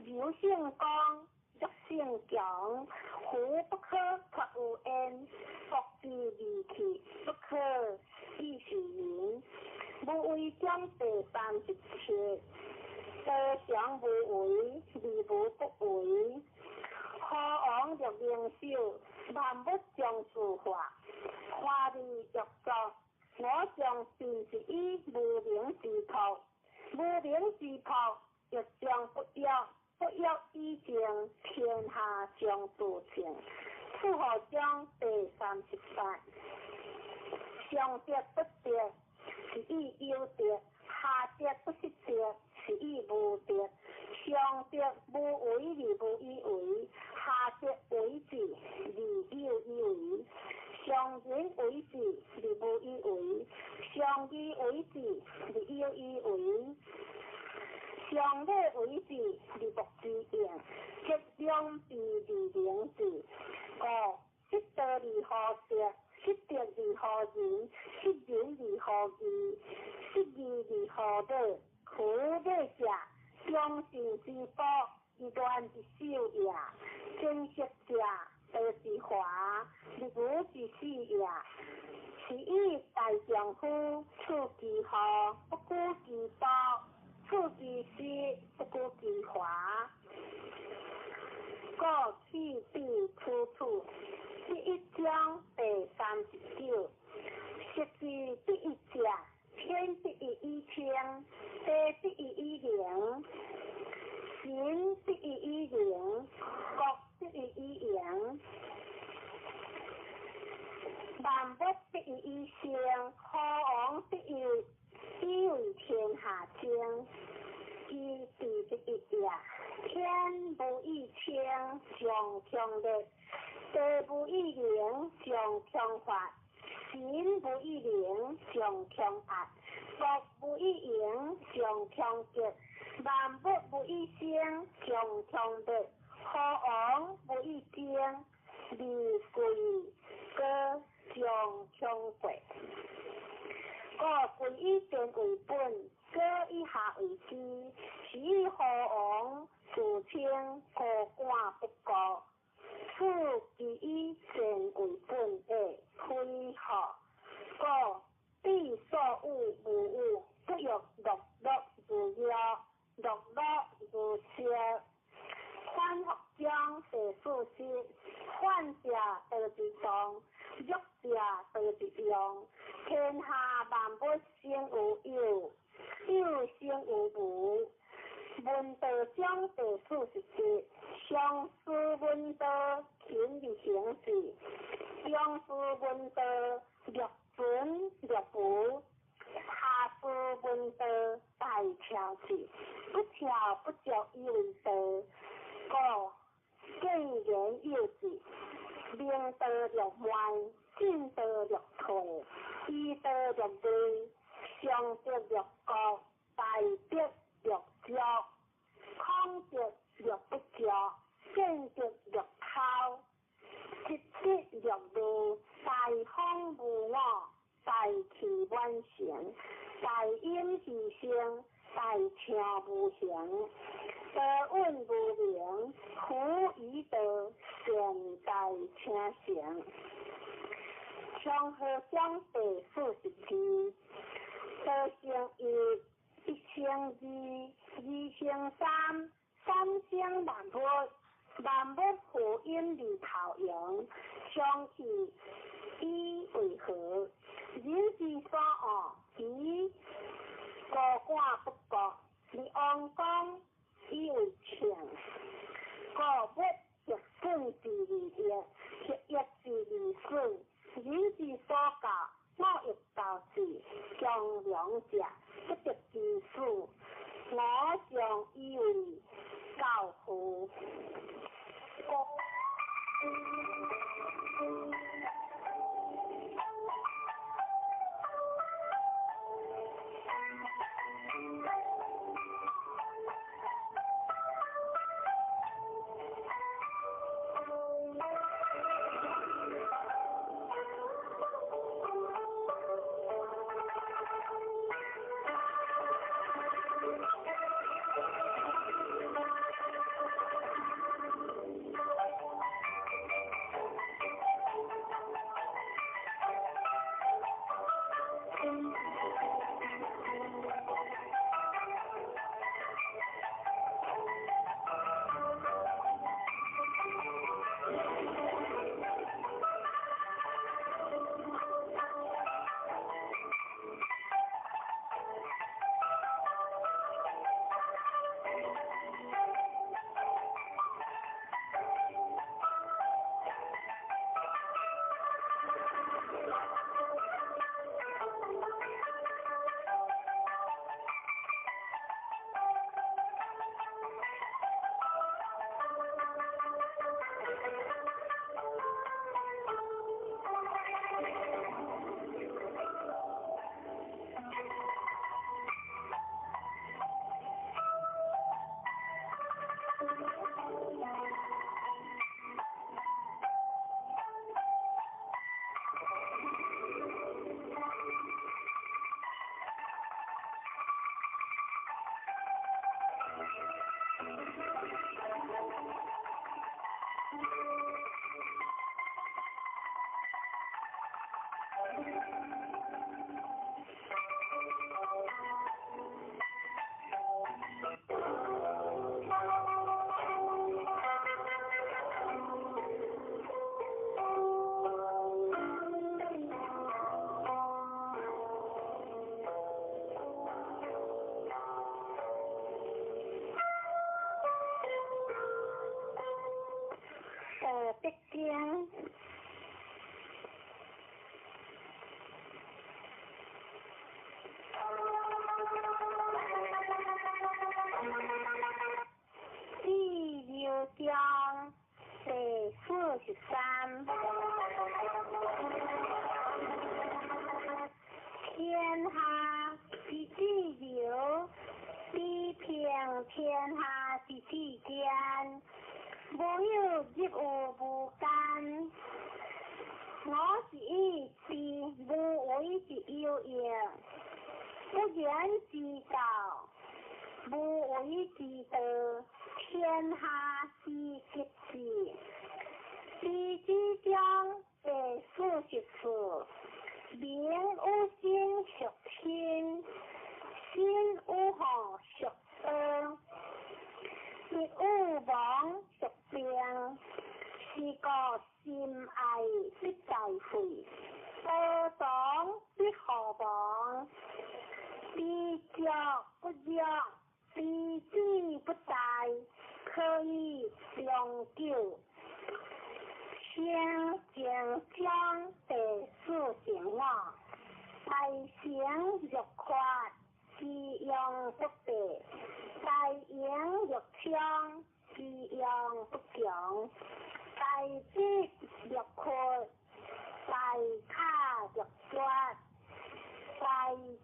柔胜刚，弱胜强。夫不可脱有焉，国之利器，不可以示人。无为章第37，道常无为，而无不为。何王欲明首，万物将自化，华而欲作。我将尽是以无明之托，无明之托，欲将不欲，不欲以静，天下将自清。楚河章第38，上德不德，是以有德；下德不失德，是以无德。上德无为而无以为，下德为之而有以为。上仁为之而无以为，上义为之而有以为。上礼为之而莫之用，则两弊而明之。五，失道而何德？失德而何仁？失仁而何义？失义而何乐？夫乐者，忠信之宝，以乱之首也；珍惜者，道之华，而无之始也。是以大丈夫处其祸，不顾其暴；处其失，不顾其华。故去彼处处。第一章第39，失之第一者，天第一以清，地第一以灵，神第一以灵，国第一以盈，万物第一以生，何王第一以为天下精。其地第一也，天无以清，上强烈；地无以灵，上强发；神无以灵，上强压；国无以盈，上强极；万物无以生，上强烈；何王无以精，而贵高上强国。故贵以贱为本，高以下为师。是以何王自称高官不顾，此其以贱为本的非何？故彼所有无有，不欲乐乐如药，乐乐如烧。反复章第40，反者道之动，弱者道之用。天下万物生有有，有生有无。闻道章第47，上师闻道，勤而行之；中师闻道，略存略无；下师闻道，大巧之，不巧不足以为道。故见言有志，明道略慢，进道略退，医道略微，上德略高，大德略足，空德略不足，见德略偷，失德略无，大方无我，大器晚成，大隐牺牲，大唱无形，道隐无名，夫以道善大成成。长河章第42，道成一，一成二，二成三，三成万物，万物负阴而头阳，相去以为和。人之所恶，其高官不国，而王公以为称。故物逆损之而益，逆益之而损。人之所教，我欲教之，强梁者不得其死。我将以为教父。德经。第六章第43。天下之自由，比平天下之世间，无有入于无间。我是以是无为之有用，不言之道，无为之道，天下之极致。第四章第44，民有心属天，心有祸属道，亦有亡属病，是故心爱必在会，道长必何亡。彼足不弱，彼志不殆，可以长久。圣经章第45，大成若缺，其用不备；大盈若冲，其用不强；大智若缺，大卡若绝，大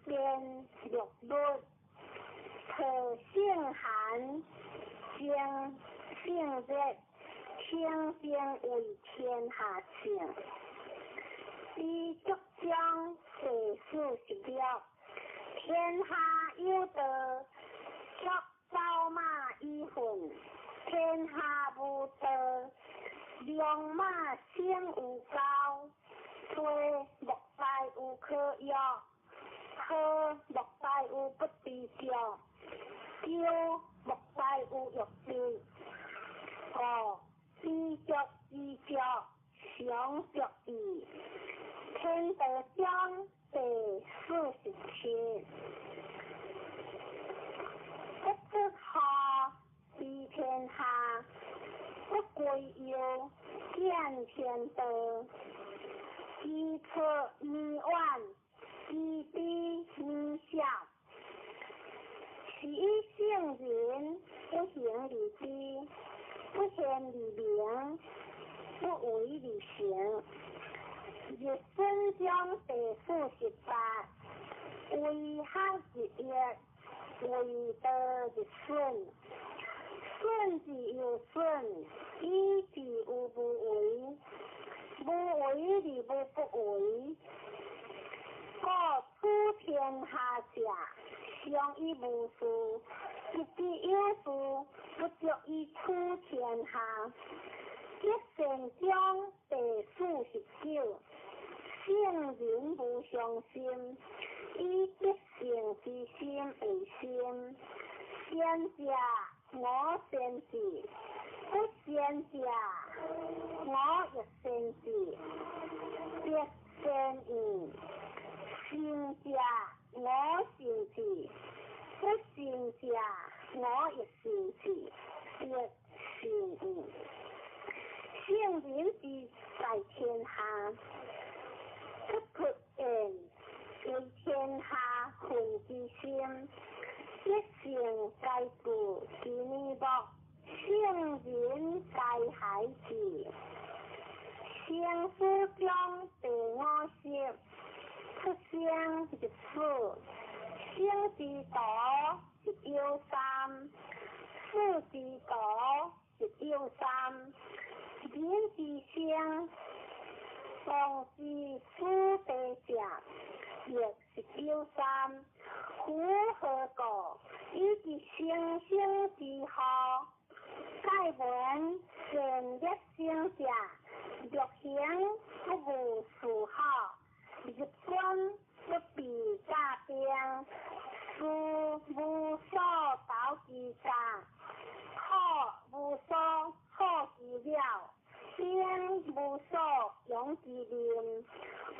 辩若律。特性寒，精性热，清净为天下圣。彼足章第46，天下有道，足走马以奋；天下无道，良马生有高。吹莫大有可药，喝莫大有不知足，丢莫大有欲知。五知足知足，常足矣。天道章第47，不得下治天下，不归右，见天道。知错弥远，知彼弥少。是以圣人不行而知，不现而明，不为而成。日损章第48，为学日益，为道日损。损之又损，以至于无为。无为而无不为。故处天下者，常以以無事，得之有事，不足以取天下。德善章第49。聖人無常心，以德性之心為心。善者我善之，不善者我亦善之。德善焉，善者我善之，不善者我亦善之。德善焉。聖人之在天下，不出言，為天下恨之心。德性皆具其面目，聖人皆孩之。生死章第50，出生入死，生之徒193，死之徒193。人之生，當知死地者，亦193。夫何故？以知生生之禍。蓋聞善惡生者，欲行不務事好，入軍不避甲兵，事無所投其家，苦無所好其了，兵無所用其面。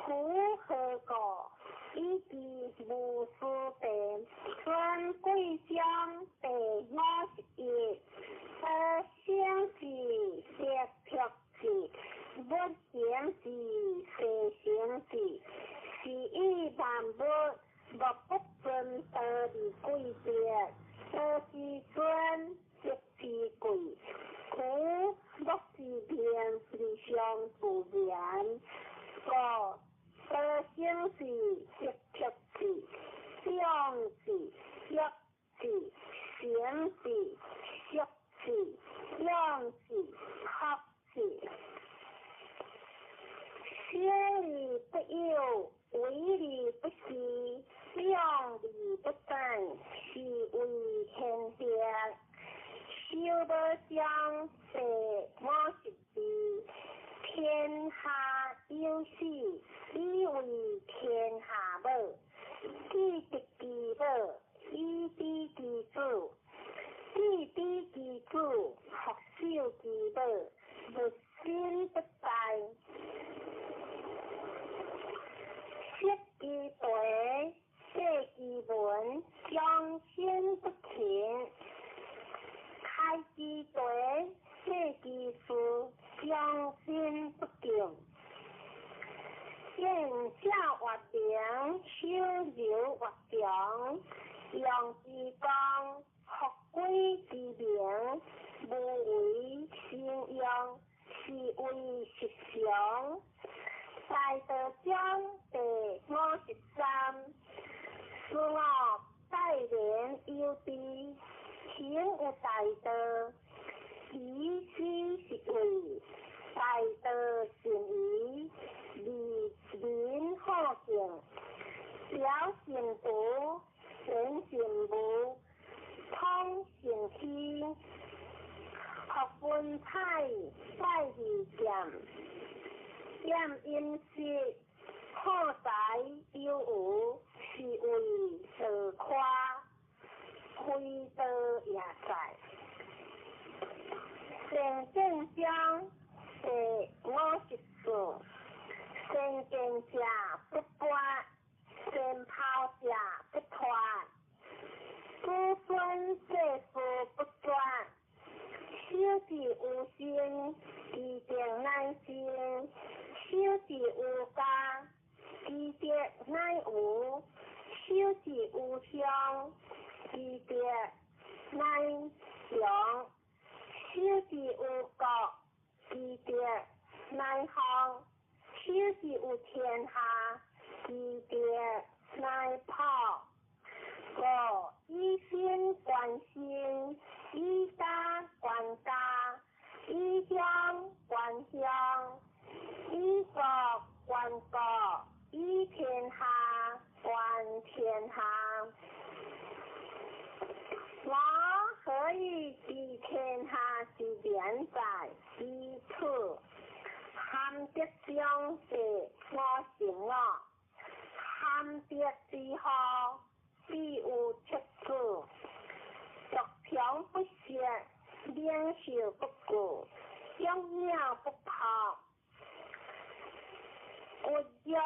夫何故？以知無事地。尊貴章第51，得生之得脫之，不行之世成之，是以萬物莫不尊道而貴別，道之尊，德之貴。故莫是名而相不言。故得生之得脫之，長之弱之，成之息之，養之合之。生而不有，為而不恃，養而不散，是謂玄德。修無章第52，天下有死，以為天下母；既得其母，以知其子；既知其子，復守其母，物身不殆。失其地，廢其文，終身不勤；開其地，廢其事，終身不敬。見者曰明，守柔曰強，用之光，復歸之明，無為生用，是謂實常。大道章第53，事我待人有知，行有大道，以此是謂大道善疑，利民好敬，表善德，顯善無，通善虛，學文采，拜二劍，厭飲食，好財有餘，是謂道誇，非道也在。善見章第54，善見者不拔，善拋者不脫，子孫世事不絕，守之有生，其定乃生；守之有家，其德乃無；守之有鄉，其德乃強；守之有國，其德乃方；守之有天下，其德乃普。故以身觀身，以家觀家，以鄉觀鄉，以國觀國，以天下觀天下。何以知天下之言哉？以此。含德中第55，含德之后，必有七子。独强不息，领袖不顾，将鸟不抛。国弱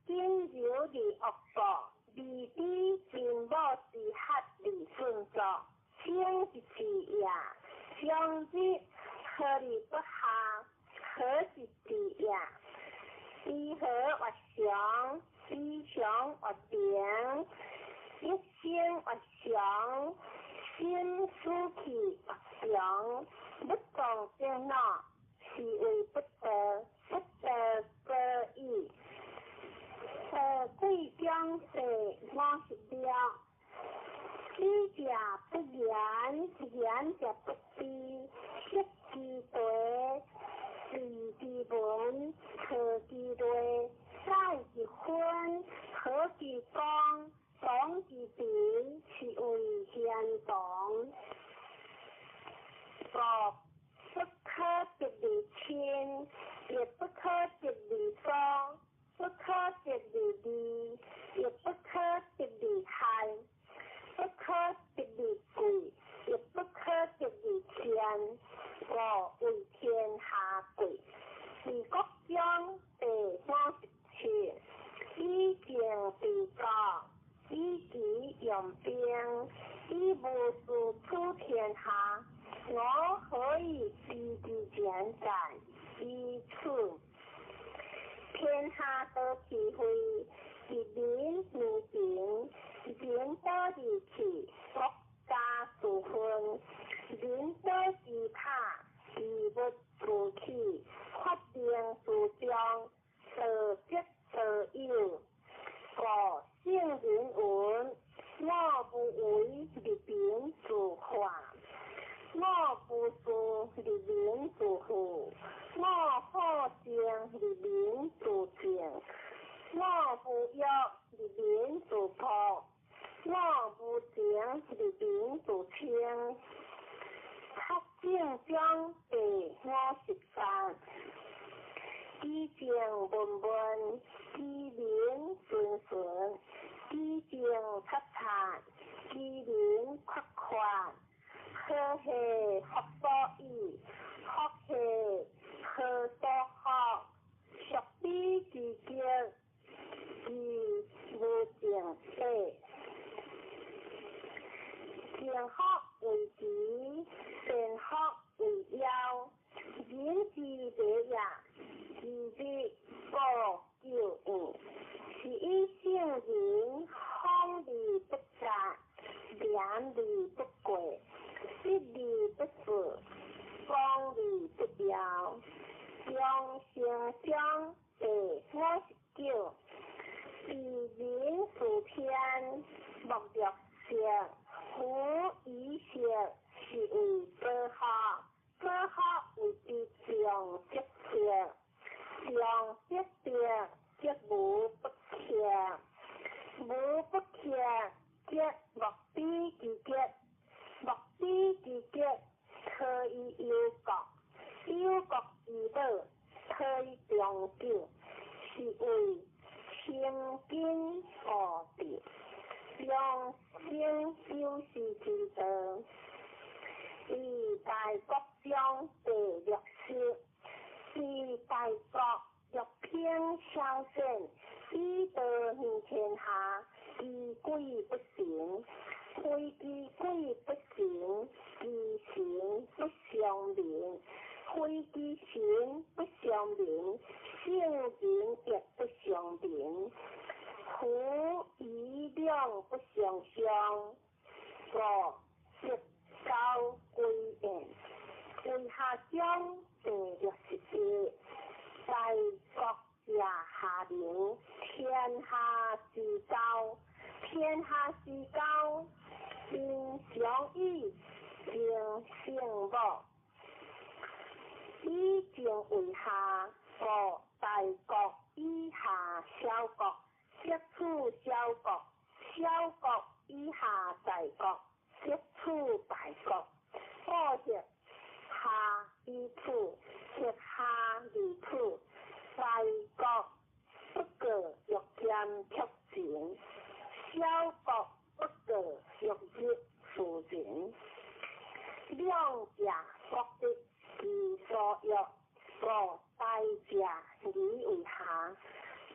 仅柔而恶国，利之秦母之合而顺作，生之治也。将日何而不下？何是治也？知和曰常，知常曰平，一生曰常，心思气曰常。不动则恼，是谓不道，不道过矣。贵中第56，知者不言，言者不知，色之大，利之文，和之类，载之分，和之光，同之平，是谓贤同。五不可得而亲，亦不可得而疏，不可得而利，亦不可得而害，不可得而贵，亦不可得而贱，故為天下貴。治國中第57，以政治國，以己用兵，以無事取天下，我何以知之簡哉？以此。天下得其非，一民為平，人得而去，國家自分；人得之塔，其物自起，發明自彰，道則道有。故聖人云：我無為而民自化，我無事而民自富，我好靜而民自靜，我無欲而民自朴，我無情而民自清。七政中第53，其政文文，其民順順，其政察察，其民闊闊。何係福所倚，福係何所福？屬彼之極，其無正體。正福為慈，善福為夭。人之禮也，其日無咎怨，是以聖人風而不雜，廉而不過，失而不肆，光而不耀。長成章第59，治民事天，莫若色，夫以色是為保福，保福為之常則德，常則德則無不克，無不克則莫比之極，莫比之極，可以憂國，憂國之寶，可以長久，是謂清金固地，長生久視之道。以大國中第60，治大國若偏小善，以道行天下，其鬼不神；非其鬼不神，其神不相民；非其神不相民，聖人亦不相民。夫以兩不相傷，故得交歸焉。為下章第61，大國者下民，天下之交，天下之交，民常以敬聖母，以政為下，故大國以下小國，則處小國；小國以下大國，則處大國。布協下以土，協下而土，大國不過欲兼卻前，小國不過欲入庶人。兩者各得其所欲，故大者而為下。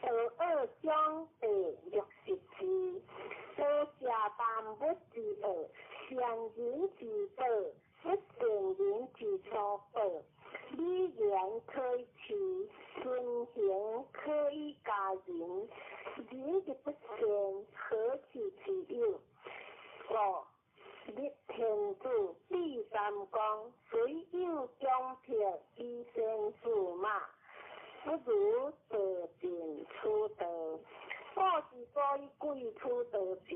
道惡長第六十二，道者萬物之惡，善人之寶，不善人之所寶。禮言可以齊，尊行可以加人。人之不善，何其之有？五日天子比三公，雖有強迫以先駟馬，不如道盡此道。古之所以貴此道者，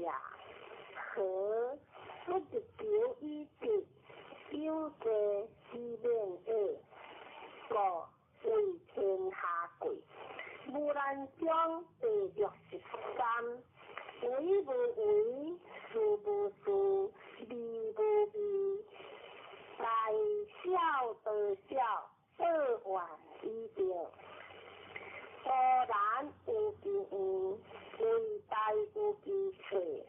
何不日求以直，有罪以免惡，故為天下貴。無難章第六十三，為無為，事無事，味無味，大小道小，報怨以德。無難有其遠，為大有其細。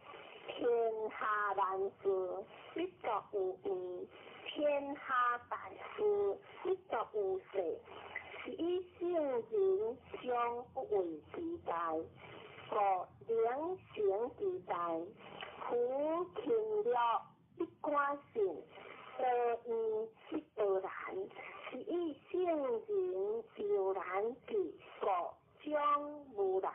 天下難事，必作有易；天下大事，必作有細。是以聖人常不為其大，故能成其大。夫勤樂必寡信，道易必道難。是以聖人猶難至，故將無難。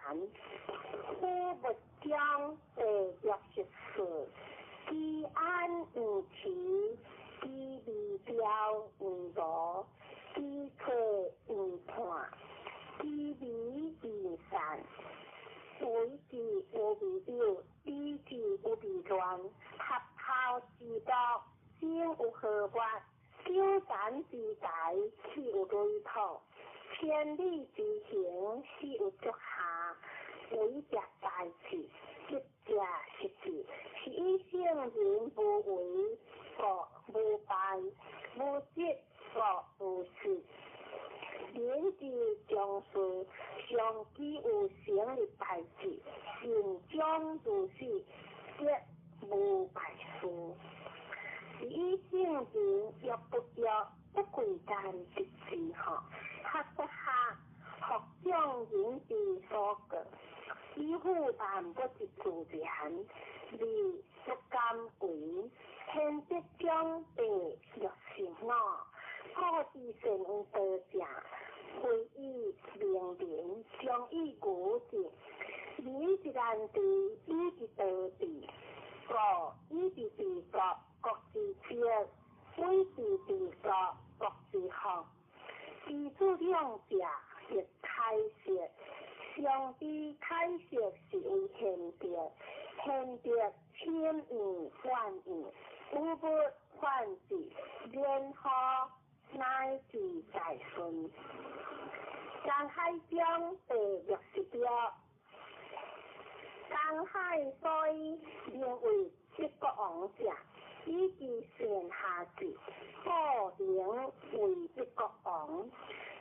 夫物章第六十四，居安毋遲，居未兆毋羅，居退毋叛，居微毋散。為之有未有，比之有未亂。合頭之道，生有何物？九山之台，起有雷土？千里之行，始有足下。為者大智，急者失智。是以聖人無為，故無敗；無積，故無失。人之將事，常期有成的代誌，善終如是，則無敗事。是以聖人欲不欲，不貴間得志吼，學不學，學眾人之所過，以乎萬物之自然，而不敢為。天德章第六十五，古之善於道者，非以明民，常以愚之。民之難治，以之多治。故以之治國，國之治；以之治國，國之福。其子兩者，亦開釋。上之開釋是為賢德，賢德深遠遠遠，有物反之，然後乃至大順。江海章第六十六，江海所以名為七國王者，以其善下治，故名為一國王。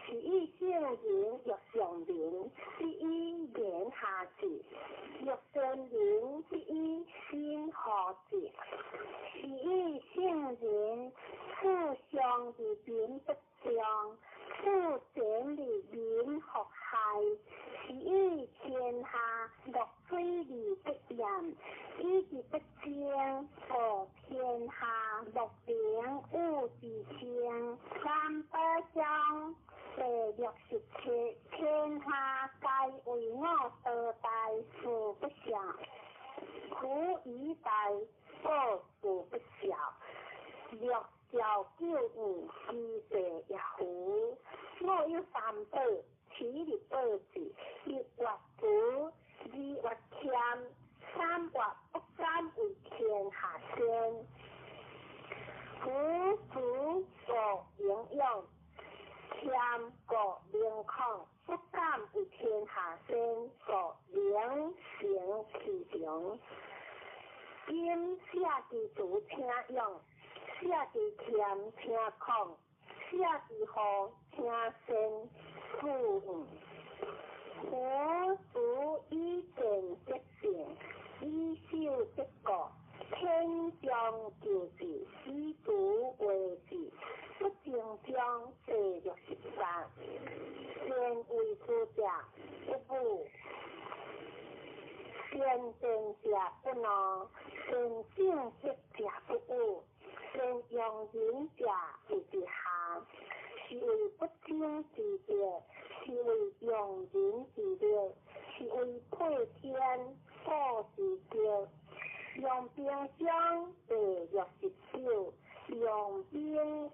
是以聖人欲上民，必以言下治；欲善民，必以心和治。是以聖人處上而民不爭，處前而民復害。是以天下樂水而不淹，以其不爭，故天下樂能與之爭。三寶章第六十七，天下皆為我道大，事不肖；夫以大，故事不肖。六兆九遠，其地也夫。我有三寶，持日保之：一月慈，二月謙，三月不敢為天下先。夫慈故英勇，謙故明曠，不敢為天下先，故能成其長。今寫之詞請用，舍之儉，請匡；舍之富，請先，富養。夫子以見得勝，以守得國。天將救治，以足為治。不正章第63。善為師者不武，善辯者不怒，善正直者不侮，善用人者為之下。是謂不爭之德，是謂用人之力，是謂配天古之德。陽兵章第69，陽兵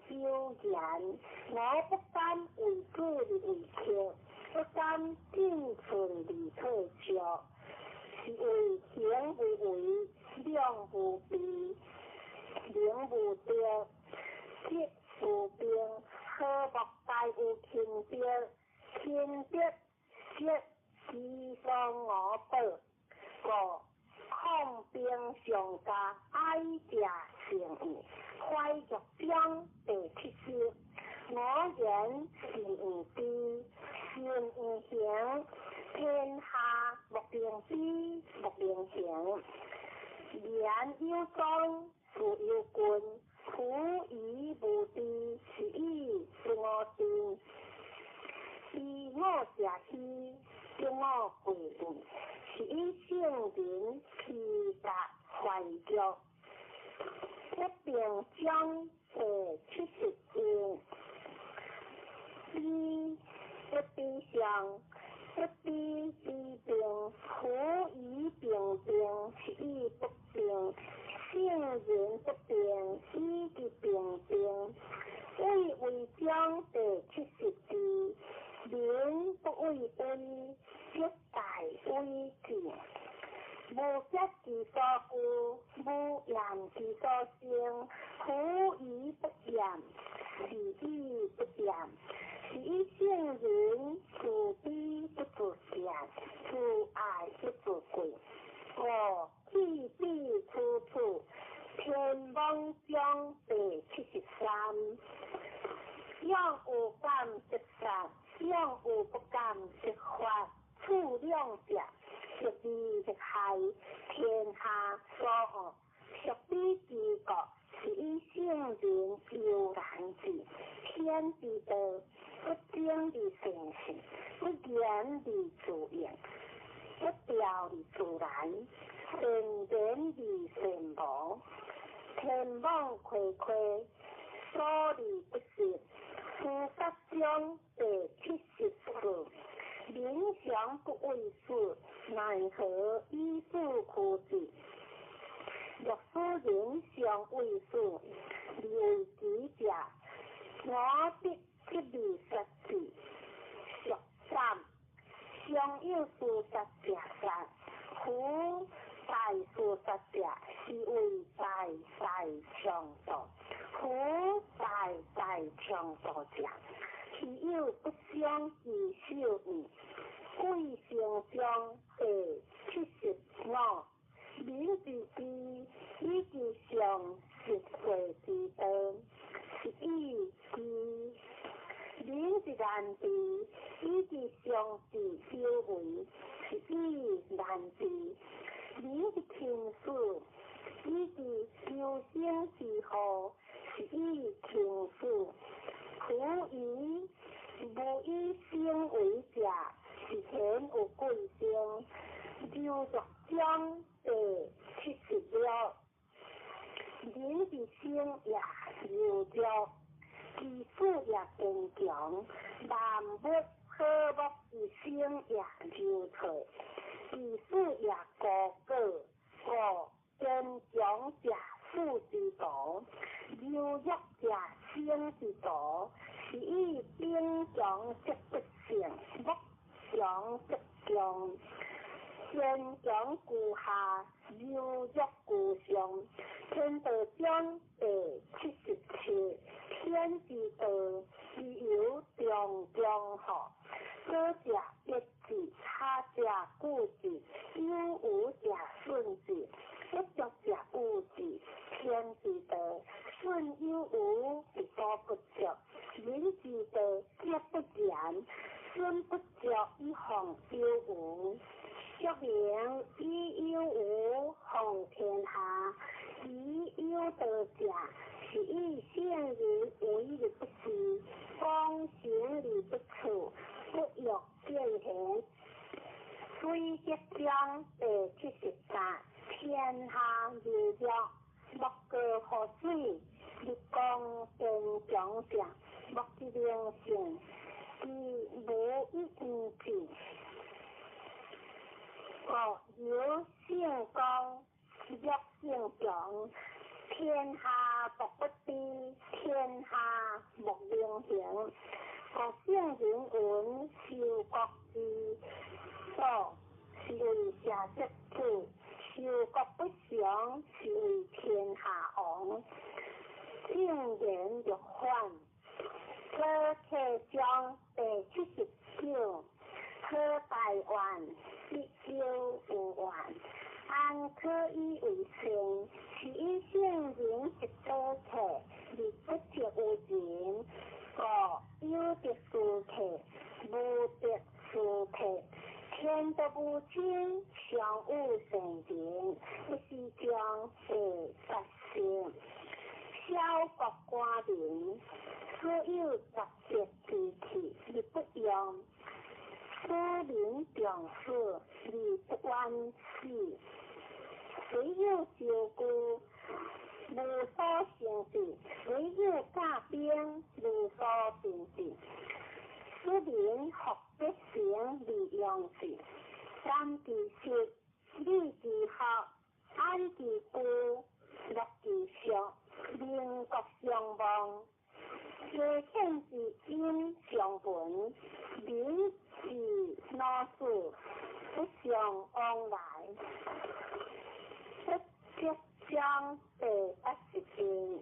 有言：我不敢為主而為客，不敢進寸而退卻。是謂行無為，量無備，能無德，德無兵，和睦大有勤德，勤德則其喪我寶。五抗兵上加愛者成義，懷玉章第70。我言是毋知，心毋行，天下莫能知，莫能行。言有宗，事有根，夫疑無知，是以不我知。知我者希，得我貴矣。是以聖人披甲懷玉。不平章第71。彼不比上，不比比兵，夫以平兵，是以不兵。聖人不兵，以其平兵。畏威章第72。民不畏威，則大威敬。無德之所居，無言之所生。夫疑不言，是以不言。是以聖人自卑不自賤，自愛不自貴。五去彼處處，天網章第73。勇有感則殺，勇有不感則罰。處兩者，適利適害，天下所惡。屬彼之國，是以聖人悠然治。天之道，不爭而成事，不言而自應，不調而自然，善言而善無。天網恢恢，疏而不失。司法章第74。民常不畏死，奈何以死驅之？若使人常畏死，而為己者，我必極力殺之。俗三，常有事殺者殺，夫大事殺者，是謂大大強盜。夫大大強盜者，其有不傷其手矣。貴成章第75。民之知，以其常實會之道，是以知；民之難治，以其常治有為，是以難治；民之輕死，以其求生之禍，是以輕死。夫以無以生為者，是顯有貴生。柔欲章第76。人之生也柔弱，其死也堅強。萬物和睦之生也柔脆，其死也高高。五堅強者死之徒，柔弱者生之徒。是以兵強則不勝，木強則強。堅強居下，柔弱居上。天道章第77。天之道，其猶中中乎？左者抑之，下者固之，有無者順之，不足者惡之。天之道，四信有無，道不足；仁之道，德不言。損不足以防有無，說明以有無防天下，以有道者，是以聖人為而不治，躬行而不處，不欲見賢。水德章第78，天下如若，莫過乎水；日光天長者，莫之能勝。其無一毋治。國有聖公，欲聖強，天下莫不知，天下莫能行。國聖人云：修國之道，是為社稷主；修國不常，是為天下王。正言若反。左契章第79，好大願，必有有願。安可以為善？是以聖人得道客，而不得有人。故有得殊客，無得殊客。天道無親，常有善人，不是將第八聖。小國寡民，所有十德之氣而不用；使民重死而不冤死。雖有招具，無所成治；雖有甲兵，無所定治。使民福必成而用之。感其實，理其學，安其居，樂其俗。民國相望，家天之音相聞，民之老死不相往來。不德章第81，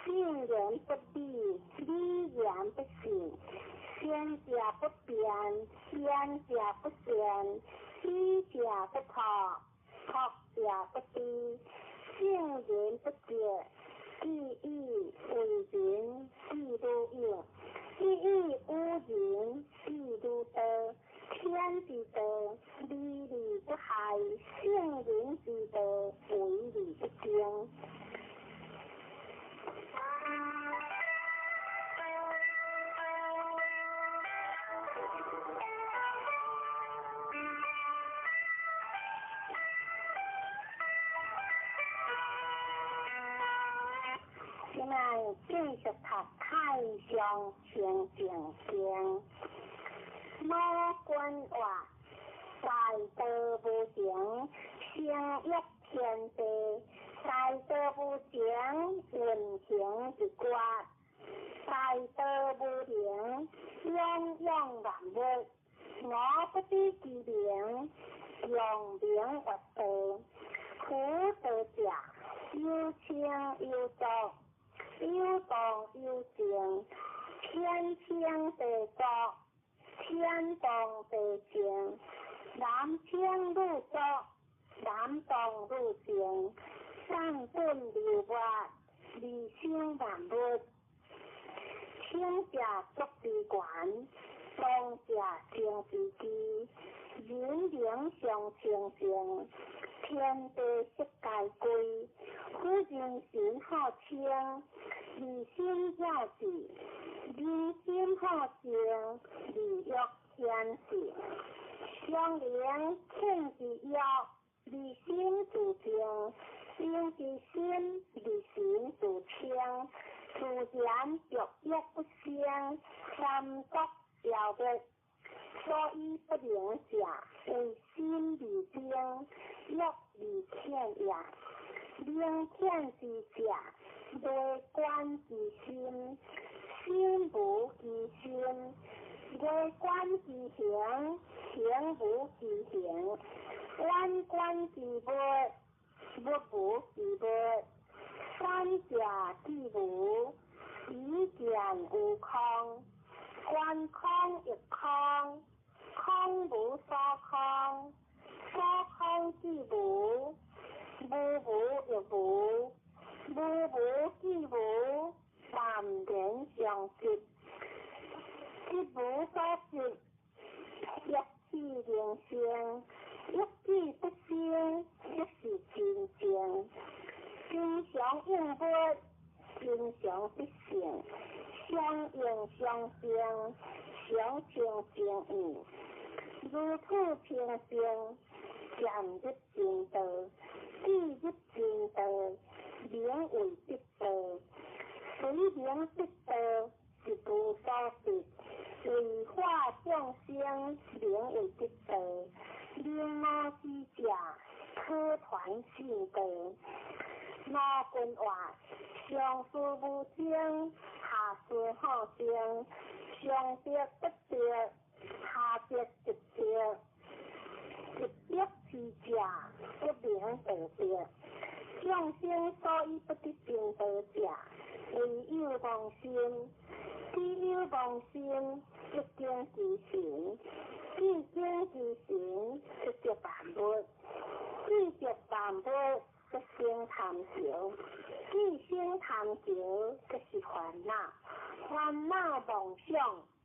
信言不立，立言不信，先者不辨，言者不善，知者不破，破者不知。聖人不潔，既以為人，既如有；既以無人，既如道。天之道，利而不害；聖人之道，為而不爭。現在繼續讀《太上清淨經》。某君話：大道無形，生育天地；大道無形，運行一決；大道無形，養養萬物。我不知其名，用名曰道。夫道者，有清有濁，有動有靜，天清地濁，天動地靜，男清女濁，男動女靜，上頓流活，而生萬物。清者濁之源，動者清之基，人能相清淨，天地色皆歸。夫人心好清，而心了智；人心好靜，而欲顯示。相靈清之欲，而心自靜；静之心，而心自清。自然欲欲不生，三毒消滅。所以不能者，為心而精，欲而淺也。明淺之者，內觀其心，心無其心；外觀其形，形無其形；遠觀其物，物無其物。三者既無，以見有空。觀空亦空，空無所空，所空既無，無無亦無。無無記無，淡然相執，執無所執，欲起能生，欲起不生，即是清淨。經常應物，經常必成，相應相生，常清淨義，如此清淨，漸入正道，既入正道，名為得道。隨名得道，是無所得。為化眾生，名為得道。明悟之者，可傳信道。五根話，上事無爭，下事好爭，上得不得，下得即得。一得之者，不名道得。眾生所以不得正道者，唯有妄心。只有妄心，即境之神；既境之神，即得萬物；既得萬物，則生貪著；既生貪著，則是煩惱。煩惱妄想，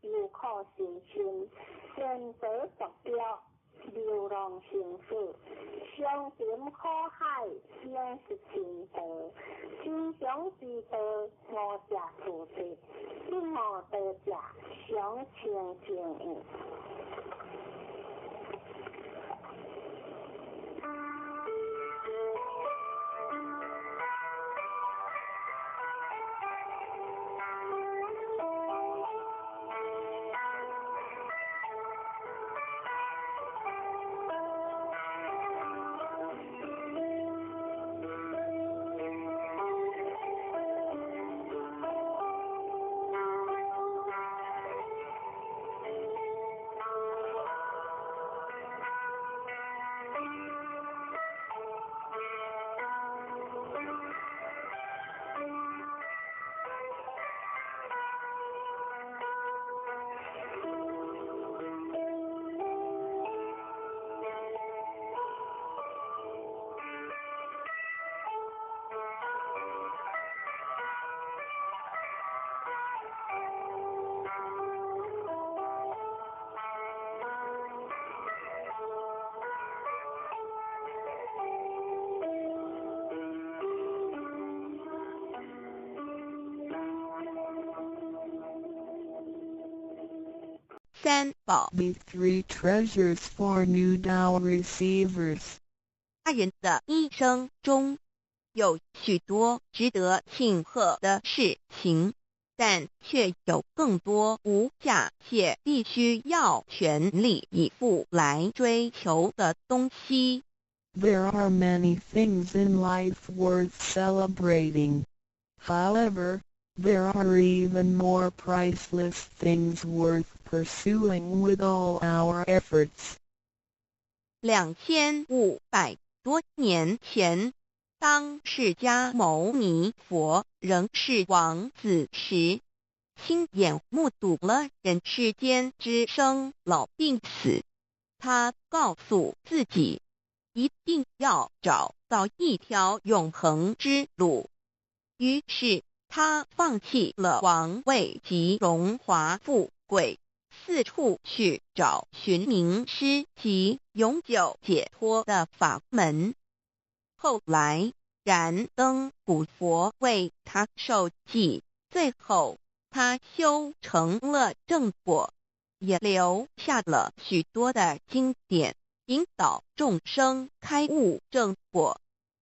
憂苦生心，選擇坐標，流浪生死，相沉苦海，應是真道。真常之道，無者自得；不悟道者，常清淨義。三寶。 The three treasures for new Tao receivers. 大人的一生中，有許多值得慶賀的事情，但卻有更多無價且必須要全力以赴來追求的東西。 There are many things in life worth celebrating. However, there are even more priceless things worth pursuing with all our efforts. 2500多年前，當釋迦牟尼佛仍是王子時，親眼目睹了人世間之生老病死。他告訴自己，一定要找到一條永恆之路。於是，他放棄了王位及榮華富貴，四處去找尋名師及永久解脫的法門。後來，燃燈古佛為他授記，最後他修成了正果，也留下了許多的經典，引導眾生開悟正果。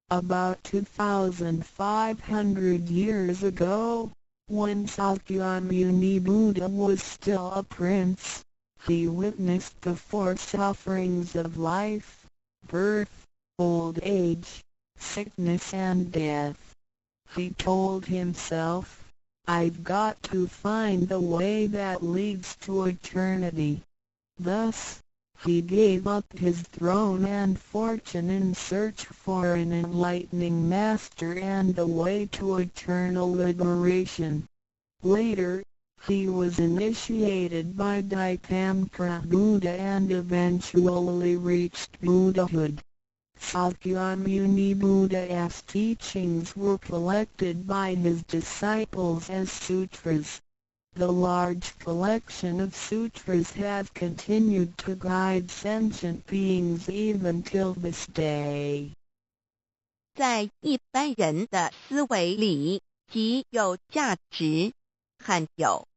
About 2,500 years ago, when Sakyamuni Buddha was still a prince, he witnessed the four sufferings of life: birth, old age, sickness and death. He told himself, "I've got to find the way that leads to eternity." Thus, he gave up his throne and fortune in search for an enlightening master and the way to eternal liberation. Later, he was initiated by Dipamkara Buddha and eventually reached Buddhahood. Sakyamuni Buddha's teachings were collected by his disciples as sutras. The large collection of sutras have continued to guide sentient beings even till this day. 在一般人的思维里，极有价值、罕有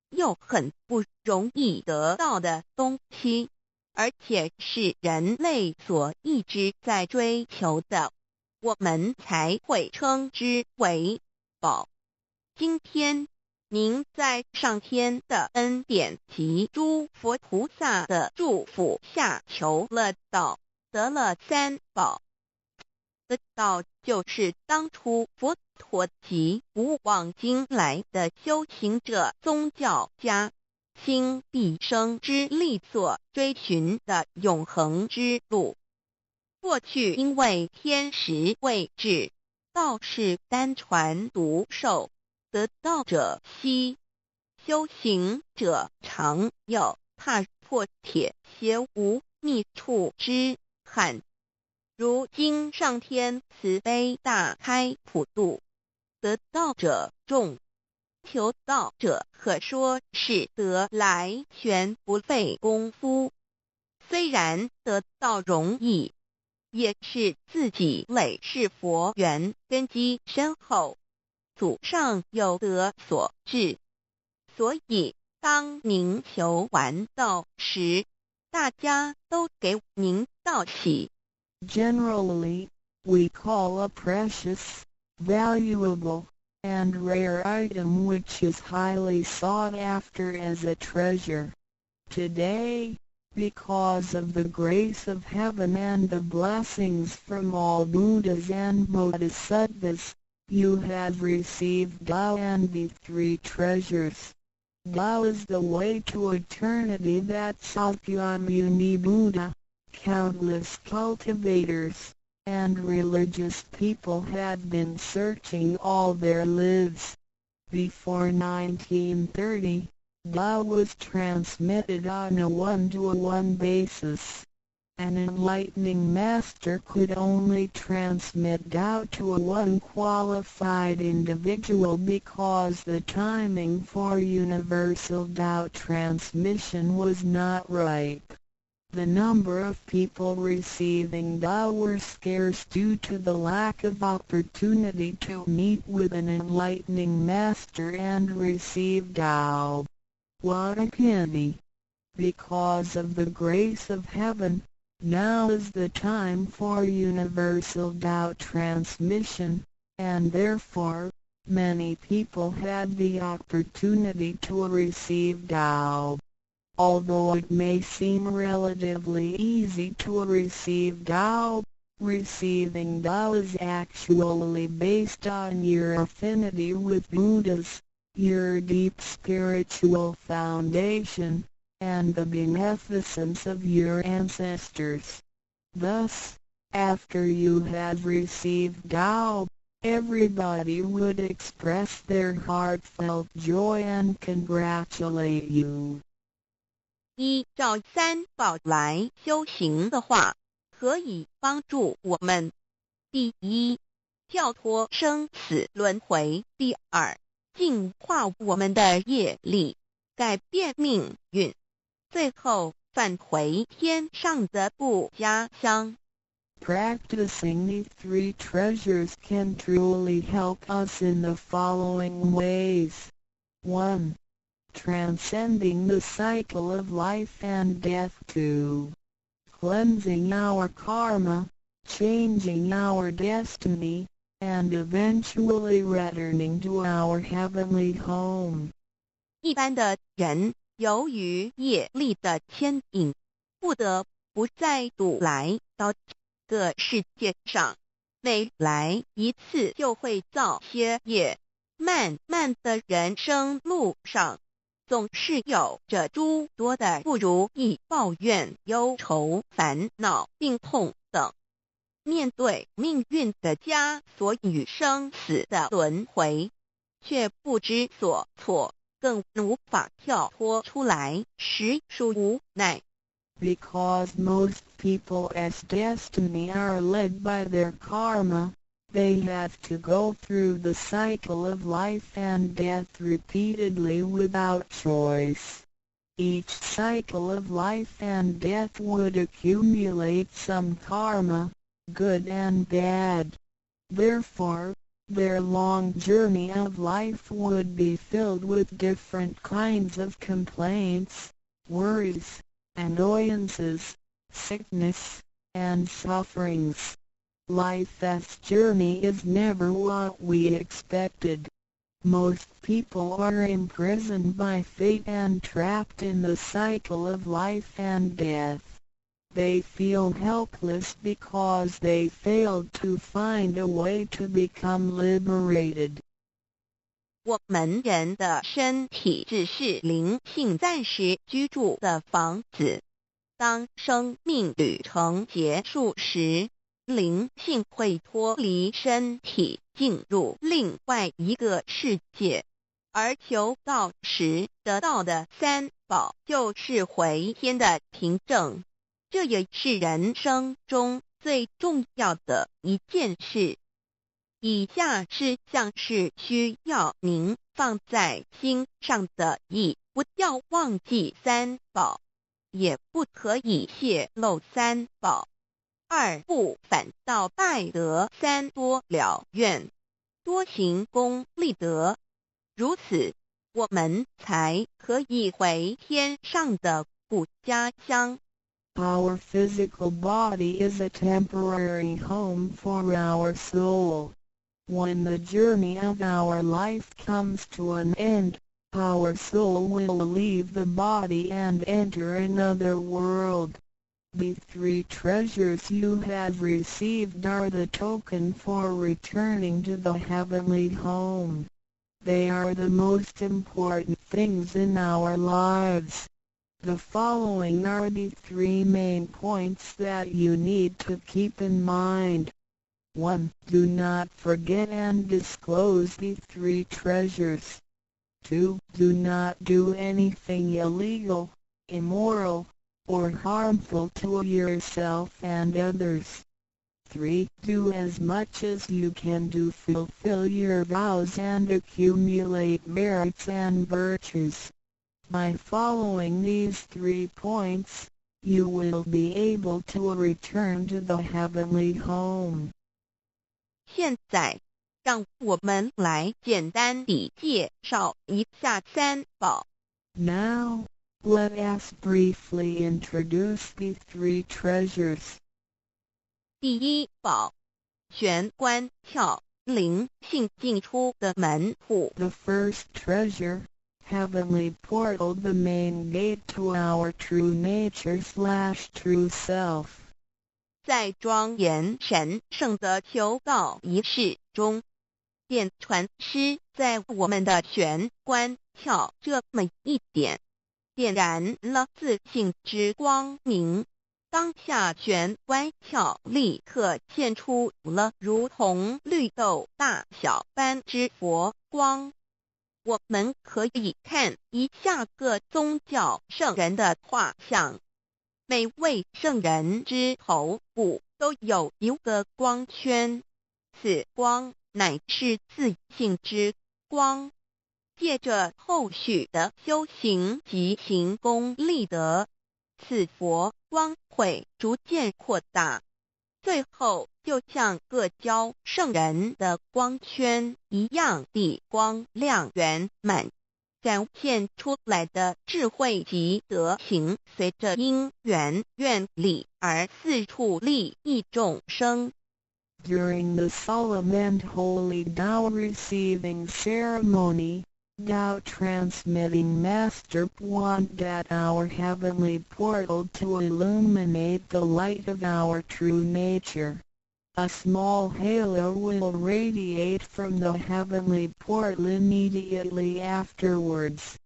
又很不容易得到的东西，而且是人类所一直在追求的，我们才会称之为宝。今天，您在上天的恩典及诸佛菩萨的祝福下求了道，得了三宝。得道就是当初佛陀及古往今来的修行者、宗教家倾毕生之力所追寻的永恒之路。过去因为天时未至，道是单传独授，得道者稀，修行者常有踏破铁鞋无觅处之憾。如今上天慈悲大开普度，得道者众，求道者可说是得来全不费工夫。虽然得道容易，也是自己累世佛缘根基深厚，祖上有德所致。所以，当您求完道时，大家都给您道喜。 Generally, we call a precious, valuable, and rare item which is highly sought after as a treasure. Today, because of the grace of heaven and the blessings from all Buddhas and Bodhisattvas, you have received Tao and the three treasures. Tao is the way to eternity that Sakyamuni Buddha, countless cultivators, and religious people have been searching all their lives. Before 1930, Tao was transmitted on a one-to-one basis. An enlightening master could only transmit Tao to a one qualified individual because the timing for universal Tao transmission was not ripe. The number of people receiving Tao were scarce due to the lack of opportunity to meet with an enlightening master and receive Tao. What a pity! Because of the grace of heaven, now is the time for universal Tao transmission, and therefore, many people had the opportunity to receive Tao. Although it may seem relatively easy to receive Tao, receiving Tao is actually based on your affinity with Buddhas, your deep spiritual foundation, and the beneficence of your ancestors. Thus, after you have received Tao, everybody would express their heartfelt joy and congratulate you. 依照三宝来修行的话，可以帮助我们：第一，跳脱生死轮回；第二，净化我们的业力，改变命运；最后返回天上的故家乡。 Practicing the three treasures can truly help us in the following ways. 1. Transcending the cycle of life and death. 2. Cleansing our karma, changing our destiny, and eventually returning to our heavenly home. 一般的人由于业力的牵引，不得不再度来到这个世界上，每来一次就会造些业，漫漫的人生路上，总是有着诸多的不如意、抱怨、忧愁、烦恼、病痛等。面对命运的枷锁与生死的轮回，却不知所措，更无法跳脱出来，实属无奈。Because most people's destiny are led by their karma, they have to go through the cycle of life and death repeatedly without choice. Each cycle of life and death would accumulate some karma, good and bad. Therefore, their long journey of life would be filled with different kinds of complaints, worries, annoyances, sickness, and sufferings. Life's journey is never what we expected. Most people are imprisoned by fate and trapped in the cycle of life and death. They feel helpless because they failed to find a way to become liberated. 我們人的身體只是靈性暫時居住的房子。當生命旅程結束時，靈性會脫離身體，進入另外一個世界。而求道時得到的三寶，就是回天的憑證。這也是人生中最重要的一件事。以下事項是需要您放在心上的：一，不要忘記三寶，也不可以洩露三寶；二，不反倒拜得三多了願，多行功立德，如此我們才可以回天上的故家鄉。 Our physical body is a temporary home for our soul. When the journey of our life comes to an end, our soul will leave the body and enter another world. The three treasures you have received are the token for returning to the heavenly home. They are the most important things in our lives. The following are the three main points that you need to keep in mind. 1. Do not forget and disclose the three treasures. 2. Do not do anything illegal, immoral, or harmful to yourself and others. 3. Do as much as you can to fulfill your vows and accumulate merits and virtues. By following these three points, you will be able to return to the heavenly home. 現在，讓我們來簡單地介紹一下三寶。 Now, let us briefly introduce the three treasures. 第一寶，玄關竅，靈性進出的門戶。 The first treasure, heavenly portal, the main gate to our true nature/true self. 在莊嚴神聖的求道儀式中，點傳師在我們的玄關竅這麼一點，點燃了自性之光明。當下玄關竅立刻現出了如同綠豆大小般之佛光。我們可以看一下各宗教聖人的畫像，每位聖人之頭部都有一個光圈，此光乃是自性之光。借著後續的修行及行功立德，此佛光會逐漸擴大，最後就像各教聖人的光圈一樣地光亮圓滿，展現出來的智慧及德行，隨着因緣願力而四處利益眾生。 During the solemn and holy Tao receiving ceremony, Tao transmitting Master pointed at our heavenly portal to illuminate the light of our true nature. A small halo will radiate from the heavenly portal immediately afterwards.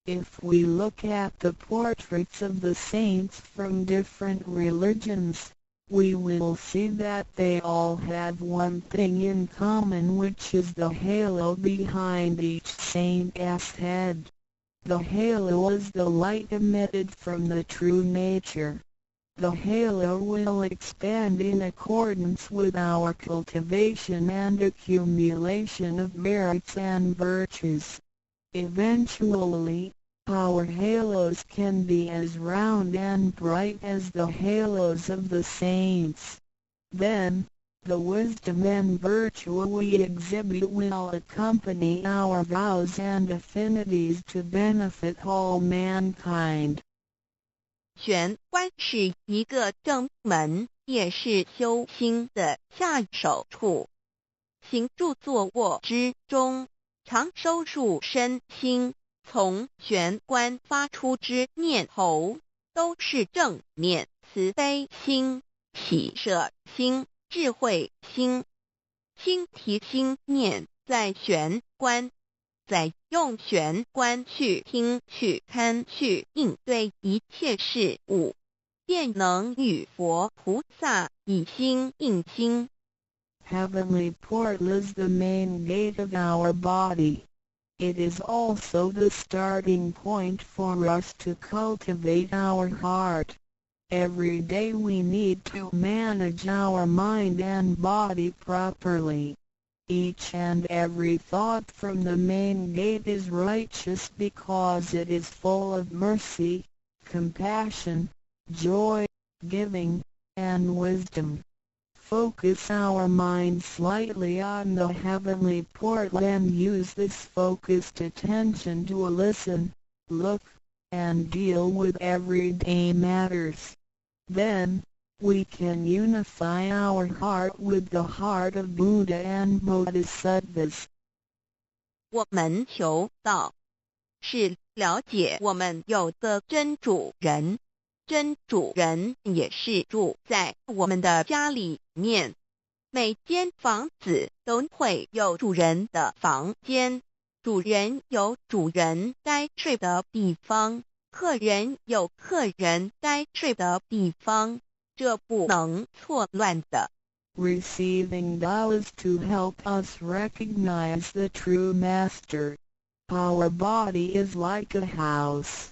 If we look at the portraits of the saints from different religions, we will see that they all have one thing in common, which is the halo behind each saint's head. The halo is the light emitted from the true nature. The halo will expand in accordance with our cultivation and accumulation of merits and virtues. Eventually, our halos can be as round and bright as the halos of the saints. Then, the wisdom and virtue we exhibit will accompany our vows and affinities to benefit all mankind. 玄关是一个正门，也是修心的下手处。行住坐卧之中，常收束身心，从玄关发出之念头，都是正念、慈悲心、喜舍心、智慧心。心提心念在玄关，再用玄关去听、去看、去应对一切事物，便能与佛菩萨以心印心。 Heavenly portal is the main gate of our body. It is also the starting point for us to cultivate our heart. Every day we need to manage our mind and body properly. Each and every thought from the main gate is righteous because it is full of mercy, compassion, joy, giving, and wisdom. Focus our mind slightly on the heavenly portal and use this focused attention to listen, look, and deal with everyday matters. Then, we can unify our heart with the heart of Buddha and Bodhisattvas. 我們求道，是了解我們有個真主人，真主人也是住在我們的家裡面。每間房子都會有主人的房間，主人有主人該睡的地方，客人有客人該睡的地方，這不能錯亂的。 Receiving Tao is to help us recognize the true master. Our body is like a house.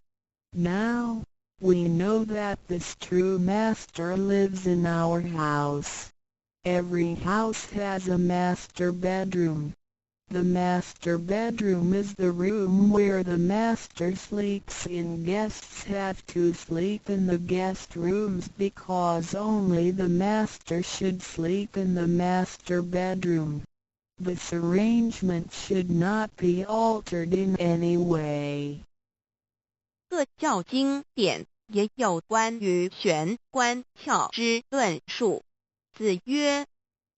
Now, we know that this true master lives in our house. Every house has a master bedroom. The master bedroom is the room where the master sleeps in. Guests have to sleep in the guest rooms because only the master should sleep in the master bedroom. This arrangement should not be altered in any way. 各教經典也有關於玄關竅之論述。子曰：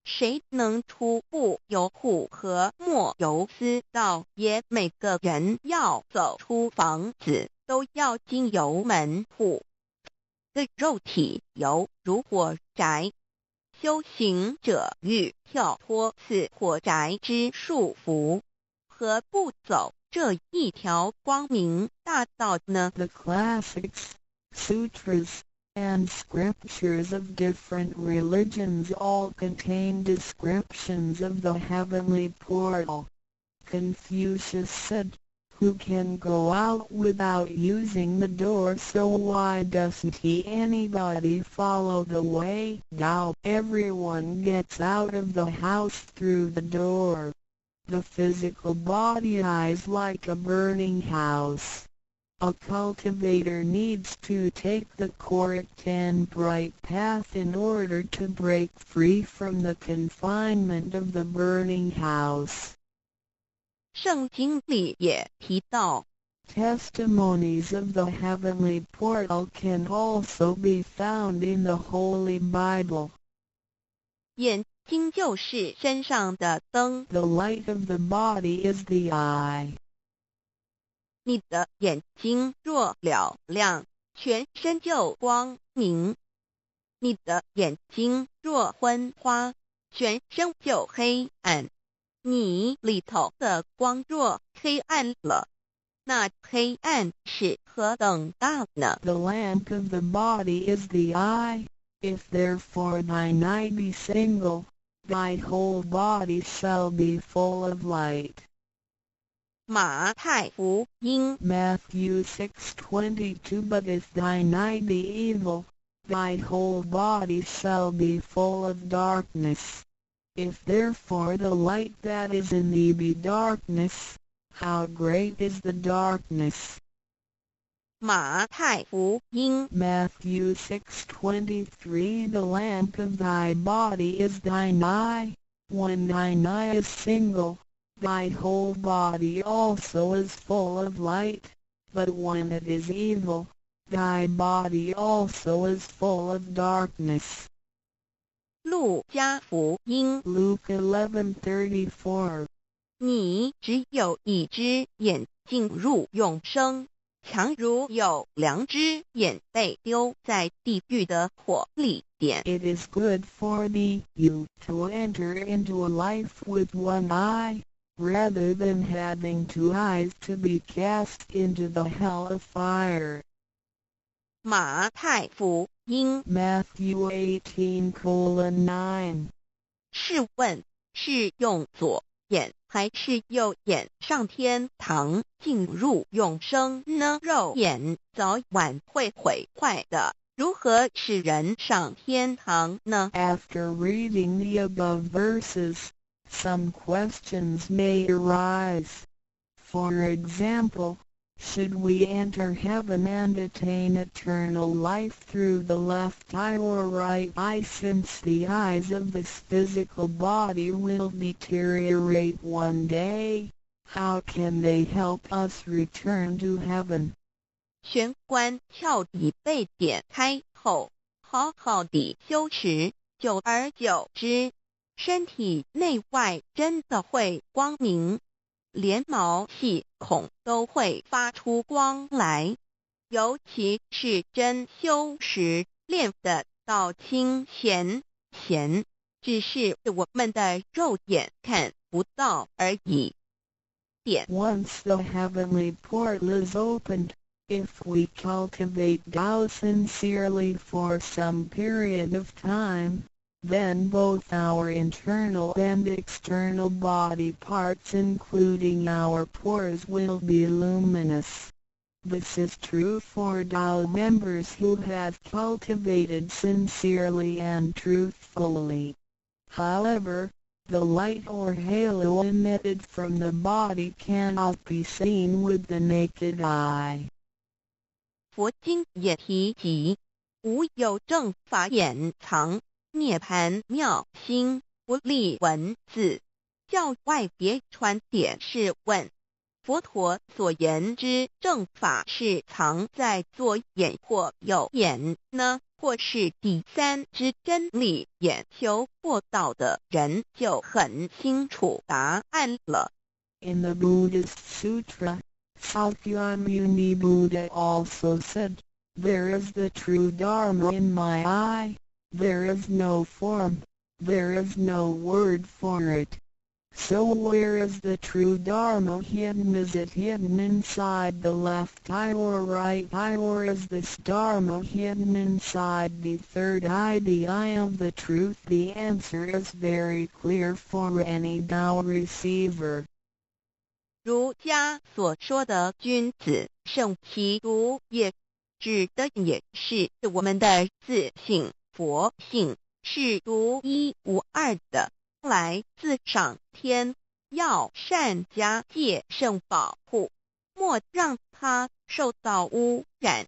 誰能出不由戶和莫由私道耶？每個人要走出房子，都要經由門戶。這肉體猶如火宅，修行者欲跳脫此火宅之束縛，何不走這一條光明大道呢？ The classics, sutras, and scriptures of different religions all contain descriptions of the heavenly portal. Confucius said, "Who can go out without using the door? So why doesn't he anybody follow the way Tao? Everyone gets out of the house through the door. The physical body is like a burning house. A cultivator needs to take the correct and bright path in order to break free from the confinement of the burning house." 聖經裡也提到， Testimonies of the heavenly portal can also be found in the Holy Bible. 眼睛就是身上的燈。 The light of the body is the eye. 你的眼睛若嘹亮，全身就光明；你的眼睛若昏花，全身就黑暗。你裡頭的光若黑暗了，那黑暗是何等大呢？ The lamp of the body is the eye. If therefore thine eye be single, thy whole body shall be full of light. 馬太福音 Matthew 6:22. But if thine eye be evil, thy whole body shall be full of darkness. If therefore the light that is in thee be darkness, how great is the darkness! 馬太福音 Matthew 6:23. The lamp of thy body is thine eye. When thine eye is single, thy whole body also is full of light, but when it is evil, thy body also is full of darkness. 路加福音 Luke 11:34. 你只有一隻眼進入永生，強如有兩隻眼被丟在地獄的火裡。點。 It is good for thee you to enter into a life with one eye, rather than having two eyes to be cast into the hell of fire. 馬太福音 Matthew 18:9. 試問是用左眼還是右眼上天堂進入永生呢？肉眼早晚會毀壞的，如何使人上天堂呢？ After reading the above verses, some questions may arise. For example, should we enter heaven and attain eternal life through the left eye or right eye, since the eyes of this physical body will deteriorate one day? How can they help us return to heaven? 玄關竅已被點開後，好好地修持，久而久之，身體內外真的會光明，連毛細孔都會發出光來。尤其是真修實練的到清顯顯，只是我們的肉眼看不到而已。點。 Once the heavenly portal is opened, if we cultivate Tao sincerely for some period of time, then both our internal and external body parts, including our pores, will be luminous. This is true for Tao members who have cultivated sincerely and truthfully. However, the light or halo emitted from the body cannot be seen with the naked eye. 佛經也提及，無有正法眼藏，涅槃妙心，不立文字，教外別傳。點試問，佛陀所言之正法是藏在左眼或右眼呢？或是第三之真理眼？修過道的人就很清楚答案了。 In the Buddhist Sutra, Sakyamuni Buddha also said, "There is the true Dharma in my eye. There is no form, there is no word for it. So where is the true Dharma hidden? Is it hidden inside the left eye or right eye, or is this Dharma hidden inside the third eye, the eye of the truth?" The answer is very clear for any Tao receiver. 儒家所說的君子慎其獨也，指的也是我們的自性佛性是獨一無二的，來自上天，要善加戒慎保護，莫讓它受到污染。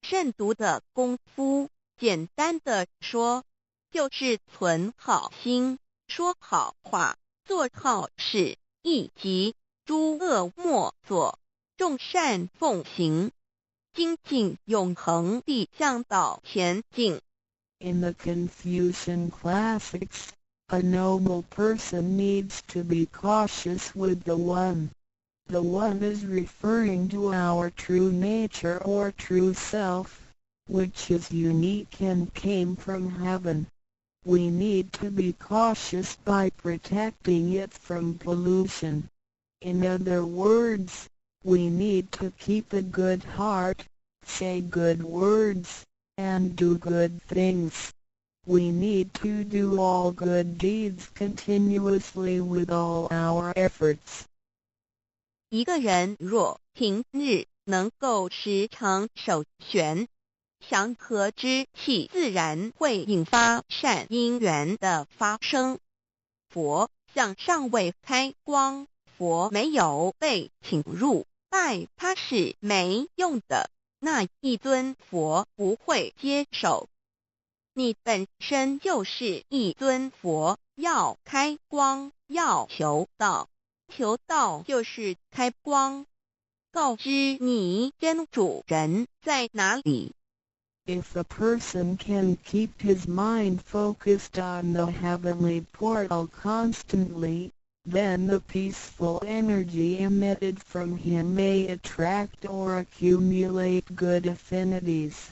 慎獨的功夫，簡單的說，就是存好心、說好話、做好事，以及諸惡莫作，眾善奉行，精進永恆地向道前進。 In the Confucian classics, a noble person needs to be cautious with the one. The one is referring to our true nature or true self, which is unique and came from heaven. We need to be cautious by protecting it from pollution. In other words, we need to keep a good heart, say good words, and do good things. We need to do all good deeds continuously with all our efforts. 一個人若平日能夠時常守玄，祥和之氣自然會引發善因緣的發生。佛像尚未開光，佛沒有被請入，拜他是沒用的。那一尊佛不會接受。你本身就是一尊佛，要開光，要求道，求道就是開光，告知你真主人在哪裡。 If a person can keep his mind focused on the heavenly portal constantly, then the peaceful energy emitted from him may attract or accumulate good affinities.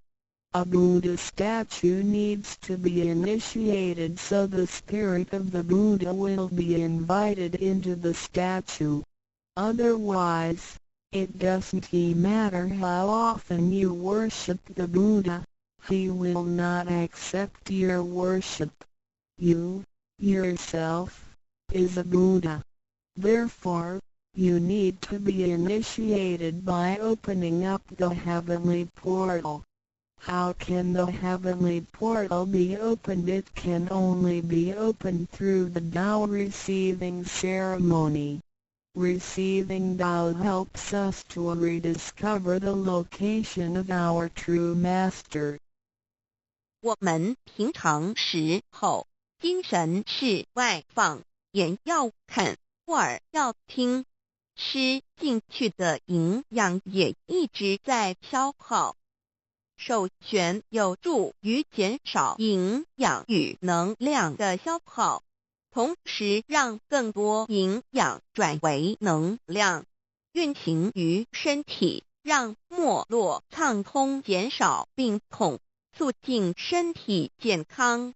A Buddha statue needs to be initiated so the spirit of the Buddha will be invited into the statue. Otherwise, it doesn't matter how often you worship the Buddha, he will not accept your worship. You, yourself, is a Buddha. Therefore, you need to be initiated by opening up the heavenly portal. How can the heavenly portal be opened? It can only be opened through the Tao receiving ceremony. Receiving Tao helps us to rediscover the location of our true master. 我們平常時候，精神是外放，眼要看，耳要聽，吃進去的營養也一直在消耗。守玄有助於減少營養與能量的消耗，同時讓更多營養轉為能量，運行於身體，讓脈絡暢通，減少病痛，促進身體健康。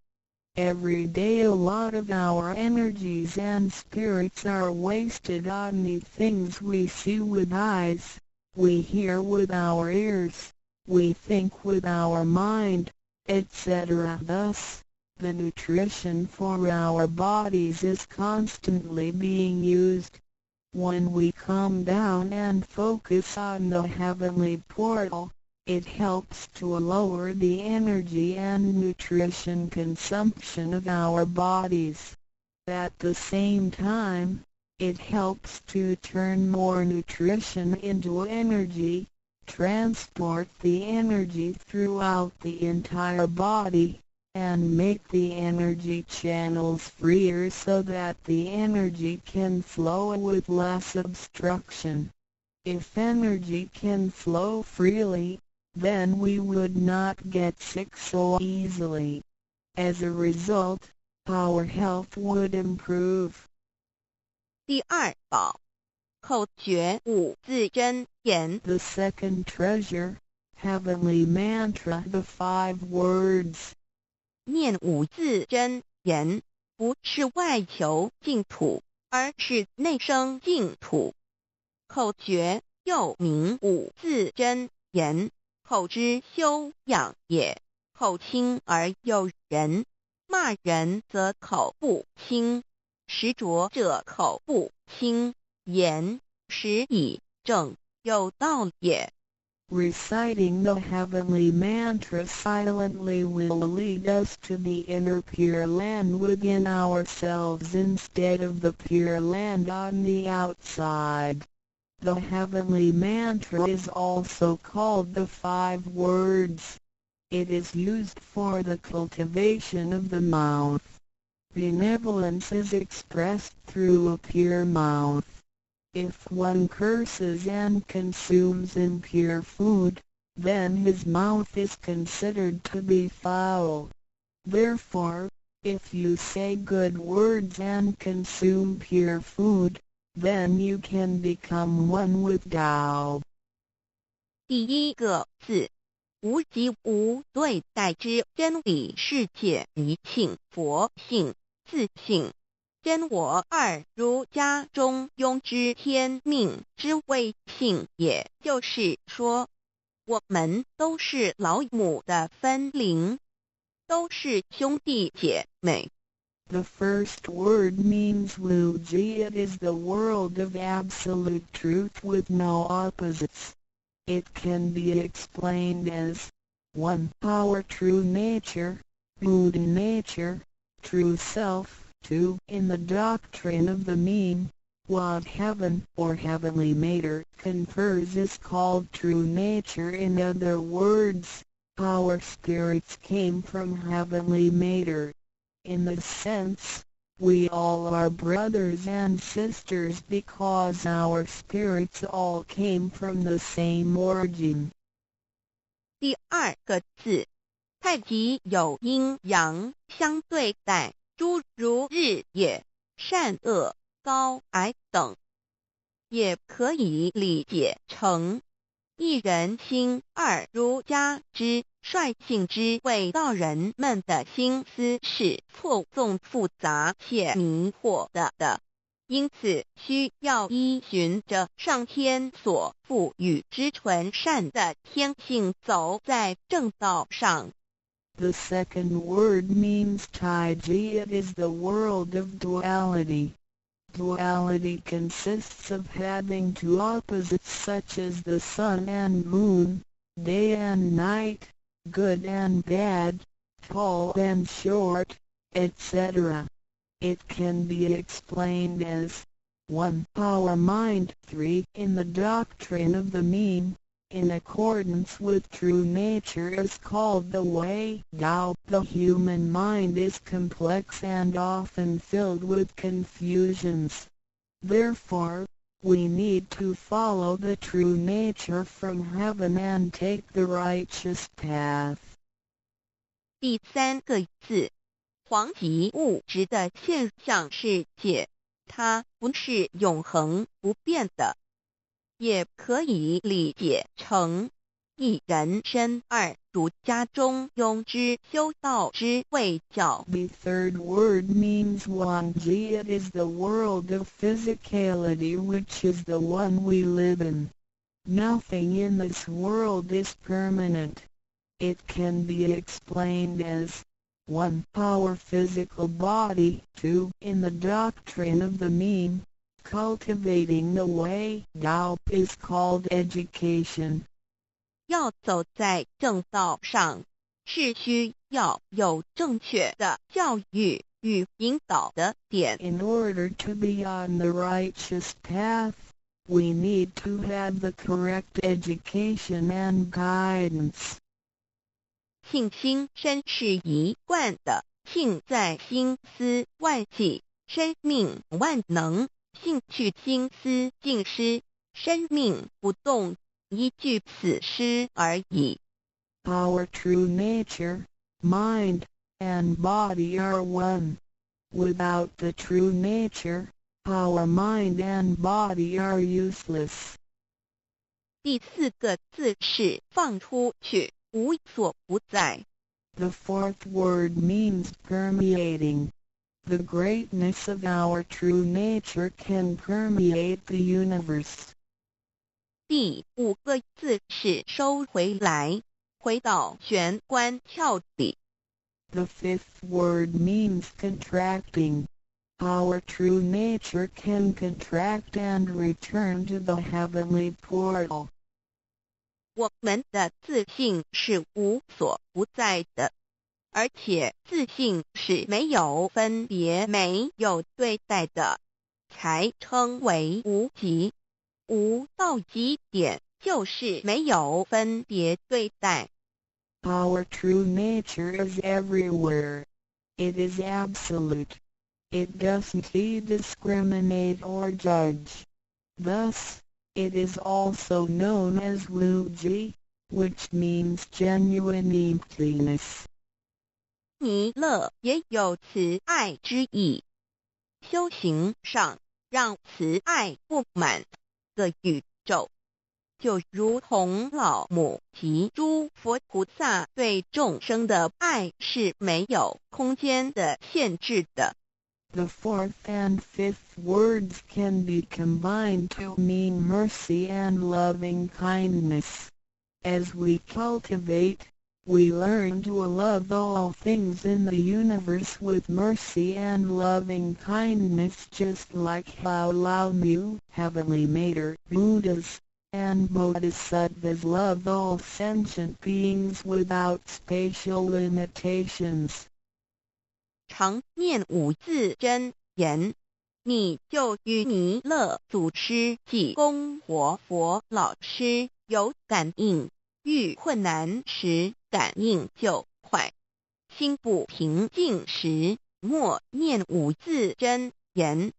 Every day a lot of our energies and spirits are wasted on the things we see with eyes, we hear with our ears, we think with our mind, etc. Thus, the nutrition for our bodies is constantly being used. When we calm down and focus on the heavenly portal, it helps to lower the energy and nutrition consumption of our bodies. At the same time, it helps to turn more nutrition into energy, transport the energy throughout the entire body, and make the energy channels freer so that the energy can flow with less obstruction. If energy can flow freely, then we would not get sick so easily. As a result, our health would improve. 第二寶，口訣五字真言。 The second treasure, heavenly mantra, the five words. 念五字真言，不是外求淨土，而是內生淨土。口訣又名五字真言，口之修養也。口清而有仁，罵人則口不清，食濁者口不清，言食以正，有道也。 Reciting the heavenly mantra silently will lead us to the inner Pure Land within ourselves instead of the Pure Land on the outside. The heavenly mantra is also called the five words. It is used for the cultivation of the mouth. Benevolence is expressed through a pure mouth. If one curses and consumes impure food, then his mouth is considered to be foul. Therefore, if you say good words and consume pure food, then you can become one with Tao. 第一個字，無即無對待之真理世界一性佛性自性真我二儒家中庸之天命之謂性，也就是說，我們都是老母的分靈，都是兄弟姐妹。The first word means Wuji. It is the world of absolute truth with no opposites. It can be explained as 1. Our true nature, Buddha nature, true self. 2. In the doctrine of the mean, what heaven or heavenly matter confers is called true nature. In other words, our spirits came from heavenly matter. In this sense, we all are brothers and sisters because our spirits all came from the same origin. 第二個字，太極有陰陽相對待，諸如日夜、善惡、高矮等，也可以理解成一人心二儒家之率性之謂道人們的心思是錯綜複雜且迷惑的，因此需要依循着上天所賦予之純善的天性走在正道上。 The second word means Taiji. It is the world of duality. Duality consists of having two opposites, such as the sun and moon, day and night, good and bad, tall and short, etc. It can be explained as 1. Our mind. 3. In the doctrine of the mean, in accordance with true nature, is called the way Tao. The human mind is complex and often filled with confusions. Therefore, we need to follow the true nature from heaven and take the righteous path. 第三個字，黃即物質的現象世界，它不是永恆不變的，也可以理解成一人身二儒家中庸之修道之謂教。 The third word means Wangji. It is the world of physicality, which is the one we live in. Nothing in this world is permanent. It can be explained as 1. Our physical body. 2. In the doctrine of the mean, cultivating the way Tao is called education. 要走在正道上，是需要有正確的教育與引導的點。 In order to be on the righteous path, we need to have the correct education and guidance. 性心身是一貫的，性在心思萬計，身命萬能，性去心思盡失，身命不動，一句死詩而已。 Our true nature, mind, and body are one. Without the true nature, our mind and body are useless. 第四個字是放出去，無所不在。 The fourth word means permeating. The greatness of our true nature can permeate the universe. 第五個字是收回來，回到玄關竅裡。 The fifth word means contracting. Our true nature can contract and return to the heavenly portal. 我們的自性是無所不在的，而且自性是沒有分別、沒有對待的，才稱為無極。無到極點，就是沒有分別對待。 Our true nature is everywhere. It is absolute. It doesn't discriminate or judge. Thus, it is also known as Wuji, which means genuine emptiness. 彌勒也有慈愛之意，修行上讓慈愛布滿個宇宙，就如同老母及諸佛菩薩對眾生的愛是沒有空間的限制的。 The fourth and fifth words can be combined to mean mercy and loving kindness. As we cultivate, We learn to love all things in the universe with mercy and loving kindness, just like how 老母, Heavenly Mater, Buddhas, and Bodhisattvas love all sentient beings without spatial limitations. 常念五字真言，你就與彌勒祖師濟公活佛老師有感應。遇困難時，感應就快；心不平靜時，默念五字真言；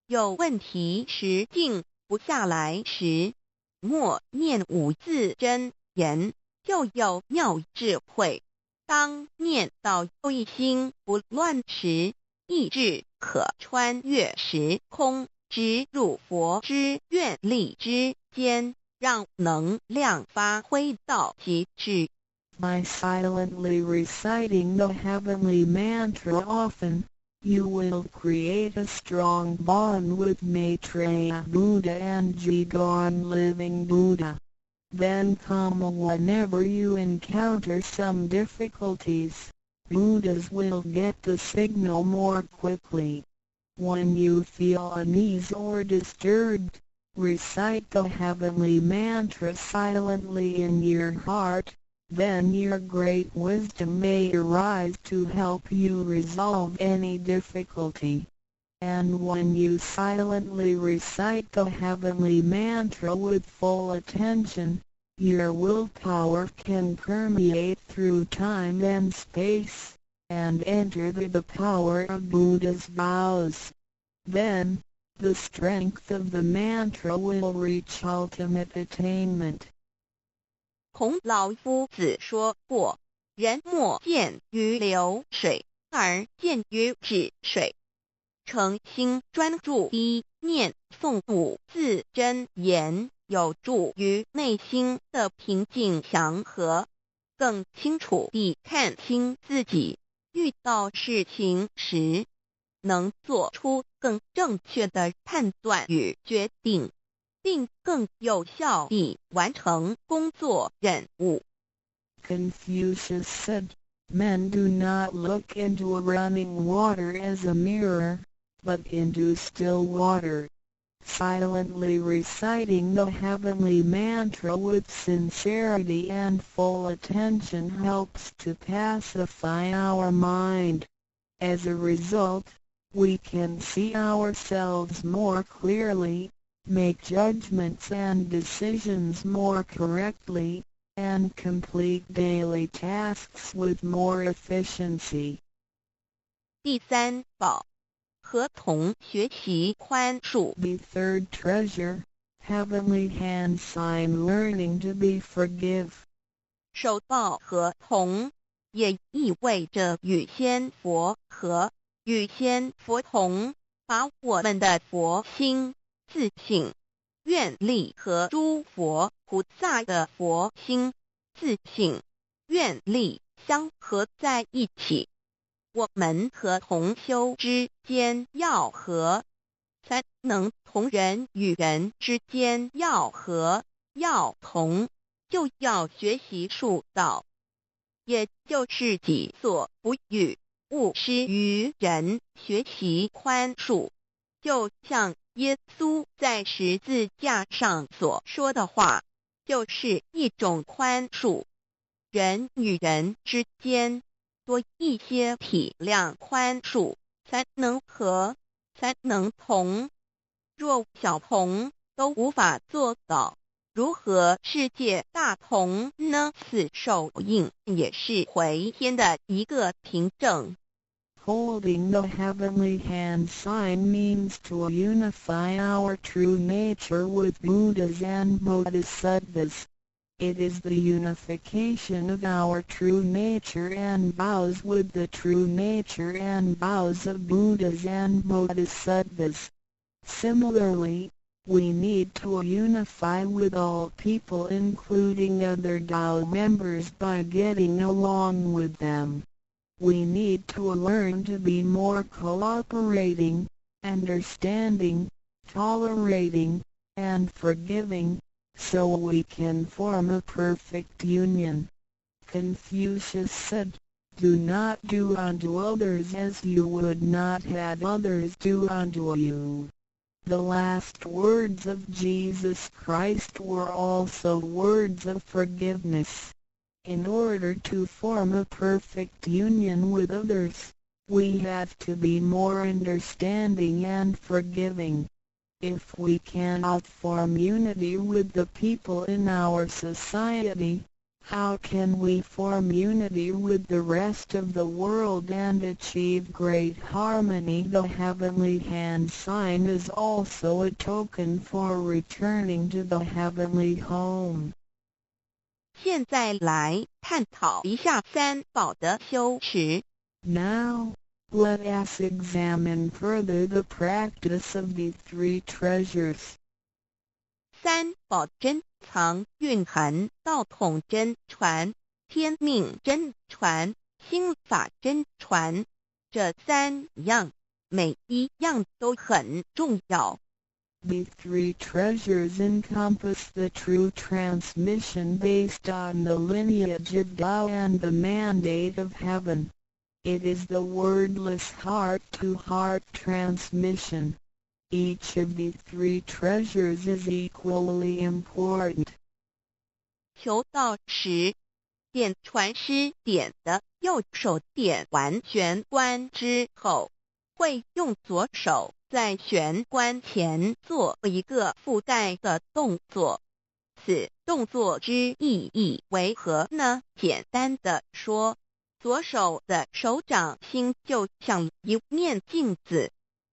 有問題時靜不下來時，默念五字真言，就有妙智慧。當念到一心不亂時，意志可穿越時空，直入佛之願力之間，讓能量發揮到極致。 By silently reciting the heavenly mantra often, you will create a strong bond with Maitreya Buddha and Jigong Living Buddha. Then, whenever you encounter some difficulties, Buddhas will get the signal more quickly. When you feel unease or disturbed, recite the heavenly mantra silently in your heart. Then your great wisdom may arise to help you resolve any difficulty. And when you silently recite the heavenly mantra with full attention, your willpower can permeate through time and space, and enter the power of Buddha's vows. Then, the strength of the mantra will reach ultimate attainment. 孔老夫子說過：“人莫見於流水，而見於止水。”誠心專注地念誦五字真言，有助於內心的平靜祥和，更清楚地看清自己。遇到事情時，能做出更正確的判斷與決定，並更有效地完成工作任務。 Confucius said, "Men do not look into a running water as a mirror, but into still water." Silently reciting the heavenly mantra with sincerity and full attention helps to pacify our mind. As a result, we can see ourselves more clearly, make judgments and decisions more correctly, and complete daily tasks with more efficiency. 第三寶，合同學習寬恕。 The third treasure, heavenly hand sign learning to be forgive. 手抱合同，也意味着與仙佛合，與仙佛同，把我們的佛心、自性、願力和諸佛菩薩的佛心、自性、願力相合在一起。我們和同修之間要和，才能同人與人之間要和，要同，就要學習恕道，也就是己所不欲，勿施於人，學習寬恕。就像耶穌在十字架上所說的話，就是一種寬恕。人與人之間多一些體諒寬恕，才能和，才能同。若小同都無法做到，如何世界大同呢？此手印也是回天的一個憑證。 Holding the heavenly hand sign means to unify our true nature with Buddhas and Bodhisattvas. It is the unification of our true nature and vows with the true nature and vows of Buddhas and Bodhisattvas. Similarly, we need to unify with all people, including other Tao members, by getting along with them. We need to learn to be more cooperating, understanding, tolerating, and forgiving, so we can form a perfect union. Confucius said, "Do not do unto others as you would not have others do unto you." The last words of Jesus Christ were also words of forgiveness. In order to form a perfect union with others, we have to be more understanding and forgiving. If we cannot form unity with the people in our society, how can we form unity with the rest of the world and achieve great harmony? The heavenly hand sign is also a token for returning to the heavenly home. 現在來探討一下三寶的修持。 Now, let us examine further the practice of the three treasures. 三寶珍藏蘊含道統真傳、天命真傳、心法真傳這三樣，每一樣都很重要。 The three treasures encompass the true transmission based on the lineage of Tao and the mandate of heaven. It is the wordless heart-to-heart transmission. Each of the three treasures is equally important. 求道時，點傳師點的右手點完玄關之後，會用左手在玄關前做一個覆蓋的動作。此動作之意義為何呢？簡單的說，左手的手掌心就像一面鏡子，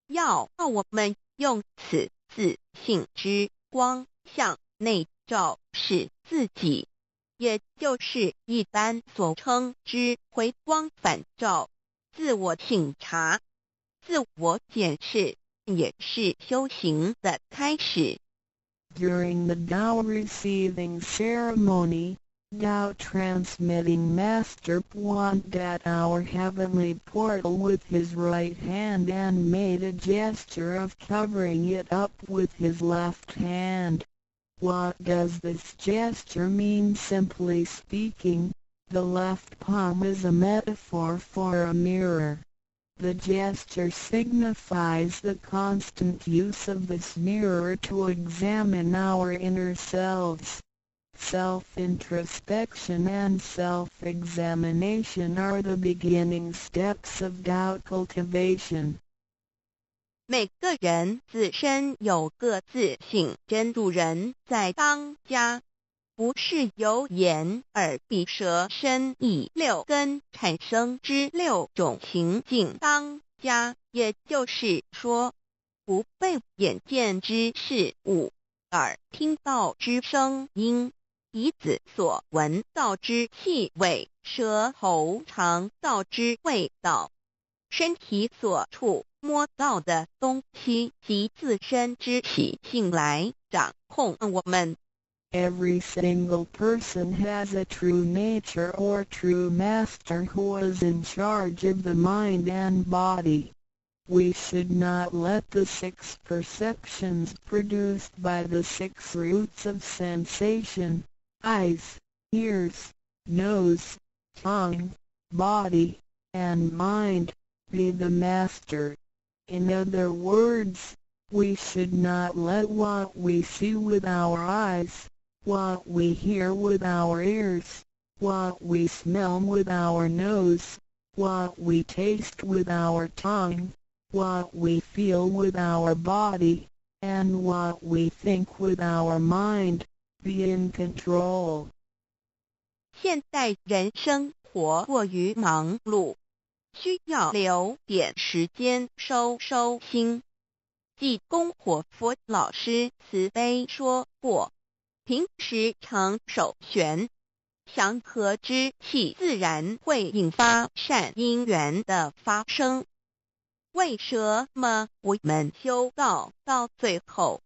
要我們用此自性之光向內照視自己，也就是一般所稱之回光返照、自我省察、自我檢視，也是修行的開始。 During the Tao receiving ceremony, Tao transmitting master pointed at our heavenly portal with his right hand and made a gesture of covering it up with his left hand. What does this gesture mean? Simply speaking, the left palm is a metaphor for a mirror. The gesture signifies the constant use of this mirror to examine our inner selves. Self-introspection and self-examination are the beginning steps of Tao cultivation. 每個人自身有個自性真主人在當家，不是由眼耳鼻舌身意六根產生之六種情境當家，也就是說，不被眼見之事物、耳聽到之聲音、鼻子所聞到之氣味、舌頭嘗到之味道、身體所觸摸到的東西及自身之習性來掌控我們。 Every single person has a true nature or true master who is in charge of the mind and body. We should not let the six perceptions produced by the six roots of sensation, eyes, ears, nose, tongue, body, and mind, be the master. In other words, we should not let what we see with our eyes, what we hear with our ears, what we smell with our nose, what we taste with our tongue, what we feel with our body, and what we think with our mind, be in control. 現代人生活過於忙碌，需要留點時間收收心。濟公活佛老師慈悲說過，平時常守玄，祥和之氣自然會引發善因緣的發生。為什麼我們修道到最後，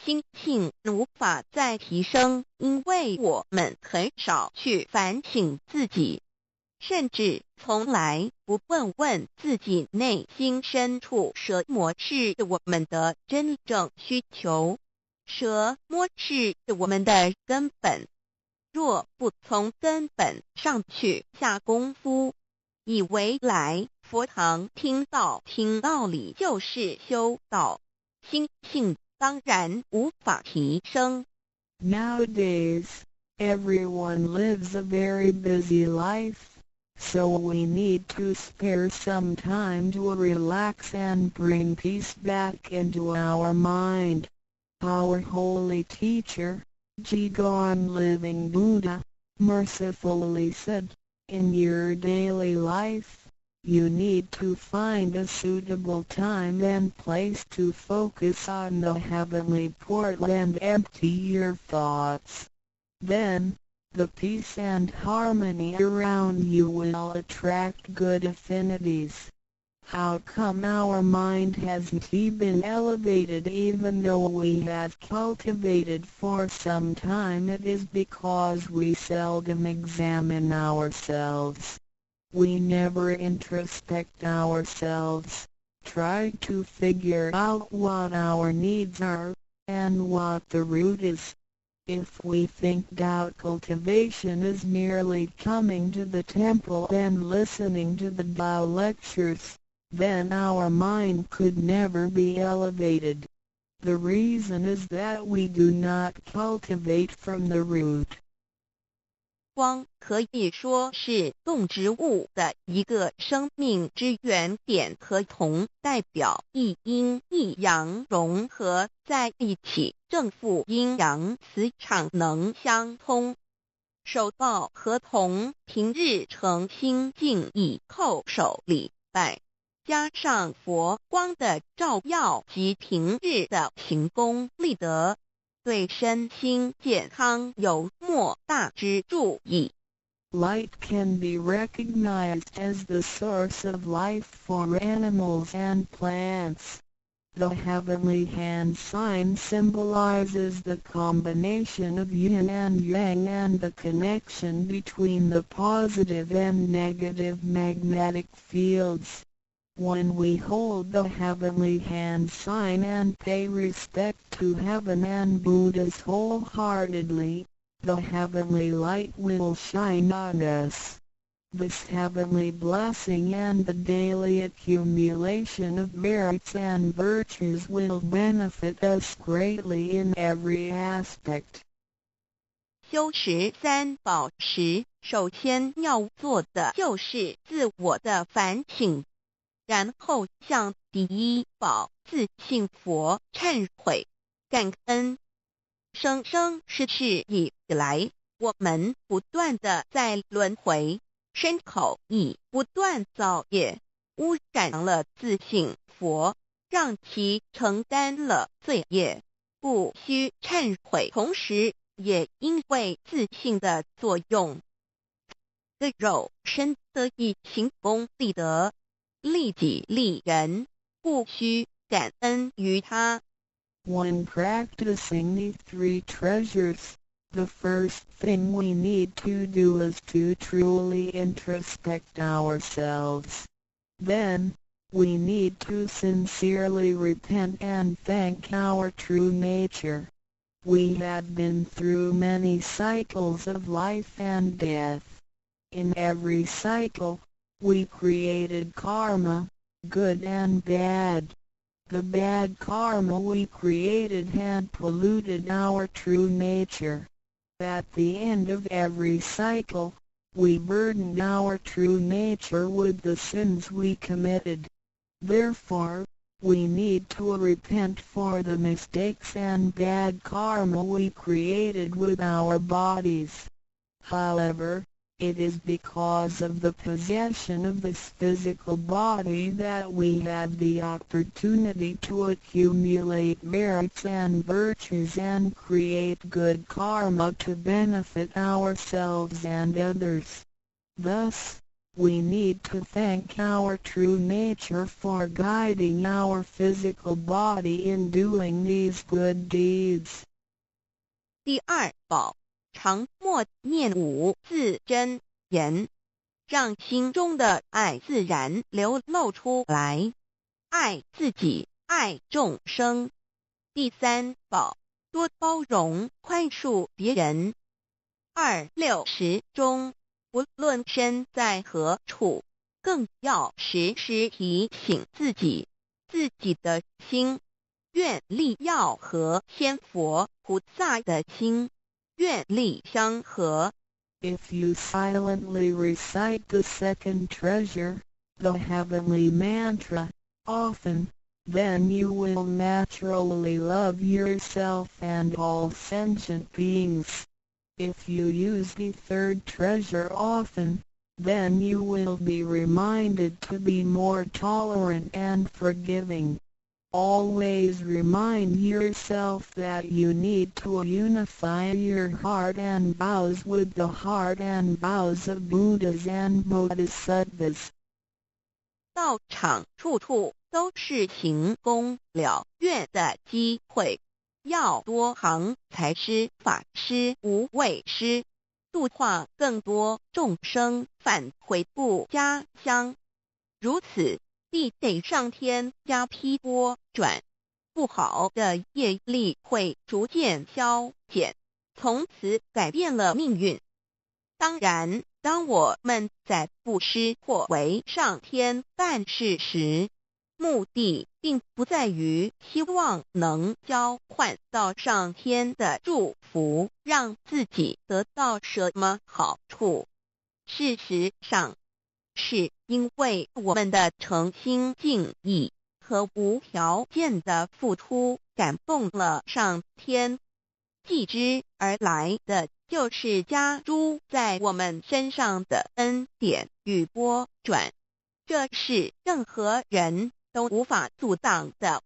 心性無法再提升？因為我們很少去反省自己，甚至從來不問問自己內心深處什麼是我們的真正需求，什麼是我們的根本。若不從根本上去下功夫，以為來佛堂聽道聽道理就是修道，心性當然無法提升。 Nowadays, everyone lives a very busy life, so we need to spare some time to relax and bring peace back into our mind. Our holy teacher, Zhi Living Buddha, mercifully said, "In your daily life, you need to find a suitable time and place to focus on the heavenly portal and empty your thoughts. Then, the peace and harmony around you will attract good affinities." How come our mind hasn't been elevated even though we have cultivated for some time? It is because we seldom examine ourselves. We never introspect ourselves, try to figure out what our needs are, and what the root is. If we think Tao cultivation is merely coming to the temple and listening to the Tao lectures, then our mind could never be elevated. The reason is that we do not cultivate from the root. 光可以說是動植物的一個生命之源點，和銅代表一陰一陽融合在一起，正負陰陽磁場能相通。手抱河童，平日誠心敬意叩首禮拜，加上佛光的照耀及平日的行功立德，對身心健康有莫大之助益。 Light can be recognized as the source of life for animals and plants. The heavenly hand sign symbolizes the combination of yin and yang and the connection between the positive and negative magnetic fields. When we hold the heavenly hand sign and pay respect to heaven and Buddhas wholeheartedly, the heavenly light will shine on us. This heavenly blessing and the daily accumulation of merits and virtues will benefit us greatly in every aspect. 修持三寶時，首先要做的就是自我的反省，然後向第一寶自性佛懺悔、感恩。生生世世以來，我們不斷的在輪迴，身口意不斷造業，污染了自性佛，讓其承擔了罪業，故須懺悔。同時，也因為自性的作用，的肉身得以行功立德，利己利人，故須感恩於他。 When practicing the three treasures, the first thing we need to do is to truly introspect ourselves. Then, we need to sincerely repent and thank our true nature. We have been through many cycles of life and death. In every cycle, we created karma, good and bad. The bad karma we created had polluted our true nature. At the end of every cycle, we burdened our true nature with the sins we committed. Therefore, we need to repent for the mistakes and bad karma we created with our bodies. However, it is because of the possession of this physical body that we have the opportunity to accumulate merits and virtues and create good karma to benefit ourselves and others. Thus, we need to thank our true nature for guiding our physical body in doing these good deeds. 第二寶，常默念五字真言，讓心中的愛自然流露出來，愛自己，愛眾生。第三寶，多包容寬恕別人。二六時中，不論身在何處，更要時時提醒自己，自己的心願力要和仙佛菩薩的心願力相合。 If you silently recite the second treasure, the heavenly mantra, often, then you will naturally love yourself and all sentient beings. If you use the third treasure often, then you will be reminded to be more tolerant and forgiving. Always remind yourself that you need to unify your heart and vows with the heart and vows of Buddhas and Bodhisattvas. 道場處處都是行功了願的機會，要多行財施、法施、無畏施，度化更多眾生返回故家鄉。如此，必得上天加被撥轉，不好的業力會逐漸消減，從此改變了命運。當然，當我們在布施或為上天辦事時，目的並不在於希望能交換到上天的祝福，讓自己得到什麼好處。事實上，是因為我們的誠心敬意和無條件的付出感動了上天，繼之而來的就是加諸在我們身上的恩典與撥轉，這是任何人都無法阻擋的。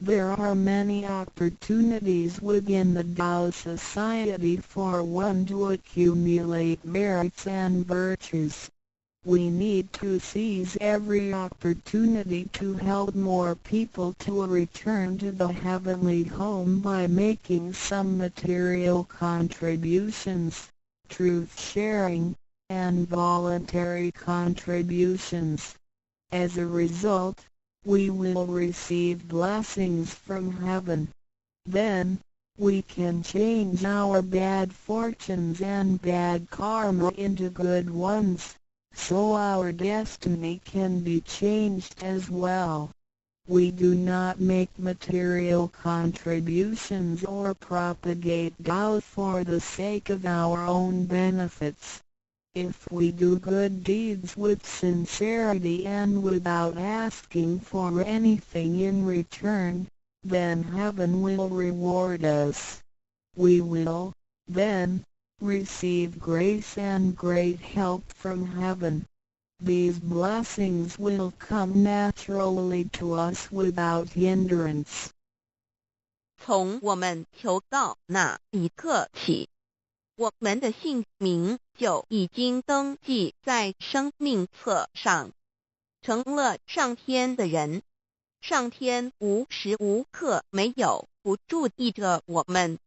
There are many opportunities within the Tao Society for one to accumulate merits and virtues. We need to seize every opportunity to help more people to return to the heavenly home by making some material contributions, truth sharing, and voluntary contributions. As a result, we will receive blessings from heaven. Then, we can change our bad fortunes and bad karma into good ones, so our destiny can be changed as well. We do not make material contributions or propagate Tao for the sake of our own benefits. If we do good deeds with sincerity and without asking for anything in return, then heaven will reward us. We will, then, receive grace and great help from heaven. These blessings will come naturally to us without hindrance. 從我們求道那一刻起，我們的姓名就已經登記在生命冊上，成了上天的人。上天無時無刻沒有不注意着我們，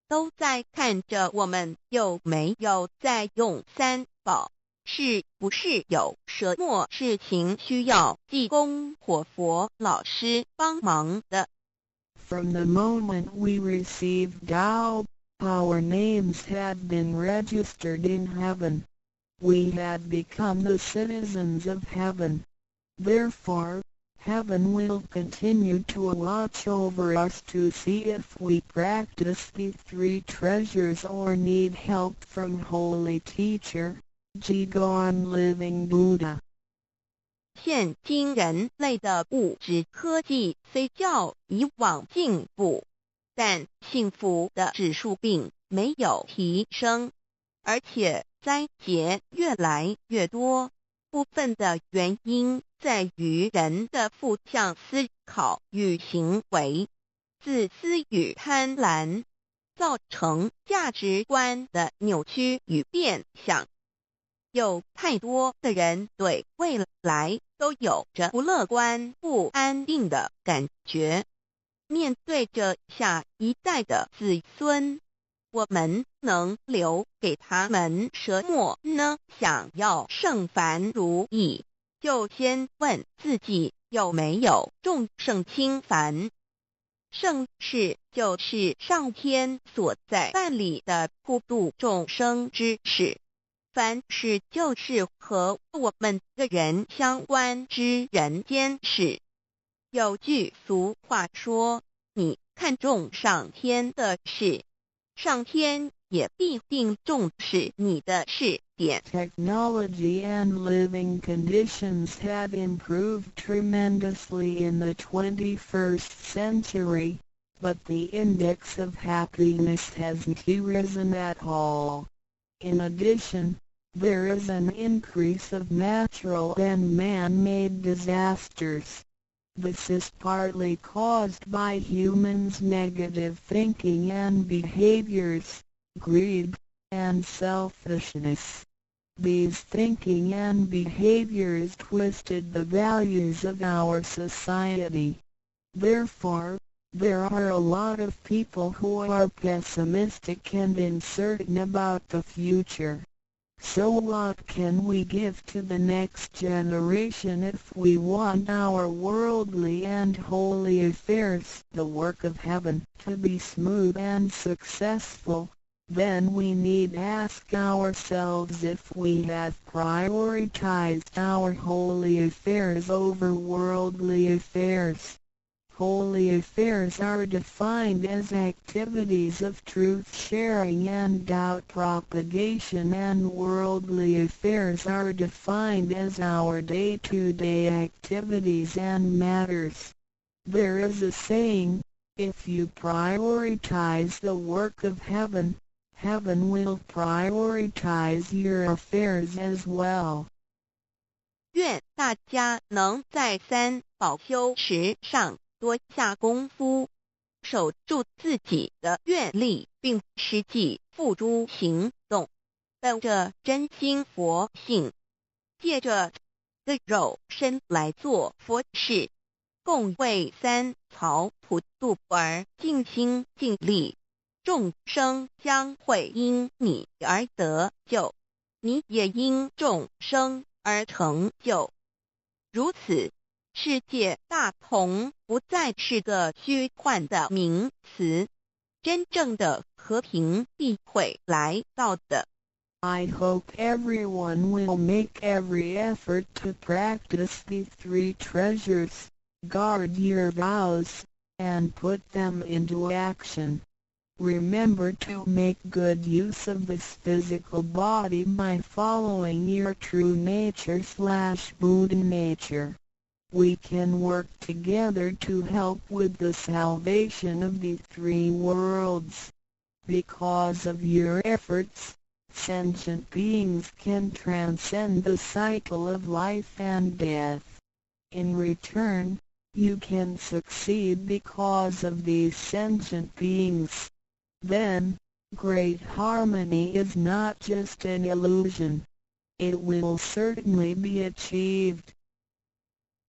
都在看着我們有沒有在用三寶，是不是有什麼事情需要濟公活佛老師幫忙的。 From the moment we received Tao, our names had been registered in heaven. We had become the citizens of heaven. Therefore, heaven will continue to watch over us to see if we practice the three treasures or need help from Holy Teacher, Jigong Living Buddha. 現今人類的物質科技雖較以往進步，但幸福的指數並沒有提升，而且災劫越來越多。部分的原因在於人的負向思考與行為、自私與貪婪，造成價值觀的扭曲與變相。有太多的人對未來都有着不樂觀、不安定的感覺。面對着下一代的子孫，我們能留給他們什麼呢？想要聖凡如意，就先問自己有沒有眾聖親凡。圣事就是上天所在办理的普度众生之事，凡事就是和我们个人相关之人间事。有句俗话说：“你看重上天的事，上天也必定重视你的事。”点。 Technology and living conditions have improved tremendously in the 21st century, but the index of happiness hasn't risen at all. In addition, there is an increase of natural and man-made disasters. This is partly caused by humans' negative thinking and behaviors, greed, and selfishness. These thinking and behaviors twisted the values of our society. Therefore, there are a lot of people who are pessimistic and uncertain about the future. So what can we give to the next generation if we want our worldly and holy affairs, the work of heaven, to be smooth and successful? Then we need ask ourselves if we have prioritized our holy affairs over worldly affairs. Holy affairs are defined as activities of truth sharing and Tao propagation, and worldly affairs are defined as our day-to-day activities and matters. There is a saying, "If you prioritize the work of heaven, heaven will prioritize your affairs as well." 愿大家能在三宝修持上多下功夫，守住自己的愿力，并实际付诸行动，本着真心佛性，借着这肉身来做佛事，共为三曹普度而尽心尽力，众生将会因你而得救，你也因众生而成就。如此，世界大同不再是个虚幻的名词，真正的和平必会来到的。 I hope everyone will make every effort to practice the three treasures, guard your vows, and put them into action. Remember to make good use of this physical body by following your true nature/Buddha nature. We can work together to help with the salvation of the three worlds. Because of your efforts, sentient beings can transcend the cycle of life and death. In return, you can succeed because of these sentient beings. Then, great harmony is not just an illusion. It will certainly be achieved.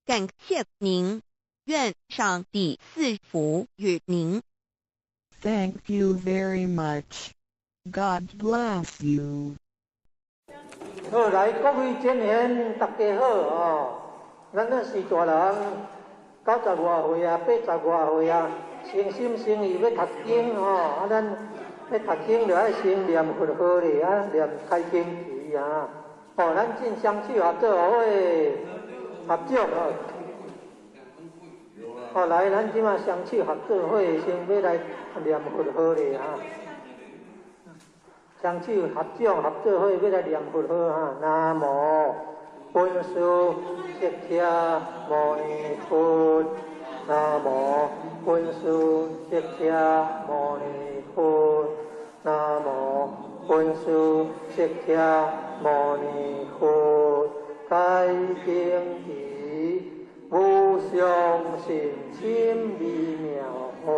感谢您，愿上帝赐福与您。 Thank you very much. God bless you. 好，來各位善賢，大家好哦。咱這是大人，90外歲啊，80外歲啊，誠心誠意欲讀經哦。啊，咱欲讀經就愛先念佛號咧，啊，念開經詞啊。哦，咱進雙手合作伙，合掌哦。哦，來，咱這馬雙手合做伙，先欲來念佛號咧啊。雙手合掌合做伙，欲來念佛號哈。南無本師釋迦牟尼佛，南無本師釋迦牟尼佛，南無本師釋迦牟尼佛。開經偈，無上甚深微妙法，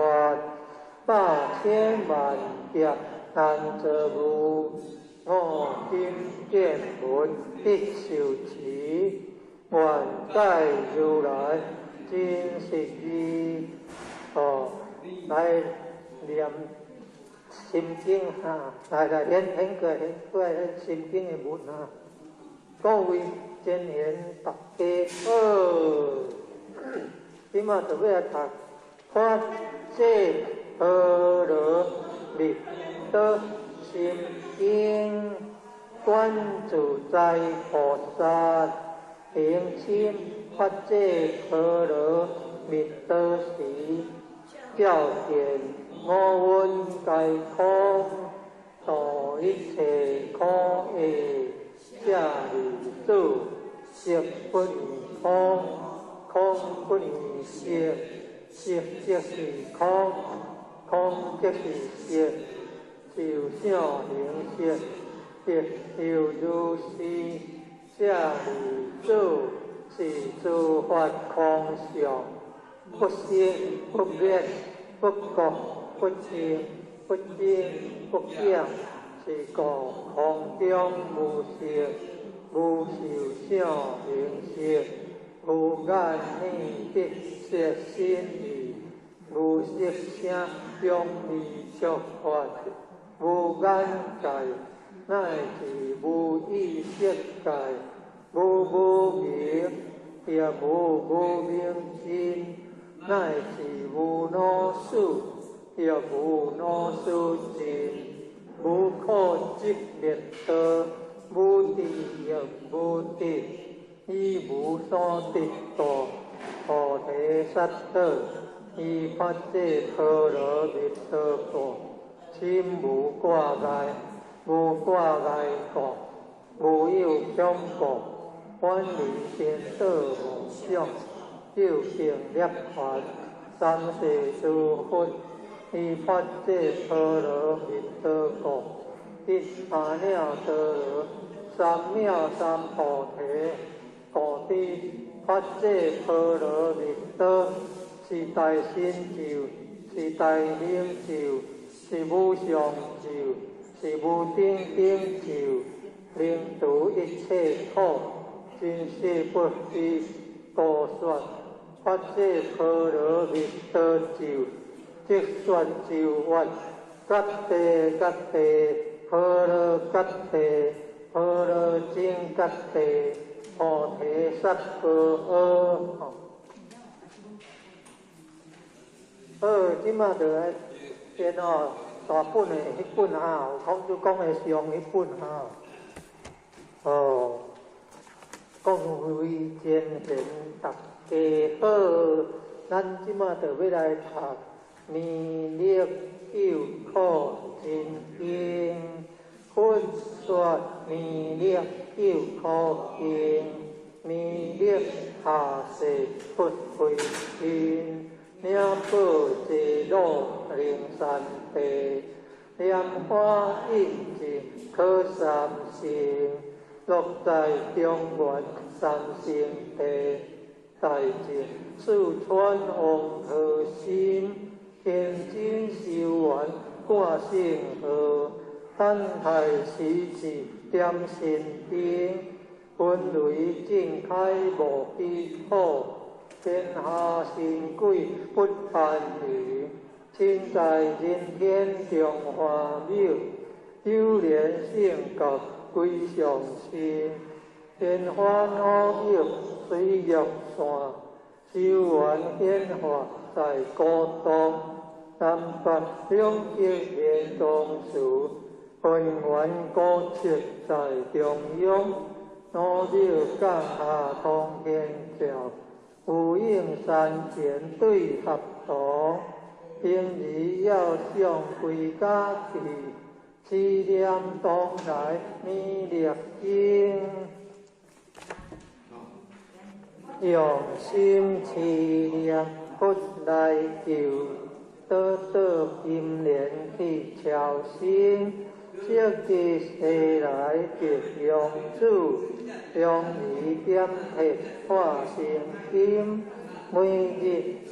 百千萬劫難遭遇。我今見聞得受持，願解如來真實義。哦，來念心經哈，來來顯顯過顯過來心經的文哈。各位善賢，大家好，這馬就欲來讀《法界波罗蜜多心经，观自在菩萨行深法界波罗蜜多时，照见五蕴皆空，度一切苦厄。舍利子，色不异空，空不异色，色即是空，空即是色，受想行识，亦犹如是。舍利子，是诸法空相，不生不灭，不垢不净，不增不减。是故空中无色，无受想行识，无眼耳鼻舌身意，无色声香味触法，无眼界，乃至无意识界，无无明，亦无无明尽，乃至无老死，亦无老死尽。无可择灭道，无智亦无得，以无所得故，菩提萨埵，依法界波罗蜜多故，心无挂碍，无挂碍故，无有恐怖，远离颠倒梦想，究竟涅槃，三世诸佛。依法界波罗蜜多故，得阿耨多罗三藐三菩提。故知法界波罗蜜多是大神咒，是大明咒，是无上咒，是无顶顶咒，能除一切苦，真实不虚。故说法界波罗蜜多咒。即说咒云：揭谛揭谛，波罗揭谛，波罗僧揭谛，菩提萨婆诃。好，这马就来念哦，大本的彼本哈，有孔子讲的上彼本哈。哦，各位前贤大家好，咱这马就欲来读。弥勒救苦真经，佛说弥勒救苦经，弥勒下誓不悔心，领宝济鲁灵山地，莲花印证可三乘，落在中原三圣地，大净四川王和心。天津修缘挂圣号，等待时至点神灯，分雷正开无虚土，天下神鬼不安宁。身在人天中华庙，九莲圣觉归上身，天花五玉水玉山，修缘显化在古东。南北两极连东寺，分源古迹在中央。老庙降下通天桥，有应山前对合堂，平儿要上归家去，持念当来弥勒经，用心持念佛来救。倒倒金莲去超生，色即世来得养子，终于点铁化成金。每日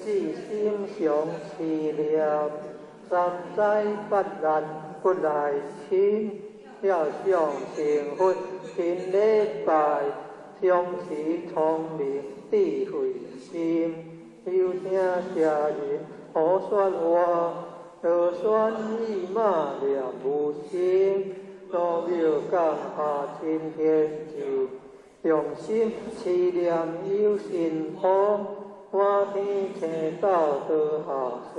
至心常持念，三灾八难不来侵。要想成佛勤礼拜，常持聪明智慧心。有听邪人胡说话，罗旋意马念无心，老庙降下青天咒，用心持念有神通，满天星斗落下世，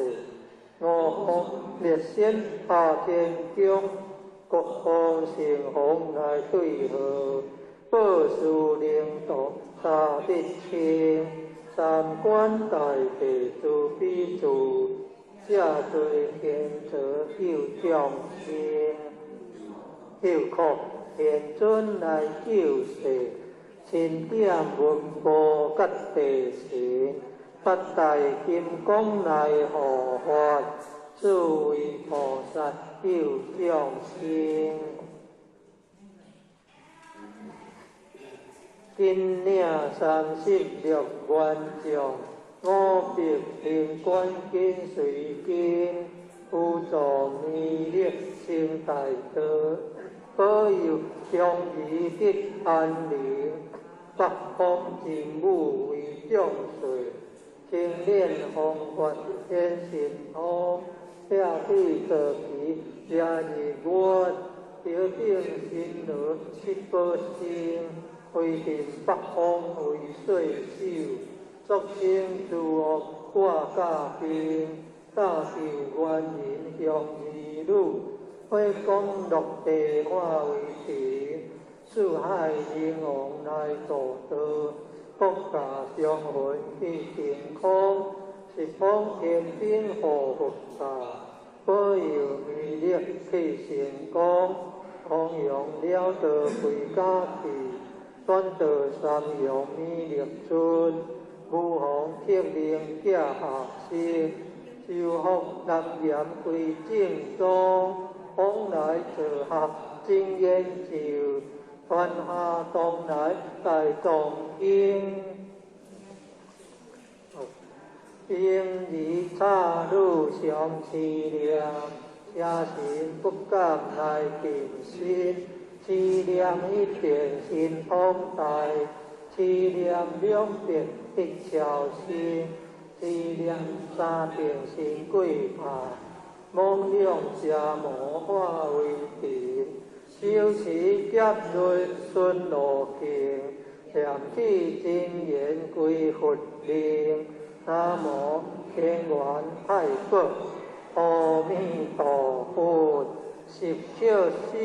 五方列仙下天宫，国方神王来对号，报事灵道三德清，三观大地慈悲住，遮罪天泽救众生，救苦天尊来救世，钦点文武甲地神，八大金刚来护法，四位菩萨救众生。金领36愿将，五百灵官紧随跟，辅助弥勒成大道，保佑中儿得安宁，北方真武为众士，青莲风法显神通，下地坐骑遮日月，头顶神罗七宝星，威震北方为岁首，作清诸恶挂驾兵，大救万人向儿女，火光落地化为尘，四海人王来助道，国家相魂去净空，十方天兵护佛刹，保佑弥勒去成功，弘扬了道归家去，转到三阳弥勒村，无妨革命寄下生，修复南岩归正宗，往来做学真研究，传下东来大藏经。婴儿插女相思念，邪神不敢来近身。思念一遍心通大，思念两遍得超生，思念三遍心鬼怕，妄想邪魔化为尘，修持劫轮顺路径，念起真言归佛灵。南无天元太保，阿弥陀佛，十笑手。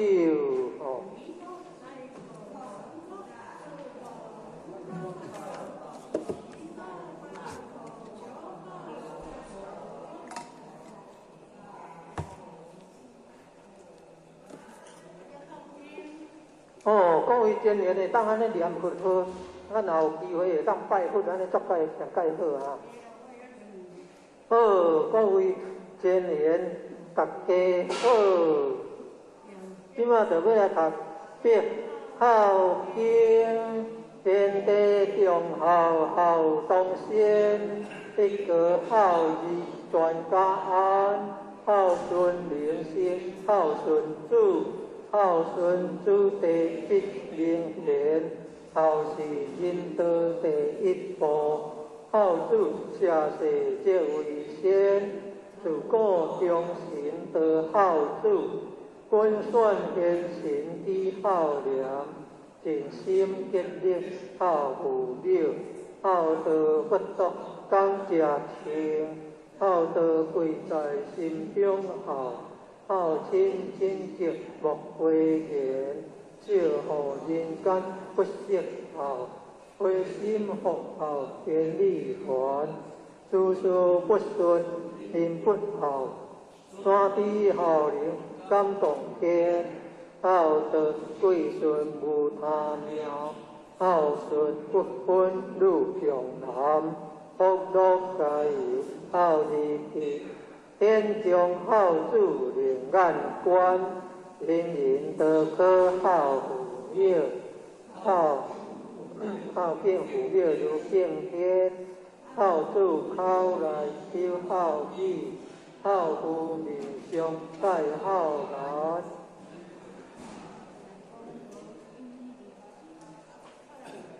哦，各位真言会当按呢念佛号，咱若有机会会当拜佛，按呢作盖上盖好啊。好，各位真言，大家好。这马就欲来读别孝经，天地中孝孝当先，一个孝字全家安，孝顺人生，孝顺主。孝顺子弟必灵贤，孝是人道第一步。孝子下世则为先，自古忠臣得孝子，君选贤臣之孝廉，尽心竭力孝父母，孝道不足讲食清，孝道贵在心中孝。孝亲亲情莫讳言，少予人间不识孝，灰心福孝天理还，诸事不顺人不孝，山低孝灵感动天，孝道贵顺无他妙，孝顺不分女强男，福乐加油孝义气。天中孝子灵眼观，人人都可孝父母，孝敬父母如敬天，孝子口内求孝语，孝夫面上带孝难。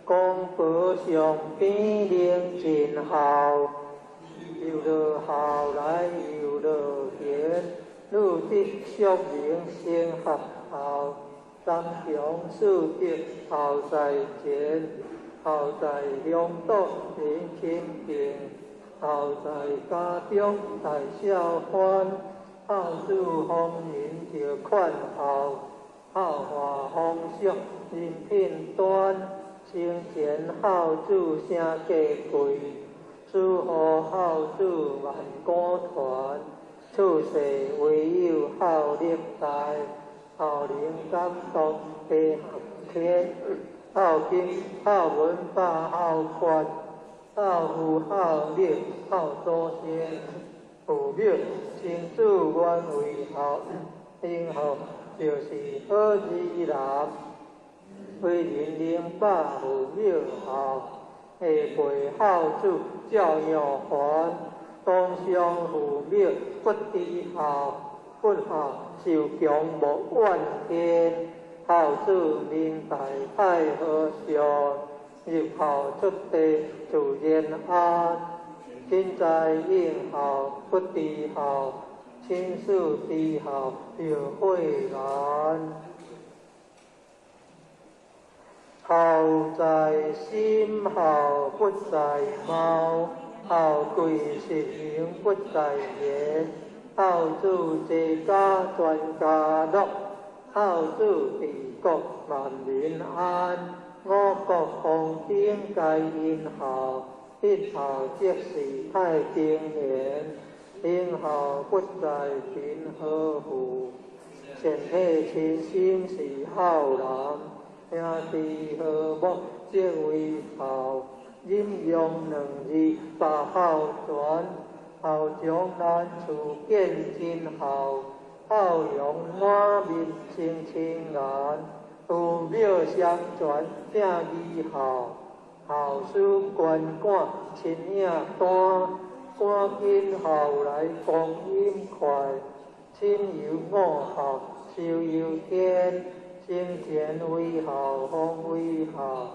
公婆上边灵真孝。又落孝来又落贤，女得淑明先合孝，三强四德孝在前，孝在乡党人亲近，孝在家中大孝欢，孝子丰人就劝孝，孝化风俗人品端，生前孝子声价贵，死后孝子万古传，处世唯有孝力大，孝能感动地天，孝经孝文化孝宽，孝父孝力孝祖先，父母亲子原为孝，应孝就是好儿男，为人明白父母孝，下辈孝子照样还，当上父母不知孝，不孝受强莫怨天，孝子明大太和尚，入孝出地自然安，亲在应孝不知孝，亲属知孝就慧难。孝在心，孝不在貌，孝贵实名不在言，孝子齐家全家乐，孝子治国万民安。五谷丰登皆因孝，一孝即是太平年。应孝不在贫和富，善体亲心是孝人。兄弟和睦即为孝，忍让两字把孝传。孝将难处见真孝，孝容满面生青颜。父母相传正义孝，孝师关赶亲影单。赶紧孝来光阴快，亲友五孝寿悠天。生前为孝，方为孝，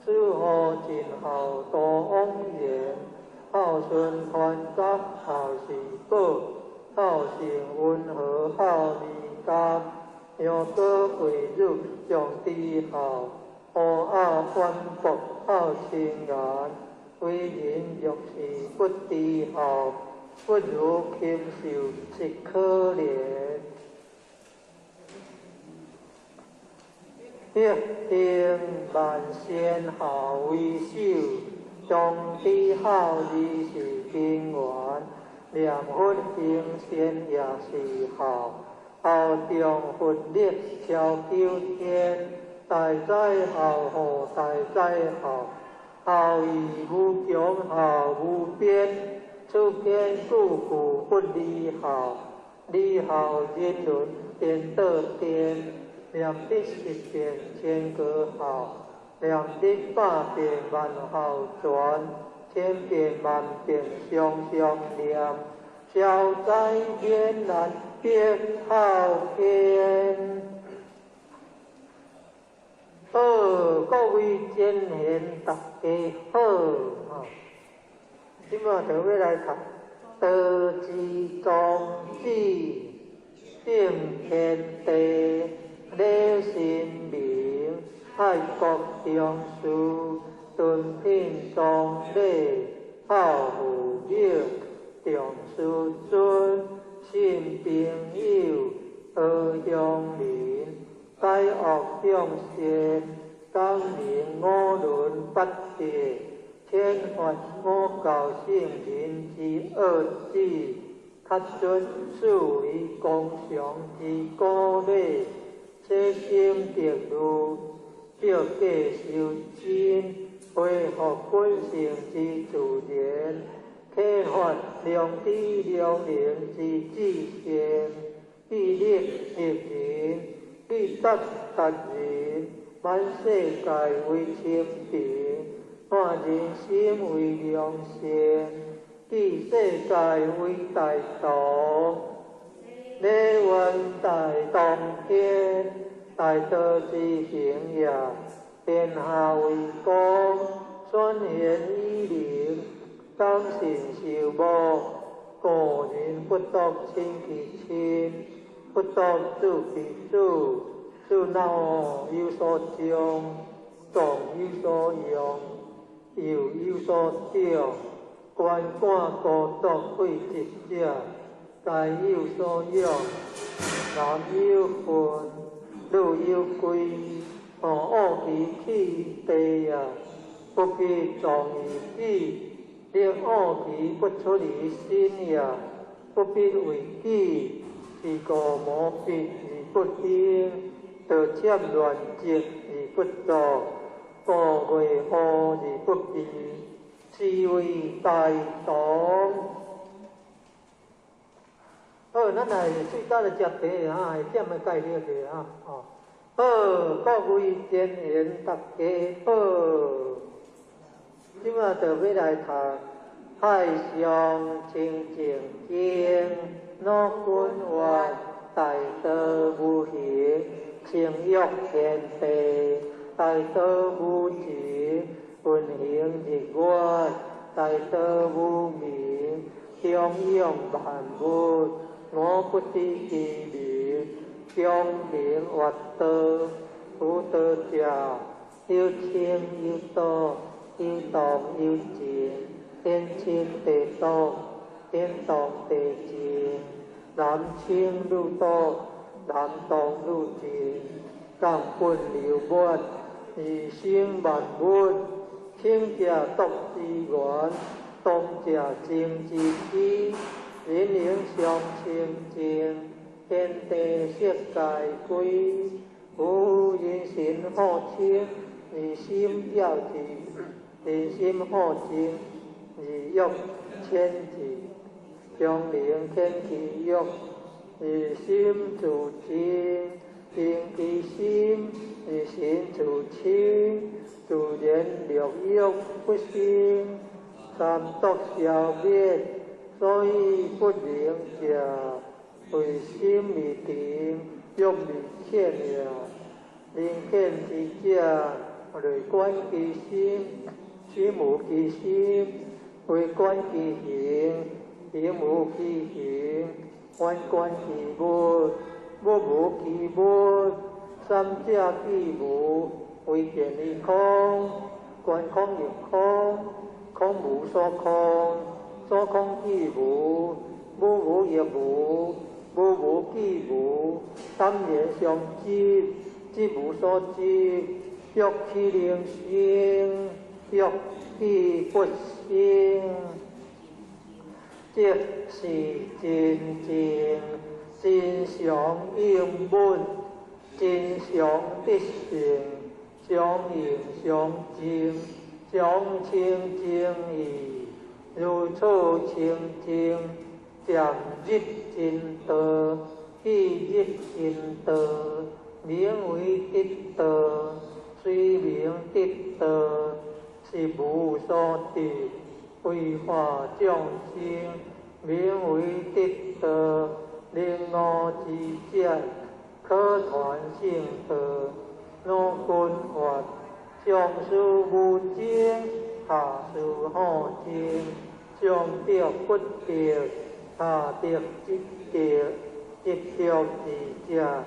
死后尽孝多枉然。孝顺团结孝是宝，孝性温和孝义甘。杨过贵女将知孝，乌鸦反驳孝清颜。为人若是不知孝，不如禽兽实可怜。德行万善孝为首，忠知孝义是根源。念佛行善也是孝，孝中佛力超九天。大哉孝乎大哉孝，孝义无穷孝无边。此篇句句不离孝，离孝人伦颠倒颠。念得十遍千个孝，念得百遍万孝全，千遍万遍常常念，消灾免难别孝天。好，各位真贤大家好，吼！这摆就欲来读道之宗旨，敬天地。礼神明，爱国重视，敦品崇礼，孝父母，重师尊，信朋友，和乡邻，改恶向善，讲明五伦八德，遣发五教圣人之恶旨，确准四维公常之古礼。洗心涤虑，照价修真，恢复本性之自然，启发良知良能之至善，以力立人，以德达人，满世界为清平，满人心为良善，以世界为大同。礼愿大同天，大道之行也。天下为公，选贤与能，讲信受无。故人不独亲其亲，不独子其子，子若有所长，壮有所用，幼有所长，觀看孤獨廢執者，皆有所養。男有份，女有歸，哦，惡其去地啊，不必藏於己，令惡其不出於心也，不必為己，是故無必而不興，道讖亂積而不作，故月禍而不避，是為大同。好，咱來最早來食茶哈，會點仔介紹者哈，哦。好，各位前賢大家好，這馬就欲來讀《海上清淨經》，老君願大道無形，情欲天地，大道無情，運行日月，大道無名，長養萬物。我不知其名，將名曰道，無道者，有清有道，有動有靜，天清地動，天動地靜，男清女動，男動女靜，根本流滿，而生萬物。清者毒之源，動者靜之基。人靈相清淨，天地色界歸。夫人心好清，而心了之；人心好靜，而欲遣之。將靈遣其欲，而心自靜；定其心，而心自清。自然六欲不生，三毒消滅。所以不能者，為心未定，欲未遣也。能遣之者，為觀其心，心無其心；為觀其形，形無其形；反觀其物，物無其物。三者既無，唯見於空。觀空亦空，空無所空。所空既無，無無亦無，無無既無，三言相執，執無所執，欲豈能生？欲豈不生？這是真正真相應本，真相得性，相應相淨，相清淨義。如此清淨，漸入真道，既入真道，名為得道。雖名得道，實無所得。為化眾生，名為得道。能悟之者，可傳聖道。老君曰：上師無證，下師好證。上得不得，下得即得，執著之者，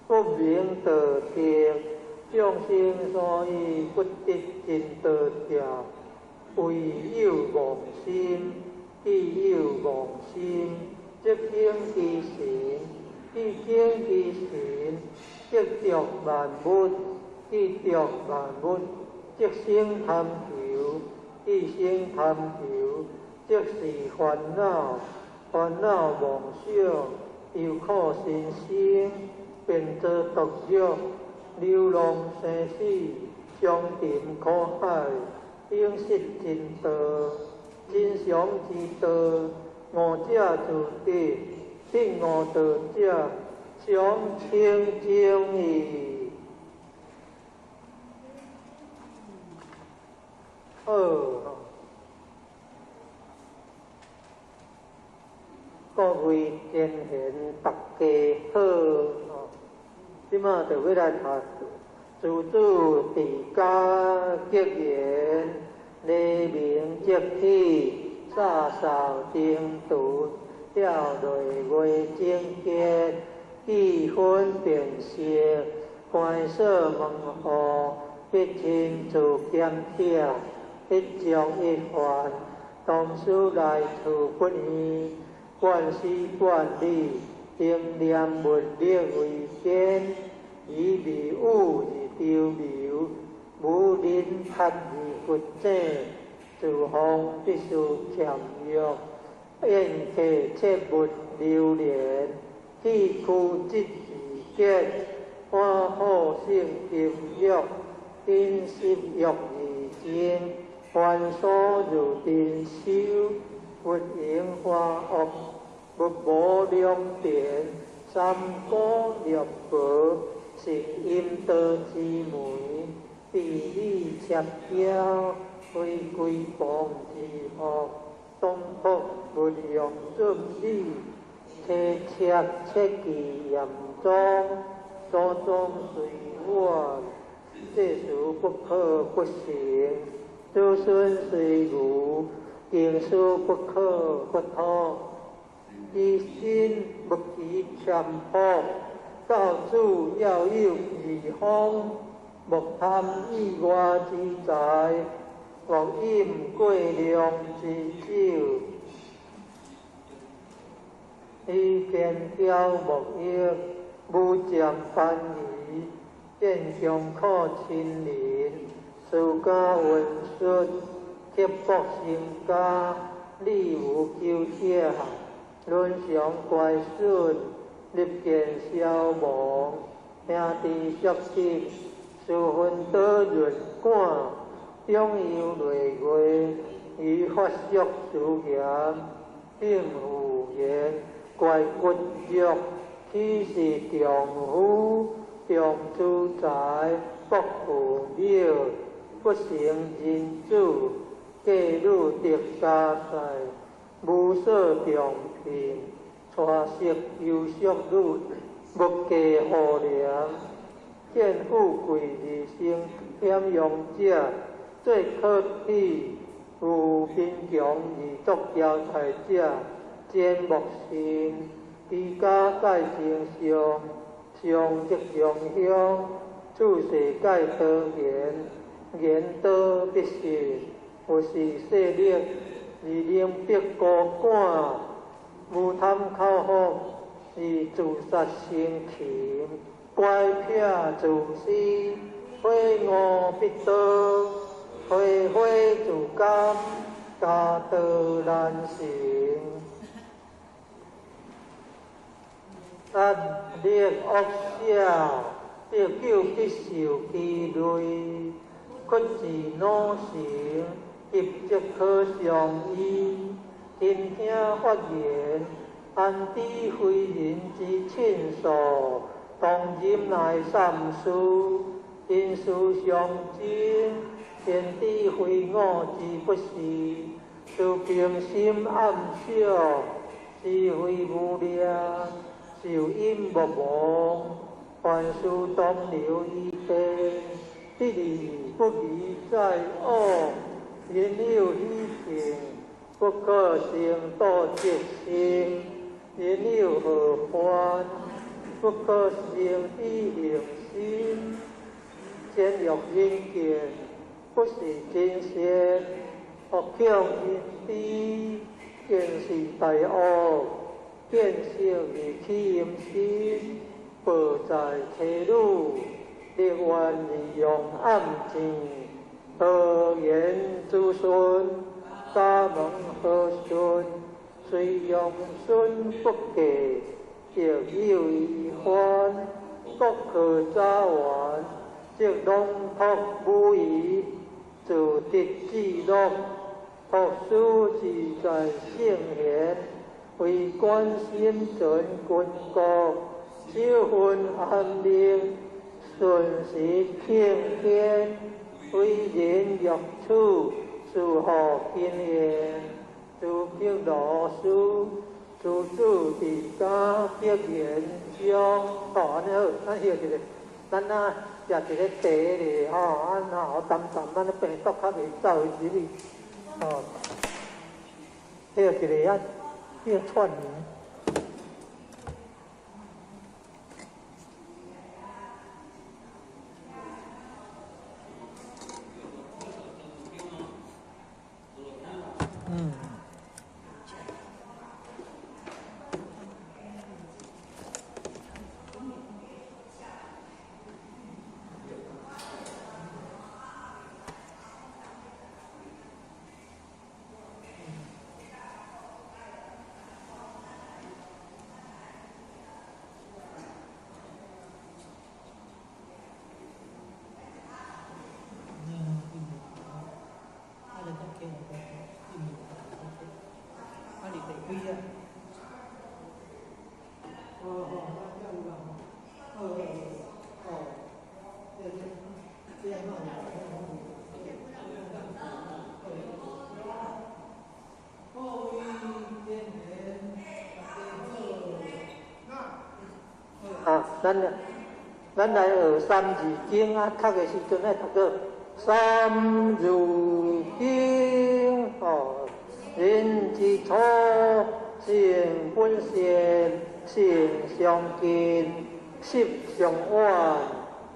不名道得。眾生所以不得真道者，唯有妄心。既有妄心，則境其神；既境其神，則著萬物；既著萬物，則生貪求；既生貪求，則是煩惱。煩惱妄想，憂苦心生，便作毒藥，流浪生死，相沉苦海，永失真道。真常之道，悟者自得；得悟道者，常清淨矣。好，各位前賢大家好，這馬就欲來讀自主治家格言，黎明即起，灑掃燈廚，吊淚月整潔，記分辨色，關鎖門戶，必親自檢聽，一將一還，當須來處不疑，觀思觀理，定念物力為堅，以迷悟而丟流，無人塔而佛者，自方必須儉約，宴客切勿流連，棄屈則而結，歡好勝禁欲，飲食欲而精，繁瑣如珍饈，佛迎花惡，勿無良田，三姑六婆，是陰道之門，地理赤雕，非歸傍之福，東北勿用準理，切切切記嚴宗，祖宗隨我，這事不可不成，子孫隨如，經書不可不通。以心勿欺謙樸，教子要有義方，莫貪意外之財，莫飲過量之酒。以堅強莫逆，無漸凡愚，見強可親鄰，私家文術，刻薄成家，禮無求者，倫常乖順，立見消亡，兄弟相親，私分多潤管，長幼累月，於法俗殊嚴，應婦言，乖骨肉，豈是丈夫，重資財，薄父母，不成人子，嫁女得家財，無所重聘，娶色求淑女，勿嫁婦良，見富貴而生險用者，最可喜；有貧窮而作驕財者，賤莫信。居家蓋正上，上則上鄉，處世蓋多言，言多必信。有是勢力而能逼高官，無貪口福而自殺生擒，乖僻自私，悔惡必多，悔悔自甘，家道難成。壓力惡捨，得救必受其累，屈自惱成，急則可相依。聽聽發言，安知非人之親疏？當忍耐三思，因事相爭，天知非我之不是。自平心暗想，是非無量，受因莫忘，凡事當留餘地，得而不宜再惡，人有喜慶，不可生妒嫉心；人有禍患，不可生喜行心。僭欲人見，不是真善；惡強人知，見是大惡。見色而起淫心，報在妻女，立願而用暗箭，何言子孫？家門何順？雖用孫不嫁，亦有遺患。國可早完，則籠託無疑，自得自樂，託書自在聖賢。為官心存君國，守分安寧，順時慶天，為人欲處，事何經驗？自激老師，自主佇家必言將。哦，按呢好，咱歇一下，咱啊食一个茶咧，吼，啊若有淡淡，咱病毒較袂走入去，吼，歇一下啊。叫串联。嗯。咱來學三字經啊，讀的時陣愛讀做三字經哦。人之初，性本善，性相近，習相遠。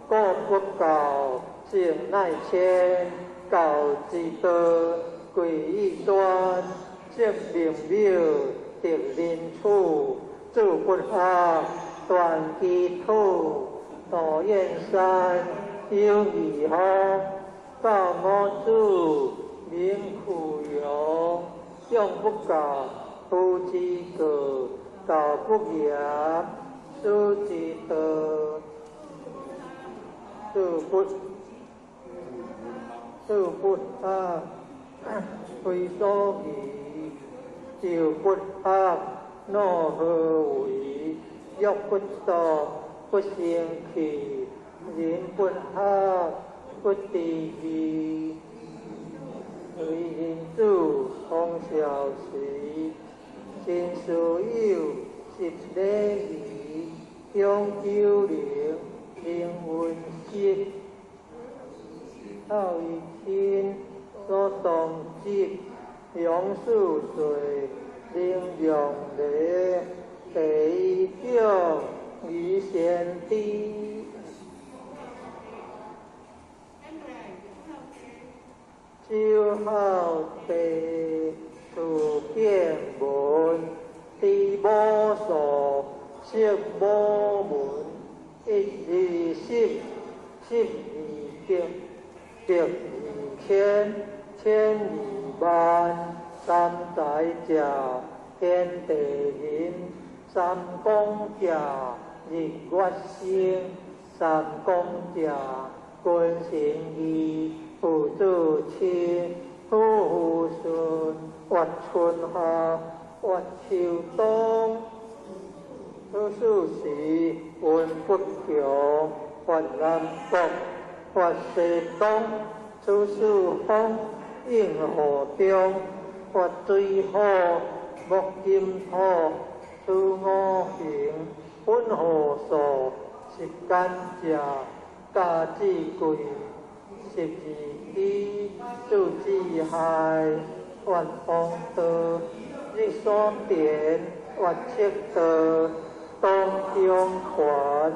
果不教，性乃遷。教之道，貴以專。聖明妙，德能處。子不學，斷機杼。道遠山，有義方。教五子，名俱揚。養不教，父之過；教不嚴，師之惰。子不學，非所宜；幼不學，老何為？玉不琢，不成器；人不學，不知義。為人子，方孝時。親師友，習禮儀。長九齡，能文飾。孝以親，所當執。長四歲，能量禮。第一長，儀先知。周孝弟，字建文，知母素，識母文，一二十，十二百，百二千，千二萬，三才者，天地人，三光者，日月星，三光者，君臣義，父子親，夫婦順，月春夏，月秋冬。此四時，運不窮，發南國，發西東。此四風，應雨中，發水火，木金土。此五行，本何數？十干者，甲子癸。十二支，子之亥，月黄道，日所田，月赤道，东中环，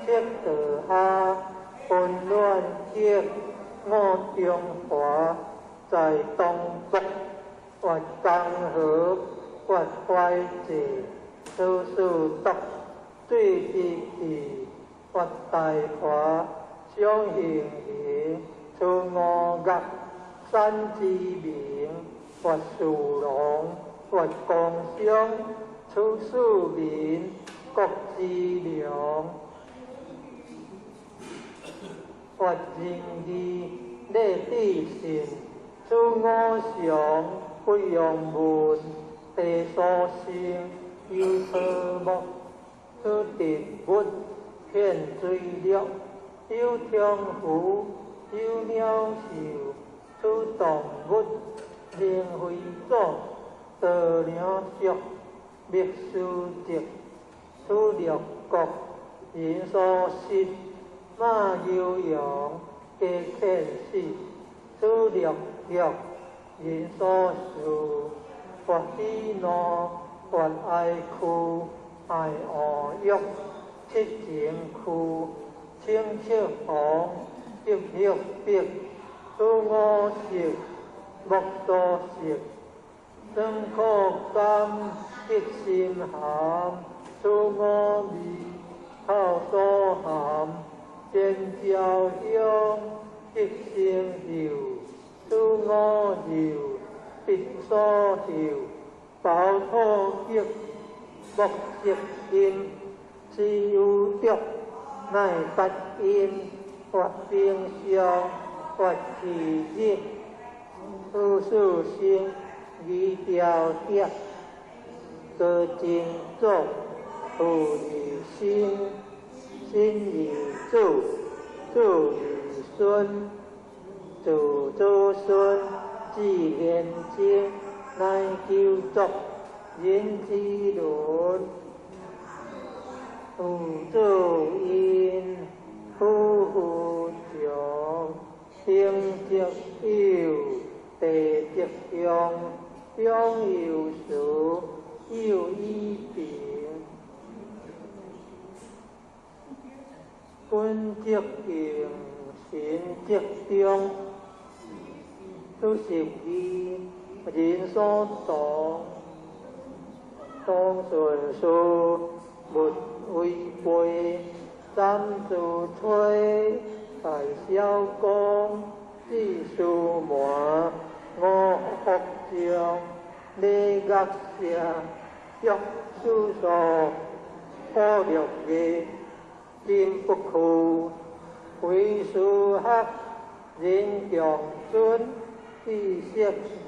赤道下，温暖极，五中华，在东北，月江河，月怀济，此四毒，水之气，月大华，双行人，此五岳，山之名，月事龙，月光相，此四民，国之良。月仁义，礼智信，此五常，不用问，地所生，有草木，此植物，遍水陆，有虫鱼，有鸟兽，此動物，靈非祖，道良俗，覓書籍，此六國，人所失，馬牛羊，皆遣死，此六欲，人所受，發喜怒，發哀屈，愛惡欲，七情區，清赤紅，急欲迫，此五色，目所色，酸苦甘，極心鹹，此五味，口所含，尖椒香，極生嗅，此五嗅，鼻所嗅，飽土極，目色音，此有毒，乃八陰，發冰霜，發氣熱，此四生，二條蝶，高真祖，父而生，生而子，子而孫，子子孫，至玄精，乃九族，人之倫。有做因，夫妇常，天则有，地则向，中有时，有以平。君则敬，臣则忠。此十义，人所当。当顺事，勿违背。三自吹，大小公，四书门，五福将，礼乐射，玉书数，苦乐义，真不屈，为师学，人强尊，知识字，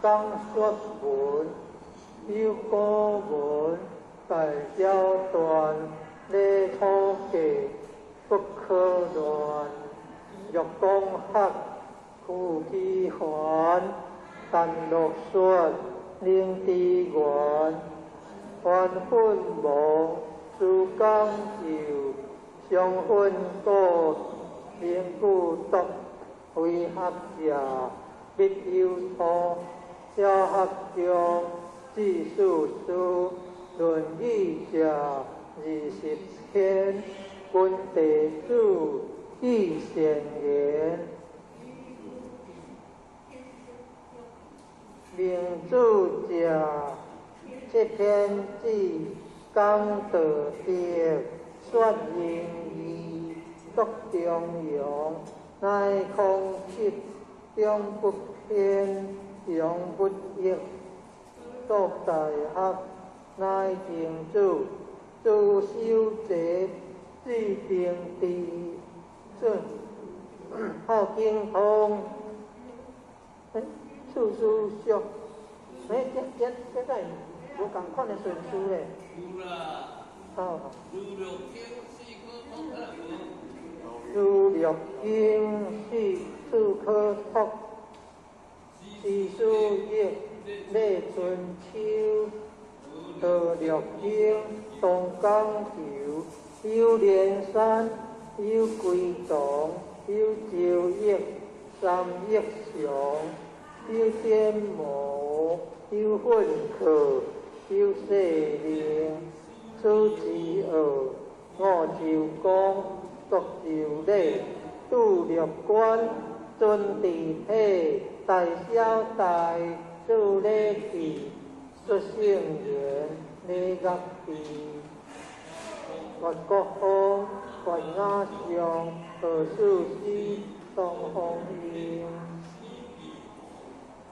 讲说文，有古文，大小篆，礼初计，不可乱。若讲学，屈其环，陈乐说，灵智源，凡奋忙，思讲究，上奋果，灵具德，为学者，必有错。小学中，知四书，论语者20篇，君弟子记善言。明主者七天子，讲道德，说仁义，作中庸，乃空七，中不偏，阳不逆，作大学，乃定主，主修者，智定智，顺好精通，处处俗，这这无仝款的顺序咧。有啦。哦。如六经四科托。如六经四处可托，四书易，礼春秋，道六经，东江求，有连山，有归藏，有周易，三易常，有天魔，有训课，有世令，此之恶，五洲公，作周礼，度六官，尊治体，大小大，做礼记，说圣言，礼乐志，越国风，悬崖上，何事师，东方英。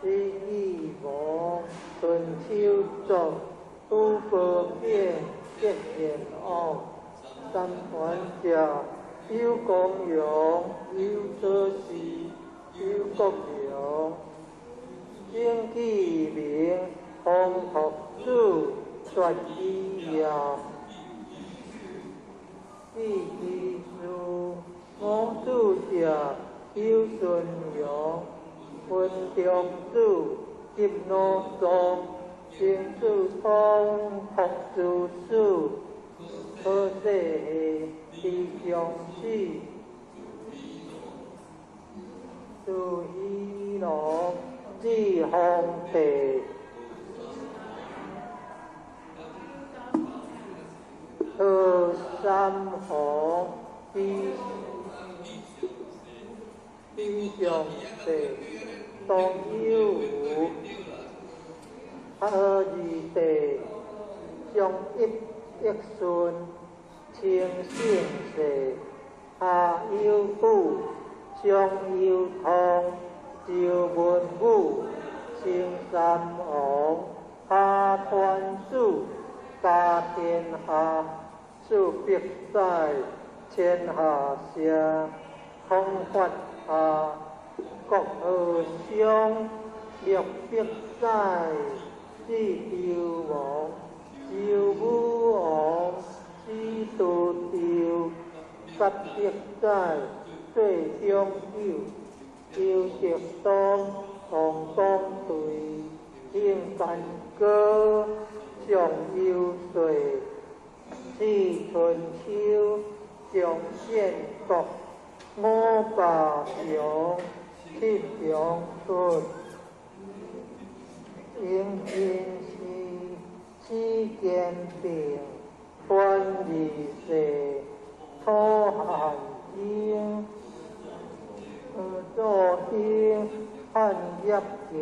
李义王，春秋作，五宝变，结贤王，三团者，有公阳，有左氏，有国良，经济明，风托子，绝义业，记之书，五子者，有孙阳。文中子，金罗宗，金子通，福子子，好世的李将死，朱熹龙，志皇帝，何三皇，李李上帝。当有无，二弟，相一一顺，清圣世，下有武，上有通，周文武，成三王，下团子，家天下，四百载，天下社，空发下。国和乡，六百载，至周王，周武王，始都周，800载，最中久，周德宗，王公队，兴干戈，上游岁，四春秋，張建國，五百強，七強出，應天師，四堅定，觀二世，楚漢經，何祖興，漢業建，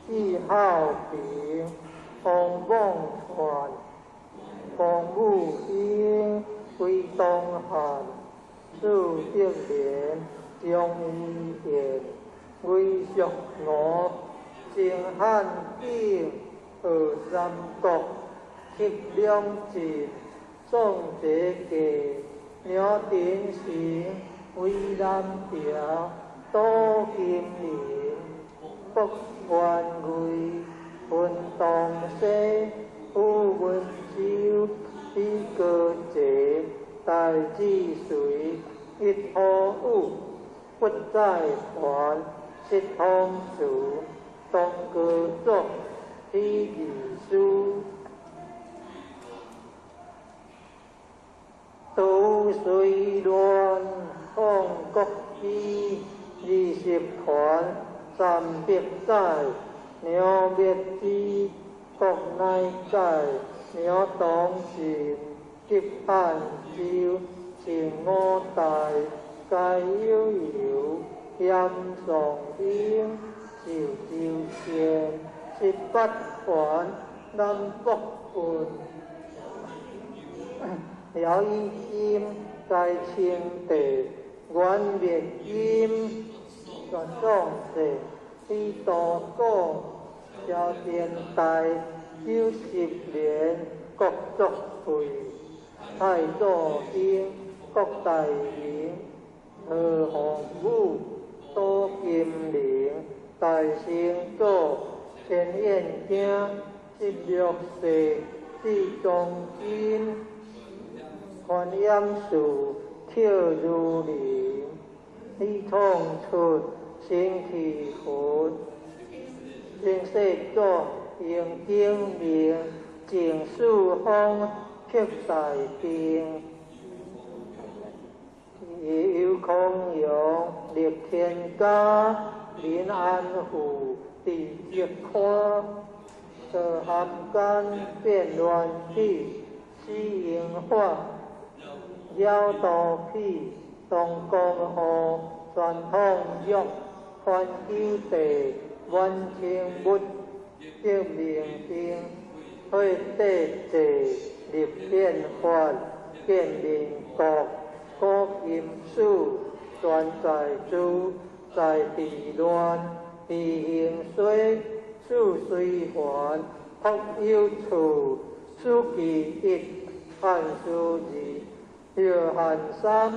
季孝平，洪孟傳，洪武興，歸東漢，蘇德廉，張維賢，魏淑娥，鄭漢景，何三國，戚良進，宋哲傑，梁鼎成，魏南條，杜金玲，卜元瑞，文東西，胡文洲，李高捷，戴志隋，一虎武，不在團，七通慈，東高祖，李義書，杜水亂，宋國基，20團，300載，梁滅之，國乃解，梁東晉，急漢州，秦五代，該悠悠，嚴尚英，邵州縣，18團，南北郡，廖以金，該清帝，阮滅金，全壯世，李道古，蕭天大，90年，郭作惠，蔡祖興，郭大明，何鴻武，杜金玲，大成祖，陳彦卿，16世，志忠金，觀音寺，跳如林，李創出，新氣佛，新世祖，楊景明，鄭樹峰，曲大定，游空陽，立天家，林安富，李澤寬，曹涵干，變亂體，史英發，姚道喜，東江河，傳統玉，番九地，阮清木，革命兵，退帝制，立憲法，建民國，古金史，全在主，在地亂，地形衰，四隨環，福有處，書記一，漢書二，約翰三，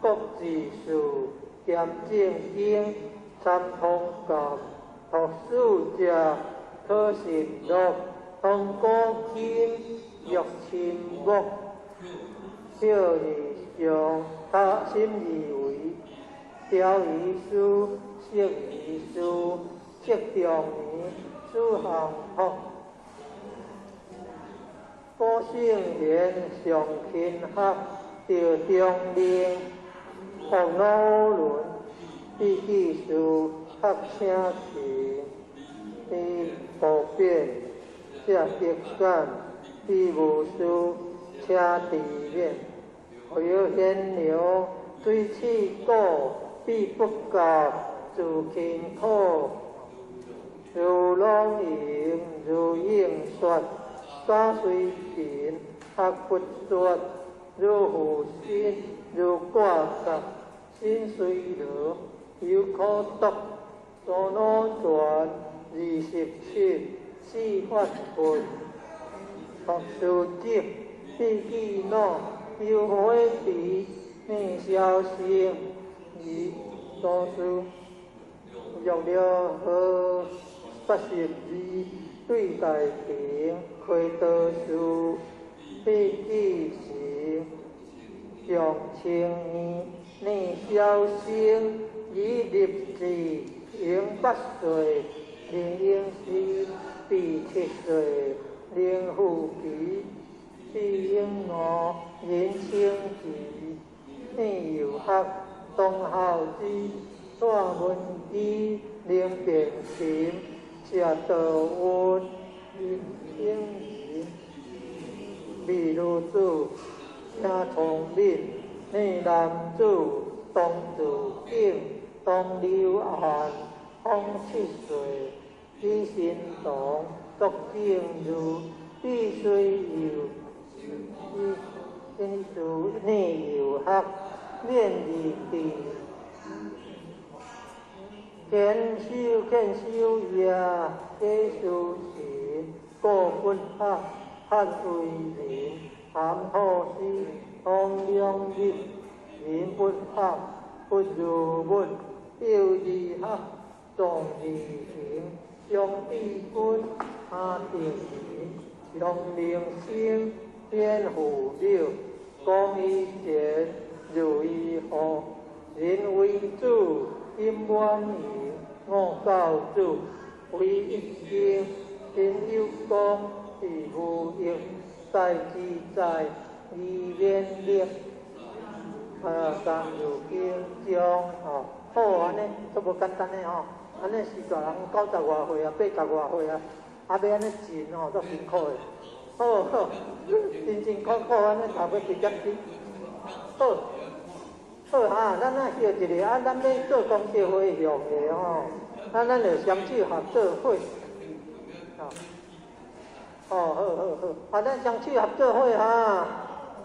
國字數，兼正經，參通教，托書者，可信樂，通古今，玉親木，小二上，他心以為，雕魚書，釋魚書，釋中年，書行托，古聖賢上勤學，趙中令，黃老倫，李記書，學請勤，李無變，謝德簡，李無私，請治免，何有賢良，水刺股，必不及，自勤苦，如朗盈，如應說，沙隨貧，學不說，如負心，如掛角，心隨羅，猶可讀，左腦傳，27，四法分，讀書者，筆記腦，有火池，念消息，二多數，玉了河，82，對大庭，開道士，筆記時，上清年，念消息，以立志，永8歲，林英時，第7歲，林富奇，释永我，仁清吉，聂有学，董孝之，蔡文姬，林变琴，谢道韫，林清仁，美女子，谢聪敏，聂男子，董子景，董柳岸，方七岁，李新堂，卓正如，李水佑，李子聂有学，免义智，坚修建修业，解书神，顾本学，汉为民，韩土师，王良日，林本学，不如文，姚义学，庄义行，张志军，阿定仁，杨明生，边富柳，龚以前，刘义和，林维祖，金满盈，吴教主，韦一生，陈友光，李富英，戴志在，李勉力，张如京将吼，好按呢，足无简单的吼，按呢是大人90外岁啊，80外岁啊，啊欲按呢尽吼，足辛苦的。好好，辛辛苦苦按呢读欲一点钟。好，好哈，咱啊歇一下，啊，咱欲做功德回向的吼，啊，咱就双手合做伙。哦，好好好，啊，咱双手合做伙哈，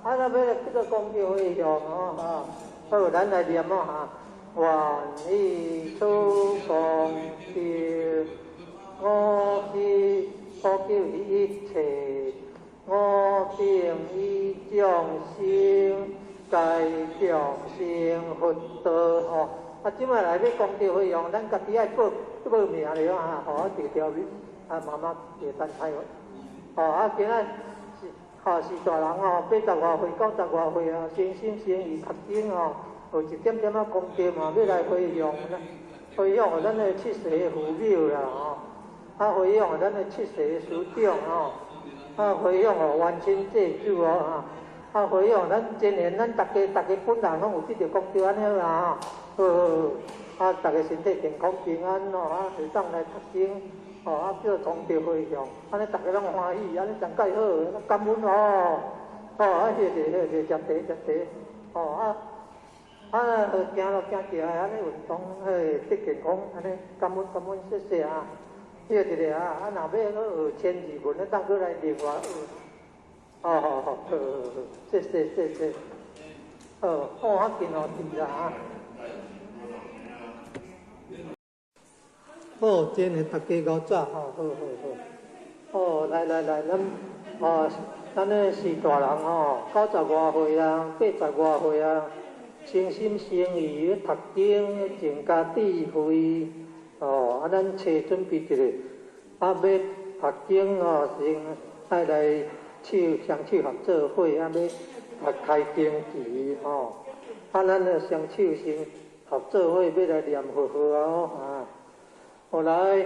啊，咱欲来做功德回向哦哈，好，咱来念哦哈，愿以此功德，我今普救一切，我等与众生，皆共成佛道吼。啊，这摆来欲功德回向，咱家己爱报报名了啊，吼，啊，摕条啊，妈妈会等待。吼，啊，今仔是吼是大人吼，80外岁、90外岁啊，诚心诚意读经吼，有一点点仔功德嘛，欲来回向，回向予咱的七世父母啦吼，啊，回向予咱的七世师长吼，啊，回向予冤亲债主哦哈，啊，回向咱今年咱逐家逐家本人拢有得著功德按呢好啦吼，好好好，啊，逐家身体健康平安吼，啊，会当来读经。哦，啊叫功德回向，按呢逐家拢欢喜，按呢上盖好，感恩哦。哦，啊谢谢谢谢，食茶食茶。哦啊啊，行路行起来，按呢运动，嘿，得健康，按呢感恩感恩，谢谢啊。谢一下啊，啊若欲阁学千字文，当阁来另外学。哦好好好好，谢谢谢谢。好，好较紧哦，伫啦啊。好，真的大家够早吼，好好好。哦，来来来，咱哦，咱呢是大人吼，90外岁啊，80外岁啊，诚心诚意读经，增加智慧。哦，啊，咱初准备一下，啊，欲读经哦，先爱来手双手合做伙，啊，欲读开经偈吼。啊，咱就双手先合做伙，欲来念佛号啊，啊。后来，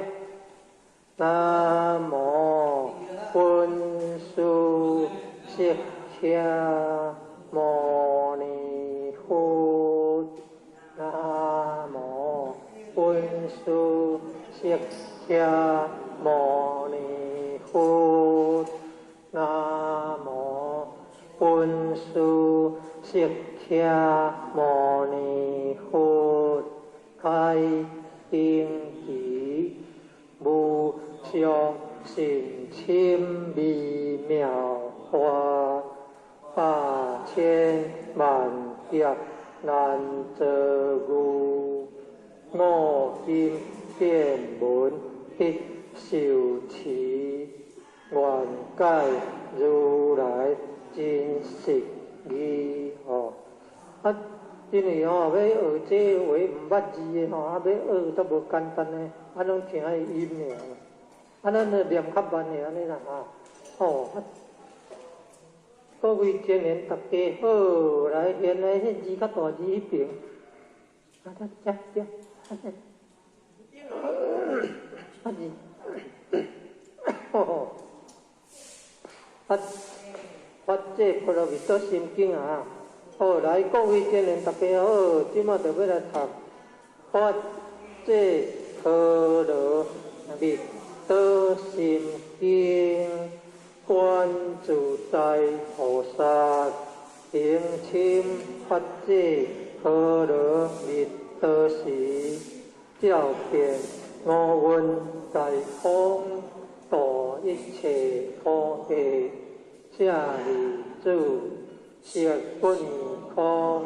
南无本师释迦牟尼佛。南无本师释迦牟尼佛。南无本师释迦牟尼佛。开经偈，无上甚深微妙法，百千万劫难遭遇。我今见闻得受持，愿解如来真实义吼。啊，因为吼欲学这话毋捌字的吼，啊欲学都无简单的，啊拢听伊音尔，啊咱就念较慢的按呢啦哈。哦，啊，各位青年大家好，来，现在彼字较大字彼边，啊，遮遮遮，啊字，吼吼，啊，法界波羅蜜多心經啊！好，來各位善緣，大家好，這馬就欲來讀法界波羅蜜多心經，觀自在菩薩行深法界波羅蜜多時，照遍五蘊皆空，度一切苦厄。舍利子，色不異空，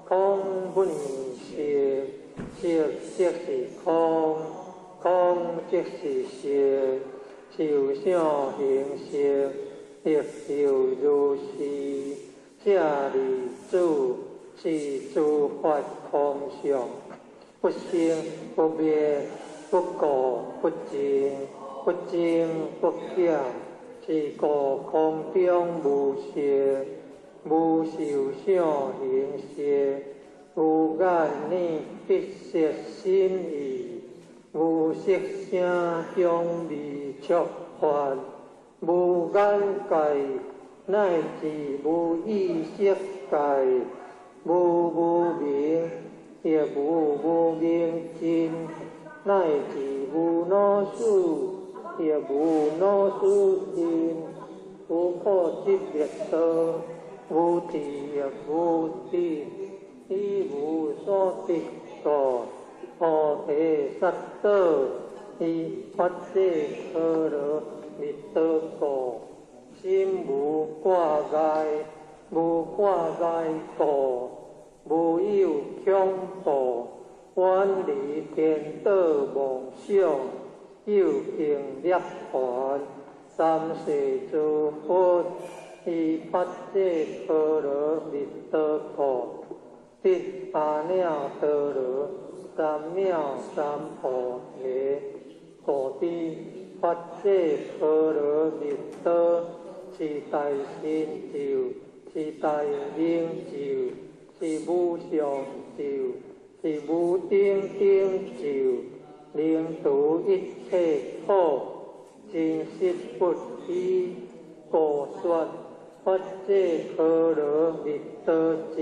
空不異色，色即是空，空即是色，受想行識，亦復如是。舍利子，是諸法空相，不生不滅，不垢不淨，不增不減。是故空中無色，無受想行識，無眼耳鼻舌身意，無色聲香味觸法，無眼界，乃至無意識界，無無明，亦無無明盡，乃至無老死，亦無老死盡，無苦集滅道，無智亦無得，以無所得故，菩提薩埵，依法界波羅蜜多故，心無掛礙，無掛礙故，無有恐怖，遠離顛倒妄想，究竟涅槃，三世諸佛依法界波羅蜜多故，得阿耨多羅三藐三菩提。故知法界波羅蜜多是大神咒，是大明咒，是無上咒，是無頂頂咒，能除一切苦，真實不虛。故說法界波羅蜜多咒，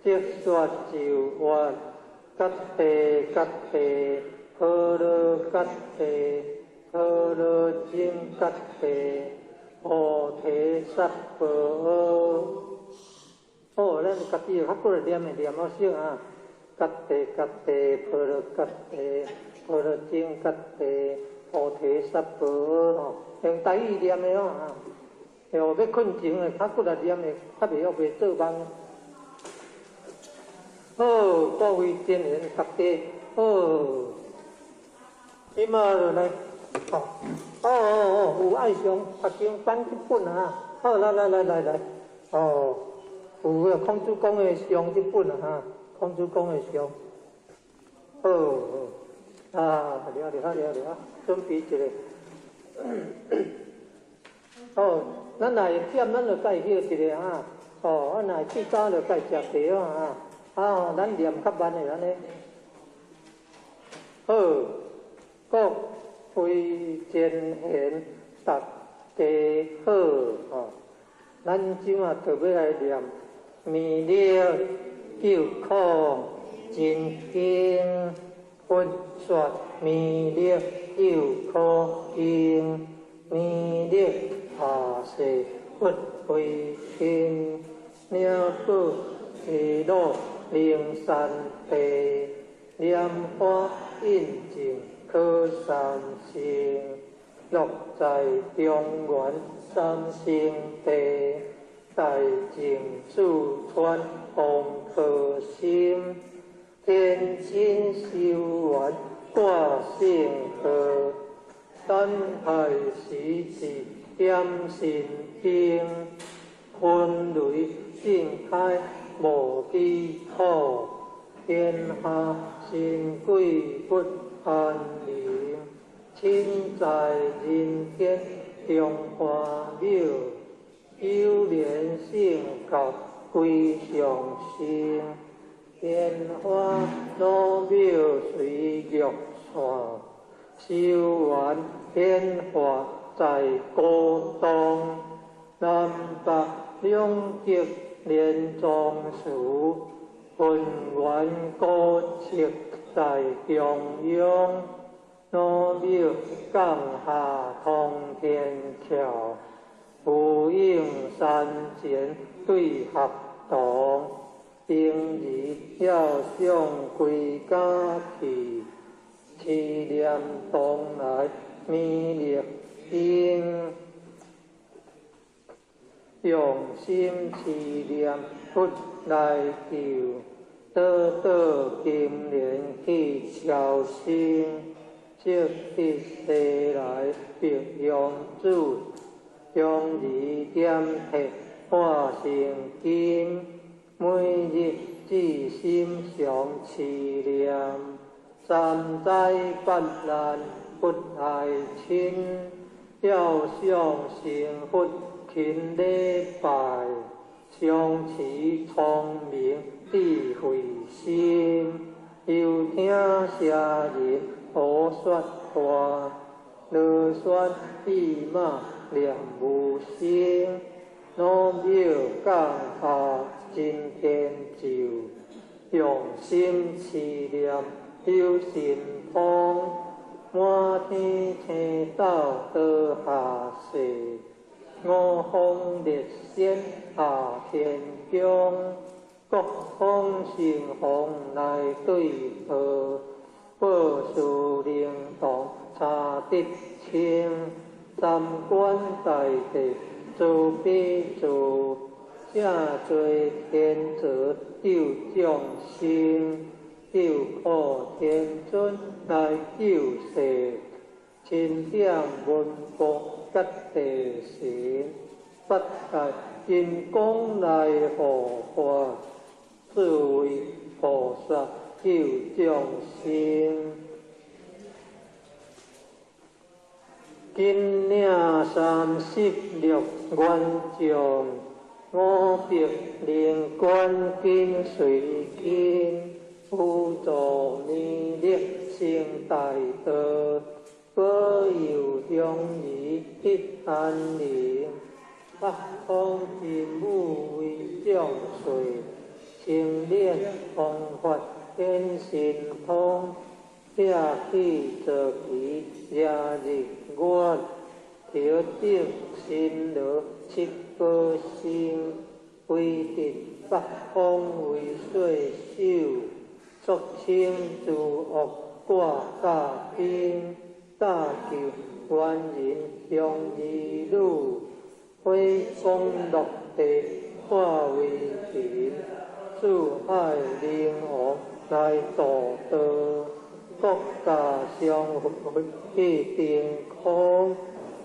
即說咒曰：揭諦揭諦，波羅揭諦，波羅僧揭諦，菩提薩婆訶。好，咱家己較過來念的念好少啊。揭諦揭諦，波羅揭諦，波羅僧揭諦，菩提薩婆訶吼，用台語念的哦啊。哦，欲睏前的較骨力念的，較袂曉袂做夢。好，各位善緣，大家好。這馬就來，哦哦哦，有愛上讀經版這本啊。好，來來來來來，哦，有個孔子講的上這本啊，哈，孔子講的上。好，好，啊，了了了了，準備一下。哦，咱若會忝，咱就愛歇一下哈。哦，啊，若會氣早就愛食茶啊。啊，咱念較慢的按呢。好，各位善賢，大家好，吼。咱這馬就欲來念彌勒救苦真經，佛說彌勒救苦經，彌勒下誓佛威神，領寶西落靈山地，蓮花印證可三乘，樂在中原三聖地，大淨四川王婆心，天親修緣掛聖號，等待時節點神燈，雲雷震開無基礎，天下神鬼不安寧，親在人間中華廟，有蓮聖教歸上生，蓮花老廟隨玉線，修緣顯化在古東，南北兩極連莊寺，渾圓古蹟在中央，祖廟降下通天橋，呼應山前對合堂，平日要想歸家去，持念東來彌勒經。用心持念佛來救，倒倒金蓮去超生，積得西來白羊子，將兒點鐵化成金，每日至心常持念，三災八難不愛親，要想成佛勤禮拜，常持聰明智慧心，又聽邪人胡說話，囉嗦意罵念無聲，祖廟降下真天咒，用心持念有神通，滿天星斗倒下世。五方列仙下天宫，各方神凤來對號，報事靈童查得清，三官大帝慈悲助，正做天子救眾生，救苦天尊來救世，欽點文武甲地神，八戒金剛來護法，四位菩薩救眾生。金領36元将，500灵官紧随跟，辅助弥勒成大道，保佑乡里得安宁。北方真武为将帅，青莲方法显神通，拆去坐骑掠日月，头顶神罗七宝星，威震北方为岁首，肃清诸恶挂甲兵，搭救冤人乡儿女，火光落地化为尘，四海灵王来度道，国家相佛去定空，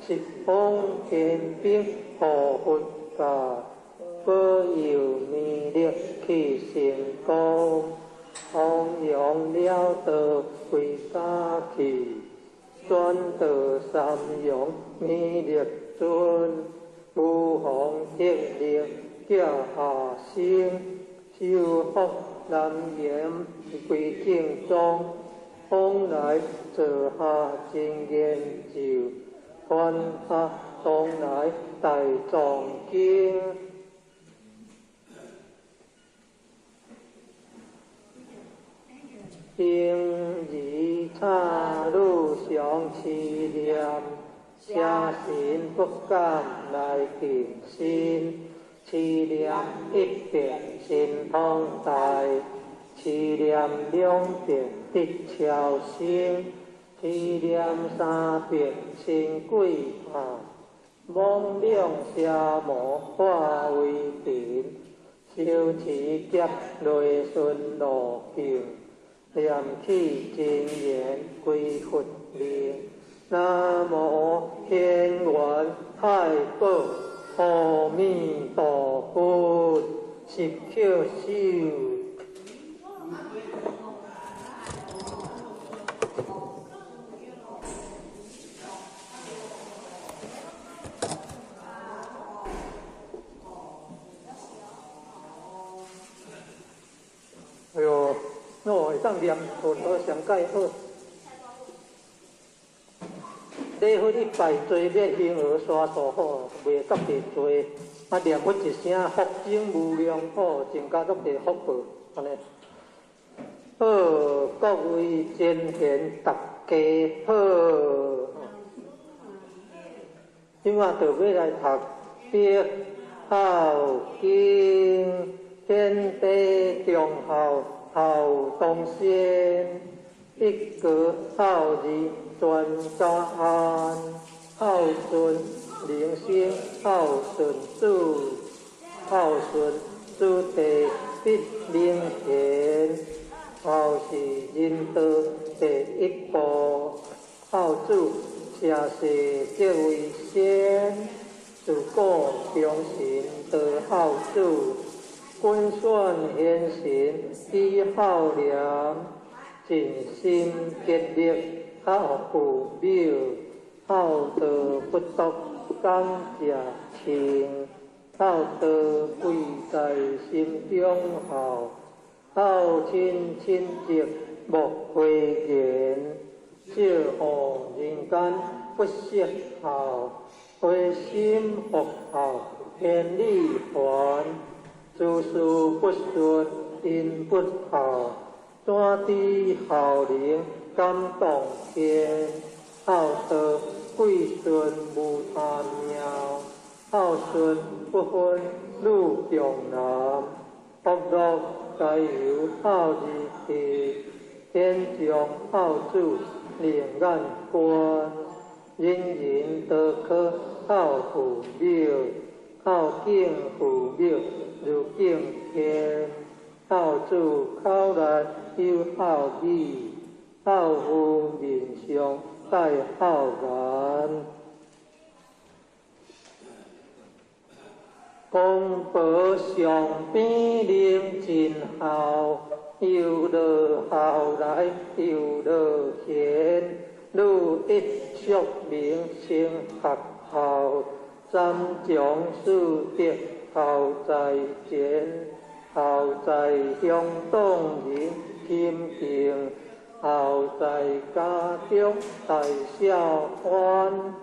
十方天兵护佛教，保佑弥勒去成功，弘扬了道归家去，转到三阳弥勒尊，无妨铁力叫下生，修福南岩归正宗，往来坐下真言咒，传下东来大藏经。平日插女常持念，邪神不敢来近身。持念一遍神通大，持念两遍得超生，持念三遍神鬼怕，妄量邪魔化为尘，修持劫内顺路径，念起真言归佛名。南无天元太保阿弥陀佛，十叩首。哎呦，我会当念佛号上盖好。礼礼佛一拜，罪灭恒河沙数吼，袂足济罪。啊，念佛一声，福增无量吼，增加足济福报，按呢。好，各位前贤大家好。这马就欲来读《别孝经》，天地忠孝孝当先，一国孝义全家安，孝顺人生孝顺子，孝顺子弟必明贤，孝是仁道第一步，孝子舍世则为先，自古忠臣道孝子，君选贤臣以孝廉，尽心竭力孝父母，孝道不独感谢情，孝道贵在心中孝，孝亲亲戚莫讳言，少护人间不失孝，回心复孝天理还，诸事不顺因不孝，怎知孝能感动天？孝道贵顺无他妙，孝顺不分女强男，福乐皆由孝字得，天上孝子另眼观，人人都可孝父母，孝敬父母如敬天，孝子口内有孝语，孝父面上带孝颜。公婆上边能尽孝，又落孝来又落贤，女一淑明成学校，三从四德孝在前，孝在乡党人亲近，孝在家中大小欢，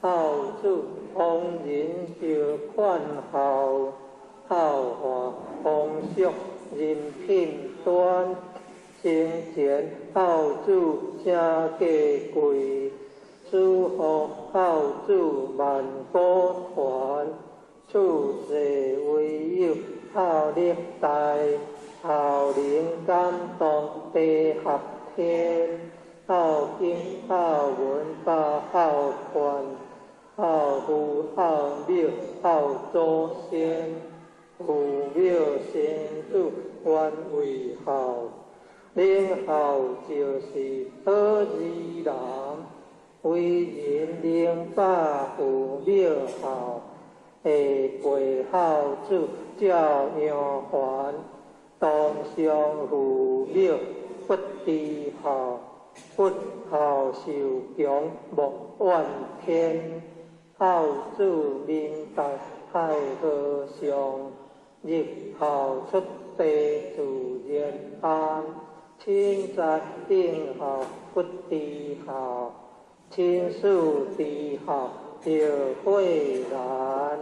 孝子逢人就劝孝，孝化风俗人品端，生前孝子诚价贵，死后孝子万古传，处世唯有孝力大，孝能感动地合天，孝经孝文百孝劝，孝父孝母孝祖先，父母生子原为孝，能孝就是好儿人，为人能把父母孝，下辈孝子照样还，当上父母不知孝，不孝受强莫怨天。孝子明达孝和尚，日孝出地自然安。亲在应孝不知孝，亲事知孝就悔难。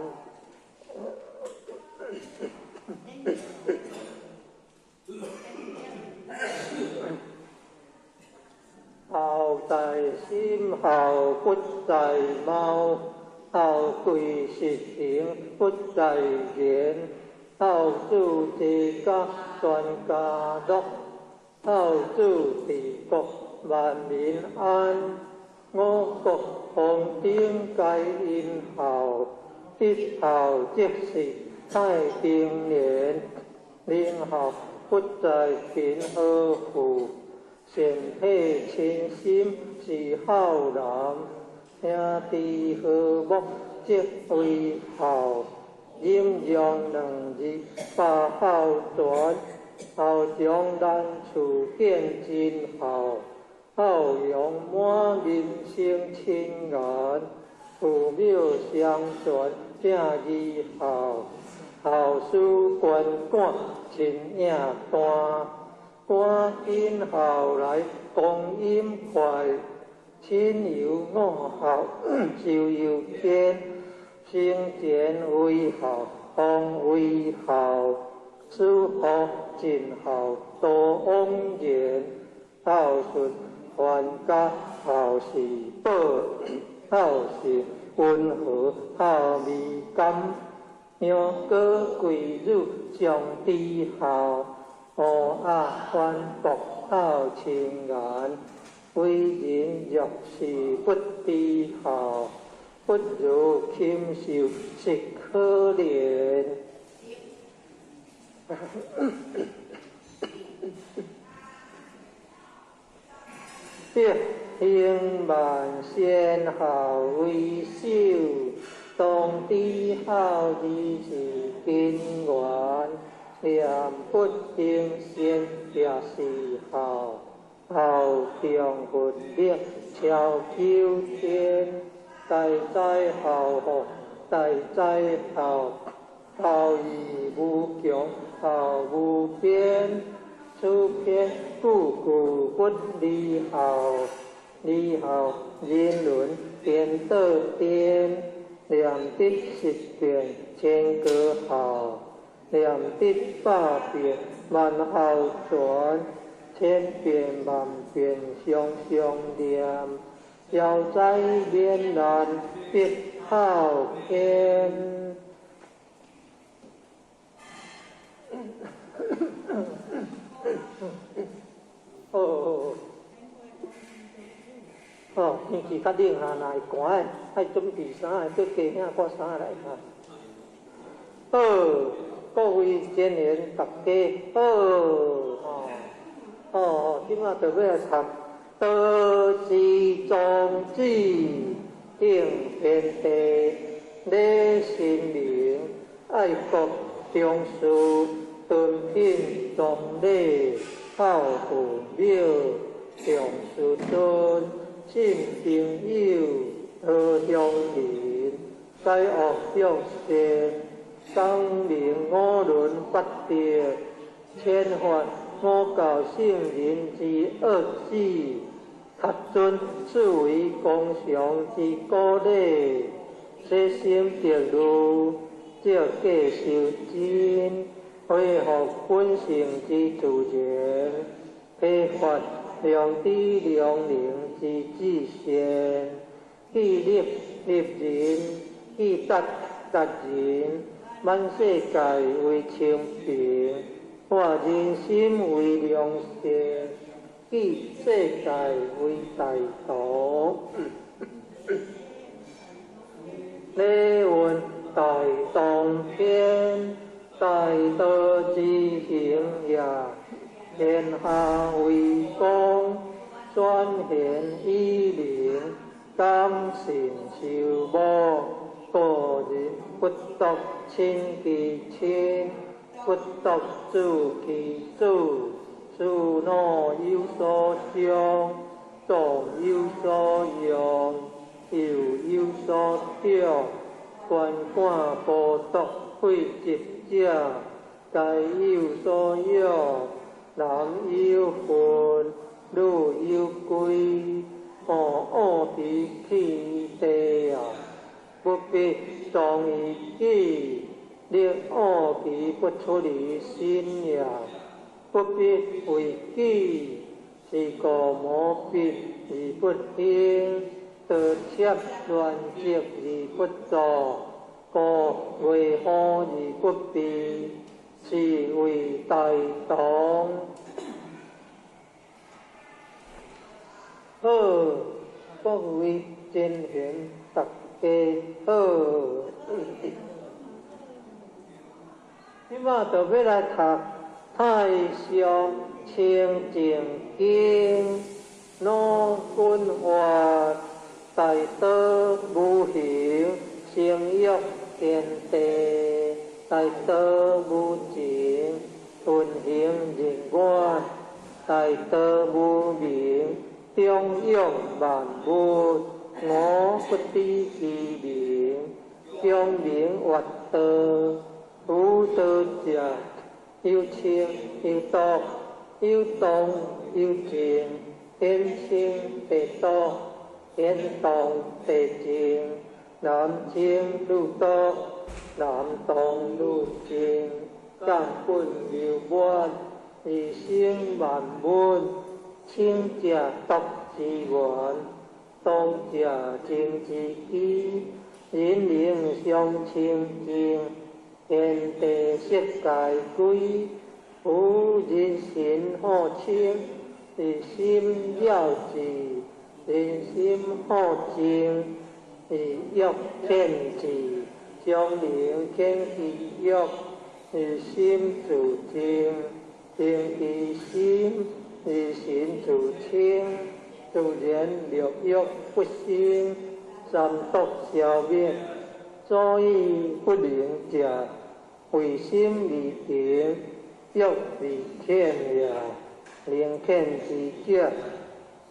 孝在心，孝不在貌，孝贵实行不在言，孝子齐家全家乐，孝子治国万民安。五谷丰登皆因孝，一孝即是太平年。宁孝不在贫和富，善体亲心是孝人。兄弟和睦即为孝，忍让两字百孝全。孝将难处见真孝，孝容满面生亲颜。父母相传正义孝，孝事关赶亲影单。赶紧孝来光阴快，亲友五孝修有天，生前为孝，方为孝，死后尽孝多枉然。孝顺还家孝是宝，孝是温和孝味甘，杨过贵女相知孝，乌鸦反复孝亲颜。为人若是不知孝，不如禽兽实可怜。德行万善孝为首，当知孝义是根源。念佛行善也是孝，孝中佛力超九天，大哉孝福，大哉孝，孝义无穷，孝无边。此篇句句不离孝，离孝人伦颠倒颠，念得十遍千个孝，念得百遍万孝全，千遍万遍常常念，消灾免难必孝天。好，天气較冷啊，若會寒的，愛準備衫，閣加領掛衫來哈。好，各位善緣大家好，哦，今仔就欲來讀道之宗旨，應天地，禮神明，愛國重視，敦品崇禮，孝父母，重師尊，信朋友，和鄉鄰，解惡向善，光明五倫八德，千法五教聖人之惡旨，恪遵四維公常之古禮，洗心得如，照价修真，恢复本性之自然，开发良知良能之至善，去立立人，去达达人，满世界为清平，化人心为良善，去世界为大道。礼运大当天，大道之行也，天下为公，选贤与能，感信修睦，个人不独亲其亲，不独子其子，事脑有所长，壮有所用，幼有所长，观看孤独废疾者，皆有所养。男有分，女有贵，恶之气地啊，不必装于己，立恶其不出于心也，不必为己，是故无必而不行，道切乱积而不作，故为祸而不避，是谓大同。好，各位真贤大家好。今仔就欲来读《太上清净经》，老君话大道无形，成育天地；大道无情，运行人愿；大道无名，中养万物。我不知其名，将名越道。无道者，有清有独，有动有静，天清地道，天動地靜，男清女濁，男動女靜，根本流滿，以生萬物，清者毒之源，動者靜之基，人靈相清淨，天地色界歸，夫人心好清，以心了之，人心好靜，以欲遣之，將靈遣其欲，以心自靜，靜其心，以心自清，自然六欲不生，三毒消滅，所以不能者，為心而行，欲而遣也。能遣之者，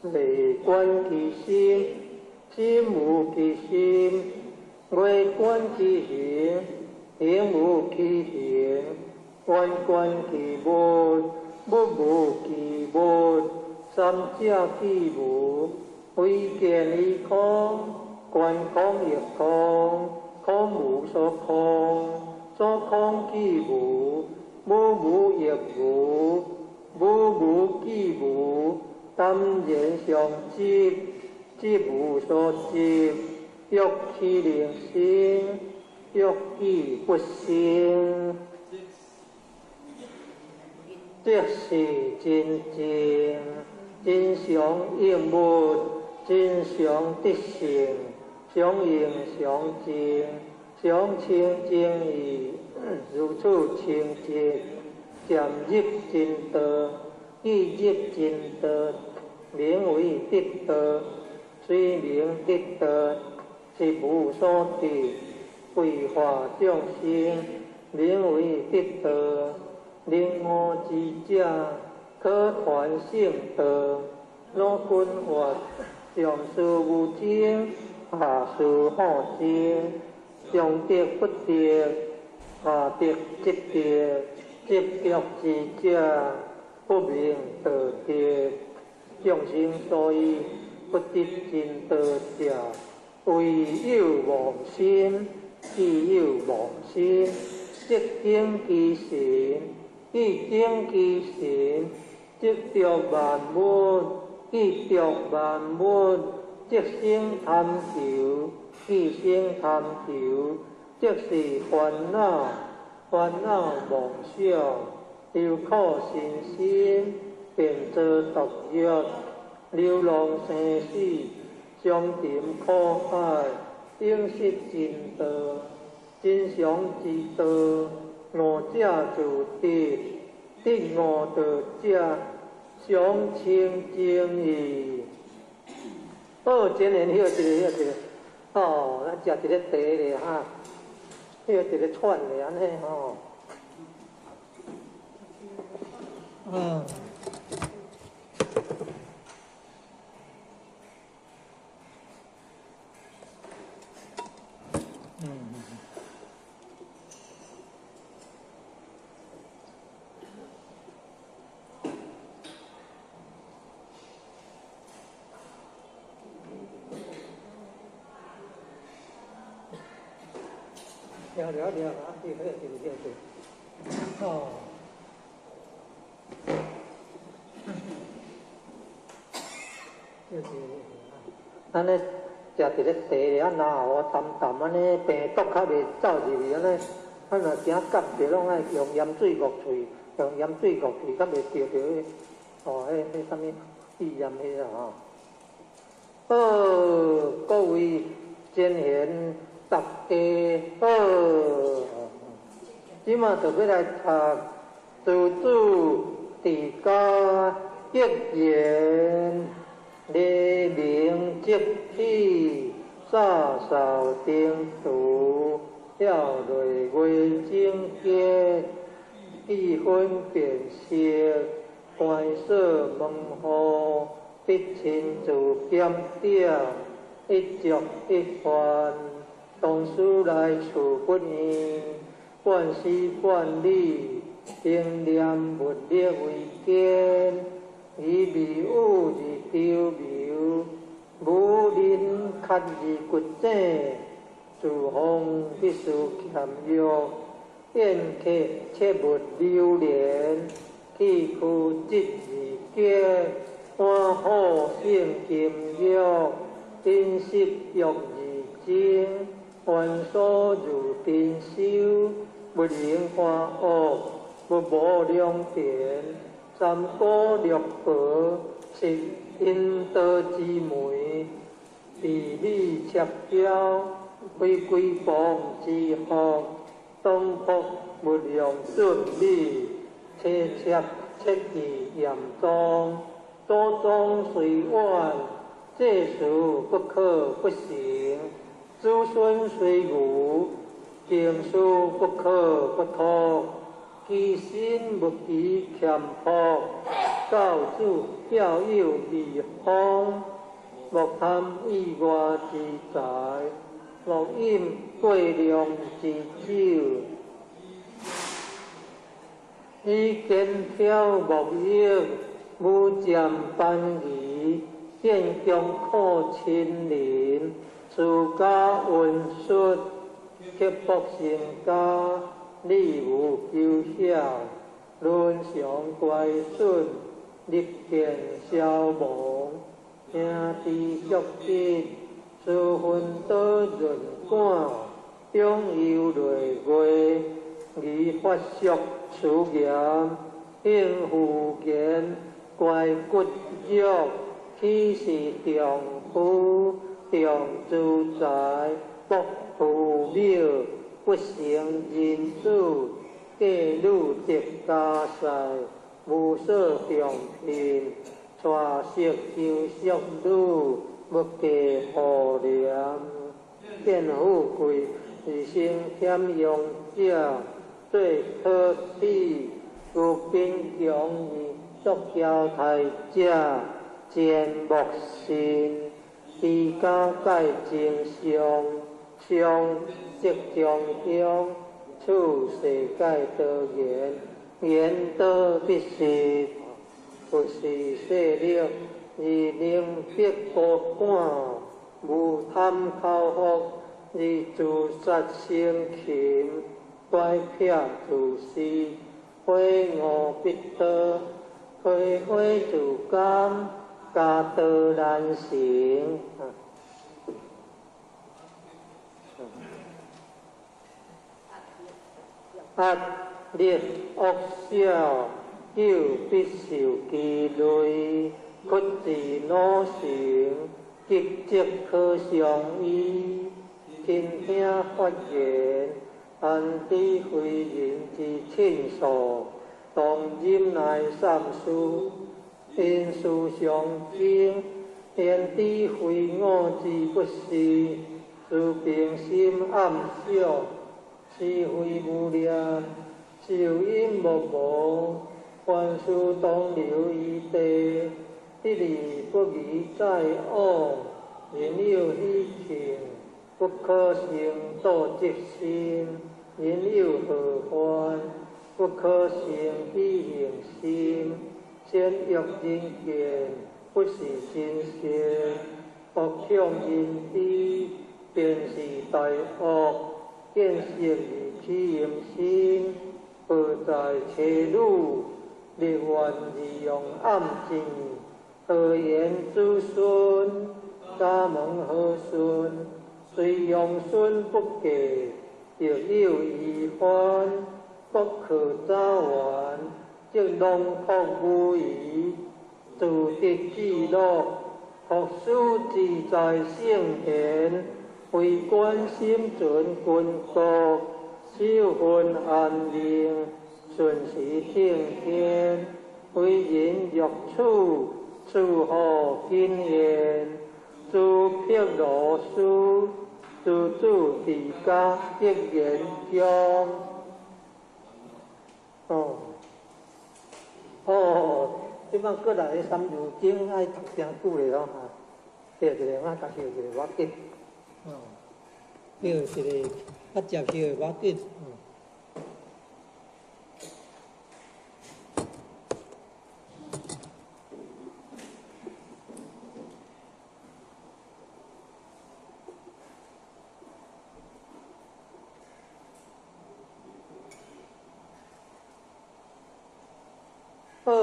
未觀其心，心無其心；未觀其行，行無其行；願觀其物，物無其物。三者既無，非見於空，觀空亦空，空無所空，所空既無，無無亦無，無無既無，淡然相執，執無所執，欲豈能生？欲既不生，即是真正真常應物，真常得性，常應常淨，常清淨義，如此清淨，漸入真道，既入真道，名為得道。雖名得道，實無所得，為化眾生，名為得道。能悟之者，可傳聖道。老君曰：上師無精，下師好精。上得不得，下得即得。執著之者，不明道德。眾生所以不得真道者，唯有妄心，既有妄心，即境其神，既境其神，即著萬物，既著萬物，即生貪求，既生貪求，即是煩惱，煩惱妄想，憂苦身心，便作毒藥，流浪生死，相沉苦海，永失真道，真常之道，悟者自得，得悟道者，常清淨義。好，真緣歇一下，歇一下。哦，咱食一个茶咧哈，歇一个喘咧，按呢吼。嗯。了了了，啊，对，对对对对，哦，对对对，咱咧食一个茶咧，啊，然后淡淡按呢，病毒較袂走入去按呢，咱若驚夹著，攏愛用鹽水漯喙，用鹽水漯喙，較袂著著彼，哦，彼啥物肺炎彼啦吼。好，各位真贤。大家好，這馬就欲來讀自主治家格言，黎明即起，灑掃燈廚，跳落月整潔，記分辨色，關鎖門戶，必親自檢點，一粥一飯。同事來處不義，貫事貫理，精煉物力為堅，以迷霧而丟流，無人崁二骨井，自奉必須儉約，宴客切勿流連，氣屈節而潔，歡好勝禁欲，飲食欲而精，繁瑣如珍修，勿能歡惡，勿無良田，三姑六婆是陰道之門，地理赤標，非歸傍之福，當福勿用準美，切切切記嚴宗，祖宗雖遠，這事不可不成；子孫雖愚，經書不可不託。其身勿欺儉樸，教子教幼義方，莫貪意外之財，莫飲過量之酒。以肩挑莫欲，無佔班儀，見強苦親鄰，私家溫術，刻薄成家，禮無求曉，倫常乖順，日見消亡，兄弟足吉，私分多潤管，長憂累月，宜發俗慈嚴，應婦言，乖骨肉，豈是重夫重資財，薄父母，不成人子，嫁女得家婿，無所重聘，娶媳求淑女，勿嫁婦廉。見富貴而生俭用者，做可鄙；如貧窮而作嬌態者，賤莫信。持家戒增上，上則長鄉，處世界多言，言多必失。不是勢力而能逼孤趕，無貪口福而自殺生擒，乖僻自私，悔悟必多，開花自甘，家道難成。壓力惡小，久必受其累；屈志惱成，急則可相依。傾聽發言，安知非人之親屬？當忍耐三思，因事相爭，焉知非我之不是？自平心暗想，是非無念，受因莫無，凡事當留餘地，得而不宜再往。人有喜慶，不可生妒嫉心；人有禍患，不可生鄙恨心。善欲人見，不是真善；惡向人知，便是大惡。見色而起淫心，報在妻女，立願而用暗箭，何言子孫？家門何順？雖用孫不嫁，亦有遺患，不可早完，則囊括無餘，自得自樂，學師自在聖賢，為官心存君國，守分安寧，順時聽天，為人欲處，處何謹言？諸辟羅斯，諸子治家得言中。哦，哦，這擺過來三字經愛讀誠久咧吼，翕一下，我共翕一下，無要緊。哦，翕一個較捷翕的無要緊。好，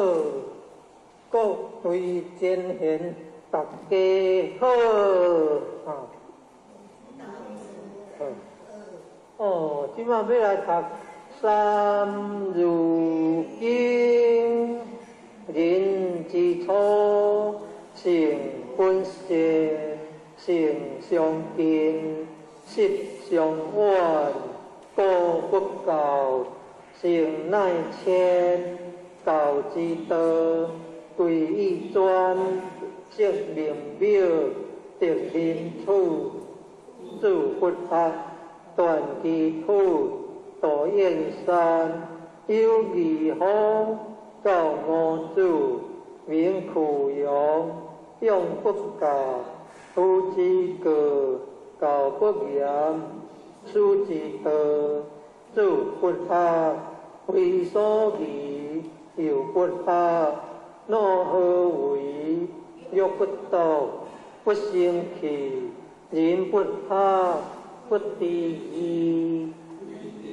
各位前贤，大家好。啊，好。哦，這馬欲來讀《三字經》，人之初，性本善，性相近，習相遠，古不教，性乃遷，教之道，貴以專，釋名表，得民處，子不學，斷機杼，道燕山，有義方，教五子，名俱揚，養不教，父之過，教不嚴，師之道，子不學，非所宜，幼不學，樂何為？欲不獨，不成器，人不學，不知義。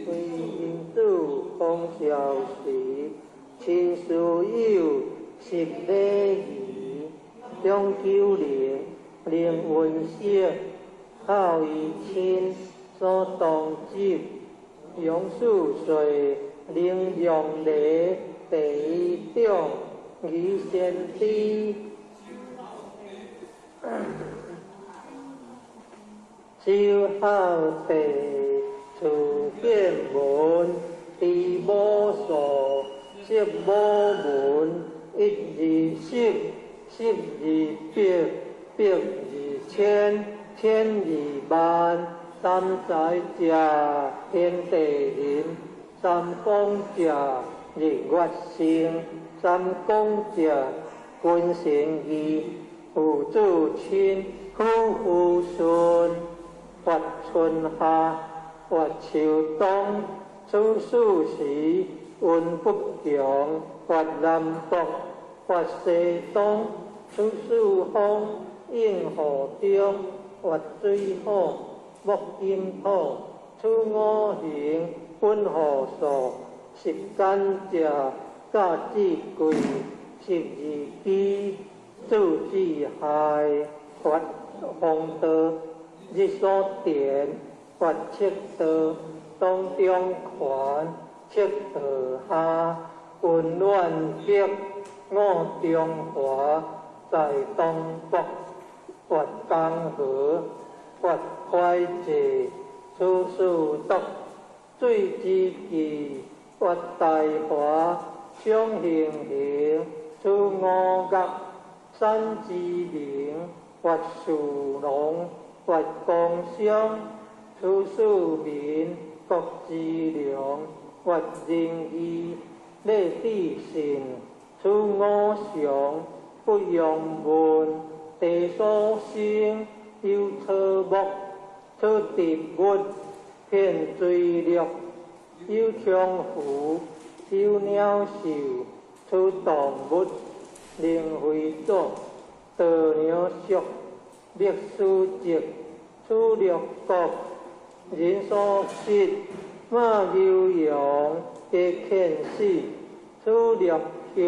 歸因子，風蕭時，親師友，習禮儀，長九齡，能文飾，孝於親，所當執，養四歲，能讓梨，第一長，儀先知。修孝弟，處見聞，知母數，識母文，一二十，十二百，百二千，千二萬，三才者，天地人，三光者，日月星，三公者，君臣義，父子親，夫婦順，發春夏，發秋冬，處四時，運不窮，發南北，發西東，處四方，應雨中，發水火，木金土，處五行，分雨數，十干者，甲子季，12支，子之害，發風道，日所電，發赤道，當中權，赤道下，溫暖北，五中華，在東北，發江河，發快濟，處四篤，水之氣，發大華，雙行行，處五岳，山之名，發樹龍，發光商，處四民，國之良，發仁義，禮智信，處五常，不用問，地所生，有草木，處植物，遍錐略，有菖蒲，有鳥獸，處動物，靈飛祖，稻粱菽，麥黍稷，處六國，人所食，馬牛羊，皆遣使，處六畜，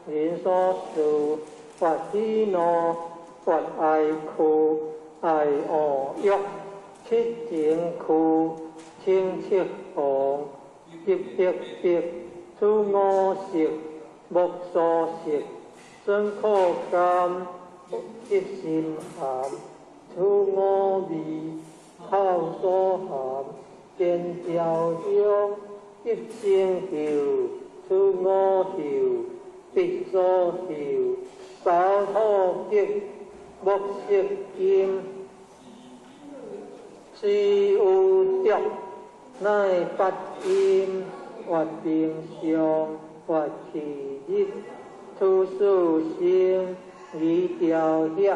人所事，發喜怒，發哀哭，愛惡欲，七情區，稱七逢，急急迫，處五色，目所食，酸苦甘，一心含，處五味，口所含，見焦香，一生嗅，處五嗅，鼻所嗅，飽土極，目色金，雖有毒，乃八陰，發冰霜，發氣熱，處四生，宜調協，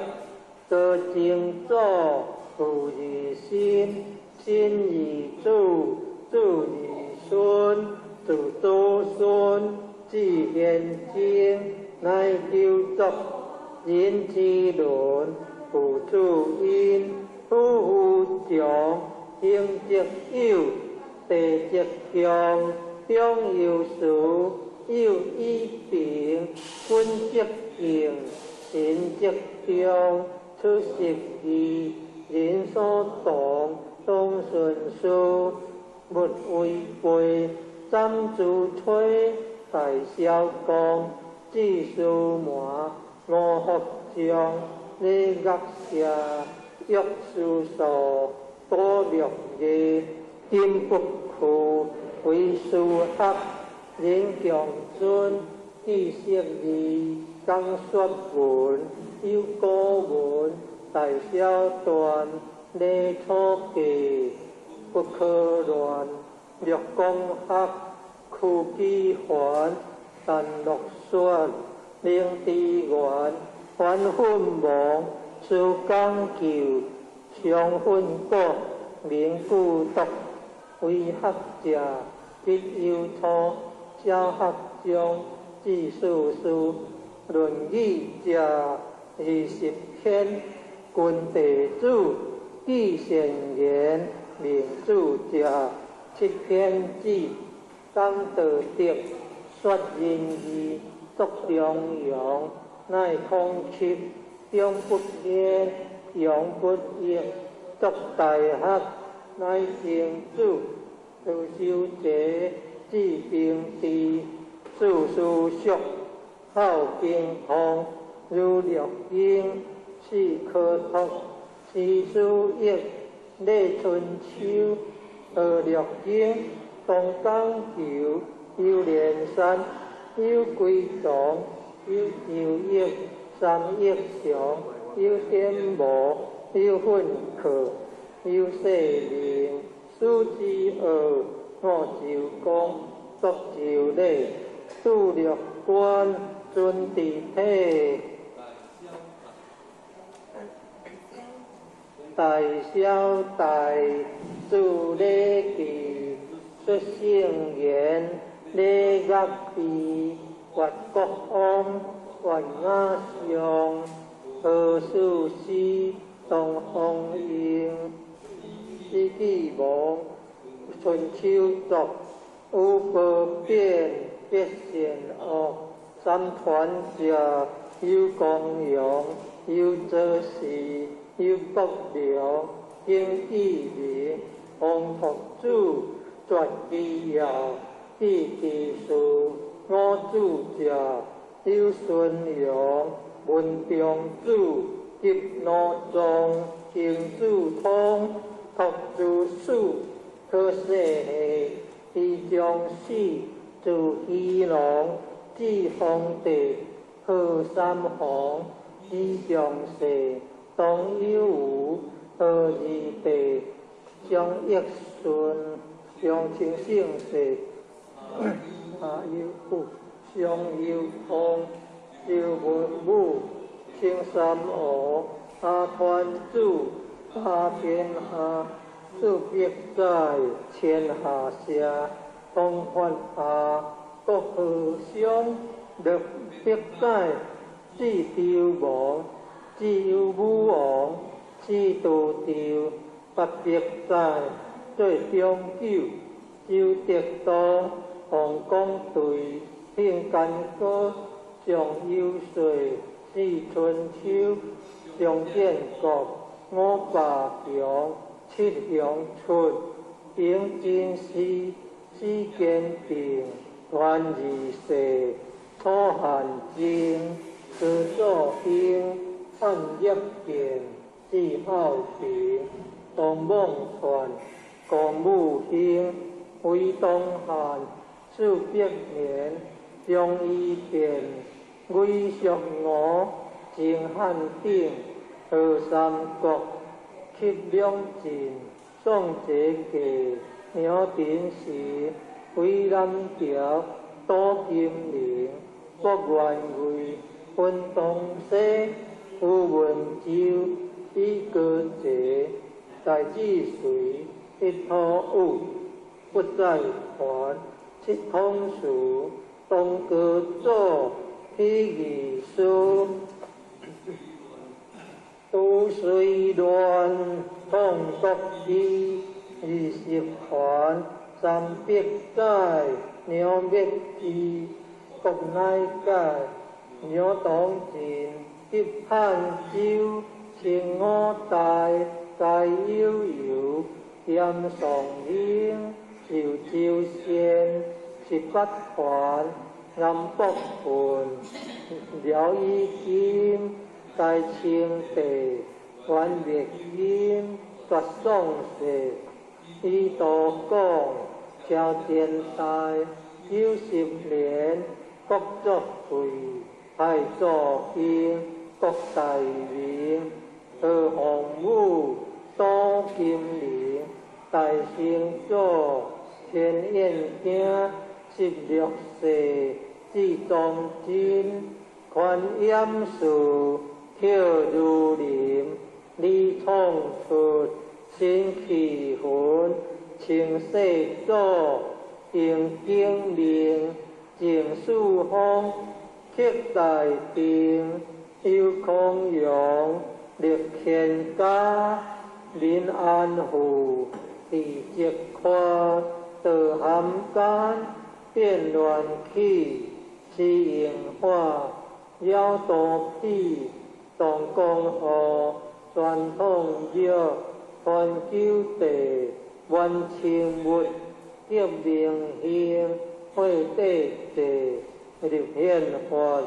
多精祖，父而身，身而子，子而孫，子子孫，至玄真，乃九族，人之倫，父子恩，夫婦長，兄則友，弟則兄，長有時，有以平，君则敬，仁则忠，出十义，人所同，当顺事，勿违背，斩诸摧，大小公，智书门，五福将，礼乐射，玉书数，多乐义，金不屈，为师学，人强尊，知识义，讲说文，有古文，大小篆，礼楚记，不可乱，乐讲学，屈机环，陈乐说，灵智源，凡奋亡，思讲究，常奋果，明故笃，为学者，必有初，小学长，至事师，论语者，20篇，君弟子，记善言，明主者，七篇子，讲道德，说仁义，作中庸，乃孔丘，中不厌，阳不抑，作大学，乃曾子，道修齐，治兵治，事师叔，孝经通，如乐经，四科托，诗书易，礼春秋，学乐经，东讲求，有连山，有归藏，有周易，三益祥，有天魔，有训课，有世明，始之恶，五周公，作周礼，杜乐观，尊治体，大小大，自礼记，说圣言，礼乐备，越国王，越雅上，何事师，东方英，史记王，春秋作，有褒贬，别善恶，三团者，有公羊，有左氏，有国梁，经济明，王拓子，绝机要，记其事，五子者，有孙阳，文中子，及奴宗，行子通，拓子史，可世系，李将死，自基隆，至皇帝，贺三皇，李将世，东有无，何二帝，张益顺，张清圣世，阿有富，张有通，周文武，青三吴，阿团子，打天下，四百载，天下社，东发下，国和商，600载，至周王，至有武王，至道周，800载，做长久，周德道，王公队，兴干戈，上有岁，四春秋，上建国，五霸强，七雄出，平真师，四坚定，团二世，楚汉争，司祖兴，汉业建，至孝平，东孟传，公武兴，为东汉，400年，张仪变，魏蜀吴，秦汉鼎，何三国，齐两晋，宋齐继，梁陈时，魏南朝，都金陵，郭元贵，分东西，胡文州，李高济，大智隋，一土武，不再还，七统事，东高祖，起义师，都水乱，统国义，20环，300载，两灭智，國乃解，鳥當盡，得漢州，清五代，該悠悠，嚴上興，受州縣，十八團，南北分，廖以金，該清帝，袁滅金，絕喪世，以道講，超前代，90年，國作貴，太祖興，國大明，何鴻武，蘇金陵，大成祖，千燕京，16世，至忠贞，寬嚴寺，巧如林，李創出，新氣魂，清世祖，定景明，鄭四方，克大定，邱康陽，立乾家，林安富，李積寬，道含間，變亂起，施榮華，了多比，唐江河，傳統廟，傳九地，阮清物，革明興，會帝制，立憲法，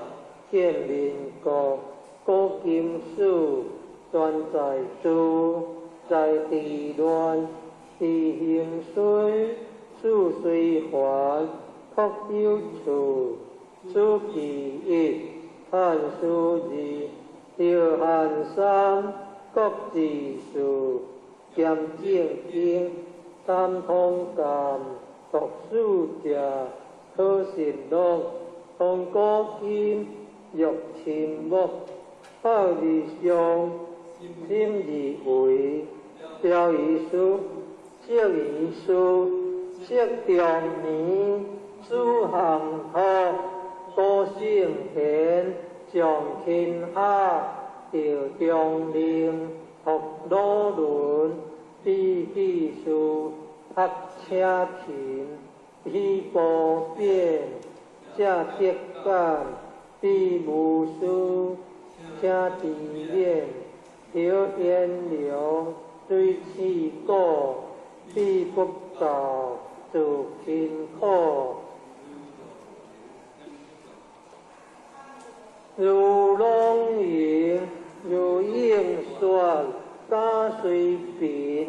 建民國，古金史，全在珠，在地亂，地興衰，事隨凡，福有處，此其一，漢書二，朝漢三，國治事，兼正經，三通鑑，讀書者，可信樂，通古今，欲親睦，孝而上，心而為，表意思，釋意思，釋中年，子行托，古聖賢，上天下，趙中令，托魯倫，比記事，學車勤，喜波變，正德感，比無私，請知免，葉延良，水刺股，比不道，做辛苦。如龍吟，如應說，家隨貧，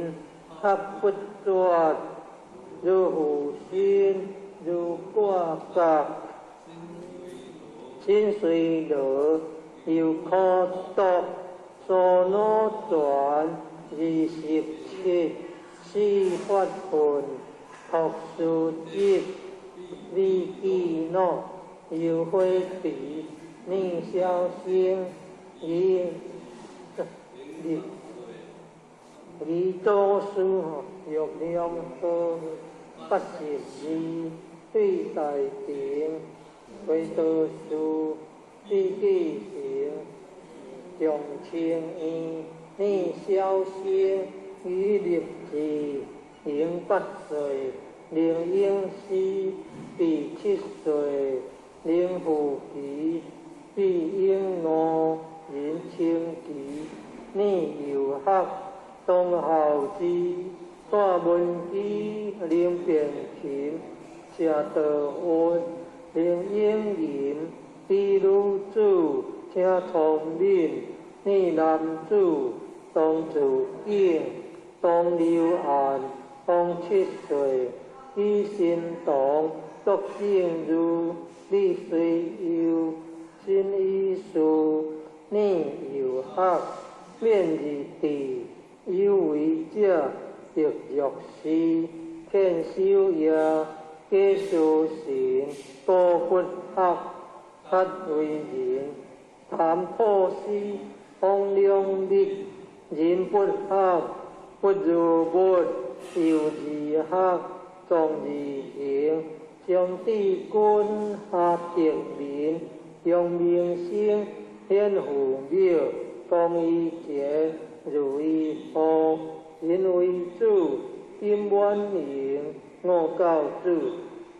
合不絕，如負心，如掛角，心隨樂，又可讀，所腦傳，27，四發奮，托書籍，李記諾，尤惠比，聂小星，李李李祖師，玉良和，82，對大庭，回道士，李繼成，張清義，聂小星，于立志，零8歲，林英熙，第7歲，林富奇，毕英五，林清奇，聂友学，董孝之，蔡文基，林变琴，谢道文，林英银，李女子，请聪明，聂男子，董子敬，董刘安，董7歲，李新堂，卓正如，李随佑，新医师，聂友学，免日地，有为者，得玉师，天守业，假书神，高不学，发为人，谭破师，方良日，人不学，不如物，由而学，壮而行，张志军，夏德民，杨明星，显父庙，江以前，如意福，人为主，金满盈，五教子，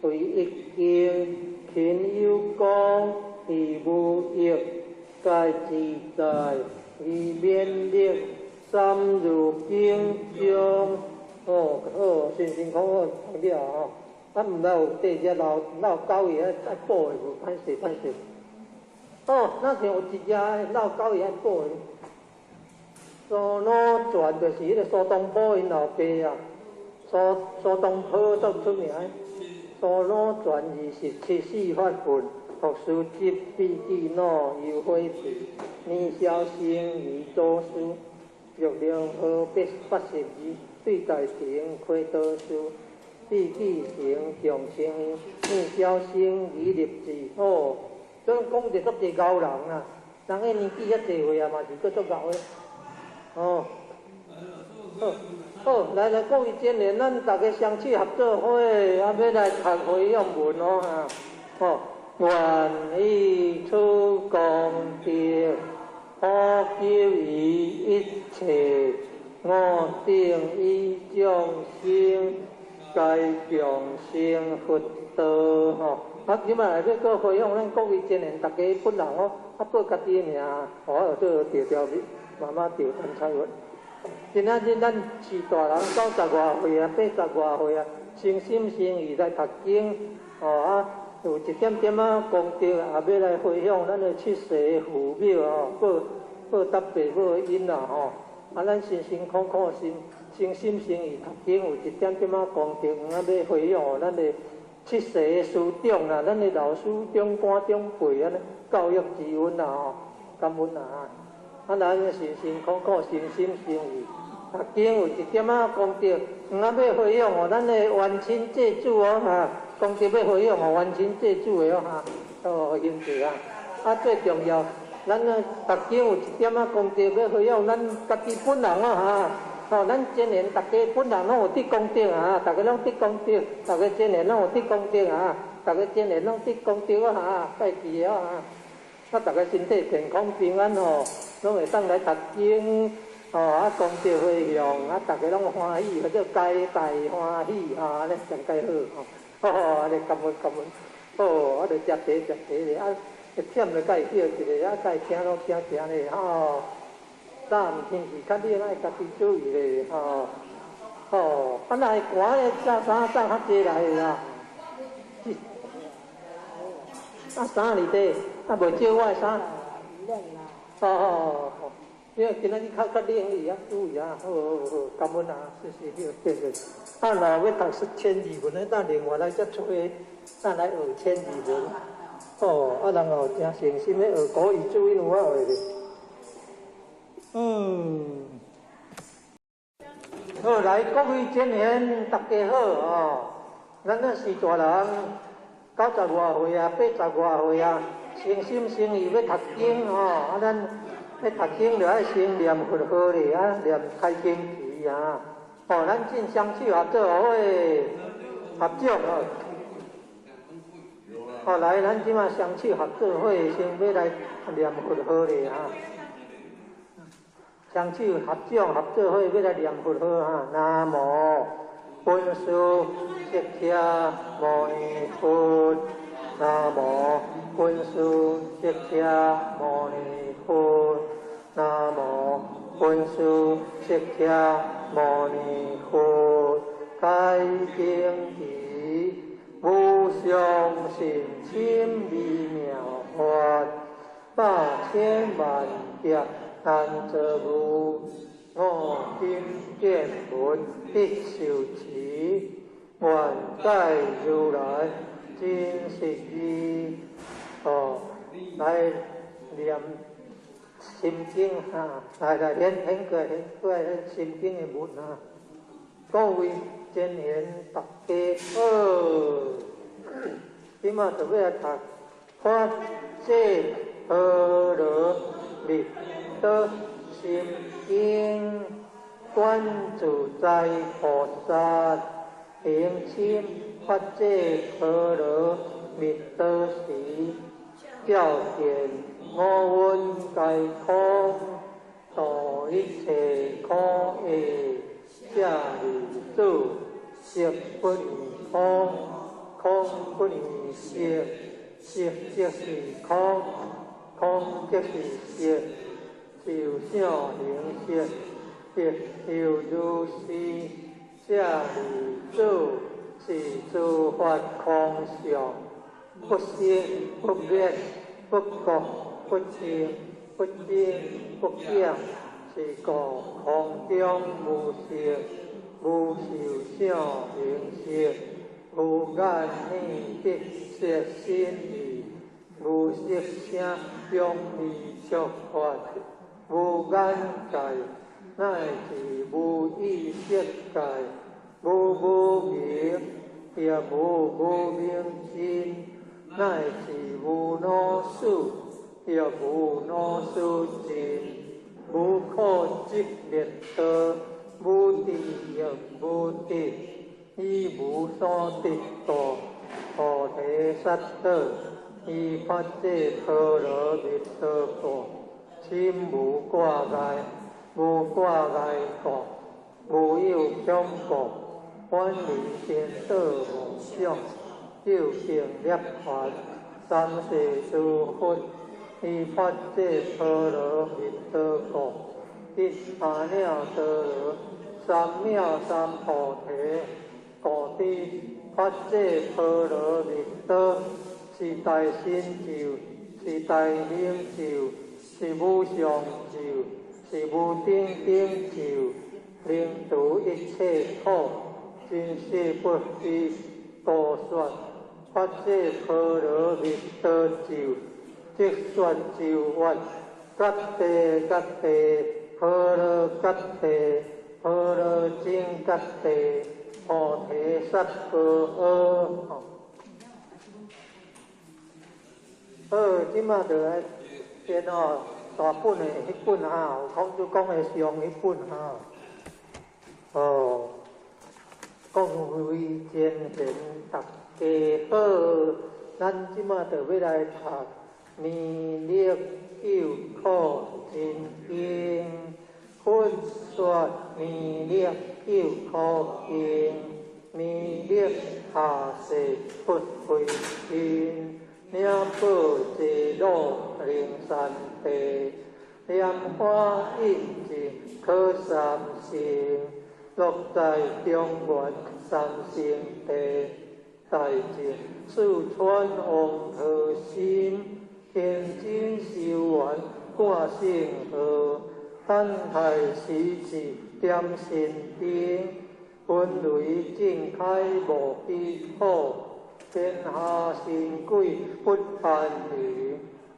为一经，勤有功，以無欲，皆自在，以勉力，三如經中。哦，好，辛辛苦苦讀了吼，啊，毋知有缀遮老老狗伊爱爱补的無？歹勢歹勢。哦，那像有一隻老狗伊愛補的。蘇魯傳就是彼个蘇東坡𪜶老爸啊，蘇東坡足出名。蘇魯傳27四發奮，讀書執筆記諾猶悔疲，年少成於祖師，玉龍河82，對大庭開道師，筆記成長青年少成於立志。哦，這講者足濟𠢕人啊，人彼年紀遐濟歲啊，嘛是閣足𠢕的。哦，好，好，來來，各位真賢，咱逐家雙手合做伙，啊，欲來讀回向文哦，哈，哦，願以此功德，普及於一切我等與眾生，皆共成佛道，吼。啊，這擺欲閣回向咱各位真賢，逐家本人哦，啊，報家己的名，我叫做趙兆媽媽趙陳彩雲，今仔日咱是大人90外歲啊，80外歲啊，誠心誠意來讀經，哦啊，有一點點仔功德，也欲來回向咱的七世父母哦，報報答父母的恩啦吼。啊，咱辛辛苦苦心，誠心誠意讀經，有一點點仔功德，啊，欲回向予咱的七世的師長啦，咱的老師長官長輩按呢教育之恩啦吼，感恩啦。啊，咱辛辛苦苦、誠心誠意讀經有一點仔功德，啊，欲回向予咱的冤親債主哦哈，功德欲回向予冤親債主的哦哈，哦，兄弟啊，啊最重要，咱啊讀經有一點仔功德，欲回向咱家己本人哦哈，哦，咱真賢逐家本人攏有得功德啊，逐家攏得功德，逐家真賢攏有得功德啊，逐家真賢攏得功德哦哈，拜記哦哈。啊！逐家身體健康平安吼，攏會當來讀經，吼啊，功德回向，啊，逐家攏歡喜，叫做皆大歡喜啊，按呢上蓋好吼，吼，按呢感恩感恩，好，啊，就食茶食茶咧，啊，會忝就佮伊叫一下，啊，佮伊聽攏聽聽咧，吼。早暗天氣較冷，愛家己注意咧，吼。吼，啊，若會寒咧，著衫著較濟來啦。啊，衫佇佗，啊，無借我的衫。哦哦哦，因為今仔日較較冷，你也注意啊。好好好，感恩啊，謝謝，謝謝。啊，若欲讀千字文的，等另外來才揣，咱來學千字文。哦，啊，人哦誠誠心欲學國語注音有法學咧。嗯。好，來，各位真賢，大家好哦。咱這是大人。90外歲啊，80外歲啊，誠心誠意欲讀經吼，啊，咱欲讀經就愛先念佛號咧，啊，念開經詞啊。哦，咱進雙手合做伙合掌哦。好，來，咱這馬雙手合做伙，先欲來念佛號咧哈。雙手合掌合做伙，欲來念佛號哈。南無本師釋迦牟尼佛，南無本師釋迦牟尼佛，南無本師釋迦牟尼佛。開經偈，無上甚深微妙法，百千萬劫難遭遇。我今見聞得受持，願解如來真實義。哦，來念心經哈，來來念念過來念過來心經的文啊。各位真賢大家好，這馬就欲來讀法界波羅蜜多心經，觀自在菩薩行深法界波羅蜜多時，照見五蘊皆空，度一切苦厄。舍利子，色不異空，空不異色。色即是空，空即是色，受想行識，亦猶如是。舍利子，是諸法空相，不生不滅，不垢不淨，不增不減。是故空中無色，無受想行識，無眼耳鼻舌身意，無色聲香味觸法，無眼界，乃至無意識界，無無明，也無無明盡，乃至無老死，也無老死盡，無苦集滅道，無智亦無得，以無所得故，菩提薩埵，依法界波羅蜜多故，心無掛礙，無掛礙故，無有恐怖，遠離顛倒妄想，究竟涅槃，三世諸佛，依法界波羅蜜多故，得阿耨多羅三藐三菩提。故知法界波羅蜜多是大神咒，是大明咒，是無上咒，是無頂頂咒，能除一切苦，真實不虛。故說法界波羅蜜多咒，即說咒曰：揭諦揭諦，波羅揭諦，波羅僧揭諦，菩提薩婆訶。好，這馬就來念哦，大本的彼本哈，有孔子講的上彼本哈。哦，各位前賢大家好，咱這馬就欲來讀《彌勒救苦真經》，佛說彌勒救苦經，彌勒下誓不悔心，領寶濟路靈山地，蓮華印證可三乘，樂在中原三聖地，大淨四川王婆心，天津修緣掛聖號，等待時節點神燈，分雷正開無比好，天下神鬼不安寧，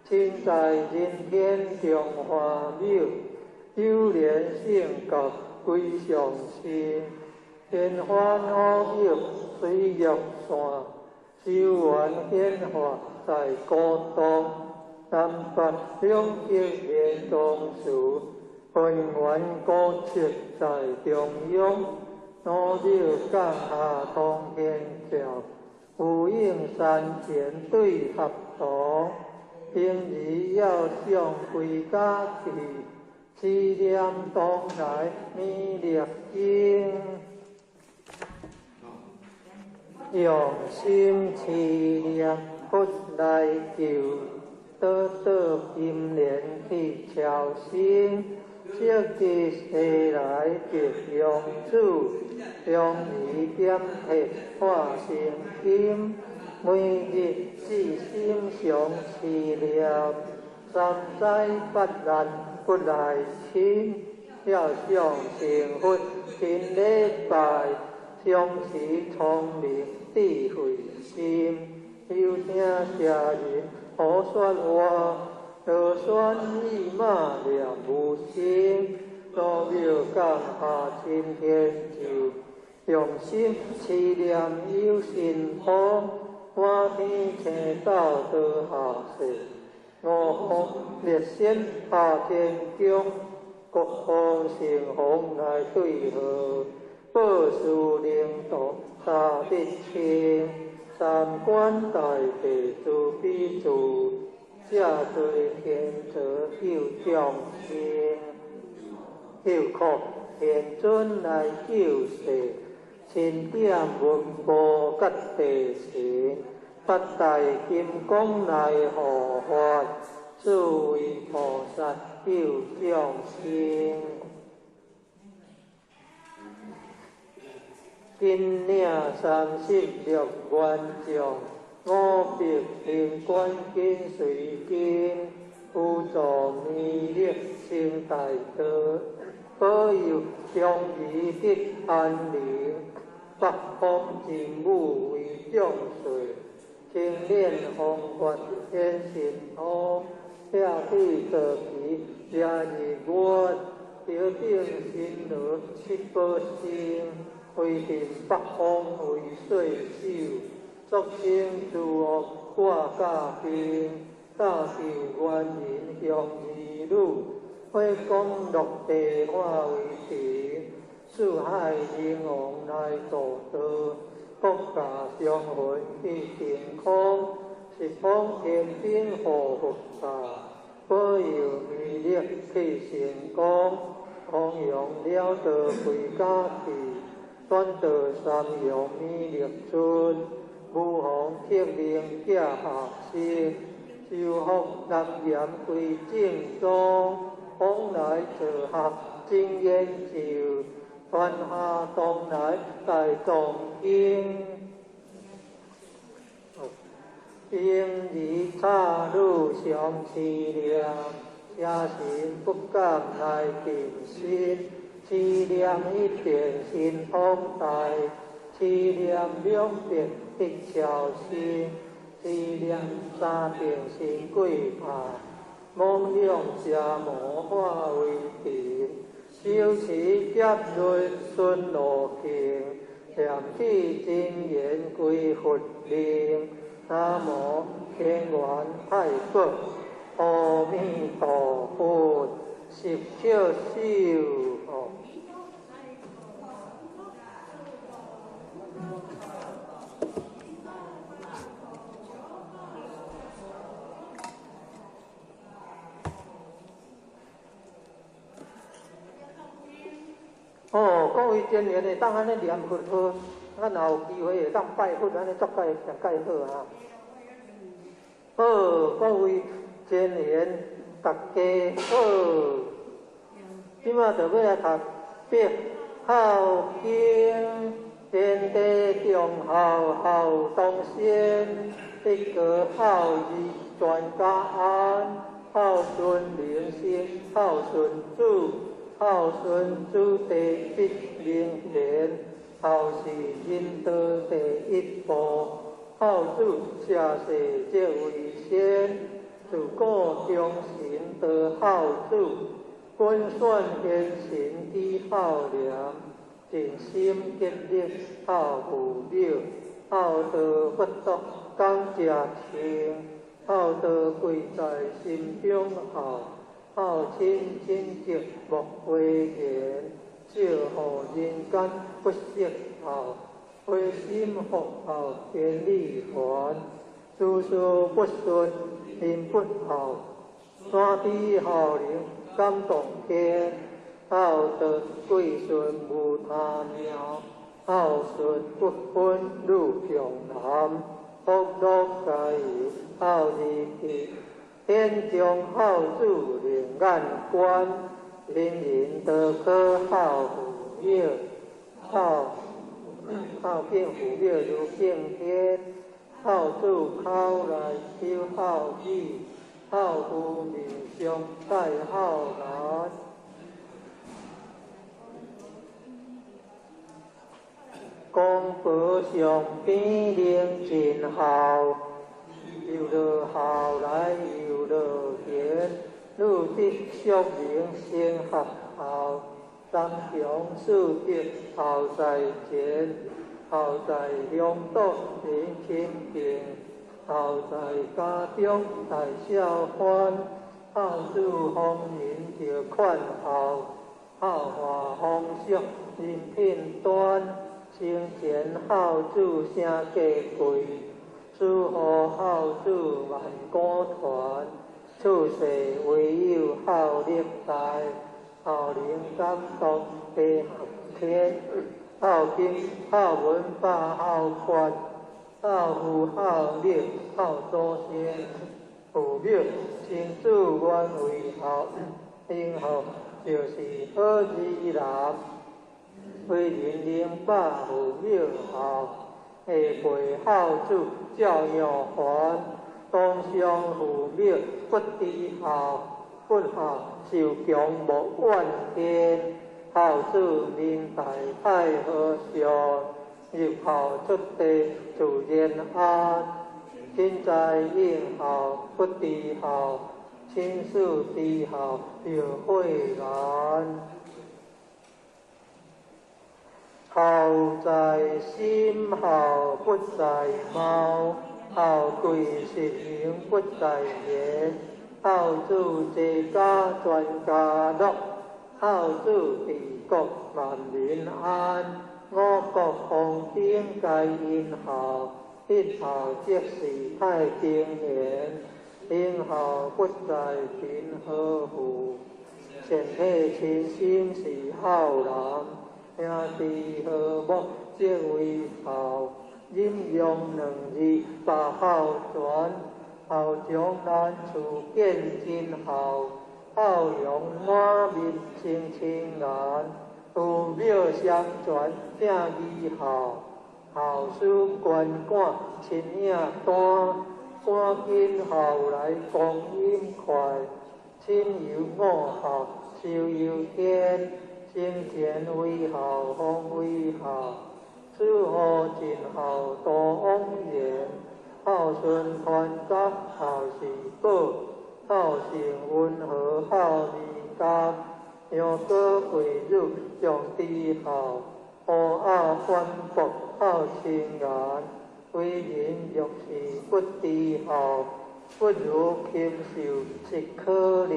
身在人天中華廟，有蓮聖覺歸上身，天花五玉水玉山，修緣顯化在古洞，南北兩極連宗祠，分源古迹在中央，老廟降下通天橋，呼應山前對合同，平日要上歸家去，持念當來彌勒經，用心持念佛來救，倒倒金蓮去超生，色即世來得用主，用儀點鐵化成金，每日至心常持念，三災八難不來侵，要想成佛勤禮拜，常持聰明智慧心，有聽邪人胡說話，囉嗦語罵念無心，老廟降下青天咒，用心持念有神通，滿天星斗落下世，五方列仙下天宮，各方神王來對號，報事靈道三得清，三觀大地慈悲住，這做天座救眾生，救苦天尊來救世，钦點文武甲地神，八大金剛來護法，諸位菩薩救眾生。金領36愿将，500行观紧随跟，辅助弥勒成大道，保佑中儿得安宁，北方真武为众水，青莲弘法显神通，下地坐骑遮日月，头顶神罗七宝星，威震北方为岁首，作兴诸恶挂甲兵，大救万人向儿女，火光落地化为尘，四海人王来度道，国家相魂去净空，十方天兵护佛塔，保佑弥勒去成功，弘扬了道归家去，转到三阳弥勒村，无妨革命寄下身，修复南岩归正宗，往来做学真研究，传下东来大藏经。婴儿插女相思念，邪神不敢来近身。思念一遍心通大，思念两遍得超生，思念三遍心鬼怕，妄想邪魔化为尘，修持劫轮顺路径，念起真言归佛灵。南无天元太保，阿弥陀佛，十笑手。哦，各位真言会当按呢念佛号，咱若有机会会当拜佛，按呢足盖上盖好啊！好，各位真言，大家好。这马就欲来读别孝经，天地中孝孝当先，一个孝字全家安，孝顺灵性，孝顺主。孝顺子弟必灵贤，孝是人道第一步。孝子下世则为先，自古忠臣多孝子，本选贤臣之孝廉，尽心竭力孝父母，孝道佛道讲者清，孝道贵在心中孝。孝亲亲情莫讳言，少予人间不惜孝，灰心福孝千里传，事事不顺人不孝，山知孝灵感动天，孝道贵顺无他妙，孝顺不分女强男，福乐皆由孝义气。天中孝子灵眼观，人人都可孝父母，孝敬父母如敬天，孝子口内求孝语，孝夫面上带孝难。公婆上边灵真孝，又落孝来又落贤，女得淑明先合孝，三强四德孝在前，孝在乡党人亲近，孝在家中大孝欢，孝子丰人就款孝，孝化风俗人品端，生前孝子声价贵。师父孝子万古传，处世唯有孝力大，孝灵感动地合天，孝经孝文化孝决，孝父孝女孝祖先，父母亲子原为孝，行孝就是好儿男。为人明百父母孝，下辈孝子照样还。当上父母不知孝，不孝受强莫怨天。孝子明大太和尚，入孝出地自然安。亲在应孝不知孝，亲师知孝就慧难。孝在心，孝不在貌，孝贵实名不在言。孝子齐家全家乐，孝子治国万民安。五谷丰登皆因孝，一孝即是太平年。行孝不在贫和富，善体亲心是孝人。兄弟和睦即为孝，忍让两字把孝传。孝从难处见真孝，孝容满面生青颜。父母相传正义孝，孝师关赶亲影单。赶紧孝来光阴快，亲犹五孝寿由天。生前为孝，方为孝，死后尽孝多枉然。孝顺传家孝是宝，孝性温和孝义家。杨过贵女将知孝，乌鸦反驳孝亲颜。为人若是不知孝，不如禽兽实可怜。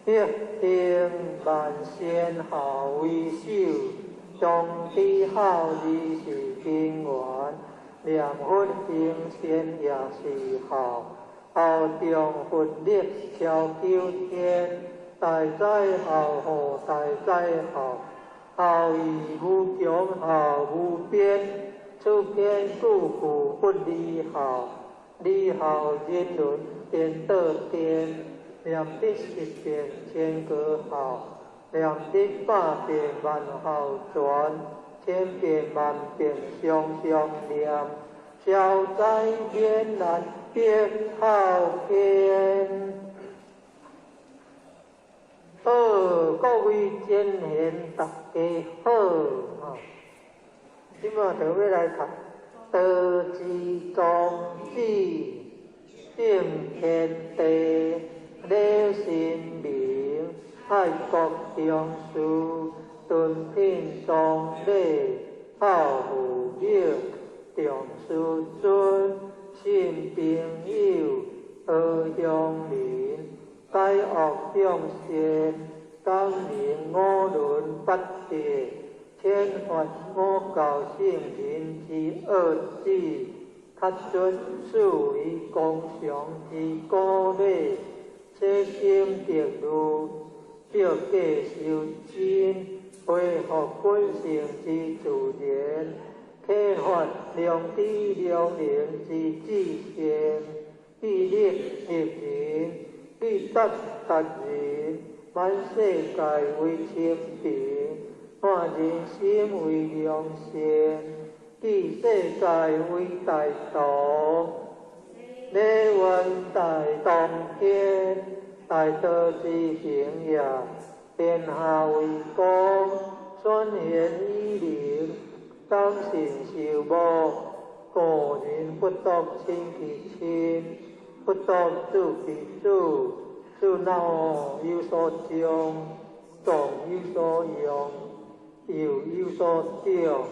德行万善孝为首，长知孝字是根源。念佛行善也是孝，孝中佛力超九天。大哉孝乎大哉孝，孝义无穷孝无边。此篇句句不离孝，离孝人伦颠倒颠。念得十遍千个孝，念得百遍万孝全，千遍万遍常常念，消灾免难别孝天。好，各位真贤，大家好。吼，这马就欲来读道之宗旨，敬天地。礼神明，爱国重视，敦品崇礼，孝父母，重师尊，信朋友，和乡邻，解恶向善，感应五伦八德，遣发五教圣人之恶旨，确准四维公常之古礼。洗心涤虑，照价修真，恢复本性之自然，启发良知良能之至善，致力立人，立德达人，满世界为清平，满人心为良善，治世界为大同。礼愿大同天，大道之行也。天下为公，选贤与能，党性受无。故人不独亲其亲，不独子其子，此乃有所长，壮有所用，幼有所长。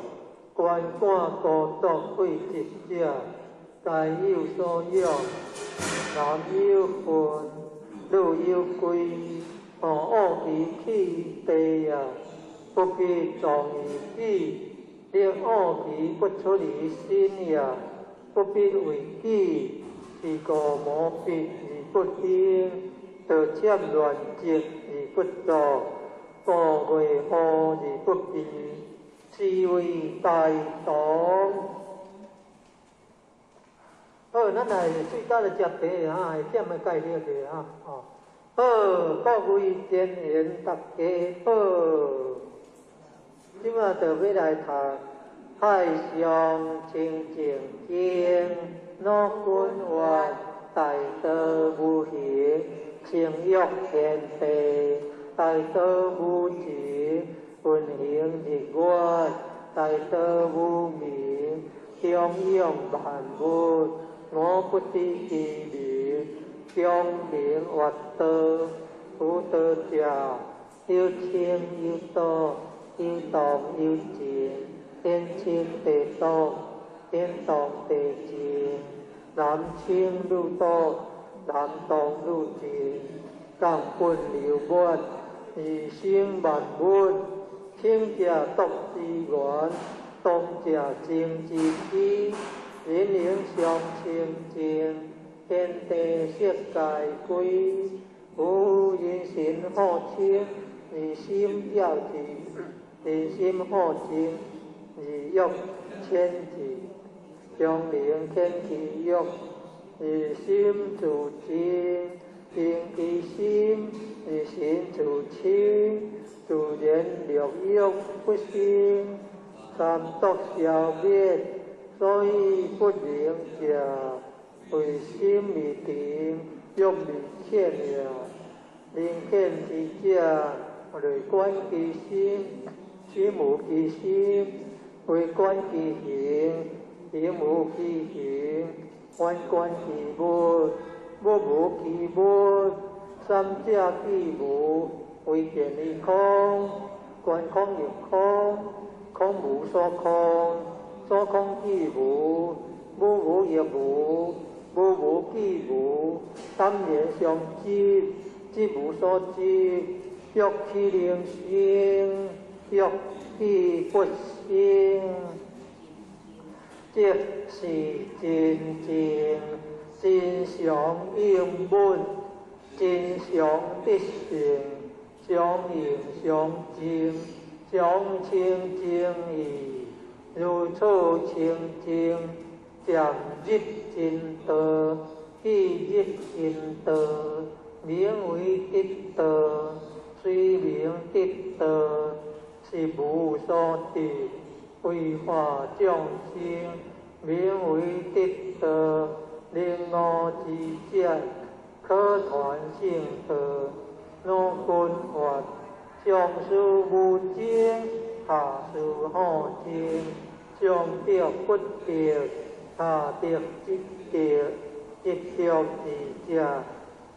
观看孤独废疾者，皆有所养。男有分，女有贵，恶其去地也，不必壮于己，令恶其不出于心也，不必为己，是故无必而不行，道窃乱积而不作，故为祸而不避。是為大同。好，咱來最早來食茶哈，會忝的蓋了者哈，哦。好，各位前賢大家好，這馬就欲來讀《海上清淨經》，老君話大道無形，成欲天地，大道無情，運行日月，大道無明，長養萬物，我不知其名，長明月道，有道者，有清有道，有動有靜，天清地動，天動地靜，男清女動，男動女靜，共本流滿，而生萬物，清者毒之源，動者静之基，人灵相清淨，天地色界歸，有人神好清，而心了之，人心好靜，而欲遣之，長靈遣其欲，而心自靜，靜其心，而神自清，自然六欲不生，三毒消滅，所以不能食。為心未定，欲未遣也。能遣之者，內觀其心，心無其心；外觀其形，形無其形；反觀其物，物無其物。三者既無，唯見於空。觀空亦空，空無所空，所空既無，物無亦無，物無既無，當然相執，執無所執，欲豈能生？欲既不生，這是真正真相應本，真相必性，相應相淨，相清淨義，如此清淨，漸入真道，既入真道，名為得道。雖名得道，是無所得，為化眾生，名為得道。能悟之者，可傳聖道。老君話：上師無證，下師好證，上得不得，下得即得，得著之者，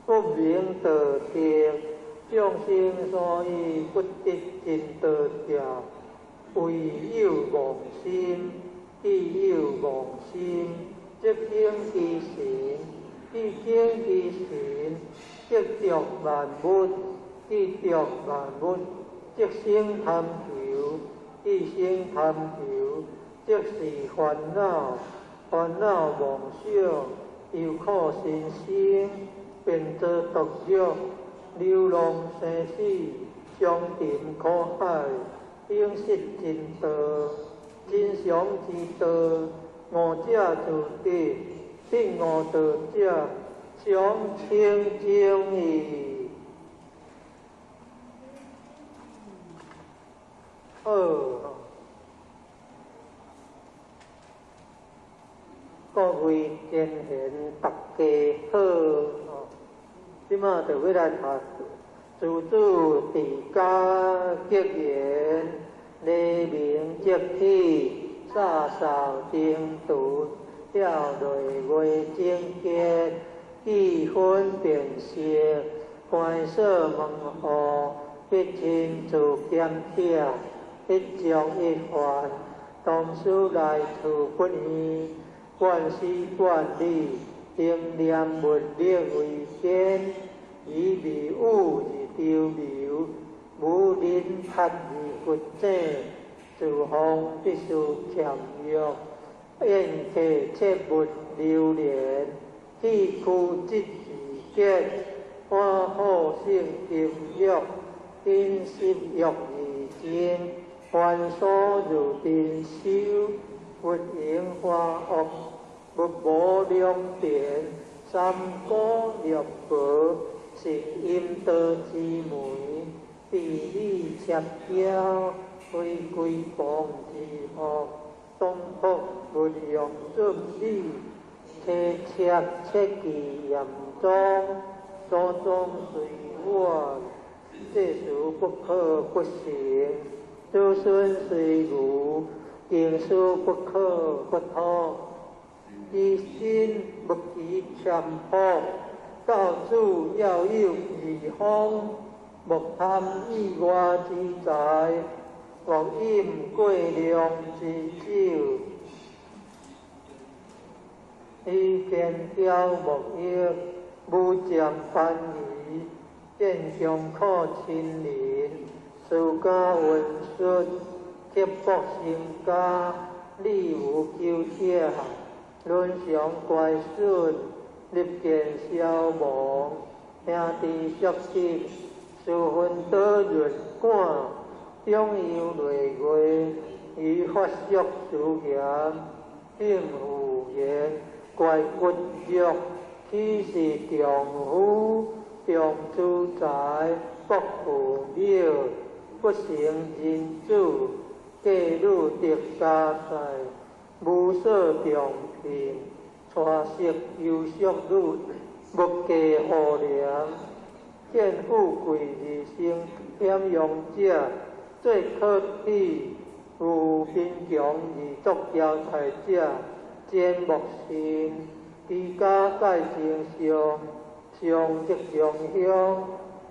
不名道得。眾生所以不得真道者，唯有妄心。既有妄心，則境其神；既境其神，則著萬物；既著萬物，則生貪求；既生貪求，則是煩惱。煩惱妄想，由苦生生，便做毒藥，流浪生死，相沉苦海，永失真道。真常之道，悟者自得；不悟道者，常清淨矣。好，各位前賢，大家好。這馬就欲來讀自主治家格言，黎明即起，灑掃燈廚，吊淚月整潔，記分辨色，關鎖門戶，必親自檢點，一將一飯，同事來處不厭，貫事貫理，定念物力為先，以未雨而長流，無人撻而骨井，自防必須儉約，宴客切勿流連，氣屈則自潔，歡好勝禁欲，飲食欲而精，凡所入定修，佛迎华恶，勿无良田，三果六宝，是阴道之门，地理切雕，非归傍之福，东北勿用准理，切切切记严宗，祖宗随我，这事不可不行。子孙随如，经书不可不通。一心不记强迫，教主要有义方，莫贪意外之财，莫饮过量之酒。以坚挑莫逆，无渐凡疑，见强可亲邻。私家文术，刻薄成家，理无求者，伦常乖顺，立见消亡，兄弟相亲，私分多润感，长幼累月，于发俗思言，应无言，乖骨肉，岂是丈夫，重资财，不负庙。不成人子，嫁女得家财，无所重聘，娶媳优淑女，无嫁妇怜，见富贵而生险用者，最可喜；有贫穷而作骄财者，坚莫信。居家盖真相，上则上乡，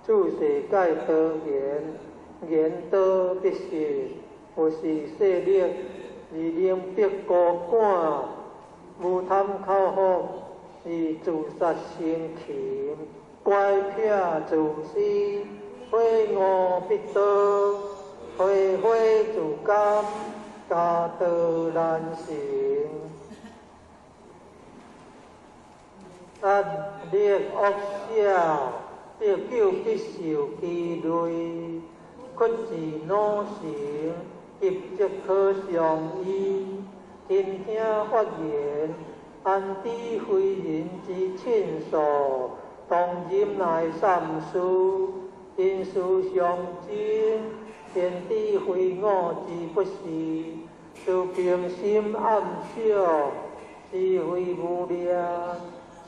处世盖多言。言多必失，有是势力而能逼高官，无贪口福而自杀生擒，乖僻自私，悔悟必多，悔悔自甘，家道难成。压力恶舍，得救必受其累。屈自努成，急则可相依。听听发言，安知非人之亲属？当忍耐三思，因事相争，天知非我之不是。自平心暗想，是非无量，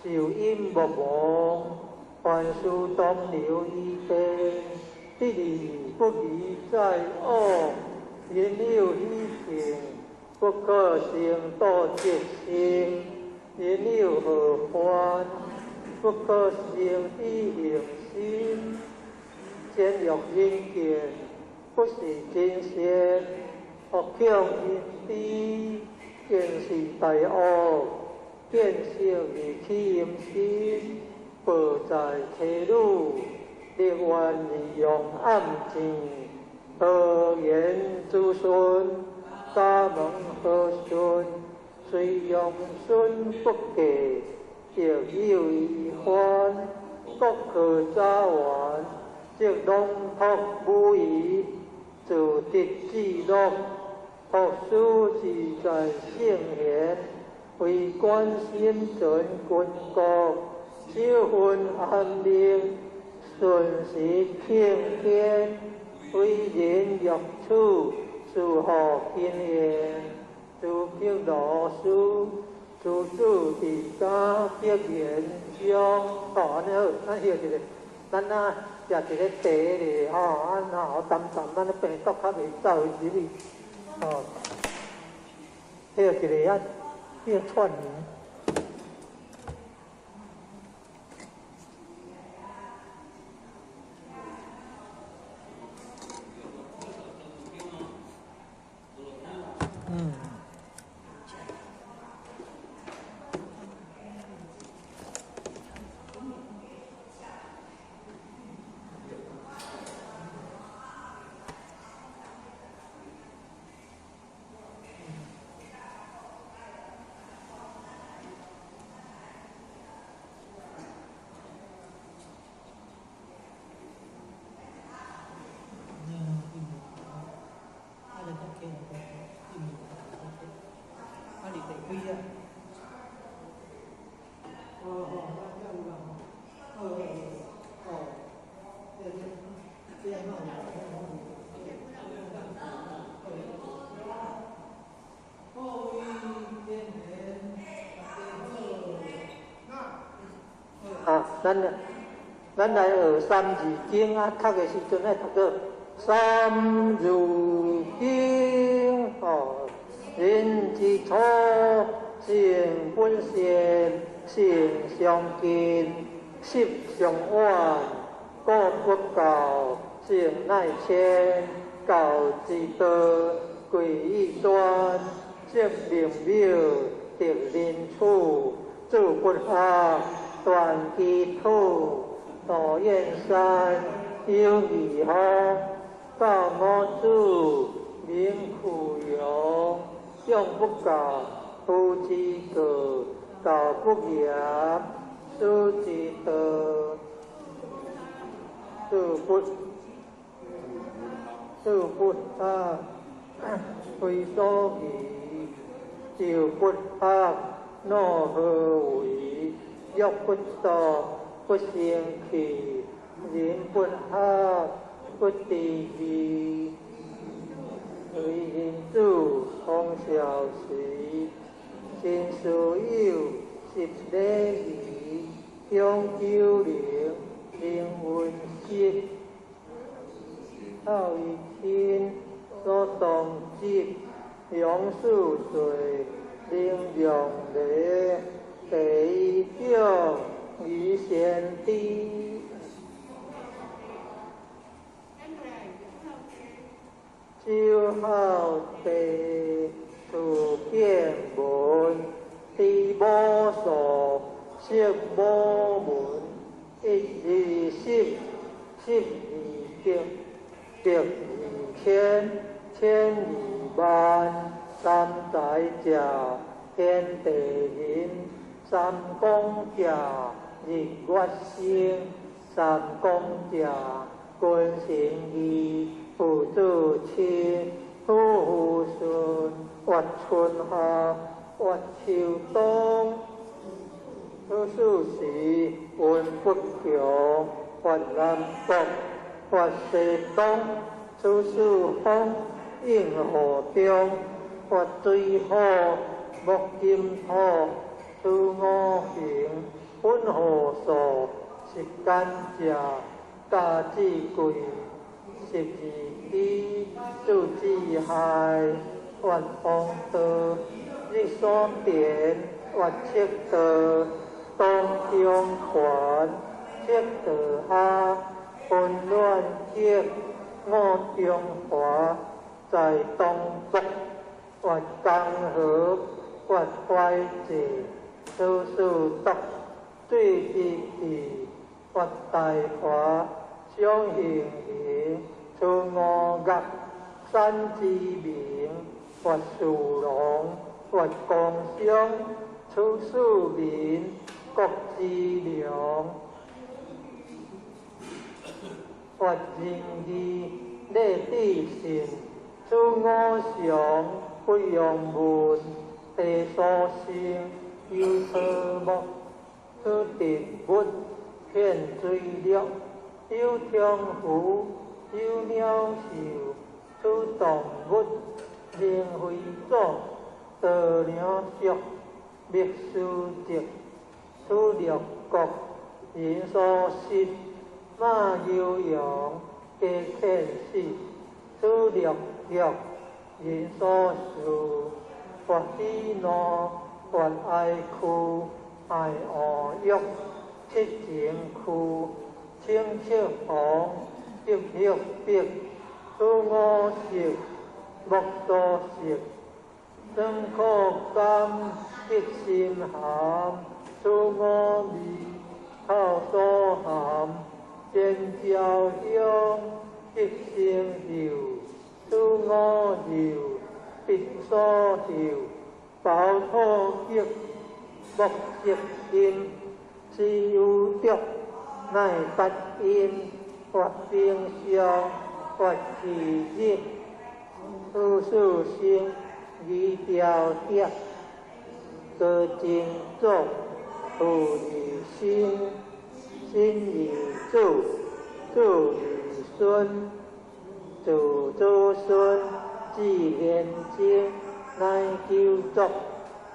受因莫忘，凡事当留余地。得离不离在恶，因有喜情，不可生堕极心；因有何欢，不可生喜行心。简欲人见，不是真善；恶强人知，见是大恶。见色而起淫心，报在妻女。立愿而用暗箭，何言子孙？家门何顺？虽用孙不嫁，亦有遗欢。国可早完，则龙托无疑，自得至乐。学书自在圣贤，为官心存军国，守分安宁。顺时庆天，为人欲处，事何经验？自极罗书，自主伫家必言将。哦，按呢好，咱歇一下，咱啊食一个茶咧，吼，啊若淡淡，咱病毒较袂走入去，吼，歇一下啊，歇喘。咱來學三字經啊，讀的時陣愛讀做三字經哦。人之初，性本善，性相近，習相遠。果不教，性乃遷。教之道，貴以專。聖明妙，德能處。子不學，斷機杼。道燕山，有義方。教五子，名俱揚。養不教，父之過；教不嚴，師之惰。子不學，非所宜；舅不學，諾何為？玉不琢，不成器；人不學，不知義。為人子，方孝時。親師友，習禮儀。長久靈，能溫室。孝於親，所當執。養四歲，能量禮。第一長，儀先知。周孝弟，自見聞，知母數，識母文，一二十，十二百，百二千，千二萬，三才者，天地人，三光者，日月星，三光者，君臣義，父子親，夫婦順，月春夏，月秋冬。此四時，運不窮，發南國，發西東。此四風，應雨中，發水火，木金土。此五行，本何數？十干者，家之貴。十二支，子之害。月方道，日所電，月赤道，東中環，赤道下，溫暖極，五中華，在東北，月江河，月懷濟，此四毒，水之氣，月大華，雙行人，此五岳，山之名，月士郎，月光相，此四民，國之良。月仁義，禮智信，此五常，不用問。地所生，有草木，此植物，遍水陸，有長魚，有鳥獸，此動物，靈非祖，道良淑，密書籍，此六國，人所識，馬悠揚，皆遣使，此六欲，人所事，發喜怒，發哀屈，愛惡欲，七情區，清赤紅，得血碧，此五色，目所識，酸苦甘，得心鹹，此五味，口所含，尖椒香，得生嗅，此五嗅，鼻所嗅，飽土極，目色音，此有毒，乃八音，發冰霜，發氣熱，此四生，儀雕刻，高真祖，父而身，身而子，子而孫，子子孫，至玄精，乃九族，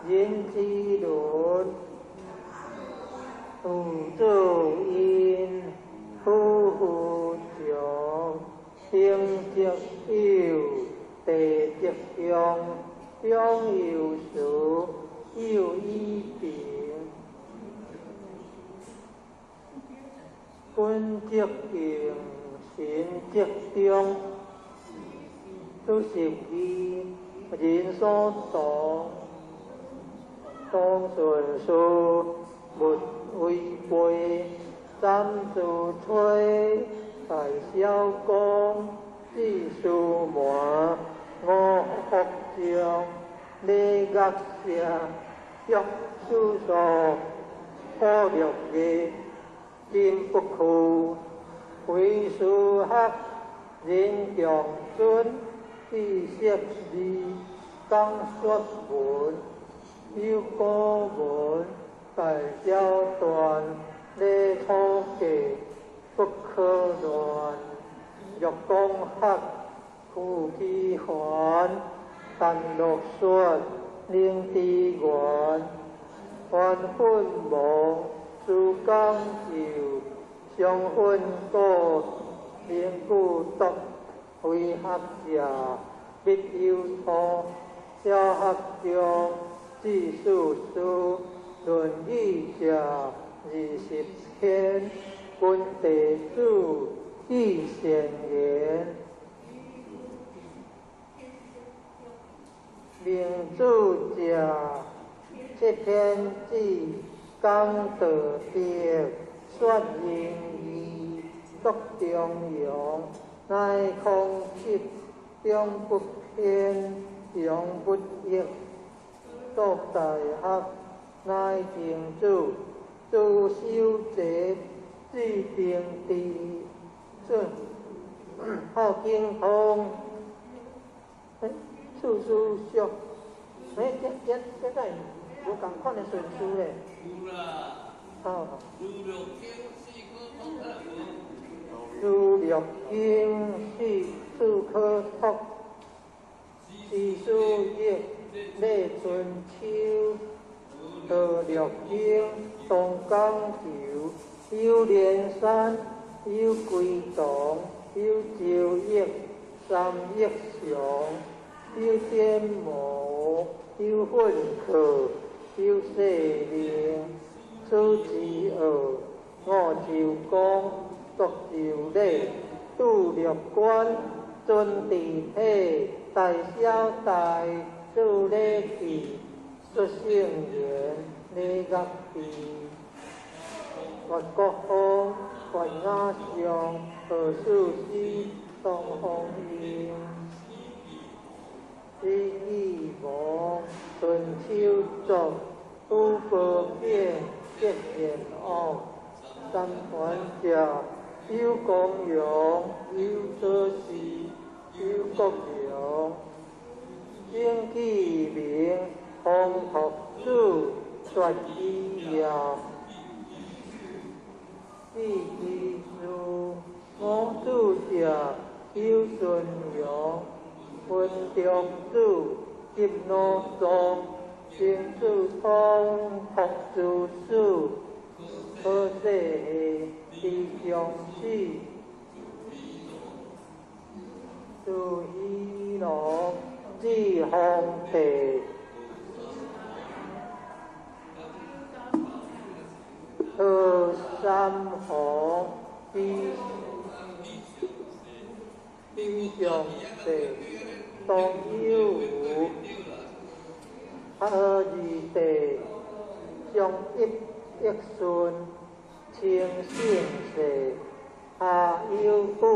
人之倫。有做因，夫妇常，天则有，地则向，中有时，有以平。君则敬，臣则忠。出十二，人所同。当顺事，勿违背。三自吹，大小公，四书门，五福将，礼乐射，玉书数，古六艺，金不屈，为师学，人强尊，知识字，讲说文，有古文，大小篆，礼初计，不可乱。若讲学，屈其环，陈乐说，灵之源，凡奋忙，思讲究，上奋果，凝固毒，为学者，必有错。小学中，知四书，论语者20篇，君弟子，记善言。明主者，七天子，讲道德，说仁义，作中庸，乃空执，中不偏，常不役。作大学，乃定主，主修节，至定智，做好精通。处处俗，这这无仝款的顺序咧。有啦。好。如六经四科托。如六经四四科托，四书易，礼春秋，道六经，东江求，有连山，有归堂，有周易，三易常。有天魔，有训课，有世令，此之恶，五洲公，独周礼，度六关，尊治体，大小大，做礼器，说圣言，礼乐志，越国风，越雅上，何事师，东方英。李义王，春秋作，五宝变，结贤王，三团者，有公羊，有左氏，有国良，经记名，风托子，绝基业，四之书，五子者，有孙阳。文中子，金罗宗，金子通，福子子，好世地上死，自喜龙，至皇帝，何三皇，比上帝。当有无，二弟，相一一顺，清圣世，下有武，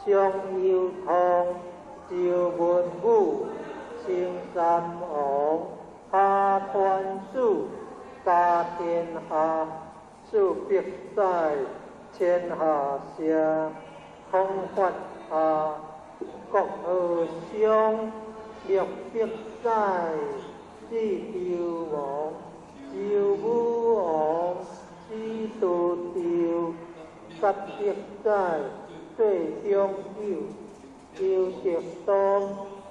上有通，周文武，清三王，下团子，家天下，四百载，天下社，空发下。国和乡，六百载，至周王，周武王，至杜周，八百载，最中久，周德宗，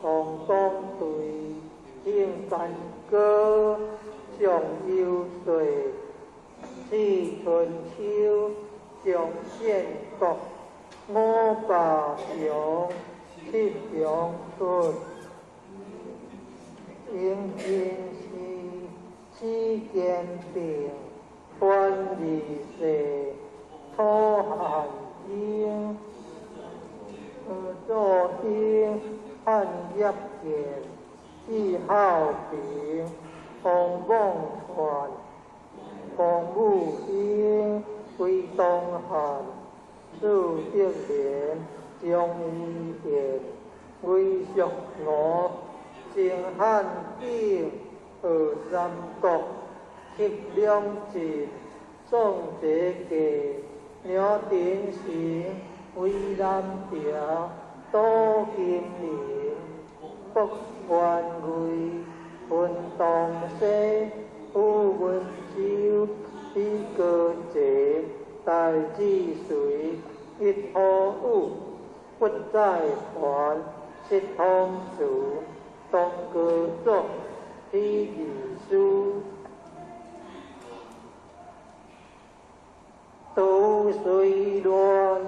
王公对，应干戈，上游岁，四春秋，張建國，五百強，七強出，英金氏，史堅平，范二世，楚漢英，何祖興，漢業建，季孝平，洪夢傳，洪武興，歸東漢，蘇德廉，張怡賢，魏淑娥，鄭漢景，何三國，戚良進，宋哲傑，梁鼎成，魏南條，杜金玲，卜元瑞，文東西，吴文洲，李高捷，戴志隋，一虎武，不再还，七通慈，东高祖，李义书，杜随乱，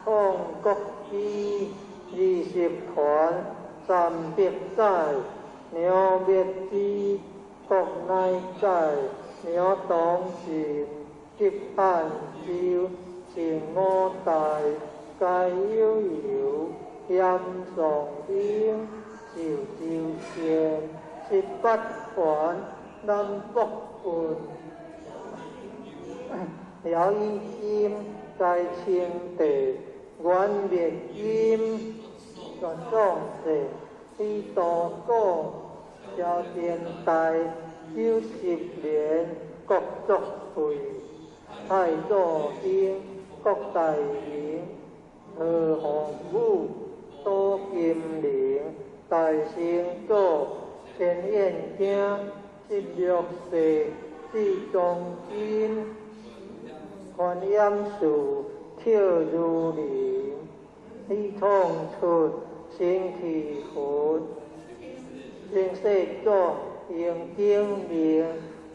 宋国基，20团，300载，梁灭之，国乃解，梁东晋，急汉州，秦五代，该悠悠，严尚英，寿州县，18团，南北郡，辽以金，该清帝，元灭金，全壮士，李道古，萧天大，90年，国作废，太祖兴，国大明，何鸿武，杜金玲，大成祖，陈彦卿，16世，字宗金，观音寺，跳如林，李创出，新气佛，新世祖，杨景明，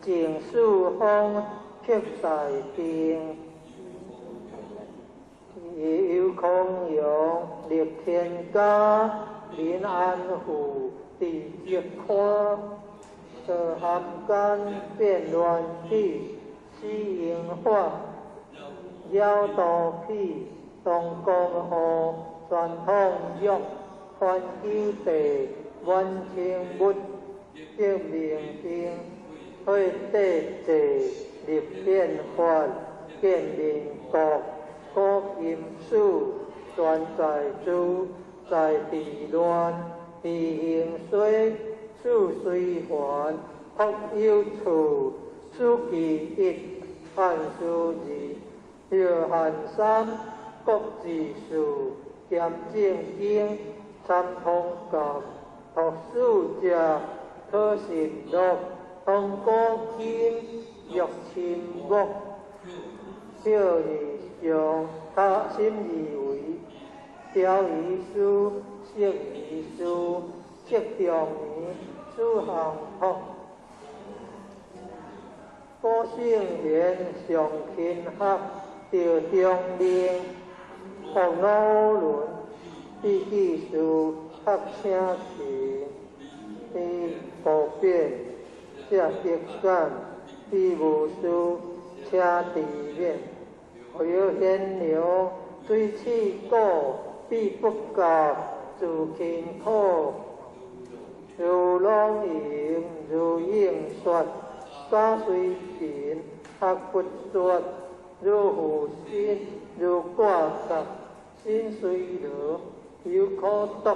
郑世峰，克大定，游空阳，立天家，林安富，李泽宽，何涵干，变乱起，史英法，姚道喜，东江河，传统玉，番九地，满清武，革命兵，火帝制，立宪法，建民国，古金史，全在珠，在地乱，地形衰，四随环，福有处，书记一，汉书二，约翰三，国字数，兼正经，参通教，读书者，可信禄，通古今，玉亲木，小二上，他心以为，雕鱼书，释义书，释中年，书行托，古圣贤上勤学，赵中令，福老伦，笔记书，学请勤，李普遍，谢德感，李无私，请治免，何有贤良，水气古，必不及，自勤苦，如朗盈，如应说，假随贫，学不说，如负心，如挂角，心随罗，犹可读，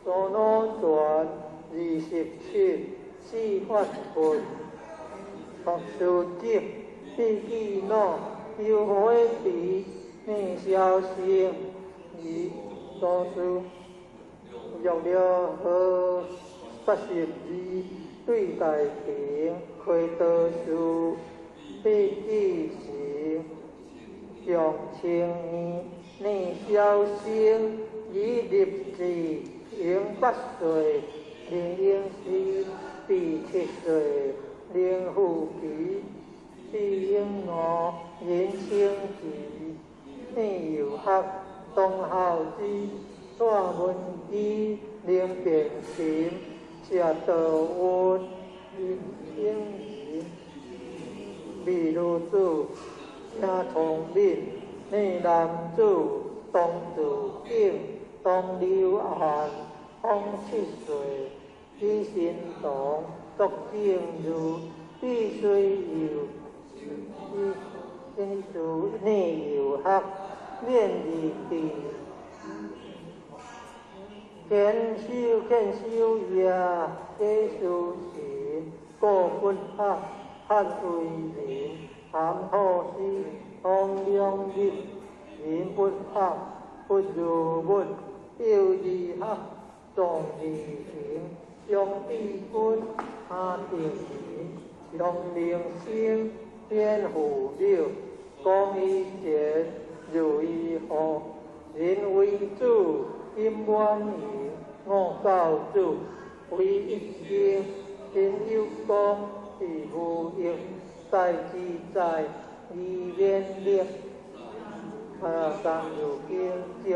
左脑传，27，四法分，读书者，笔记脑，有火池，念消声，二多数，玉了河，82，对大庭，开道士，笔记时，上清年，念消声，以立志，永8岁，林英师，第7岁，林富奇，李英娥、林清吉、聂友学、董孝之、蔡文基、林变琴、谢道韫、林英仁、李如子、郑聪敏、聂男子、董子景、董柳岸、方七岁、李新堂、卓正如、李水佑、李新树、聂友学、免义智、田修、建修业、贾书神、郭骨学、汉维仁、谭浩思、王良日、林不学、不如文、姚义学、庄义平、张志军、哈定仁、杨明生、边富淼、龚以贤、刘义和、林维祖、金满盈、吴教主、韦一生、陈友光、李富英、戴志在、李勉力、张如京、张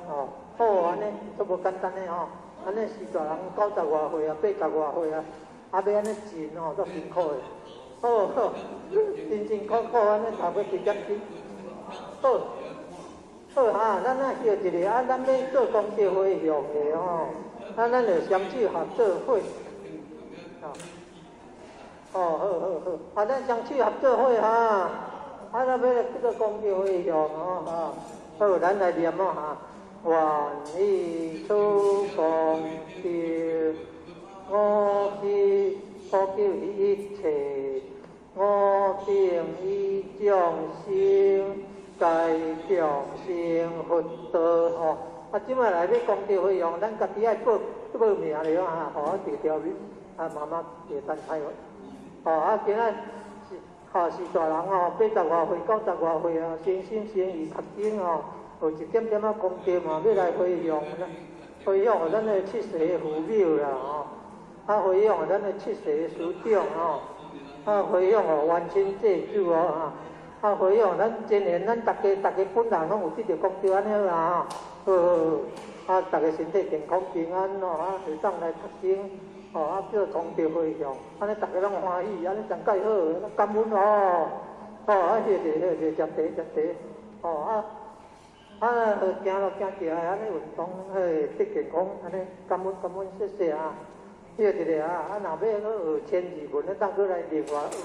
吼，好按呢，足無簡單的吼，按呢是大人九十外歲啊，八十外歲啊，啊欲按呢盡吼，足辛苦的。好好，辛辛苦苦按呢讀欲幾點鐘。好，好哈，咱仔歇一下，啊，咱欲做功德回向的吼，啊，咱就雙手合做伙。哦，好好好，啊，咱雙手合做伙哈，啊，咱欲來做功德回向哦，哈，好，咱來念哦哈，願以此功德，我去普救一切，我等與眾生，皆共成佛道吼。啊，這擺來欲功德回向，咱家己愛報報名了哈，吼，這條名啊，媽媽會等睇。吼，啊，今仔是吼是大人吼，八十外歲、九十外歲啊，誠心誠意讀經吼，有一點點仔功德嘛，欲來回向，回向予咱的七世父母啦吼，啊，回向予咱的七世師長吼，啊，回向予冤親債主哦哈，啊，回向咱今年咱逐家逐家本人攏有得著功德按呢好啦吼，好好，啊，逐家身體健康平安吼，啊，會當來讀經。哦，啊叫功德回向，按呢逐家攏歡喜，按呢上蓋好，感恩哦。哦，啊，謝謝謝謝，食茶食茶。哦啊，啊行路行起來，按呢運動，嘿，得健康，按呢感恩感恩，謝謝啊。謝一下啊，啊，若欲閣學千字文，會當閣來另外學。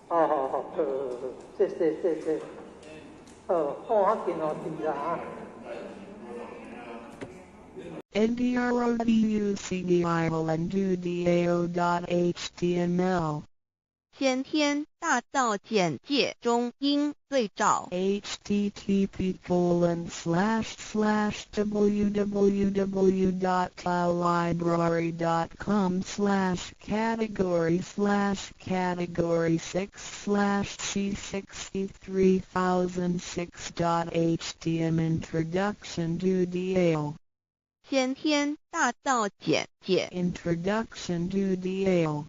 哦好好，好好好，謝謝謝謝。好，好，較緊哦，佇啦啊。 NDRODUCDIOLNDUDAO.HTML 先天大道簡介中應對照 http://www.library.com/category/category6/c63006.htm Introduction to Dao. 先天大道簡介 Introduction to Dao.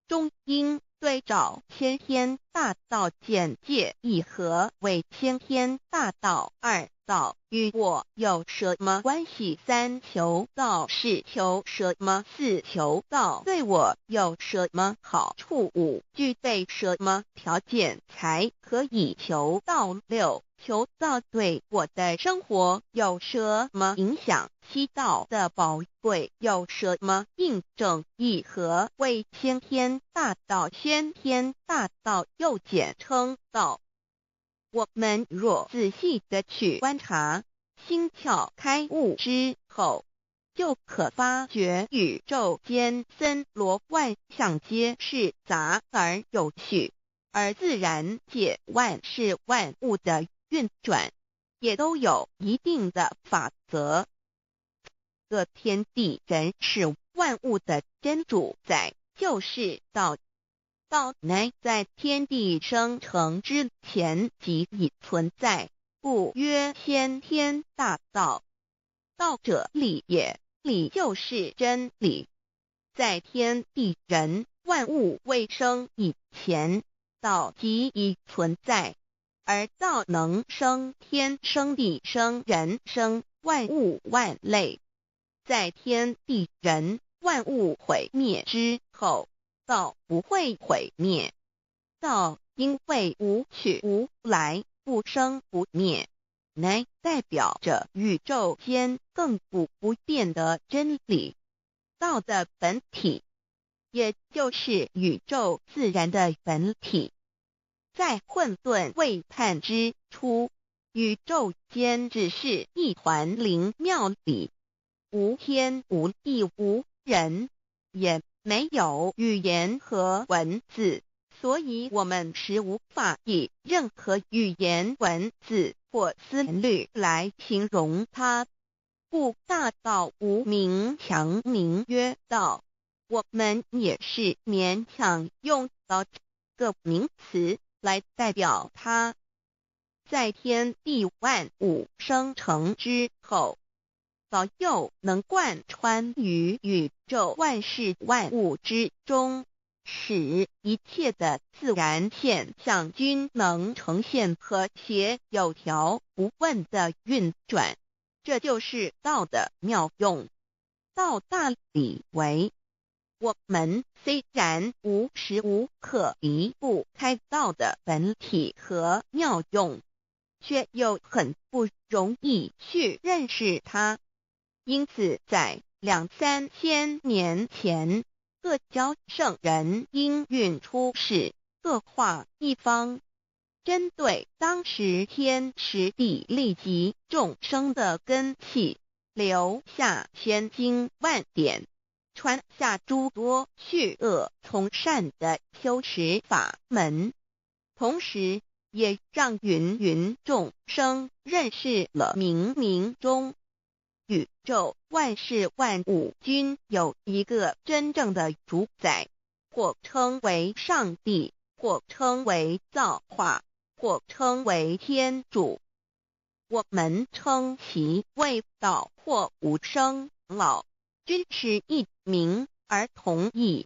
中應對照先天大道簡介一何為先天大道？二道與我有什麼關係？三求道是求什麼？四求道對我有什麼好處？五具備什麼條件才可以求道？六求道對我的生活有什麼影響？七道的寶貴有什麼印證？一何為先天大道？先天大道又簡稱道。我們若仔細的去觀察，心竅開悟之後，就可發覺宇宙間森羅萬象皆是雜而有序，而自然界萬事萬物的運轉，也都有一定的法則。這天地人事萬物的真主宰就是道。道乃在天地生成之前即已存在，故曰先天大道。道者理也，理就是真理。在天地人萬物未生以前，道即已存在，而道能生天、生地、生人、生萬物萬類。在天地人萬物毀滅之後，道不會毀滅。道因為無去無來，不生不滅，乃代表着宇宙間亙古不變的真理。道的本體，也就是宇宙自然的本體。在混沌未判之初，宇宙間只是一團靈妙理，無天無地無人，也沒有語言和文字，所以我們是無法以任何語言文字或思慮來形容它。故大道無名強名曰道，我們也是勉強用道這個名詞來代表它。在天地萬物生成之後，道又能貫穿於宇宙萬事萬物之中，使一切的自然現象均能呈現和諧有條不紊的運轉。這就是道的妙用。道大理為，我們雖然無時無刻離不開道的本體和妙用，卻又很不容易去認識它。因此，在兩三千年前，各教聖人應運出世，各化一方，針對當時天時地利及眾生的根器，留下千經萬典，傳下諸多去惡從善的修持法門，同時也讓芸芸眾生認識了冥冥中宇宙萬事萬物均有一個真正的主宰，或稱為上帝，或稱為造化，或稱為天主。我們稱其為道或無生老，均是異名而同義。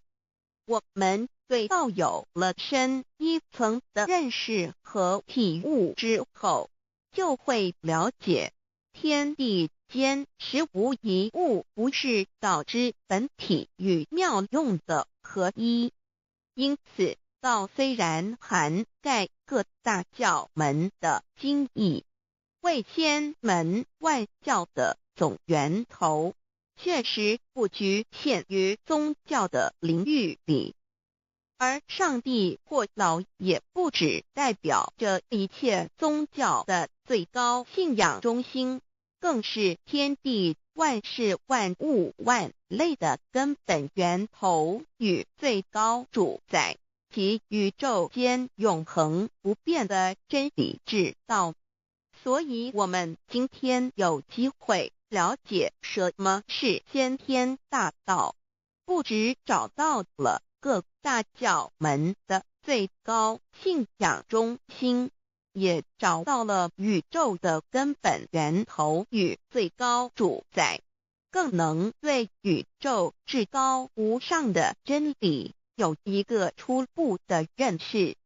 我們對道有了深一層的認識和體悟之後，就會了解天地間實無一物不是道之本體與妙用的合一。因此，道雖然涵蓋各大教門的精義，為千門萬教的總源頭，確實不局限於宗教的領域裡。而上帝或老也不只代表着一切宗教的最高信仰中心，更是天地萬事萬物萬類的根本源頭與最高主宰，及宇宙間永恆不變的真理之道。所以，我們今天有機會了解什麼是先天大道，不只找到了各大教門的最高信仰中心，也找到了宇宙的根本源頭與最高主宰，更能對宇宙至高無上的真理有一個初步的認識。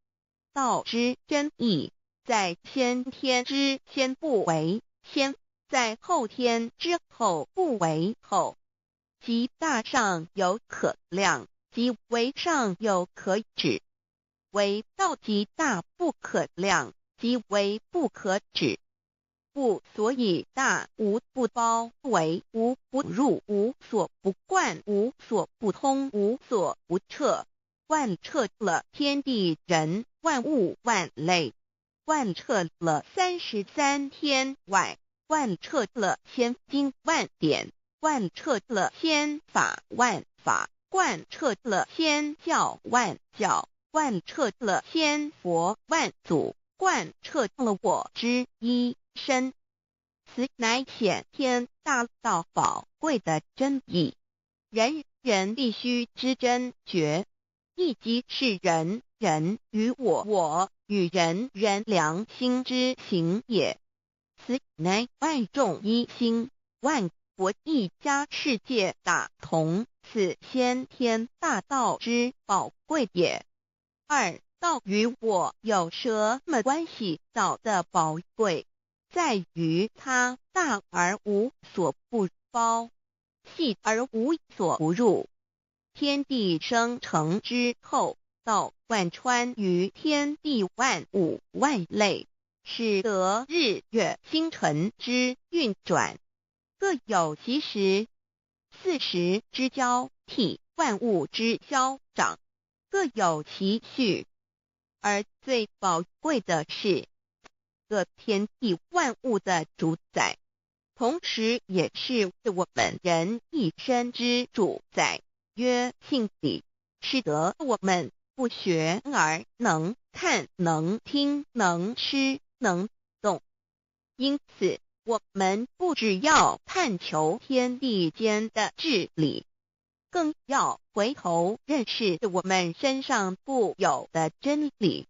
道之真義，在先天之先不為先，在後天之後不為後。極大上有可量，極微上有可指。惟道極大不可量，極微不可指。故所以大無不包圍，無不入，無所不貫，無所不通，無所不徹，貫徹了天地人萬物萬類，貫徹了33天外，貫徹了千經萬典，貫徹了千法萬法，貫徹了千教萬教，貫徹了千佛萬祖，貫徹了我之一身。此乃顯天大道寶貴的真義，人人必須知真覺，亦即是人人與我我與人人良心之行也。此乃萬眾一心，萬國一家，世界大同，此先天大道之寶貴也。二、道與我有什麼關係？道的寶貴在於它大而無所不包，細而無所不入。天地生成之後，道貫穿於天地萬物萬類，使得日月星辰之運轉各有其時，四時之交替，萬物之消長，各有其序。而最寶貴的是，這天地萬物的主宰，同時也是我們人一身之主宰，曰性理，使得我們不學而能看、能聽、能吃、能動。因此，我們不只要探求天地間的治理，更要回頭認識我們身上固有的真理。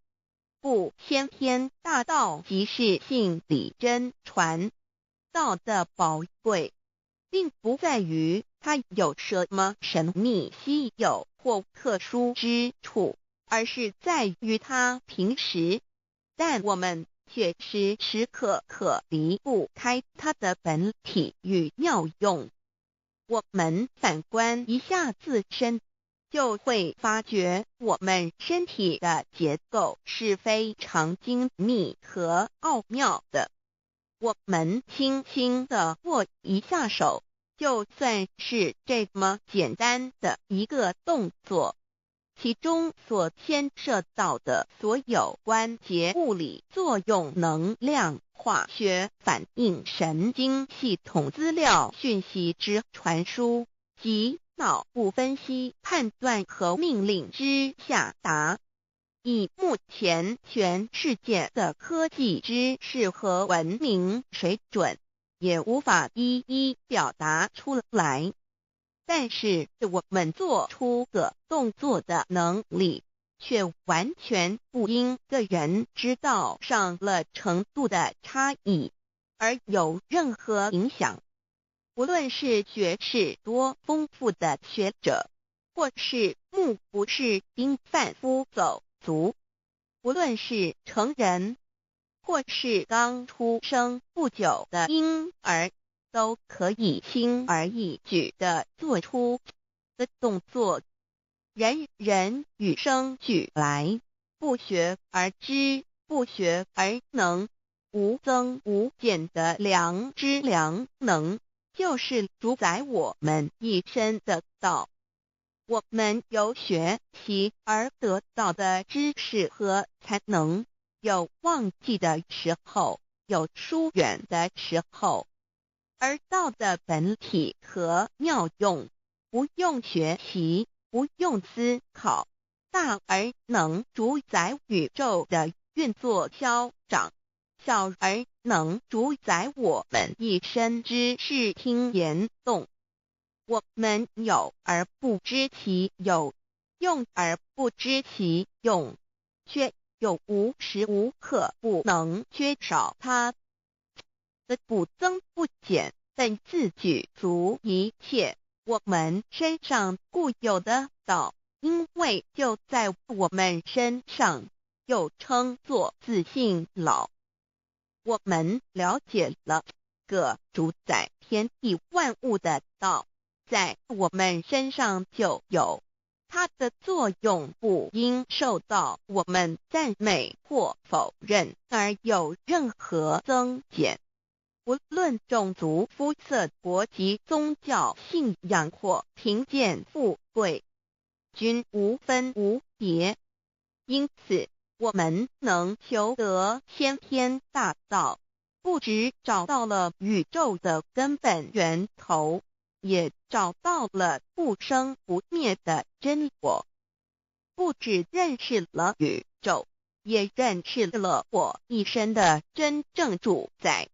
故先天大道即是性理真傳。道的寶貴，並不在於它有什麼神秘稀有或特殊之處，而是在於它平實。但我們卻時時刻刻離不開它的本體與妙用。我們反觀一下自身，就會發覺我們身體的結構是非常精密和奧妙的。我們輕輕的握一下手，就算是這麼簡單的一個動作，其中所牽涉到的所有關節物理作用、能量、化學反應、神經系統資料訊息之傳輸及腦部分析判斷和命令之下達，以目前全世界的科技知識和文明水準，也無法一一表達出來。但是我們做出個動作的能力，卻完全不因個人知道上了程度的差異而有任何影響。無論是學識多豐富的學者，或是目不識丁販夫走卒，無論是成人，或是剛出生不久的嬰兒，都可以輕而易舉地做出的動作。人人與生俱來，不學而知，不學而能，無增無減的良知良能，就是主宰我們一身的道。我們由學習而得到的知識和才能，有忘記的時候，有疏遠的時候，而道的本體和妙用，不用學習，不用思考，大而能主宰宇宙的運作消長，小而能主宰我們一身之視聽言動。我們有而不知其有，用而不知其用，卻又無時無刻不能缺少它。的不增不減，但自具足一切。我們身上固有的道，因為就在我們身上，又稱作自性老。我們了解了個主宰天地萬物的道，在我們身上就有它的作用，不應受到我們讚美或否認而有任何增減。無論種族、膚色、國籍、宗教信仰或貧賤富貴，均無分無別。因此，我們能求得先天大道，不只找到了宇宙的根本源頭，也找到了不生不滅的真我。不只認識了宇宙，也認識了我一身的真正主宰。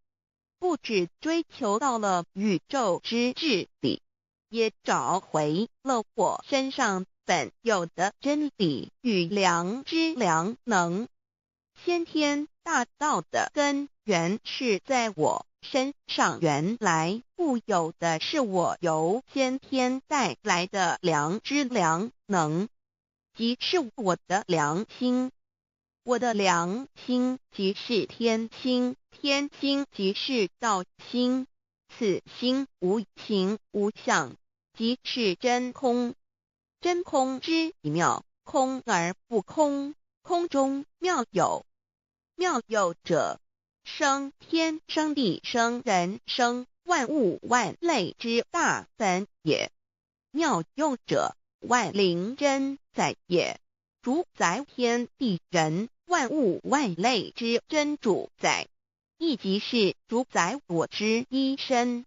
不只追求到了宇宙之治理，也找回了我身上本有的真理與良知良能。先天大道的根源是在我身上原來固有的，是我由先天帶來的良知良能，即是我的良心。我的良心即是天心，天心即是道心。此心無形無相，即是真空。真空之妙，空而不空，空中妙有。妙有者，生天生地生人生萬物萬類之大本也。妙用者，萬靈真宰也。主宰天地人萬物萬類之真主宰，亦即是主宰我之一身。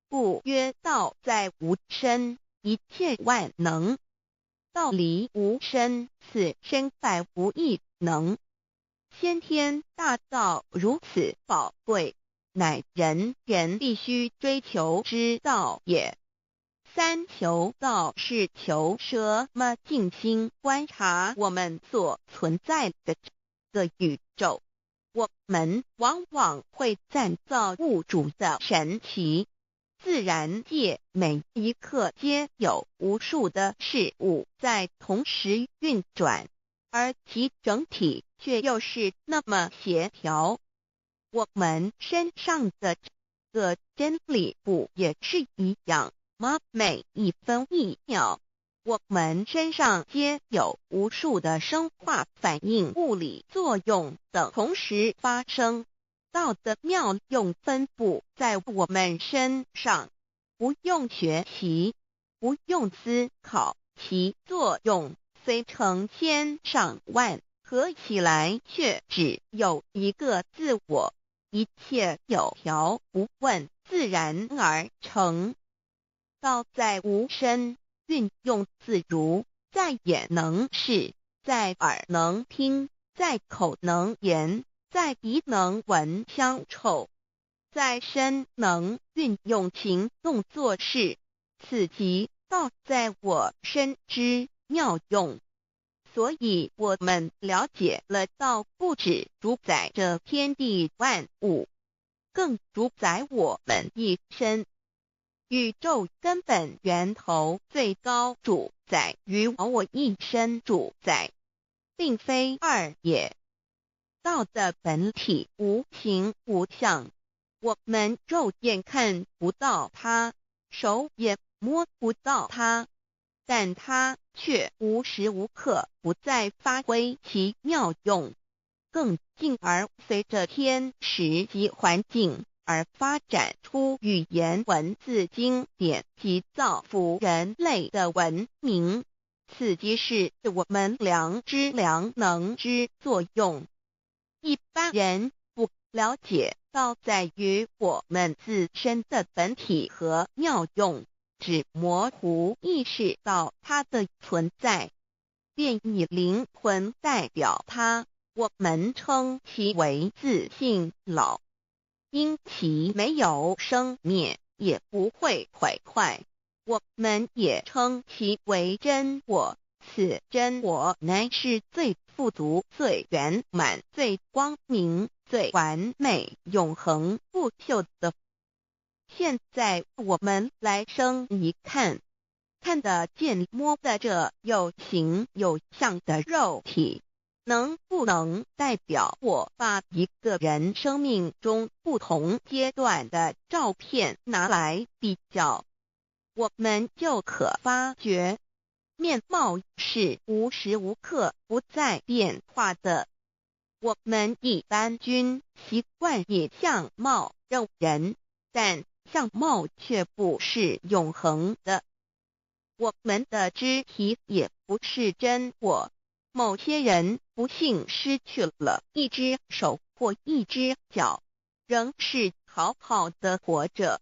故曰道在吾身，一切萬能。道離吾身，此身百無一能。先天大道如此寶貴，乃人人必須追求之道也。三求道是求什麼？靜心觀察我們所存在的這個宇宙，我們往往會讚造物主的神奇。自然界每一刻皆有無數的事物在同時運轉，而其整體卻又是那麼協調。我們身上的這個真理不也是一樣嗎？每一分一秒，我們身上皆有無數的生化反應、物理作用等同時發生。道的妙用分布在我們身上，不用學習，不用思考，其作用雖成千上萬，合起來卻只有一個自我，一切有條不紊，自然而成。道在吾身，運用自如，在眼能視，在耳能聽，在口能言，在鼻能聞香臭，在身能運用行動做事，此即道在我身之妙用。所以我們了解了道不止主宰着天地萬物，更主宰我們一身。宇宙根本源頭最高主宰與我一身主宰，並非二也。道的本體無形無相，我們肉眼看不到它，手也摸不到它，但它卻無時無刻不在發揮其妙用，更進而隨着天時及環境而發展出語言文字經典及造福人類的文明。此即是我們良知良能之作用。一般人不了解道在於我們自身的本體和妙用，只模糊意識到它的存在，便以靈魂代表它，我們稱其為自性老。因其沒有生滅，也不會毀壞，我們也稱其為真我。此真我乃是最富足、最圓滿、最光明、最完美、永恆不朽的。現在我們來生一看，看得見、摸得著有形有相的肉體，能不能代表我？把一個人生命中不同階段的照片拿來比較，我們就可發覺，面貌是無時無刻不在變化的。我們一般均習慣以相貌認人，但相貌卻不是永恆的。我們的肢體也不是真我。某些人不幸失去了一隻手或一隻腳，仍是好好的活着。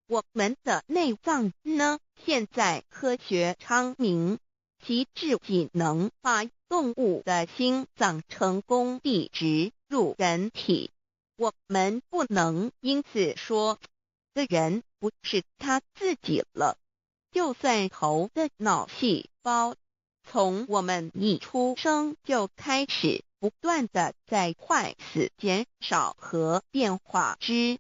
我們的內臟呢？現在科學昌明，其至僅能把動物的心臟成功地植入人體。我們不能因此說，這人不是他自己了。就算頭的腦細胞，從我們一出生就開始不斷地在壞死、減少和變化之。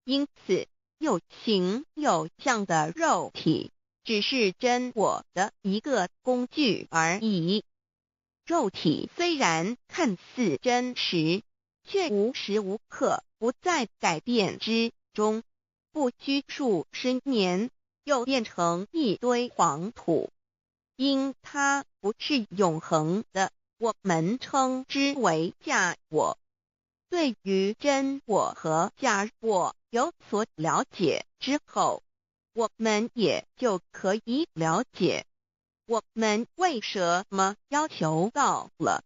因此，有形有相的肉體，只是真我的一個工具而已。肉體雖然看似真實，卻無時無刻不在改變之中，不拘數十年，又變成一堆黃土。因它不是永恆的，我們稱之為假我。對於真我和假我有所了解之後，我們也就可以了解我們為什麼要求道了。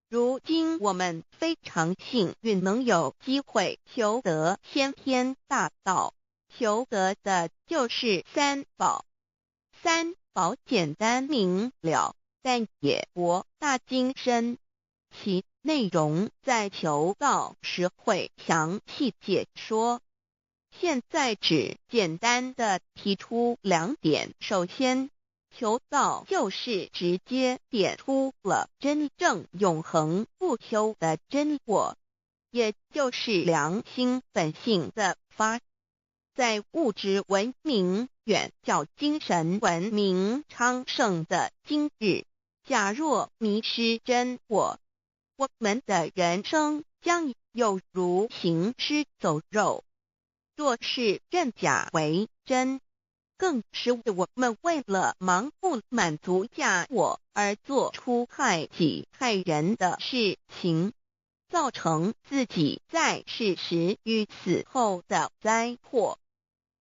如今我們非常幸運能有機會求得先天大道，求得的就是三寶。三寶簡單明了，但也博大精深，其內容在求道時會詳細解說。現在只簡單的提出兩點。首先，求道就是直接點出了真正永恆不朽的真我，也就是良心本性的發。在物質文明遠較精神文明昌盛的今日，假若迷失真我，我們的人生將猶如行屍走肉。若是認假為真，更是我們為了盲目滿足假我而做出害己害人的事情，造成自己在世時與死後的災禍。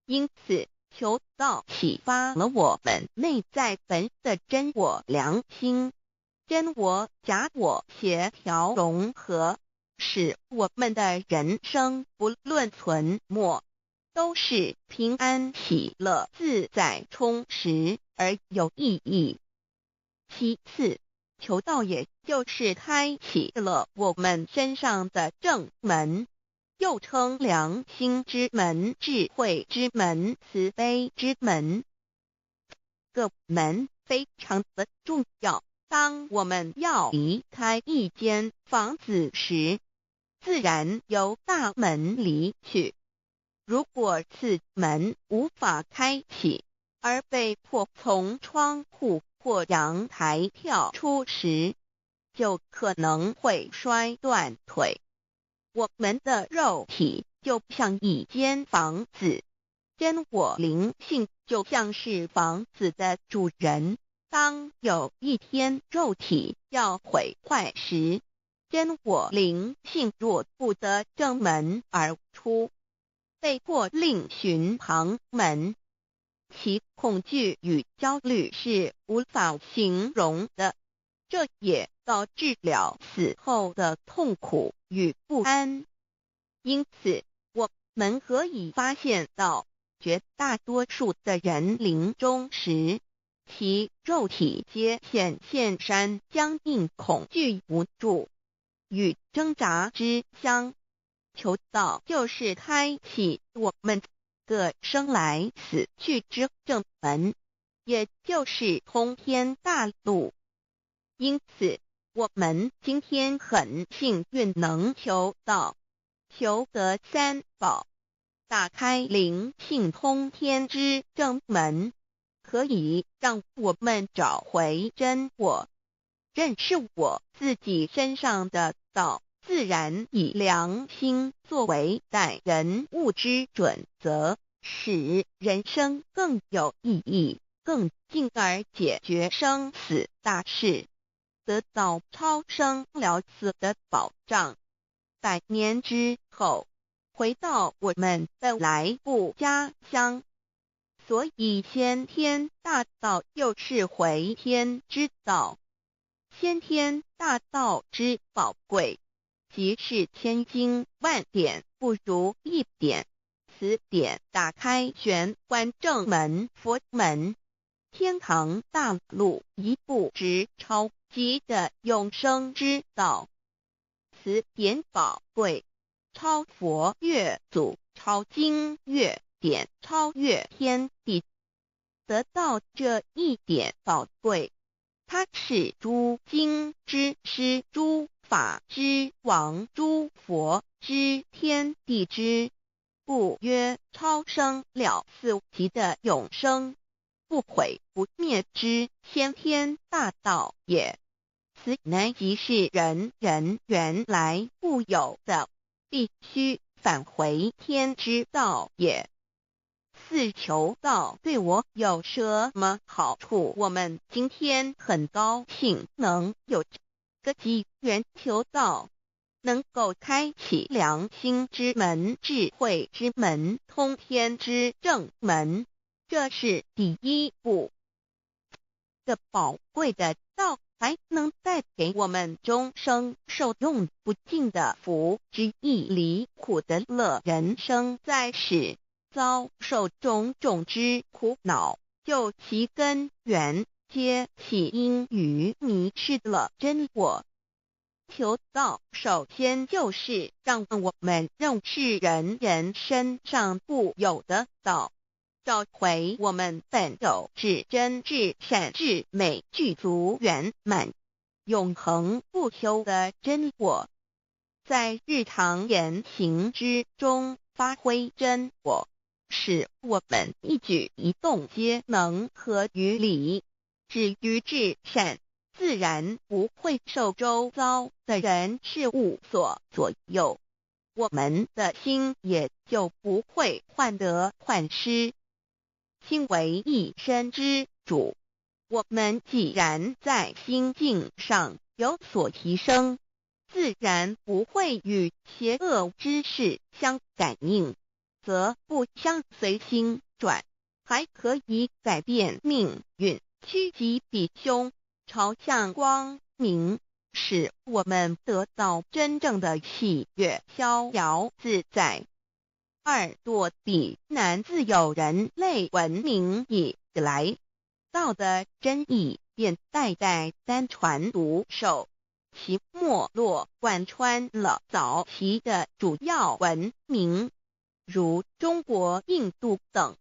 因此，求道啟發了我們內在本的真我良心，真我假我協調融合，使我們的人生不論存沒，都是平安喜樂、自在充實而有意義。其次，求道也就是開啟了我們身上的正門，又稱良心之門、智慧之門、慈悲之門。個門非常的重要。當我們要離開一間房子時，自然由大門離去。如果此門無法開啟，而被迫從窗戶或陽台跳出時，就可能會摔斷腿。我們的肉體就像一間房子，真我靈性就像是房子的主人。當有一天肉體要毀壞時，真我靈性若不得正門而出，被迫另尋旁門，其恐懼與焦慮是無法形容的。這也導致了死後的痛苦與不安。因此，我們可以發現到，絕大多數的人臨終時，其肉體皆顯現山僵硬、恐懼、無助與掙扎之相。求道就是開啟我們個生來死去之正門，也就是通天大路。因此，我們今天很幸運能求道，求得三寶，打開靈性通天之正門，可以讓我們找回真我，認識我自己身上的道，自然以良心作為待人物之準則，使人生更有意義，更進而解決生死大事，得到超生了死的保障。百年之後，回到我們本來不家鄉。所以先天大道又是回天之道。先天大道之寶貴，即是千經萬典不如一點。此點打開玄關正門佛門，天堂大路一步直超級的永生之道。此點寶貴，超佛越祖，超經越典，超越天地。得到這一點寶貴，它是諸經之師，諸法之王，諸佛之天地之，故曰超生了死級的永生，不毀不滅之先天大道也。此乃即是人人原來固有的，必須返回天之道也。四求道對我有什麼好處？我們今天很高興能有這個機緣求道，能夠開啟良心之門、智慧之門、通天之正門，這是第一步。這寶貴的道還能帶給我們終生受用不盡的福之意離苦得樂。人生在世，遭受種種之苦惱，究其根源，皆起因於迷失了真我。求道首先就是讓我們認識人人身上固有的道，找回我們本有至真至善至美具足圓滿、永恆不朽的真我，在日常言行之中發揮真我，使我們一舉一動皆能合於理，止於至善，自然不會受周遭的人事物所左右，我們的心也就不會患得患失。心為一身之主，我們既然在心境上有所提升，自然不會與邪惡之事相感應，則不相隨心轉，還可以改變命運，趨吉避凶，朝向光明，使我們得到真正的喜悅、逍遙自在。二躲避難自有人類文明以來，道的真義便代代單傳獨授，其脈絡貫穿了早期的主要文明，如中國、印度等。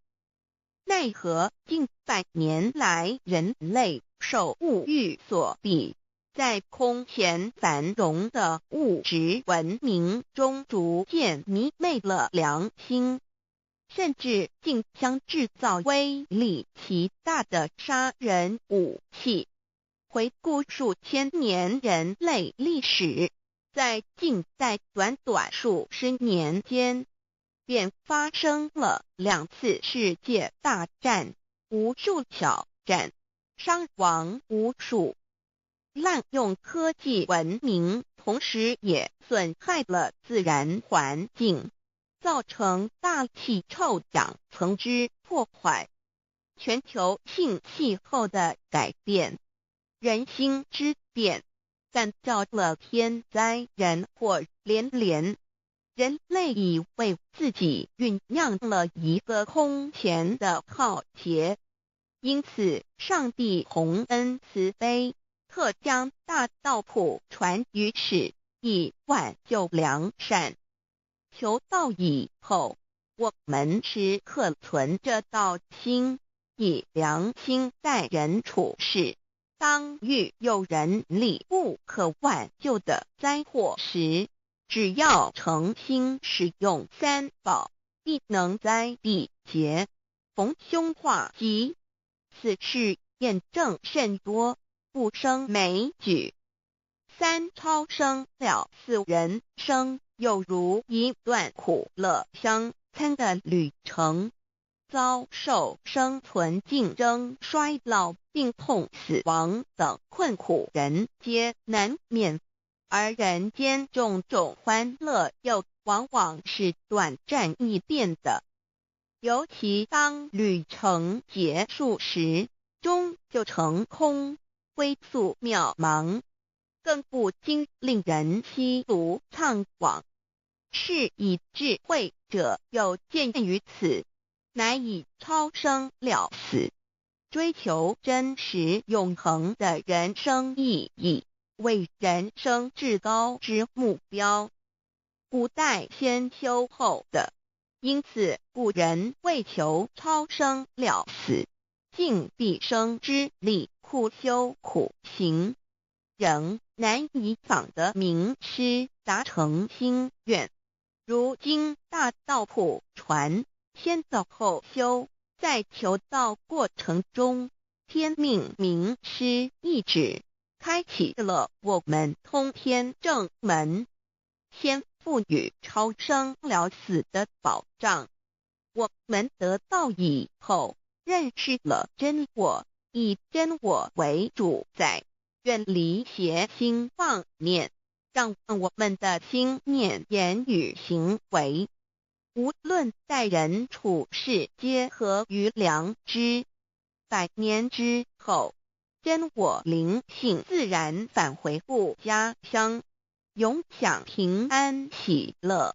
奈何近百年來，人類受物欲所蔽，在空前繁榮的物質文明中，逐漸迷昧了良心，甚至競相製造威力極大的殺人武器。回顧數千年人類歷史，在近代短短數十年間，便發生了兩次世界大戰，無數小戰，傷亡無數。濫用科技文明，同時也損害了自然環境，造成大氣臭氧層之破壞，全球性氣候的改變，人心之變，感召了天災人禍連連。人類已為自己醞釀了一個空前的浩劫，因此上帝宏恩慈悲，特將大道普傳於世，以挽救良善。求道以後，我們時刻存着道心，以良心待人處事。當遇有人力不可挽救的災禍時，只要誠心使用三寶，必能災避劫，逢凶化吉。此事驗證甚多，不勝枚舉。三超生了死人生，猶如一段苦樂相參的旅程，遭受生存競爭、衰老、病痛、死亡等困苦，人皆難免。而人間種種歡樂又往往是短暫易變的，尤其當旅程結束時，終究成空，歸宿渺茫，更不禁令人唏噓悵惘。是以智慧者有見於此，乃以超生了死，追求真實永恆的人生意義，為人生至高之目標。古代先修後得，因此古人為求超生了死，盡畢生之力苦修苦行，仍難以訪得明師，達成心願。如今大道普傳，先道後修，在求道過程中，天命明師一指，開啟了我們通天正門，先賦予超生了死的保障。我們得道以後，認識了真我，以真我為主宰，遠離邪心妄念，讓我們的心念、言語、行為，無論待人處事，皆合於良知。百年之後，真我靈性自然返回故家鄉，永享平安喜樂。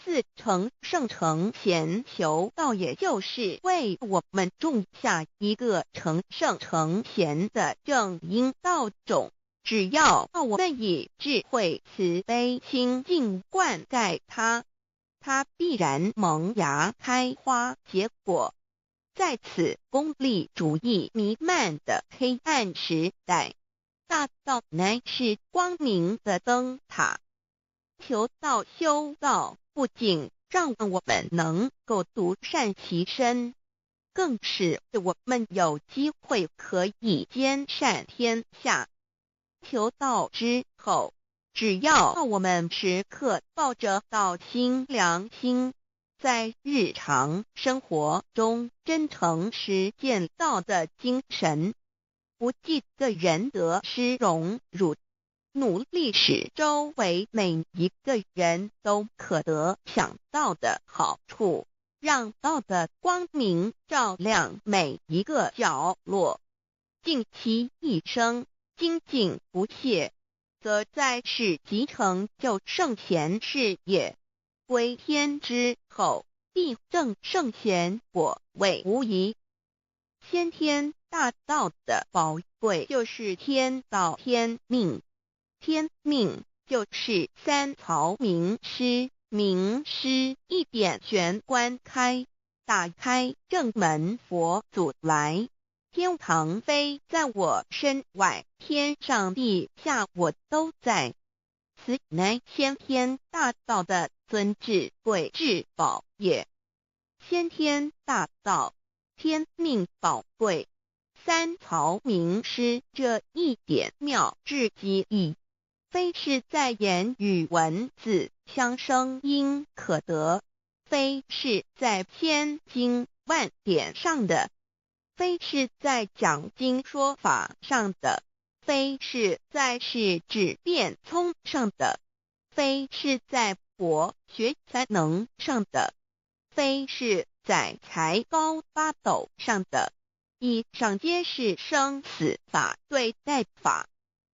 四成聖成賢求道，也就是為我們種下一個成聖成賢的正因道種。只要我們以智慧慈悲清淨灌溉它，它必然萌芽開花結果。在此功利主義彌漫的黑暗時代，大道乃是光明的燈塔。求道修道，不僅讓我們能夠獨善其身，更使我們有機會可以兼善天下。求道之後，只要我們時刻抱着道心良心，在日常生活中真誠實踐道的精神，不計個人得失榮辱，努力使周圍每一個人都可得享道的好處，讓道的光明照亮每一個角落，盡其一生精進不懈，則在世即成就聖賢事業。歸天之後，必證聖賢果位無疑。先天大道的寶貴就是天道天命，天命就是三曹名師，名師一點玄關開，打開正門佛祖來。天堂非在我身外，天上地下我都在。此乃先天大道的尊至貴至寶也。先天大道，天命寶貴，三曹名師這一點妙至極矣，非是在言語文字相聲音可得，非是在千經萬典上的，非是在講經說法上的，非是在世智辯聰上的，非是在博學才能上的，非是在才高八斗上的。以上皆是生死法對待法，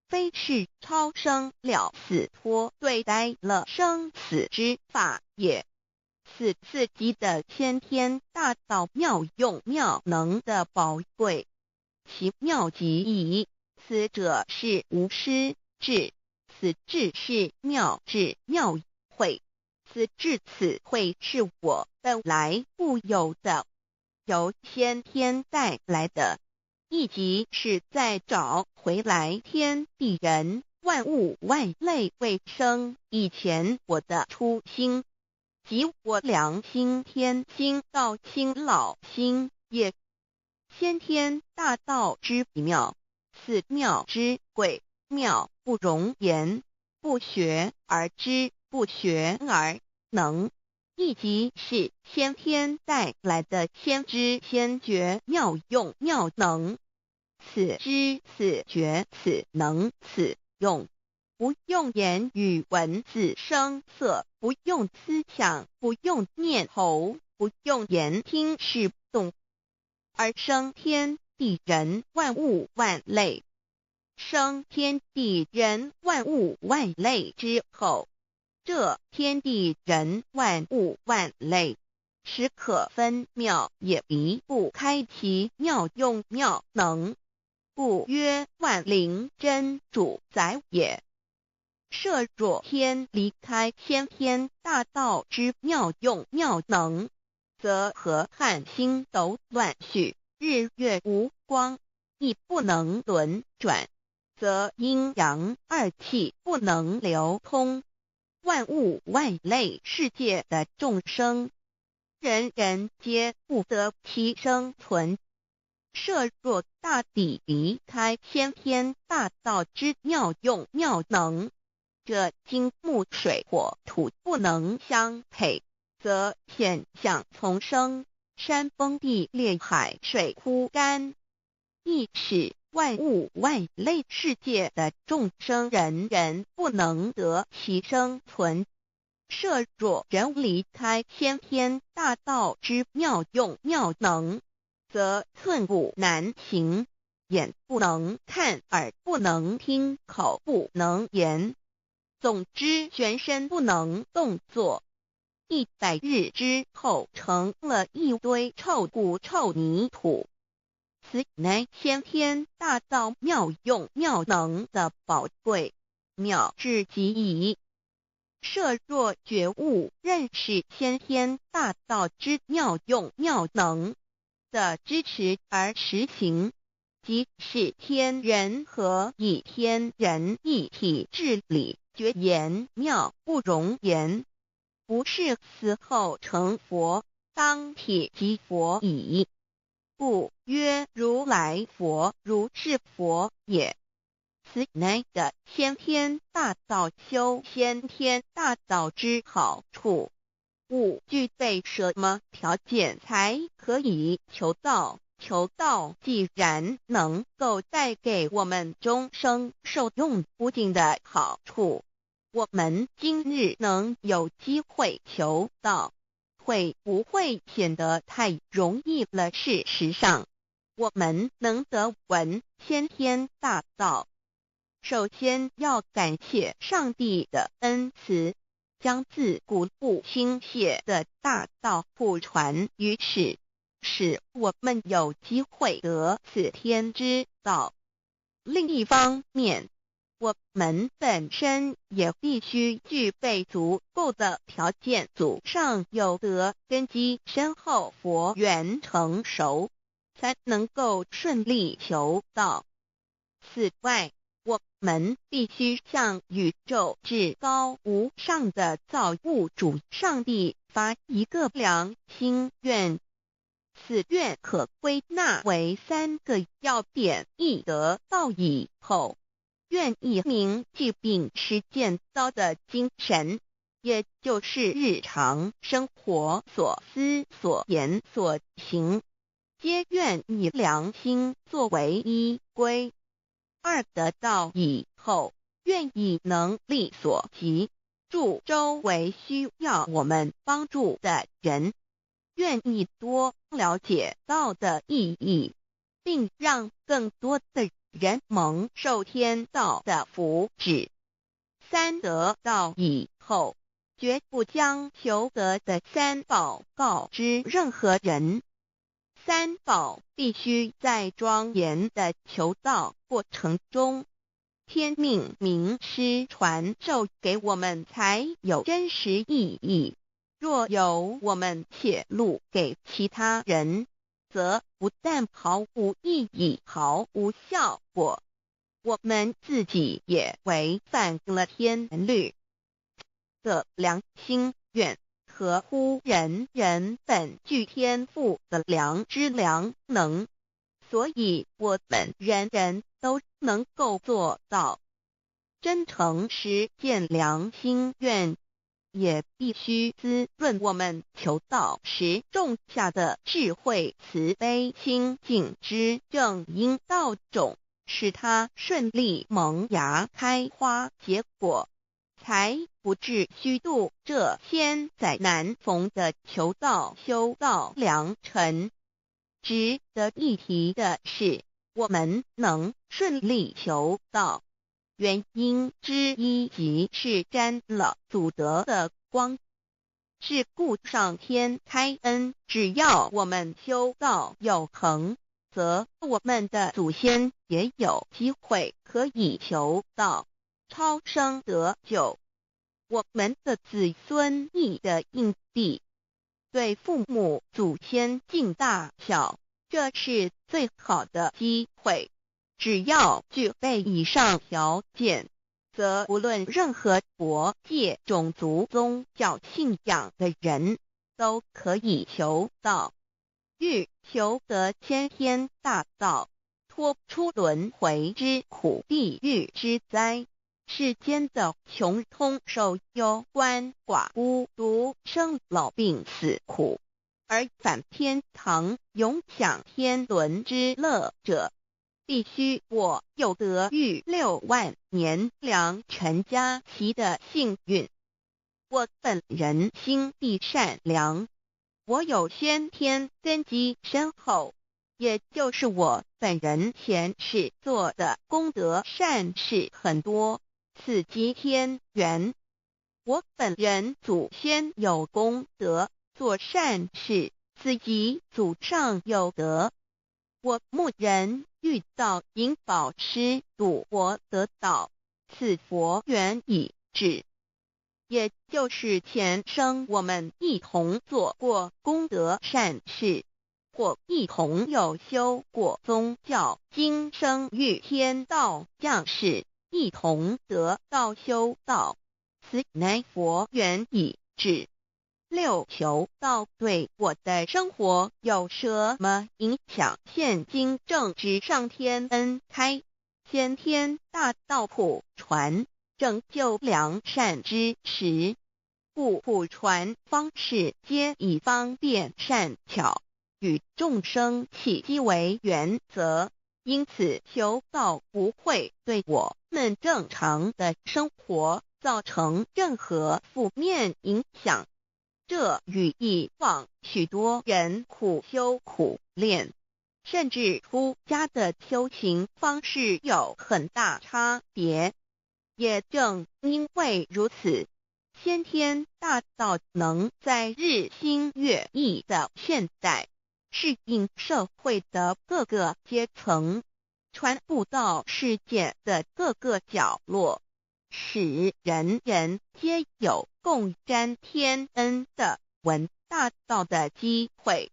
非是超生了死脫對待了生死之法也。此四極的先天大道妙用妙能的寶貴，其妙極矣。此者是無師智，此智是妙智妙慧，此智此慧是我本來固有的，由先天帶來的，亦即是在找回來天地人萬物萬類未生以前我的初心，即我良心天心道心老心也。先天大道之妙，此妙之貴，妙不容言，不學而知，不學而能，亦即是先天帶來的先知先覺妙用妙能。此知此覺此能此用，不用言語文字聲色，不用思想，不用念頭，不用言聽視動，而生天地人萬物萬類。生天地人萬物萬類之後，這天地人萬物萬類，時可分妙也離不開其妙用妙能，故曰萬靈真主宰也。設若天離開先天大道之妙用妙能，則河漢星斗亂序，日月無光，亦不能輪轉，則陰陽二氣不能流通，萬物萬類世界的眾生，人人皆不得其生存。設若大抵離開先天大道之妙用妙能，這金木水火土不能相配，則現象叢生，山崩地裂，海水枯乾，亦使萬物萬類世界的眾生人人不能得其生存。設若人離開先天大道之妙用妙能，則寸步難行，眼不能看，耳不能聽，口不能言，總之全身不能動作。100日之後，成了一堆臭骨臭泥土。此乃先天大道妙用妙能的寶貴妙至極矣。設若覺悟認識先天大道之妙用妙能的支持而實行，即是天人合一、天人一體至理，絕言妙不容言。不是死後成佛，當體即佛矣。故曰如來佛，如是佛也。此乃的先天大道修先天大道之好處。五具備什麼條件才可以求道？求道既然能夠帶給我們終生受用不盡的好處，我們今日能有機會求道，會不會顯得太容易了？事實上，我們能得聞先天大道，首先要感謝上帝的恩慈，將自古不傾瀉的大道普傳於世，使我們有機會得此天之道。另一方面，我們本身也必須具備足夠的條件，祖上有德，根基深厚，佛緣成熟，才能夠順利求道。此外，我們必須向宇宙至高無上的造物主上帝發一個良心願。此願可歸納為三個要點：一得道以後，願意銘記並實踐道的精神，也就是日常生活所思所言所行，皆願以良心作為依歸。二得道以後，願以能力所及，助周圍需要我們幫助的人，願意多了解道的意義，並讓更多的人蒙受天道的福祉。三得道以後，絕不將求得的三寶告知任何人。三寶必須在莊嚴的求道過程中，天命名師傳授給我們，才有真實意義。若由我們洩露給其他人，則不但毫無意義、毫無效果，我們自己也違反了天律。的良心願合乎人人本具天賦的良知良能，所以我們人人都能夠做到真誠實踐良心願，也必須滋潤我們求道時種下的智慧、慈悲、清淨之正因道種，使它順利萌芽、開花、結果，才不致虛度這千載難逢的求道修道良辰。值得一提的是，我們能順利求道，原因之一即是沾了祖德的光。是故上天開恩，只要我們修道有恆，則我們的祖先也有機會可以求道，超生得救。我們的子孫亦得應地，對父母祖先盡大孝，這是最好的機會。只要具備以上條件，則無論任何國界、種族、宗教信仰的人，都可以求道。欲求得先天大道，脱出轮回之苦、地狱之灾，世间的穷通受忧鳏寡孤独生老病死苦，而返天堂永享天伦之乐者，必须我有得遇6万年良辰佳期的幸运。我本人心地善良，我有先天根基深厚，也就是我本人前世做的功德善事很多，此即天缘。我本人祖先有功德，做善事，此即祖上有德。我牧人遇到引宝师度我得道，此佛缘已至。也就是前生我们一同做过功德善事，或一同有修过宗教，今生遇天道降世，一同得道修道，此乃佛缘已至。六求道对我的生活有什么影响？现今正值上天恩开，先天大道普传，拯救良善之时，故普传方式皆以方便善巧与众生契机为原则，因此求道不会对我们正常的生活造成任何负面影响。这与以往许多人苦修苦练，甚至出家的修行方式有很大差别。也正因为如此，先天大道能在日新月异的现代，适应社会的各个阶层，传布到世界的各个角落，使人人皆有共沾天恩的闻大道的机会。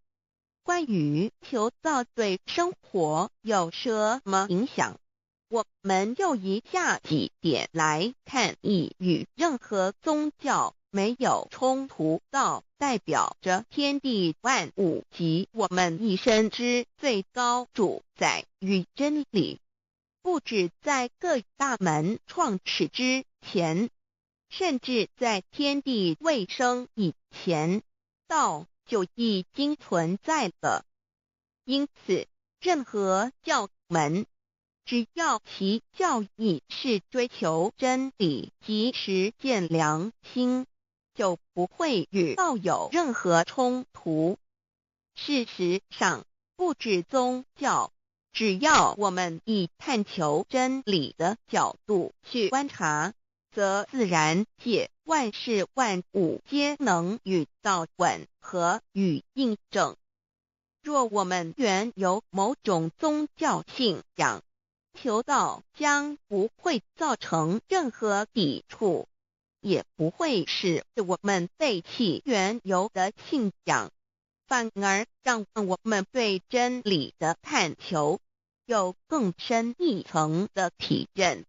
关于求道对生活有什么影响？我们就以下几点来看：一、与任何宗教没有冲突，道代表着天地万物及我们一生之最高主宰与真理。不止在各大门创始之前，甚至在天地未生以前，道就已经存在了。因此，任何教门，只要其教义是追求真理及实践良心，就不会与道有任何冲突。事实上，不止宗教，只要我们以探求真理的角度去观察，则自然界万事万物皆能与道吻合与印证。若我们原有某种宗教信仰，求道将不会造成任何抵触，也不会使我们背弃原有的信仰，反而让我们对真理的探求有更深一层的体认。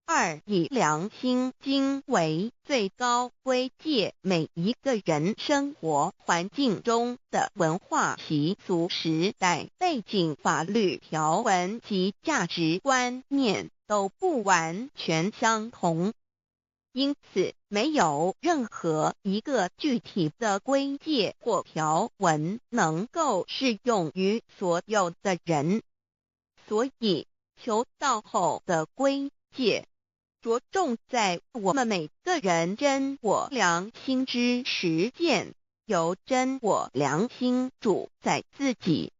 二、以良心经为最高规戒，每一个人生活环境中的文化习俗、时代背景、法律条文及价值观念都不完全相同，因此没有任何一个具体的规戒或条文能够适用于所有的人。所以，求道后的规戒，着重在我们每个人真我良心之实践，由真我良心主宰自己，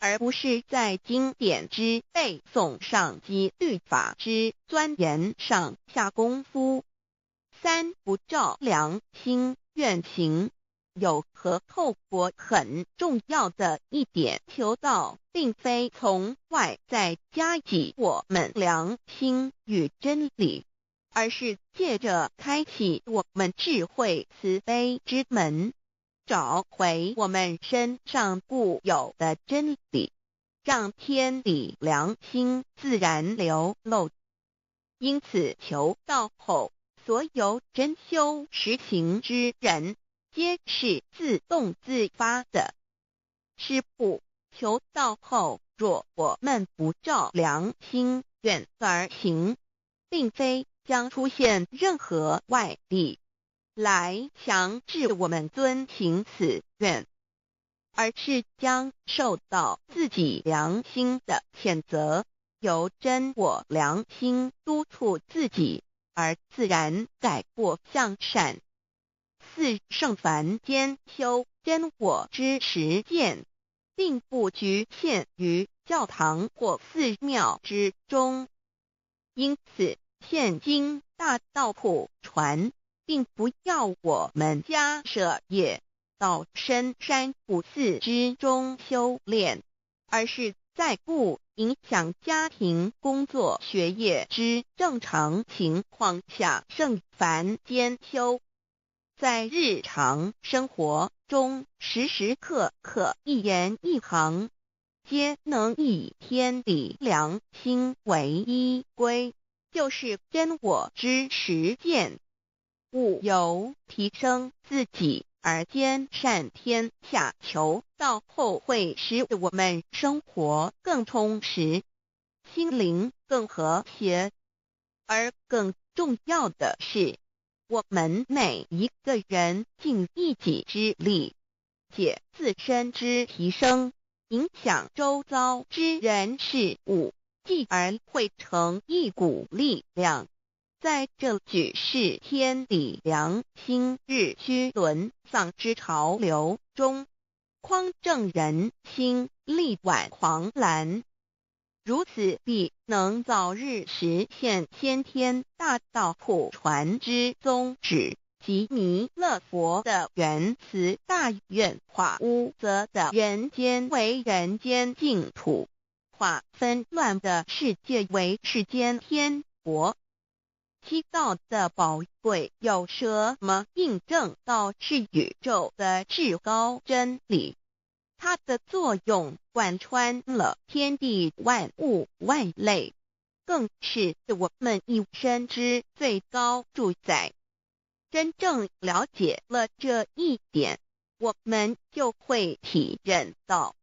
而不是在经典之背诵上及律法之钻研上下功夫。三、不照良心愿行，有何后果？很重要的一点，求道并非从外在加给我们良心与真理，而是借着开启我们智慧慈悲之门，找回我们身上固有的真理，让天理良心自然流露。因此，求道后，所有真修实行之人，皆是自动自发的。师父求道后，若我们不照良心愿而行，并非将出现任何外力来强制我们遵行此愿，而是将受到自己良心的谴责，由真我良心督促自己，而自然改过向善。四圣凡间修真我之实践，并不局限于教堂或寺庙之中，因此现今大道普传，并不要我们家舍业到深山古寺之中修炼，而是在不影响家庭、工作、学业之正常情况下，圣凡兼修，在日常生活中时时刻刻一言一行，皆能以天理良心为依归，就是真我之实践。务由提升自己而兼善天下求道后，会使我们生活更充实，心灵更和谐。而更重要的是，我们每一个人尽一己之力，借自身之提升，影响周遭之人事物，继而汇成一股力量。在这举世天理良心日趋沦丧之潮流中，匡正人心，力挽狂澜，如此必能早日实现先天大道普传之宗旨及弥勒佛的原慈大愿，化污浊的人间为人间净土，化纷乱的世界为世间天国。七道的宝贵有什么印证？道是宇宙的至高真理，它的作用贯穿了天地万物万类，更是我们一生之最高主宰。真正了解了这一点，我们就会体认到，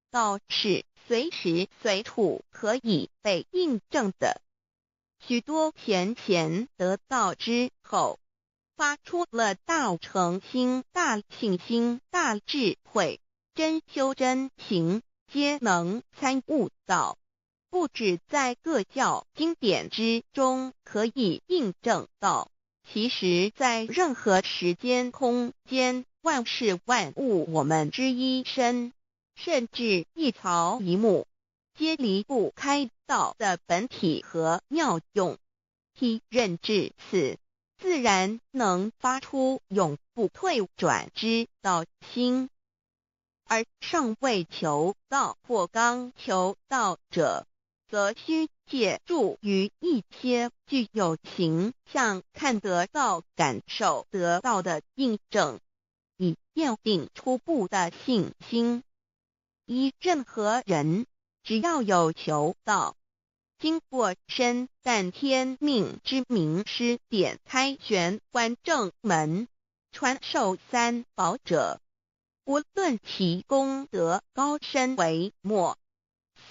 道是随时随处可以被印证的。许多前贤得道之后，发出了大诚心、大信心、大智慧，真修真行，皆能参悟道。不止在各教经典之中可以印证到，其实在任何时间空间、万事万物，我们之一身，甚至一草一木，皆离不开道的本体和妙用。体认至此，自然能发出永不退转之道心。而尚未求道或刚求道者，则需借助于一些具有形象看得到、感受得到的印证，以奠定初步的信心。依任何人，只要有求道，经过深赞天命之明师点开玄关正门，传授三宝者，无论其功德高深微末，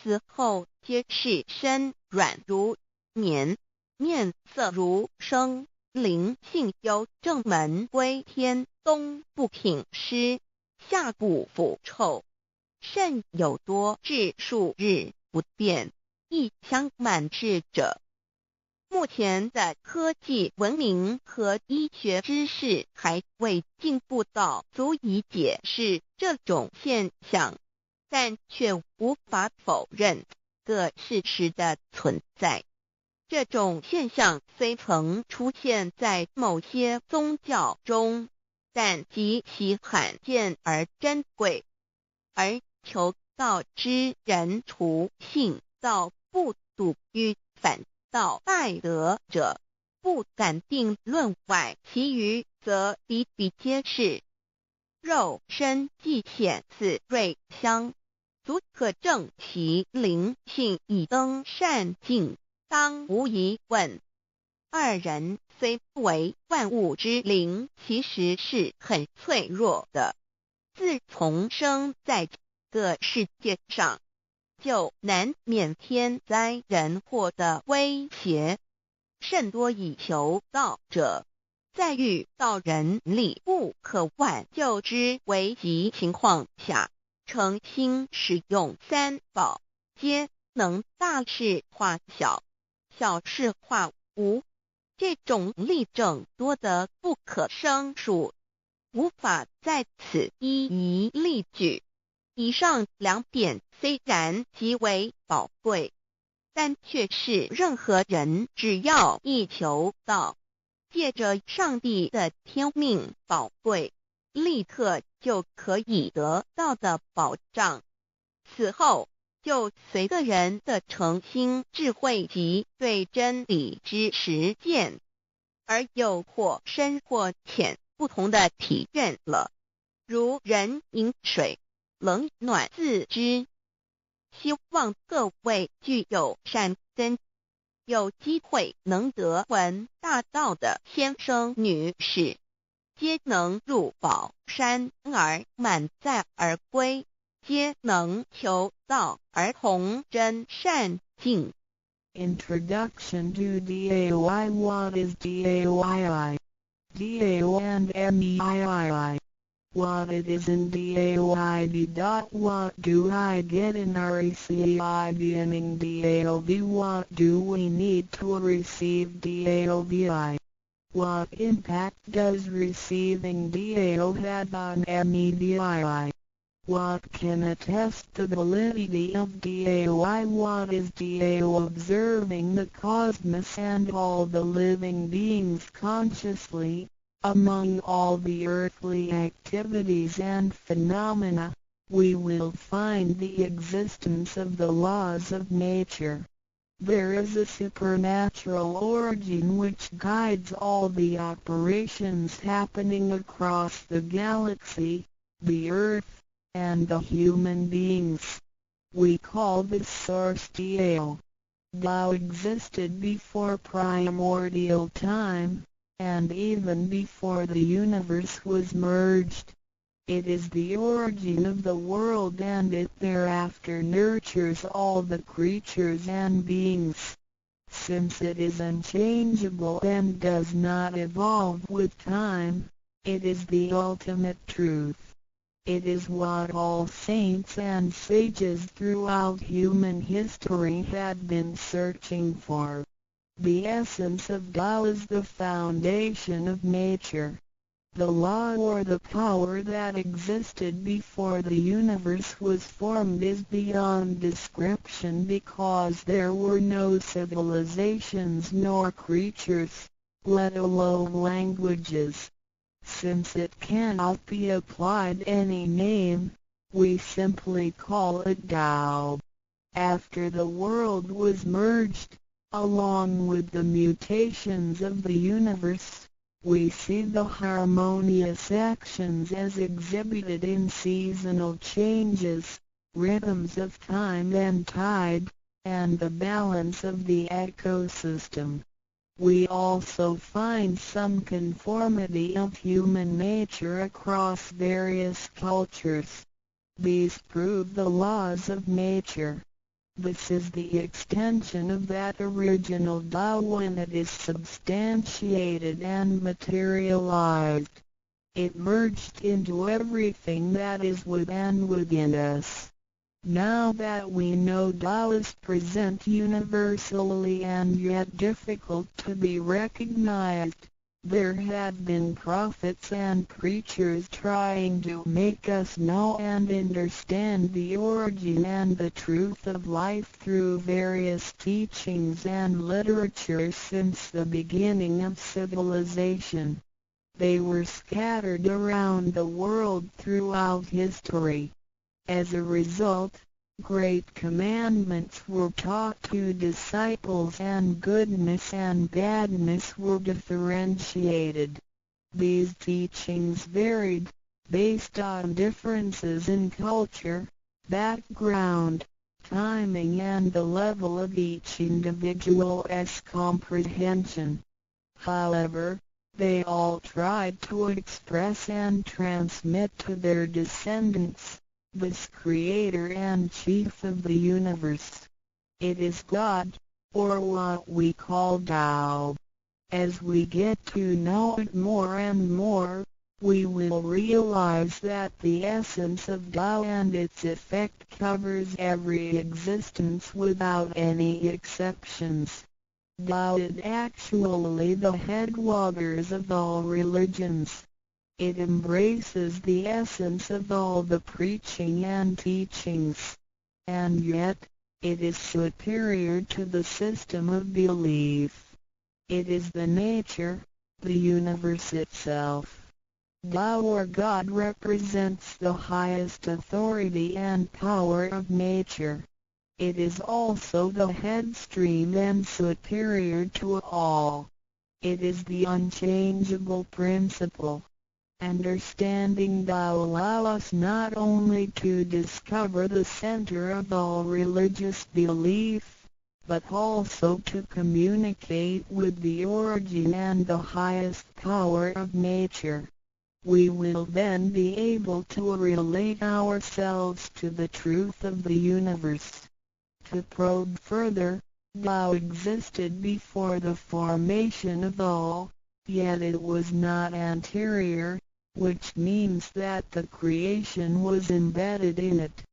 死后皆是身软如绵，面色如生，灵性由正门归天，冬不挺尸，夏不腐臭。甚有多至数日不变，一相满志者。目前的科技文明和医学知识还未进步到足以解释这种现象，但却无法否认个事实的存在。这种现象虽曾出现在某些宗教中，但极其罕见而珍贵。而求道之人，除信道不笃与反道败德者，不敢定论外，其余则比比皆是。肉身既显似瑞相，足可证其灵性已登善境，当无疑问。二人虽为万物之灵，其实是很脆弱的。自从生在个世界上，就难免天灾人祸的威胁。甚多已求道者，在遇到人力不可挽救之危急情况下，诚心使用三宝，皆能大事化小，小事化无。這種例證多得不可勝數，無法在此一一例舉。以上兩點雖然極為寶貴，但卻是任何人只要一求道，借著上帝的天命寶貴，立刻就可以得到的保障。此後，就隨個人的誠心、智慧及對真理之實踐，而有或深或淺不同的體認了。如人飲水，冷暖自知。希望各位具有善根，有機會能得聞大道的先生女士，皆能入寶山而滿載而歸，皆能求道而同真善境。 Introduction to DAOI. What is DAOII? DAO and MEIII. What it is in DAOID. What do I get in RECEIVing DAOV? What do we need to receive DAOVI? What impact does receiving DAO have on MEDII? What can attest the validity of DAOI? What is DAO? Observing the cosmos and all the living beings consciously, among all the earthly activities and phenomena, we will find the existence of the laws of nature. There is a supernatural origin which guides all the operations happening across the galaxy, the earth, and the human beings. We call this source Tao. Tao existed before primordial time, and even before the universe was merged. It is the origin of the world, and it thereafter nurtures all the creatures and beings. Since it is unchangeable and does not evolve with time, it is the ultimate truth. It is what all saints and sages throughout human history had been searching for. The essence of Tao is the foundation of nature. The law or the power that existed before the universe was formed is beyond description because there were no civilizations nor creatures, let alone languages. Since it cannot be applied any name, we simply call it Tao. After the world was merged, along with the mutations of the universe, we see the harmonious actions as exhibited in seasonal changes, rhythms of time and tide, and the balance of the ecosystem. We also find some conformity of human nature across various cultures. These prove the laws of nature. This is the extension of that original Tao when it is substantiated and materialized. It merged into everything that is with and within us. Now that we know Tao is present universally and yet difficult to be recognized, there have been prophets and preachers trying to make us know and understand the origin and the truth of life through various teachings and literature since the beginning of civilization. They were scattered around the world throughout history. As a result, great commandments were taught to disciples and goodness and badness were differentiated. These teachings varied, based on differences in culture, background, timing and the level of each individual's comprehension. However, they all tried to express and transmit to their descendants This creator and chief of the universe. It is God, or what we call Tao. As we get to know it more and more, we will realize that the essence of Tao and its effect covers every existence without any exceptions. Tao is actually the headwaters of all religions. It embraces the essence of all the preaching and teachings. And yet, it is superior to the system of belief. It is the nature, the universe itself. Tao or God represents the highest authority and power of nature. It is also the headstream and superior to all. It is the unchangeable principle. Understanding Tao allow us not only to discover the center of all religious belief, but also to communicate with the origin and the highest power of nature. We will then be able to relate ourselves to the truth of the universe. To probe further, Tao existed before the formation of all, yet it was not anterior, which means that the creation was embedded in it.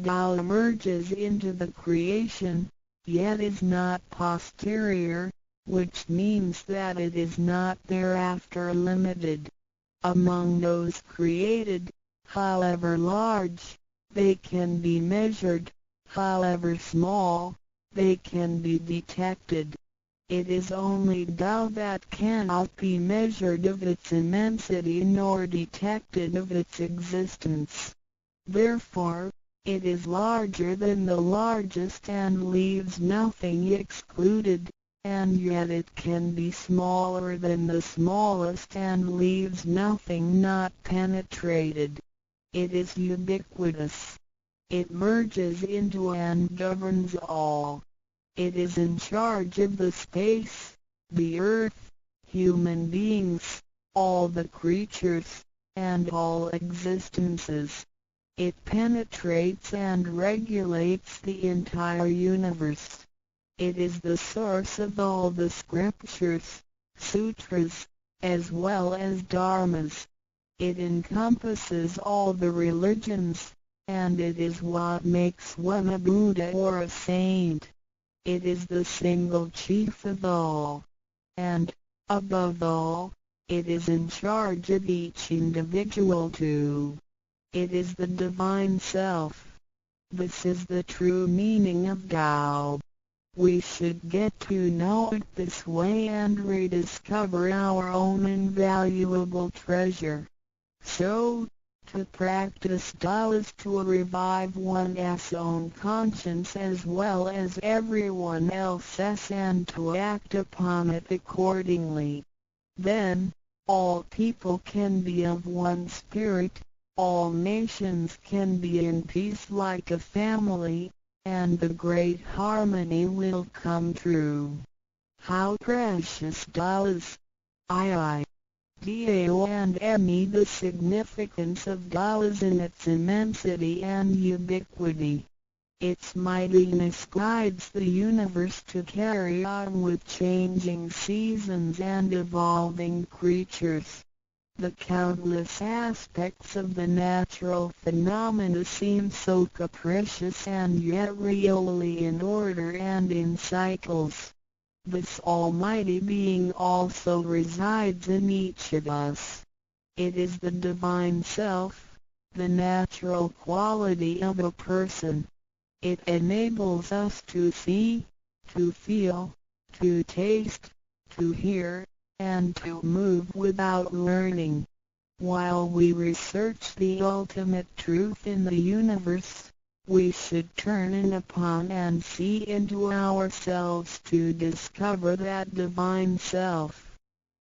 Tao emerges into the creation, yet is not posterior, which means that it is not thereafter limited. Among those created, however large, they can be measured, however small, they can be detected. It is only Tao that cannot be measured of its immensity nor detected of its existence. Therefore, it is larger than the largest and leaves nothing excluded, and yet it can be smaller than the smallest and leaves nothing not penetrated. It is ubiquitous. It merges into and governs all. It is in charge of the space, the earth, human beings, all the creatures, and all existences. It penetrates and regulates the entire universe. It is the source of all the scriptures, sutras, as well as dharmas. It encompasses all the religions, and it is what makes one a Buddha or a saint. It is the single chief of all. And, above all, it is in charge of each individual too. It is the divine self. This is the true meaning of Tao. We should get to know it this way and rediscover our own invaluable treasure. So, to practice Tao is to revive one's own conscience as well as everyone else's and to act upon it accordingly. Then, all people can be of one spirit, all nations can be in peace like a family, and the great harmony will come true. How precious Tao is! I. Dao and Me. The significance of Tao is in its immensity and ubiquity. Its mightiness guides the universe to carry on with changing seasons and evolving creatures. The countless aspects of the natural phenomena seem so capricious and yet really in order and in cycles. This Almighty Being also resides in each of us. It is the Divine Self, the natural quality of a person. It enables us to see, to feel, to taste, to hear, and to move without learning. While we research the ultimate truth in the universe, we should turn in upon and see into ourselves to discover that divine self.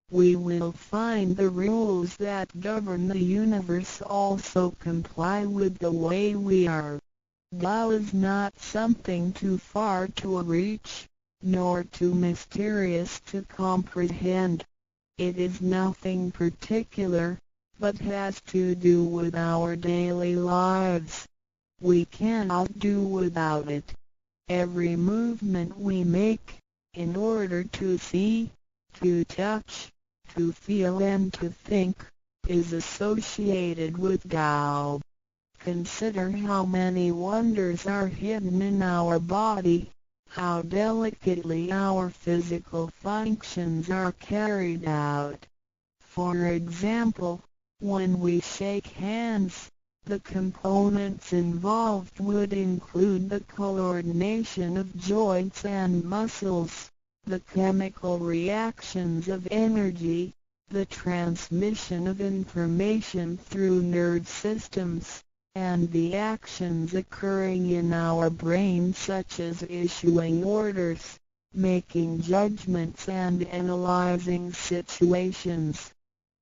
We will find the rules that govern the universe also comply with the way we are. Tao is not something too far to reach, nor too mysterious to comprehend. It is nothing particular, but has to do with our daily lives. We cannot do without it. Every movement we make, in order to see, to touch, to feel and to think, is associated with Tao. Consider how many wonders are hidden in our body, how delicately our physical functions are carried out. For example, when we shake hands, the components involved would include the coordination of joints and muscles, the chemical reactions of energy, the transmission of information through nerve systems, and the actions occurring in our brain such as issuing orders, making judgments and analyzing situations.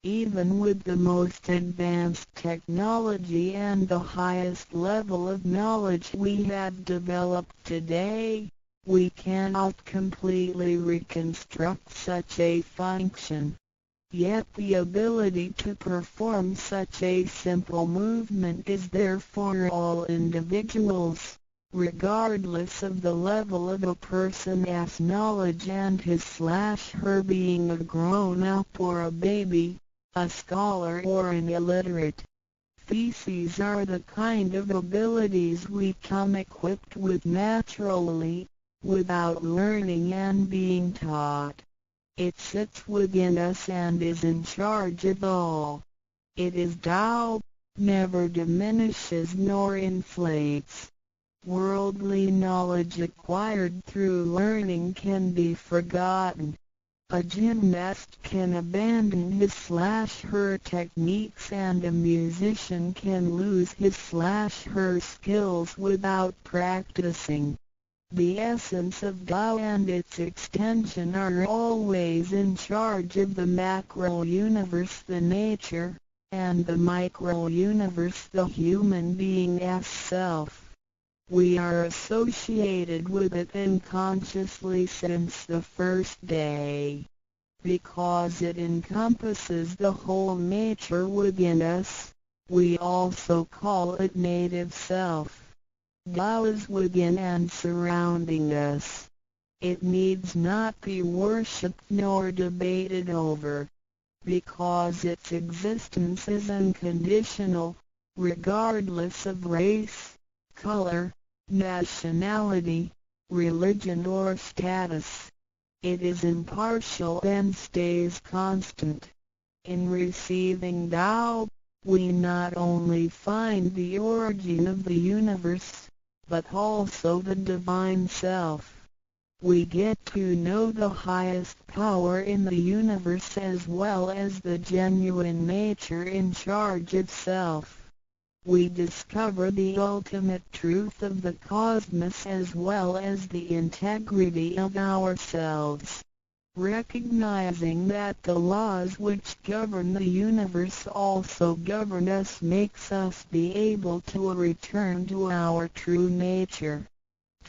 Even with the most advanced technology and the highest level of knowledge we have developed today, we cannot completely reconstruct such a function. Yet the ability to perform such a simple movement is there for all individuals, regardless of the level of a person's knowledge and his/her being a grown-up or a baby, a scholar or an illiterate. Theses are the kind of abilities we come equipped with naturally, without learning and being taught. It sits within us and is in charge of all. It is Tao, never diminishes nor inflates. Worldly knowledge acquired through learning can be forgotten. A gymnast can abandon his/her techniques and a musician can lose his/her skills without practicing. The essence of Tao and its extension are always in charge of the macro universe, the nature, and the micro universe, the human being's self. We are associated with it unconsciously since the first day. Because it encompasses the whole nature within us, we also call it native self. Tao is within and surrounding us. It needs not be worshipped nor debated over, because its existence is unconditional, regardless of race, color, nationality, religion or status. It is impartial and stays constant. In receiving Tao, we not only find the origin of the universe, but also the divine self. We get to know the highest power in the universe as well as the genuine nature in charge of self. We discover the ultimate truth of the cosmos as well as the integrity of ourselves. Recognizing that the laws which govern the universe also govern us makes us be able to return to our true nature.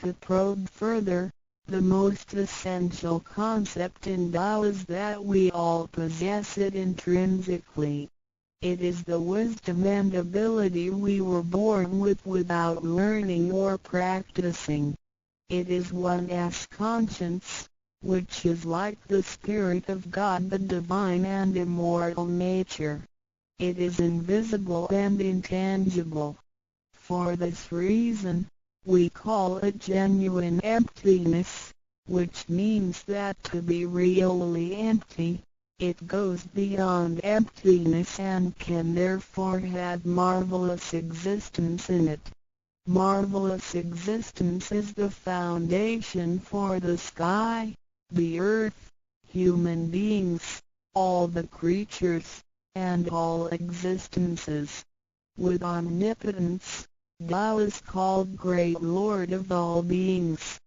To probe further, the most essential concept in Tao is that we all possess it intrinsically. It is the wisdom and ability we were born with without learning or practicing. It is one's conscience, which is like the Spirit of God, the divine and immortal nature. It is invisible and intangible. For this reason, we call it genuine emptiness, which means that to be really empty, it goes beyond emptiness and can therefore have marvelous existence in it. Marvelous existence is the foundation for the sky, the earth, human beings, all the creatures, and all existences. With omnipotence, Tao is called Great Lord of all beings.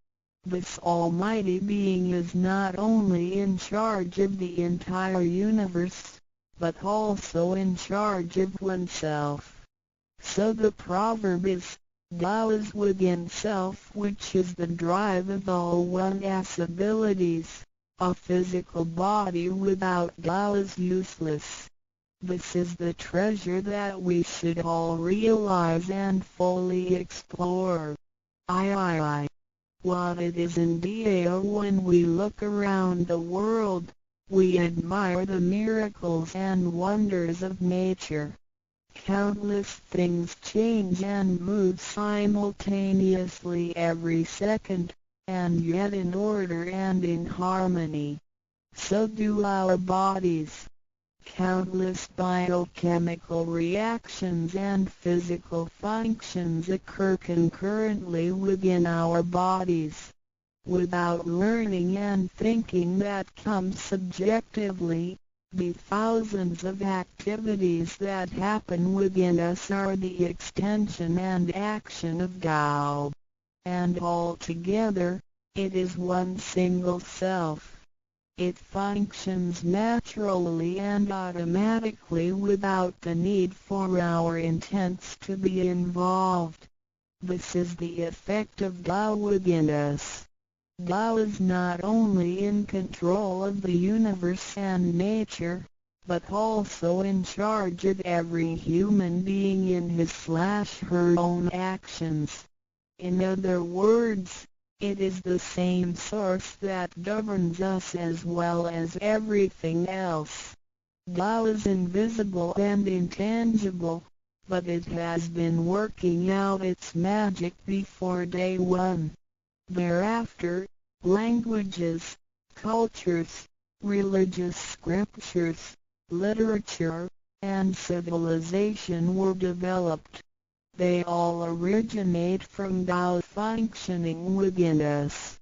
This almighty being is not only in charge of the entire universe, but also in charge of oneself. So the proverb is, Tao is within self, which is the drive of all one's abilities. A physical body without Tao is useless. This is the treasure that we should all realize and fully explore. I I I. What it is in Dao. When we look around the world, we admire the miracles and wonders of nature. Countless things change and move simultaneously every second, and yet in order and in harmony. So do our bodies. Countless biochemical reactions and physical functions occur concurrently within our bodies. Without learning and thinking that come subjectively, the thousands of activities that happen within us are the extension and action of Tao. And all together, it is one single self. It functions naturally and automatically without the need for our intents to be involved. This is the effect of Tao within us. Tao is not only in control of the universe and nature, but also in charge of every human being in his/her own actions. In other words, it is the same source that governs us as well as everything else. Tao is invisible and intangible, but it has been working out its magic before day one. Thereafter, languages, cultures, religious scriptures, literature, and civilization were developed. They all originate from Tao functioning within us.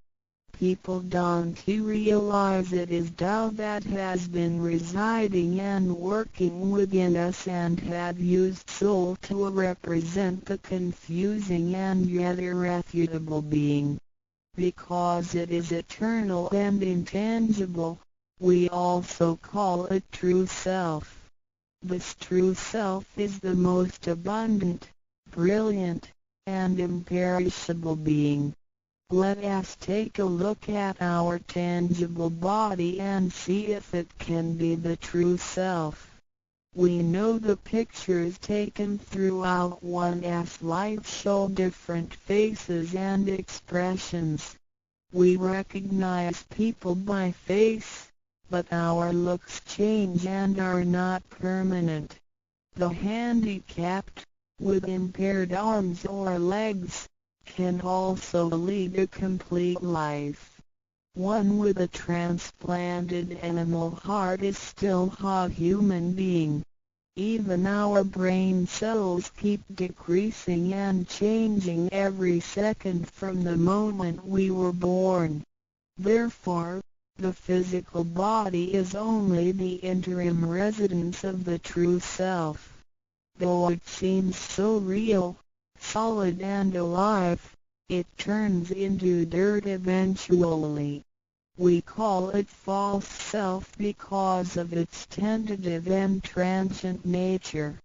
People don't realize it is Tao that has been residing and working within us and have used soul to represent the confusing and yet irrefutable being. Because it is eternal and intangible, we also call it true self. This true self is the most abundant, brilliant, and imperishable being. Let us take a look at our tangible body and see if it can be the true self. We know the pictures taken throughout one's life show different faces and expressions. We recognize people by face, but our looks change and are not permanent. The handicapped, with impaired arms or legs, can also lead a complete life. One with a transplanted animal heart is still a human being. Even our brain cells keep decreasing and changing every second from the moment we were born. Therefore, the physical body is only the interim residence of the true self. Though it seems so real, solid and alive, it turns into dirt eventually. We call it false self because of its tentative and transient nature.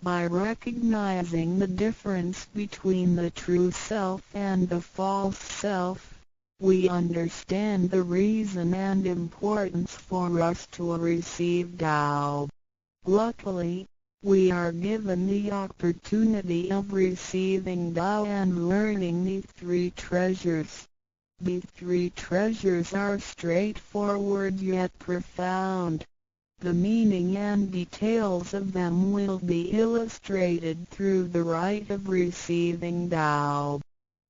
By recognizing the difference between the true self and the false self, we understand the reason and importance for us to receive Tao. Luckily, we are given the opportunity of receiving Tao and learning the three treasures. The three treasures are straightforward yet profound. The meaning and details of them will be illustrated through the rite of receiving Tao.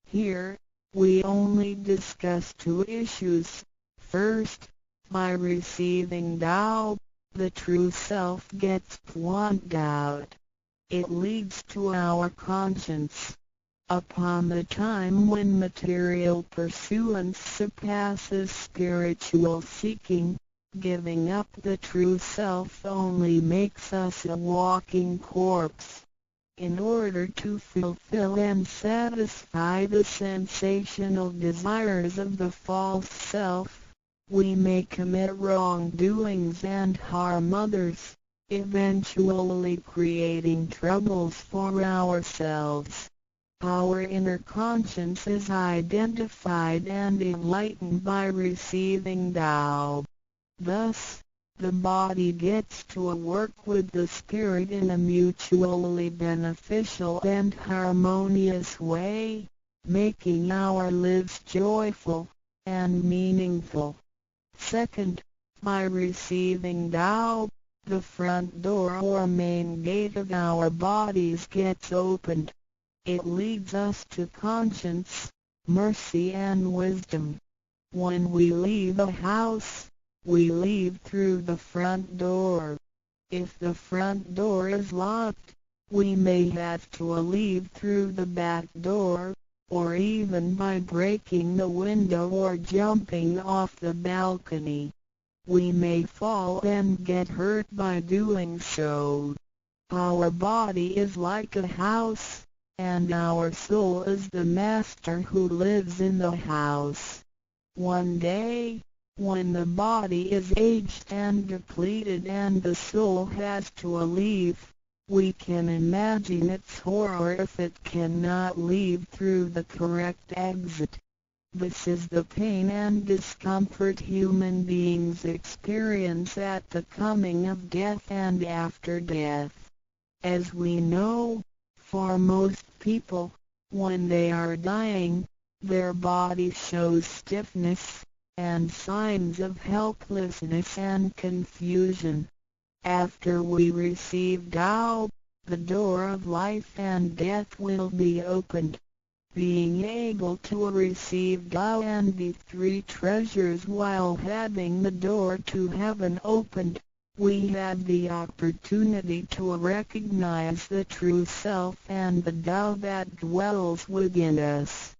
Here, we only discuss two issues. First, by receiving Tao, the true self gets pointed out. It leads to our conscience. Upon the time when material pursuance surpasses spiritual seeking, giving up the true self only makes us a walking corpse. In order to fulfill and satisfy the sensational desires of the false self, we may commit wrongdoings and harm others, eventually creating troubles for ourselves. Our inner conscience is identified and enlightened by receiving Tao. Thus, The body gets to work with the spirit in a mutually beneficial and harmonious way, making our lives joyful and meaningful. Second, by receiving Tao, the front door or main gate of our bodies gets opened. It leads us to conscience, mercy and wisdom. When we leave a house, we leave through the front door. If the front door is locked, we may have to leave through the back door, or even by breaking the window or jumping off the balcony. We may fall and get hurt by doing so. Our body is like a house, and our soul is the master who lives in the house. One day, when the body is aged and depleted and the soul has to leave, we can imagine its horror if it cannot leave through the correct exit. This is the pain and discomfort human beings experience at the coming of death and after death. As we know, for most people, when they are dying, their body shows stiffness and signs of helplessness and confusion. After we receive Tao, the door of life and death will be opened. Being able to receive Tao and the three treasures while having the door to heaven opened, we have the opportunity to recognize the true self and the Tao that dwells within us.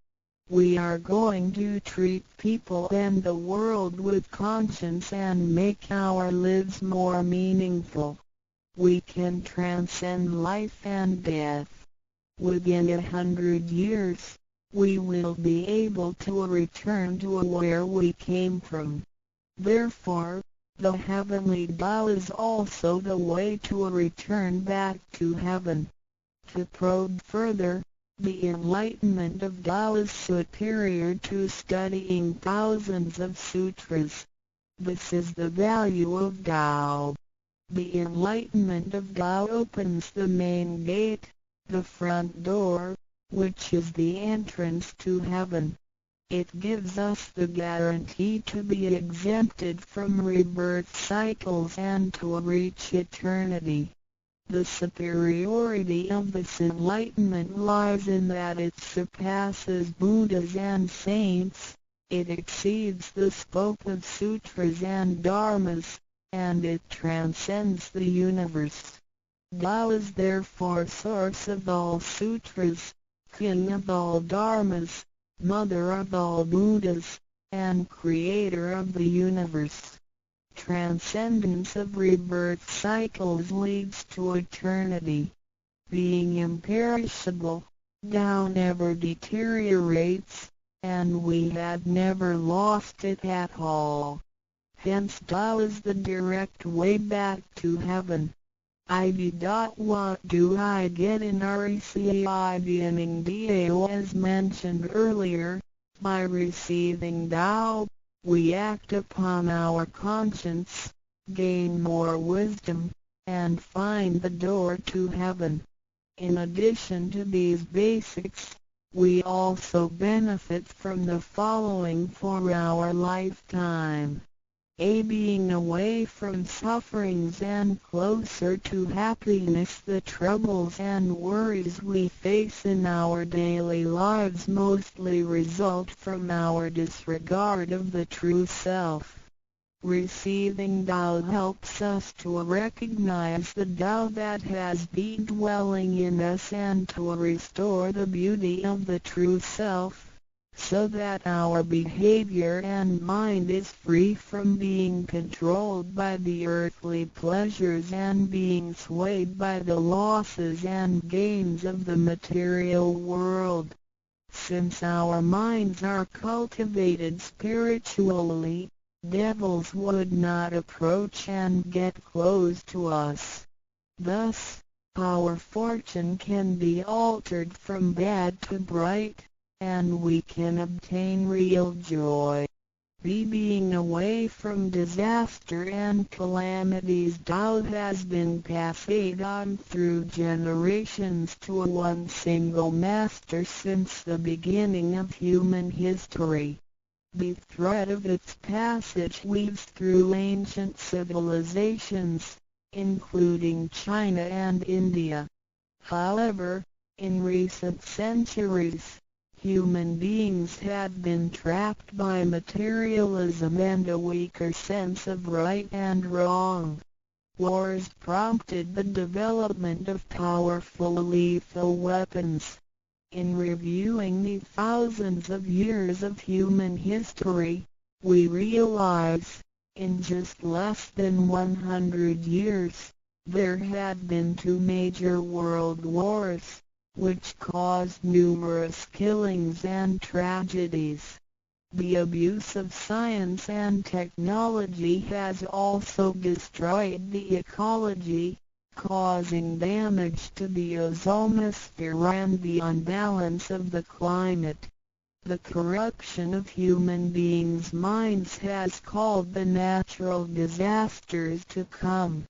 We are going to treat people and the world with conscience and make our lives more meaningful. We can transcend life and death. Within 100 years, we will be able to return to where we came from. Therefore, the heavenly Tao is also the way to return back to heaven. To probe further, the enlightenment of Tao is superior to studying thousands of sutras. This is the value of Tao. The enlightenment of Tao opens the main gate, the front door, which is the entrance to heaven. It gives us the guarantee to be exempted from rebirth cycles and to reach eternity. The superiority of this enlightenment lies in that it surpasses Buddhas and saints, it exceeds the scope of sutras and dharmas, and it transcends the universe. Tao is therefore source of all sutras, king of all dharmas, mother of all Buddhas, and creator of the universe. Transcendence of rebirth cycles leads to eternity. Being imperishable, Tao never deteriorates, and we have never lost it at all. Hence Tao is the direct way back to heaven. ID. What do I get in receiving Dao? As mentioned earlier, by receiving Tao, we act upon our conscience, gain more wisdom, and find the door to heaven. In addition to these basics, we also benefit from the following for our lifetime. A. Being away from sufferings and closer to happiness. The troubles and worries we face in our daily lives mostly result from our disregard of the true self. Receiving Tao helps us to recognize the Tao that has been dwelling in us and to restore the beauty of the true self, so that our behavior and mind is free from being controlled by the earthly pleasures and being swayed by the losses and gains of the material world. Since our minds are cultivated spiritually, devils would not approach and get close to us. Thus, our fortune can be altered from bad to bright, and we can obtain real joy. The being away from disaster and calamities Tao has been passed on through generations to one single master since the beginning of human history. The thread of its passage weaves through ancient civilizations, including China and India. However, in recent centuries, human beings have been trapped by materialism and a weaker sense of right and wrong. Wars prompted the development of powerful lethal weapons. In reviewing the thousands of years of human history, we realize, in just less than 100 years, there have been two major world wars, which caused numerous killings and tragedies. The abuse of science and technology has also destroyed the ecology, causing damage to the ozonosphere and the unbalance of the climate. The corruption of human beings' minds has called the natural disasters to come.